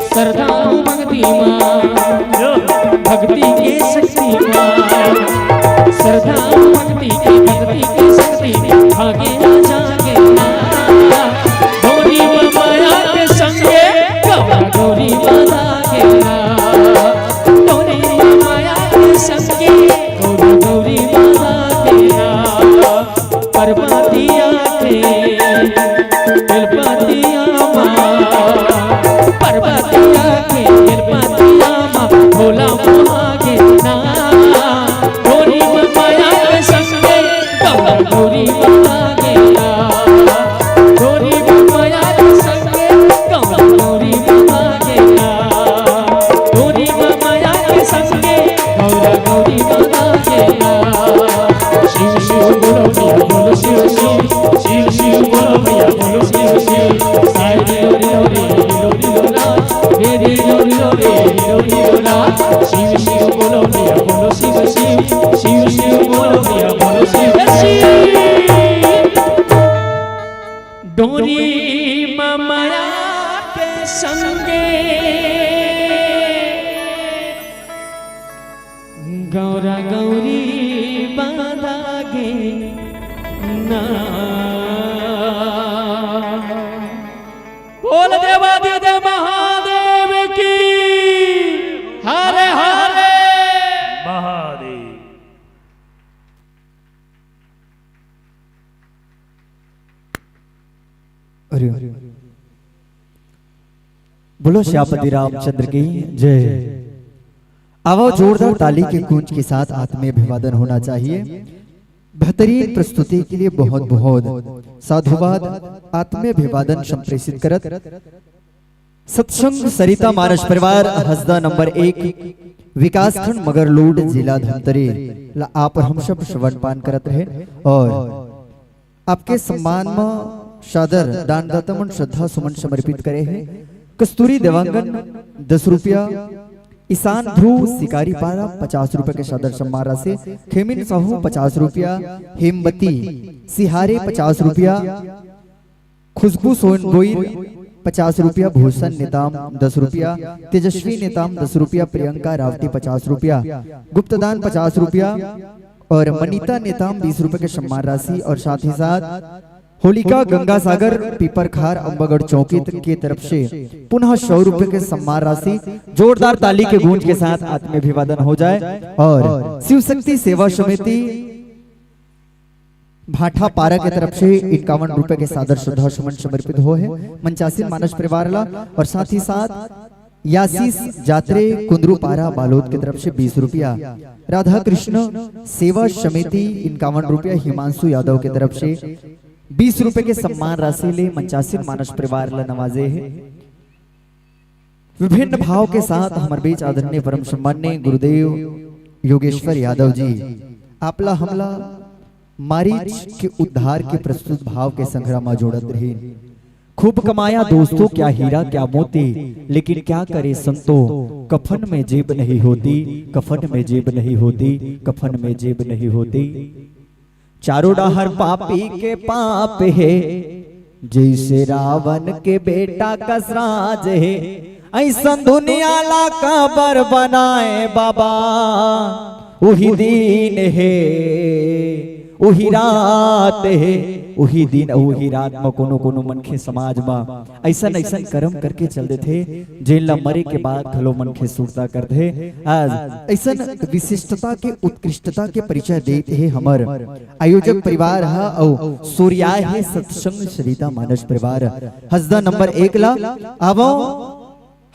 श्रद्धा भक्ति माँ, भक्ति के शक्ति माँ। श्रद्धा भक्ति के, भक्ति के शक्ति माँ, भागे ना जागे ना। डोरी म माया के संगे गौरा गौरी मांगे ना। डोरी म माया के संगे गौरा गौरी मांगे ना। पार्वतिया के बेलपतिया माँ, पार्वतिया के बेलपतिया माँ, भोला मांगे ना। डोरी म माया के संगे गौरा गौरी मांगे ना। डोरी म माया के संगे गौरा गौरी मांगे ना। डोरी म माया के संगे गौरा गौरी मांगे ना। शिव शिव बोलो भैया बोलो शिव शिव, शिव शिव बोलो भैया बोलो शिव शिव। साई रे रे रे रे रे रे रे रे रे रे। रे रे रे रे रे रे रे रे रे। शिव शिव बोलो भैया बोलो शिव शिव, शिव शिव बोलो भैया बोलो शिव शिव। डोरी म माया के संगे गौरा गौरी बांधा गे ना। बोल देवादिदेव महादेव की। हरे हरे महादेव। अरे बोलो श्यामपति रामचंद्र की जय। आवा, जोरदार ताली के गूंज के साथ आत्मीय अभिवादन होना चाहिए। बेहतरीन प्रस्तुति के लिए बहुत बहुत साधुवाद। आत्मीय अभिवादन संप्रेषित करत सत्संग सरिता मानस परिवार हसदा नंबर एक, विकासखंड मगरलोड, जिला धमतरी ला आप और हम सब श्रवण पान करत रहे और आपके सम्मान म सादर दानदाता मन श्रद्धा सुमन समर्पित करे हे। कस्तूरी देवांगन दस रुपया, ईशान ध्रुव शिकारी पारा पचास रुपया के सादर सम्मान राशि, खेमिन साहू पचास रुपया, हेमवती सिहारे पचास रुपया, खुशबू सोनबोईर पचास रुपया, भूषण नेताम दस रुपया, तेजस्वी नेताम दस रुपया, प्रियंका रावटी पचास रुपया, गुप्तदान पचास रुपया और मनीता नेताम बीस रुपये के सम्मान राशि और साथ ही साथ होलिका गंगासागर पीपरखार अम्बागढ़ चौकी त-, के तरफ से पुनः सौ रुपये के सम्मान राशि। जोरदार ताली के गूंज के साथ आत्मीय अभिवादन हो जाए और शिव शक्ति सेवा समिति भाठा पारा के तरफ से इक्यावन रुपए के सादर श्रद्धा सुमन समर्पित हो हे मंचासीन मानस परिवार ला और साथ ही साथ यासीस जात्रे कुंदरू पारा बालोद के तरफ से बीस रुपया, राधा कृष्ण सेवा समिति इक्यावन रुपया, हिमांशु यादव के तरफ से बीस रुपए के सम्मान राशि ले मंचासीन मानस परिवार ला नवाजे हे। विभिन्न भाव के साथ हमर बीच आदरणीय परम सम्मान्य गुरुदेव योगेश्वर यादव जी, आपला हमला मारीच के उद्धार के प्रस्तुत भाव के संग्रह म जोड़त रहिन। खूब कमाया दोस्तों क्या हीरा क्या मोती, लेकिन क्या करे संतो, कफन में जेब नहीं होती, कफन में जेब नहीं होती, कफन में जेब नहीं होती। चारों डाहर पापी के पाप हे, जैसे रावण के बेटा कस राज हे, ऐसन दुनिया ला काबर बनाए बाबा। उही दिन हे, उही रात हे, उही दिन, उही रात म कोनो कोनो मनखे समाज म ऐसन ऐसन कर्म करके चल देथे, जेन ला मरे के बाद घलो मनखे सुरता करथे। आज ऐसन विशिष्टता के, उत्कृष्टता के परिचय देत हे हमर आयोजक परिवार ह अउ सुरयाय हे सत्संग सरिता मानस परिवार, हसदा नंबर एक ला। आवो,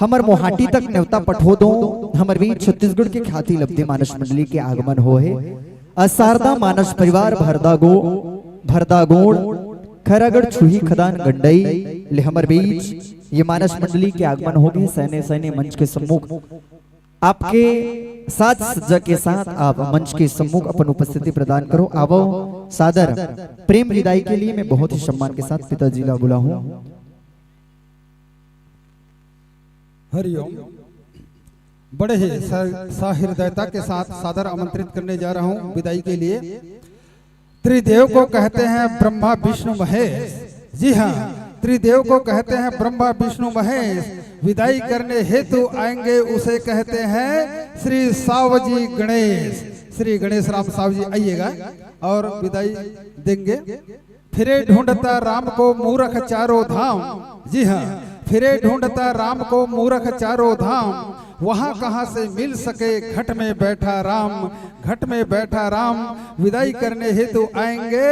हमर मोहाटी तक नेवता पठो दो। हमर बीच छत्तीसगढ़ के ख्याति लब्धे मानस मंडली के आगमन हो हे। अ, शारदा मानस परिवार भरदागो-, भरदागोड़, खैरागढ़ छुही खदान गंडई ले हमर बीच ये मानस मंडली के आगमन हो गए। सैने सैने मंच के सम्मुख आपके साज सज्जा के साथ आप मंच के सम्मुख अपन उपस्थिति प्रदान करो। आवो, सादर प्रेम विदाई के लिए मैं बहुत ही सम्मान के साथ पिताजी ला बुलाहूं। हरिओम। बड़े ही स-, सहृदयता के साथ सादर आमंत्रित करने जा रहा हूँ विदाई के लिए। त्रिदेव को कहते हैं ब्रह्मा विष्णु महेश। जी हाँ, त्रिदेव को कहते हैं ब्रह्मा विष्णु महेश। विदाई करने हेतु आएंगे, उसे कहते हैं श्री सावजी गणेश। श्री गणेश राम साव जी आइएगा और विदाई देंगे। फिरे ढूंढता राम को मूरख चारों धाम। जी हाँ, फिरे ढूंढता राम को मूरख चारों धाम। वहाँ कहाँ से मिल सके घट में बैठा राम, घट में बैठा राम। विदाई करने हेतु आएंगे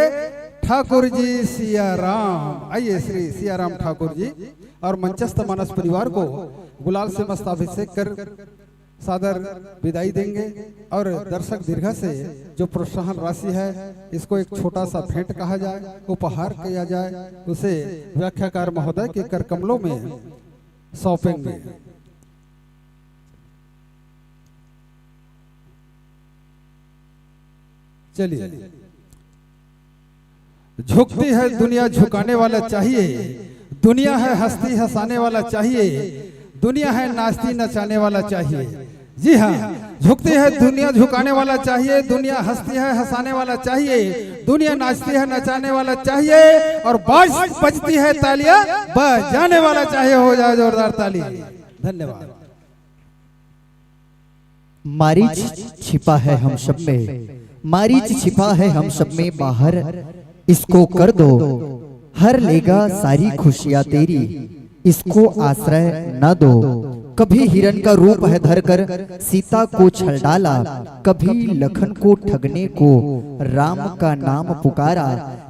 ठाकुर जी सिया राम। आइए श्री सिया राम ठाकुर जी और मंचस्थ मानस परिवार को गुलाल से मस्ताभिषेक कर सादर विदाई देंगे और दर्शक दीर्घा से जो प्रोत्साहन राशि है, इसको एक छोटा सा भेंट कहा जाए, उपहार किया जाए, उसे व्याख्याकार महोदय के कर कमलों में सौंपेंगे। चलिए। झुकती है दुनिया, झुकाने वाला चाहिए। दुनिया है हस्ती, हंसाने वाला चाहिए। दुनिया है नाचती, नचाने वाला चाहिए। जी हाँ, झुकती है दुनिया, झुकाने वाला चाहिए। दुनिया हंसती है, हंसाने वाला चाहिए। दुनिया नाचती है, नचाने वाला चाहिए। और बाज बजती है तालियां, बजाने वाला चाहिए। हो जाए जोरदार ताली। धन्यवाद। मारीच छिपा है हम सब में, मारीच छिपा है हम सब में, बाहर इसको कर दो, हर लेगा सारी खुशियां तेरी, इसको आश्रय न दो। कभी हिरण का रूप है धरकर सीता को छल डाला, कभी लखन को ठगने को राम का नाम पुकारा।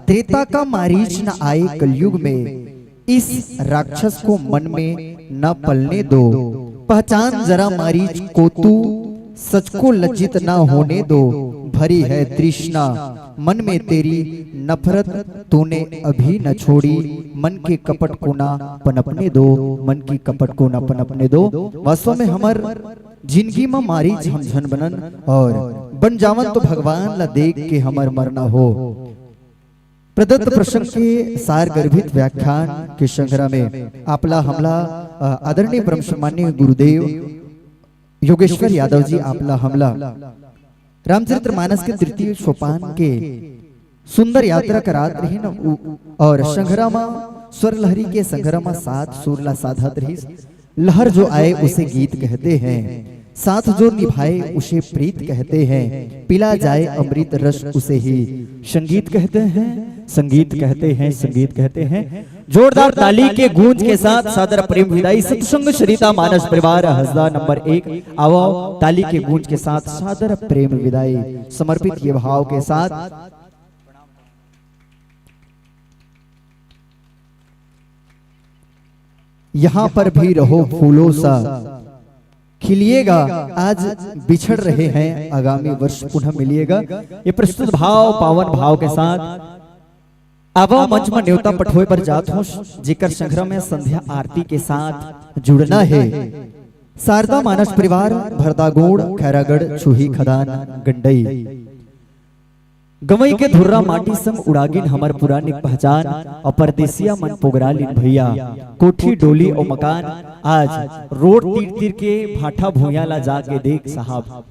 त्रेता का मारीच न आए कलयुग में, इस राक्षस को मन में न पलने दो। पहचान जरा मारीच को तू, सच को लज्जित न होने दो। भरी है तृष्णा मन में तेरी, नफरत तूने अभी न छोड़ी। मन के कपट को ना पनपने दो, मन की कपट को ना पनपने दो। वास्तव में हमर जिंदगी म मारीच हम झन बनन और बन जावन तो भगवान ला देख के हमर मरना हो। प्रदत्त प्रसंग के सार गर्भित व्याख्यान के संग्रह में आपला हमला, अ, आदरणीय परम सम्माननीय गुरुदेव योगेश्वर यादव जी आपला हमला रामचरित्र मानस के तृतीय सोपान के सुंदर यात्रा करात रहिन उ-, और संग्रह म स्वर लहरी के संग्रह म सात सुर ला साधत रहिस। लहर जो आए उसे गीत कहते हैं, साथ जो निभाए उसे प्रीत कहते हैं, पिला जाए अमृत रस उसे ही संगीत कहते हैं, संगीत कहते हैं, संगीत कहते हैं। जोरदार ताली के गूंज के साथ सादर प्रेम विदाई सत्संग सरिता मानस परिवार हसदा नंबर एक। आवो, ताली के गूंज के साथ सादर प्रेम विदाई समर्पित ये भाव के साथ। यहाँ पर भी रहो फूलों सा खिलिएगा, आज बिछड़ रहे हैं, आगामी वर्ष पुनः मिलिएगा। ये प्रस्तुत भाव, पावन भाव के साथ आवो मंच म नेवता पठोय बर जात हों, जेकर संग्रह में संध्या आरती के साथ जुड़ना है। शारदा मानस परिवार, भरदागोड़, खैरागढ़, छुही खदान, गंडई। गंवई के धुर्रा माटी संग उड़ागिन हमर पुरानी पहचान, अउ परदेसिया मन पोगरा लिन भैया। कोठी डोली अउ मकान आज रोड तीर तीर के भाठा भुइयां ला जाके देख साहब।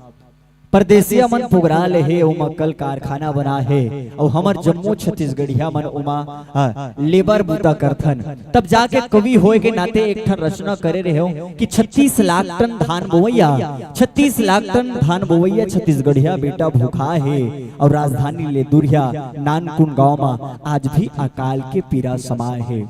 परदेसिया मन पुगरा ले हे, ओमा कल कारखाना बना हे, अउ हमर जम्मो छत्तीसगढ़िया मन ओमा, आ, लेबर बूता करथन। तब जाके कवि होए के नाते एक ठन रचना करे रहेव कि छत्तीस लाख टन धान बोवइया, छत्तीस लाख टन धान बोवइया छत्तीसगढ़िया बेटा भूखा हे, अउ राजधानी ले दुरिहा नानकुन गांव म आज भी अकाल के पीरा समाए हे।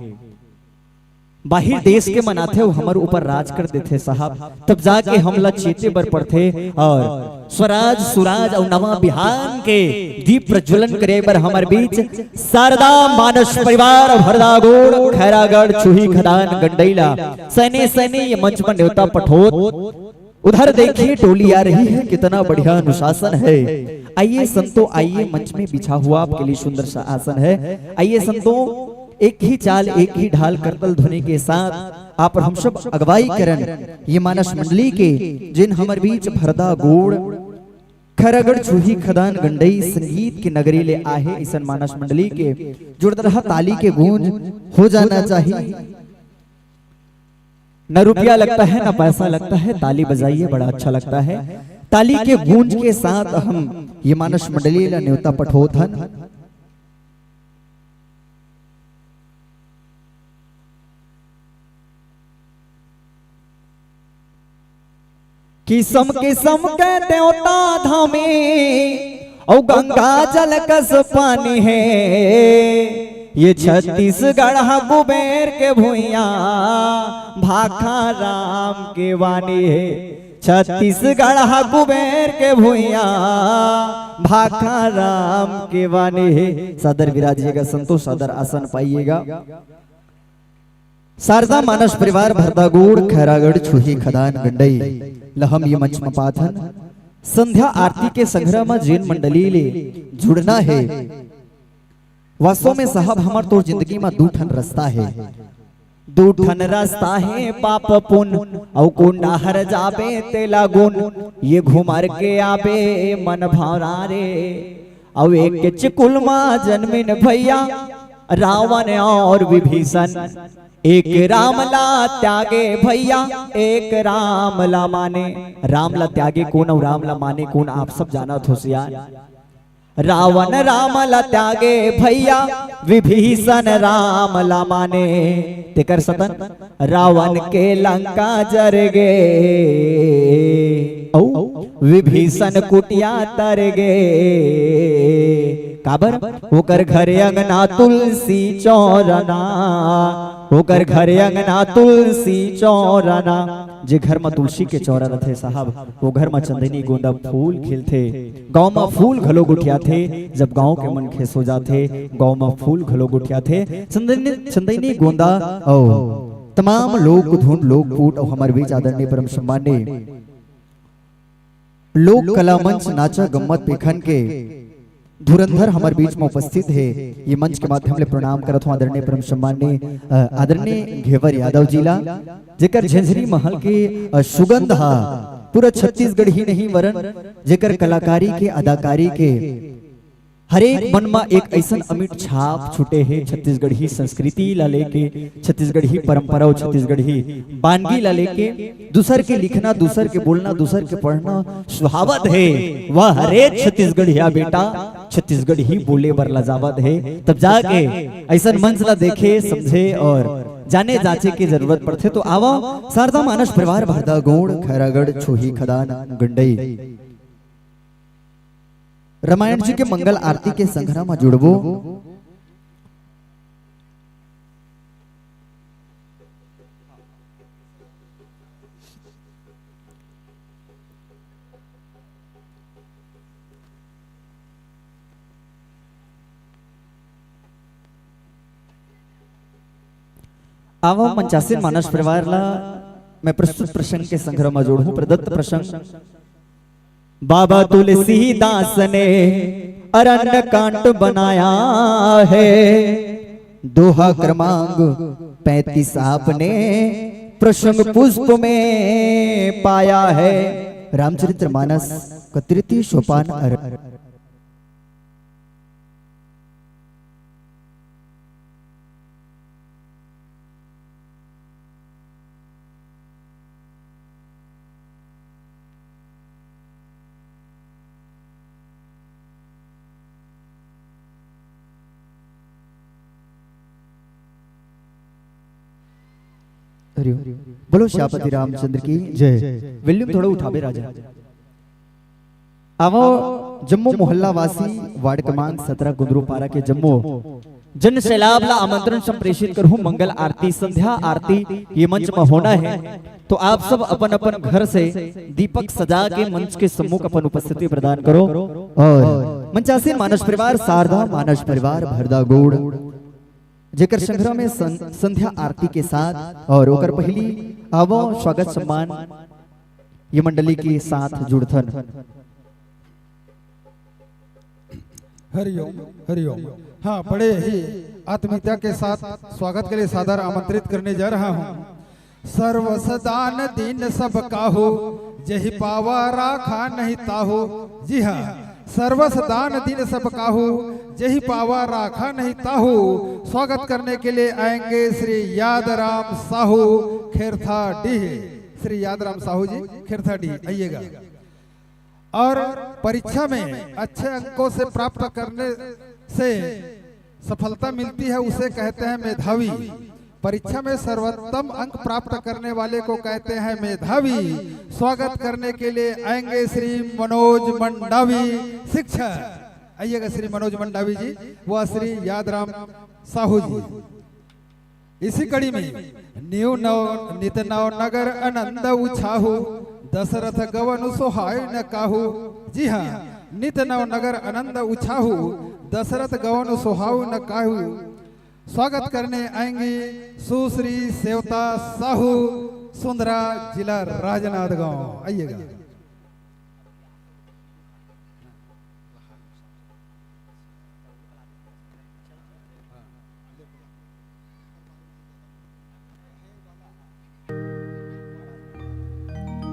बाहिर देश के मन आथे, अउ हमर ऊपर राज कर देथे साहब, तब जाके हमला चेते बर पड़थे। अउ स्वराज, सुराज अउ नवा बिहान के दीप प्रज्वलन करे बर हमर बीच शारदा मानस परिवार, भरदागोड़, खैरागढ़, छुही खदान, गंडई ला सैने सैने ये मंच म नेवता पठोत। उधर देखिए, टोली आ रही है, कितना बढ़िया अनुशासन है। आइए संतो, आइए, मंच में बिछा हुआ आपके लिए सुंदर सा आसन है। आइए संतो, एक ही चाल, एक ही ढाल, करतल ध्वनि के साथ आप और हम सब अगुवाई करन ये मानस मंडली के, जिन हमर बीच भरदा गोड़, खैरागढ़, छुही खदान, गंडई संगीत के नगरी ले आहे। इसन मानस मंडली के जोरदार ताली के गूंज हो जाना चाहिए। ना रुपया लगता है, ना पैसा लगता है, ताली बजाइए, बड़ा अच्छा लगता है। ताली के गूंज के साथ हम ये मानस मंडली ला न्योता पठोत हन। किसम किसम के देवता धामे, अउ गंगा जल कस पानी हे। ये छत्तीसगढ़ ह कुबेर के भुइयां, भाखा राम के वानी हे। छत्तीसगढ़ ह कुबेर के भुइयां, भाखा राम के वानी हे। सादर विराजिएगा संतो, सादर आसन पाइएगा। शारदा मानस परिवार भरदागोड़, खैरागढ़, छुही खदान, गंडई ल हम ये मंच म पाथन। संध्या आरती के संघरा म जेन मंडली ले जुड़ना हे, वास्तव में साहब, हमर तोर जिंदगी म दू ठन रस्ता हे। दू ठन रस्ता हे, पाप पुन, अउ कोन डहर जाबे तेला गुन। ये घुमर के आबे मन भौरा रे। अउ एक चिकुल म जनमिन भैया, रावण अउ विभीषण। एक राम ला त्यागे भैया, एक राम ला माने। राम ला त्यागे कोन अउ राम ला माने कोन, आप सब जानत हो सियान। रावण राम ला त्यागे भैया, विभीषण राम ला माने। तेकर सतन रावण के लंका जर गे, अउ विभीषण कुटिया तर गे। काबर? ओकर घर अंगना तुलसी चौरना, ओकर घर अंगना तुलसी चौरना। जे घर म तुलसी के चौरा रथे साहब, वो घर म चंदनी गोंदा फूल खिलथे। गांव म फूल घलो गोठियाथे। जब गांव के मन खुश हो जाथे, गांव म फूल घलो गोठियाथे। चंदनी, चंदनी गोंदा अउ तमाम लोक धुन, लोक कूट अउ हमर बीच आदरणीय परम सम्माननीय लोक कला मंच नाचा गम्मत पेखन के धुरंधर हमर बीच म उपस्थित हे। ये मंच के माध्यम ले प्रणाम करत हों आदरणीय परम सम्माननीय, अ, आदरणीय घेवर यादव जी ला, जेकर झंझरी महल के, अ, सुगंध हा पूरा छत्तीसगढ़ ही नहीं वरन जेकर कलाकारी के, अदाकारी के हरेक मन म एक अइसन अमिट छाप छूटे हे छत्तीसगढ़ी संस्कृति ला लेके, छत्तीसगढ़ी परंपरा अउ छत्तीसगढ़ी बानगी ला लेके। दूसर के लिखना, दूसर के बोलना, दूसर के पढ़ना सुहावत हे। वह हरेक छत्तीसगढ़िया बेटा छत्तीसगढ़ी बोले बर लजावत हे। तब जाके अइसन मंच ला देखे, समझे अउ जाने जांचे के जरूरत पड़थे। तो आवा, शारदा मानस परिवार भरदागोड़, खैरागढ़, छुही खदान, गंडई। रामायण जी के मंगल आरती के संघरा म जुड़बो। आवा मंचासीन मानस परिवार ला मैं प्रस्तुत प्रसंग के संघरा म जोड़हूं। प्रदत्त प्रसंग। बाबा तुलसीदास ने अरण्य कांड बनाया है। दोहा क्रमांक पैंतीस आपने प्रसंग पुष्प में पाया है। रामचरित्र मानस का तृतीय सोपान अरण्य। हरिओम। बोलो सियापति रामचंद्र की जय। volume थोड़ा उठाबे राजा। आवो जम्मो मोहल्ला वासी, वार्ड क्रमांक सतरा कुंदरूपारा के जम्मो जन सैलाब ला आमंत्रण संप्रेषित करहूं। मंगल आरती, संध्या आरती ये मंच में होना है, तो आप सब अपन अपन घर से दीपक सजा के मंच के सम्मुख अपन उपस्थिति प्रदान करो। और मंचासीन मानस परिवार, शारदा मानस परिवार भरदा गोड़, जेकर संग्रह में सं-, संध्या आरती के साथ और ओकर पहली आवो स्वागत सम्मान ये मंडली के साथ जुड़थन। हरिओम, हरिओम। हाँ, बड़े ही आत्मीयता के साथ स्वागत के लिए सादर आमंत्रित करने जा रहा हूँ। सर्वस दान दीन सब काहू, जहि पावा राखा नहीं ताहू। जी हाँ, सर्वस दान दीन सब काहू, जहि पावा राखा नहीं ताहू। स्वागत करने के लिए आएंगे श्री यादराम साहू खेरथाडीह। श्री यादराम साहू जी खेरथाडीह, आइएगा। और परीक्षा में अच्छे अंकों से प्राप्त करने से सफलता मिलती है, उसे कहते हैं मेधावी। परीक्षा में सर्वोत्तम अंक प्राप्त करने वाले को कहते हैं मेधावी। स्वागत करने के लिए आएंगे श्री मनोज मंडावी, शिक्षक। आइएगा श्री मनोज मंडावी जी, व श्री यादराम साहू जी। इसी कड़ी में न्यू नव नित नव नगर आनंद उछाहू, दशरथ गवन सोहाय न काहू। जी हाँ, नित नव नगर आनंद उछाहू, दशरथ गवन सोहाय न काहू। स्वागत करने आएंगी सुश्री सेवता साहू, सुंदरा, जिला राजनांदगांव। आइएगा।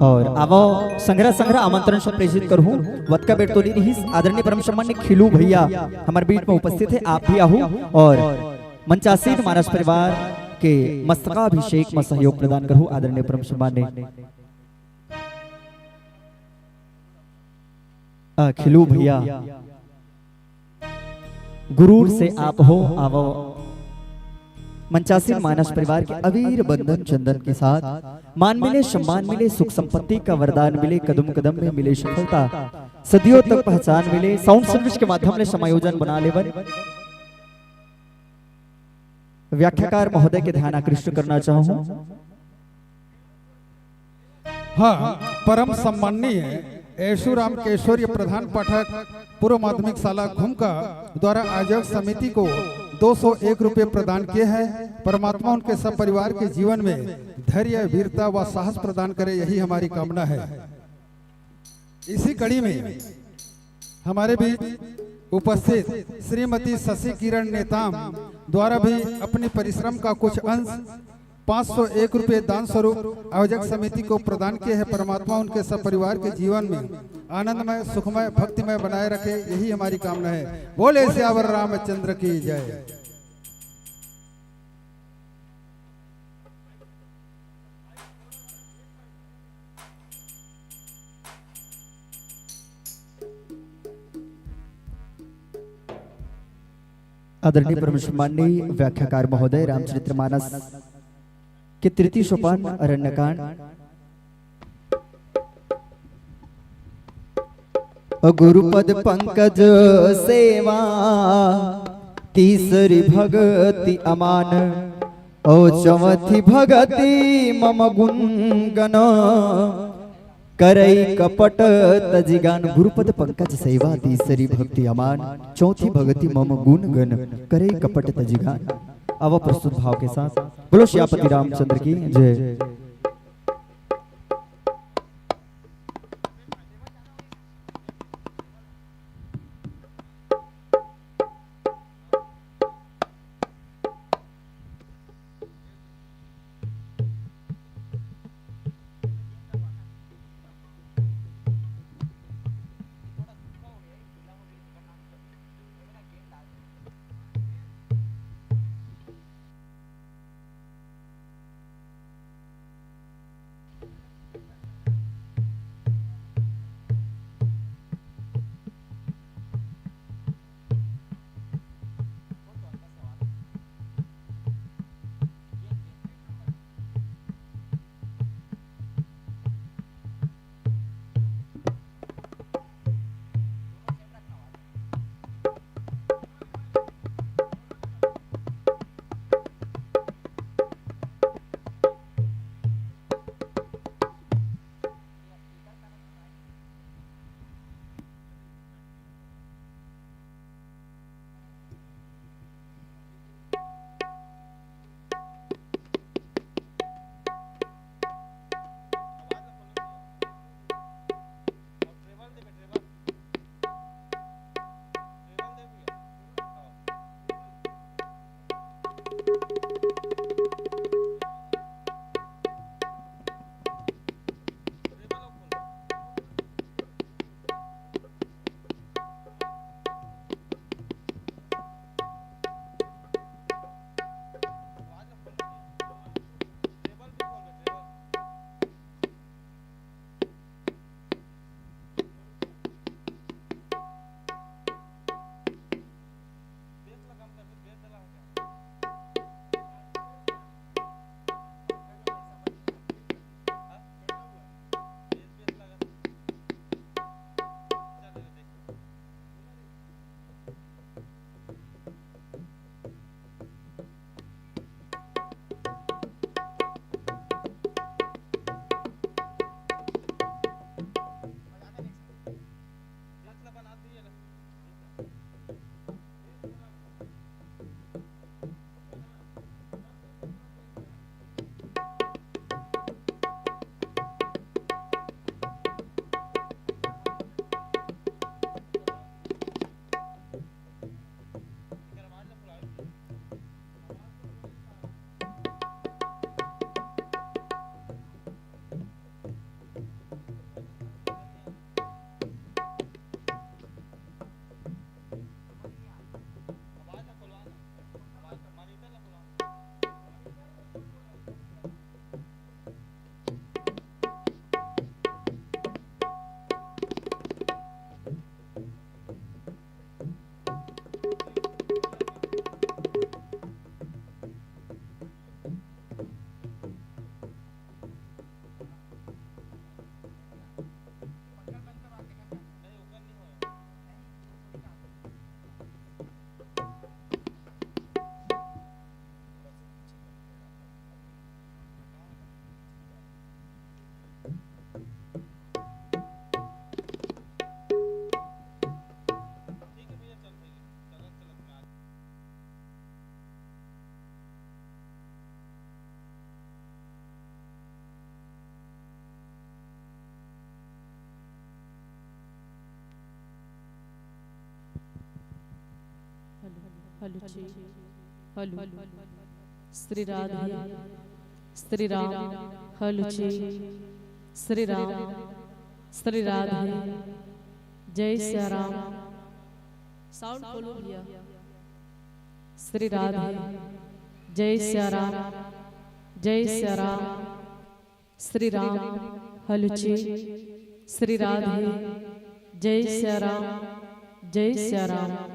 और आवो संग्रह संग्रह आमंत्रण संप्रेषित करहूं। वतका बेर तो नहीं रहिस, आदरणीय परम सम्मान्य खिलू भैया हमर बीच में उपस्थित है, आप भी आहू और मंचासीन मानस परिवार के मस्तकाभिषेक में सहयोग प्रदान करहूं आदरणीय परम सम्मान्य अ, खिलू भैया, गुरूर से आप हो आवो। मंचासीन मानस परिवार के अबीर बंधन चंदन के साथ मान मिले, सम्मान मिले, सुख संपत्ति का वरदान मिले, कदम कदम में मिले सफलता, सदियों तक पहचान मिले। Sound service के माध्यम ले समायोजन बना लेवन। व्याख्याकार महोदय के ध्यान आकृष्ट करना चाहूं। हाँ, परम सम्माननीय ऐशु राम केशवरीय प्रधान पाठक पूर्व माध्यमिक शाला घुमका द्वारा आयोजक समिति को दो सौ एक रुपये प्रदान किए हैं। परमात्मा उनके सब परिवार के जीवन में धैर्य, वीरता व साहस प्रदान करे, यही हमारी कामना है। इसी कड़ी में हमारे बीच उपस्थित श्रीमती शशि किरण नेताम द्वारा भी अपने परिश्रम का कुछ अंश पाँच सौ एक रुपये दान स्वरूप आयोजक समिति को प्रदान किए हैं। परमात्मा उनके सब परिवार के जीवन में आनंदमय, सुखमय, भक्तिमय बनाए रखे, यही हमारी कामना है। बोले सियावर रामचंद्र की जय। आदरणीय परम सम्माननीय व्याख्याकार महोदय, रामचरितमानस के तृतीय सोपान अरण्यकांड। गुरुपद पंकज सेवा, तीसरी भगति अमान, ओ चौथी भगति मम गुण गण, करई कपट तजिगान। गुरुपद पंकज सेवा, तीसरी भक्ति अमान, चौथी भगति मम गुण गण, करई कपट तजिगान। अब प्रस्तुत भाव के साथ बोलो सियापति रामचंद्र की जय। हेलो जी। हेलो। श्री राधे। श्री राम। हेलो जी। श्री राम। श्री राधे। जय सिया राम। साउंड खोलो भैया। श्री राधे। जय सिया राम। जय सिया राम। श्री राम। हेलो जी। श्री राधे। जय सिया राम। जय सिया राम।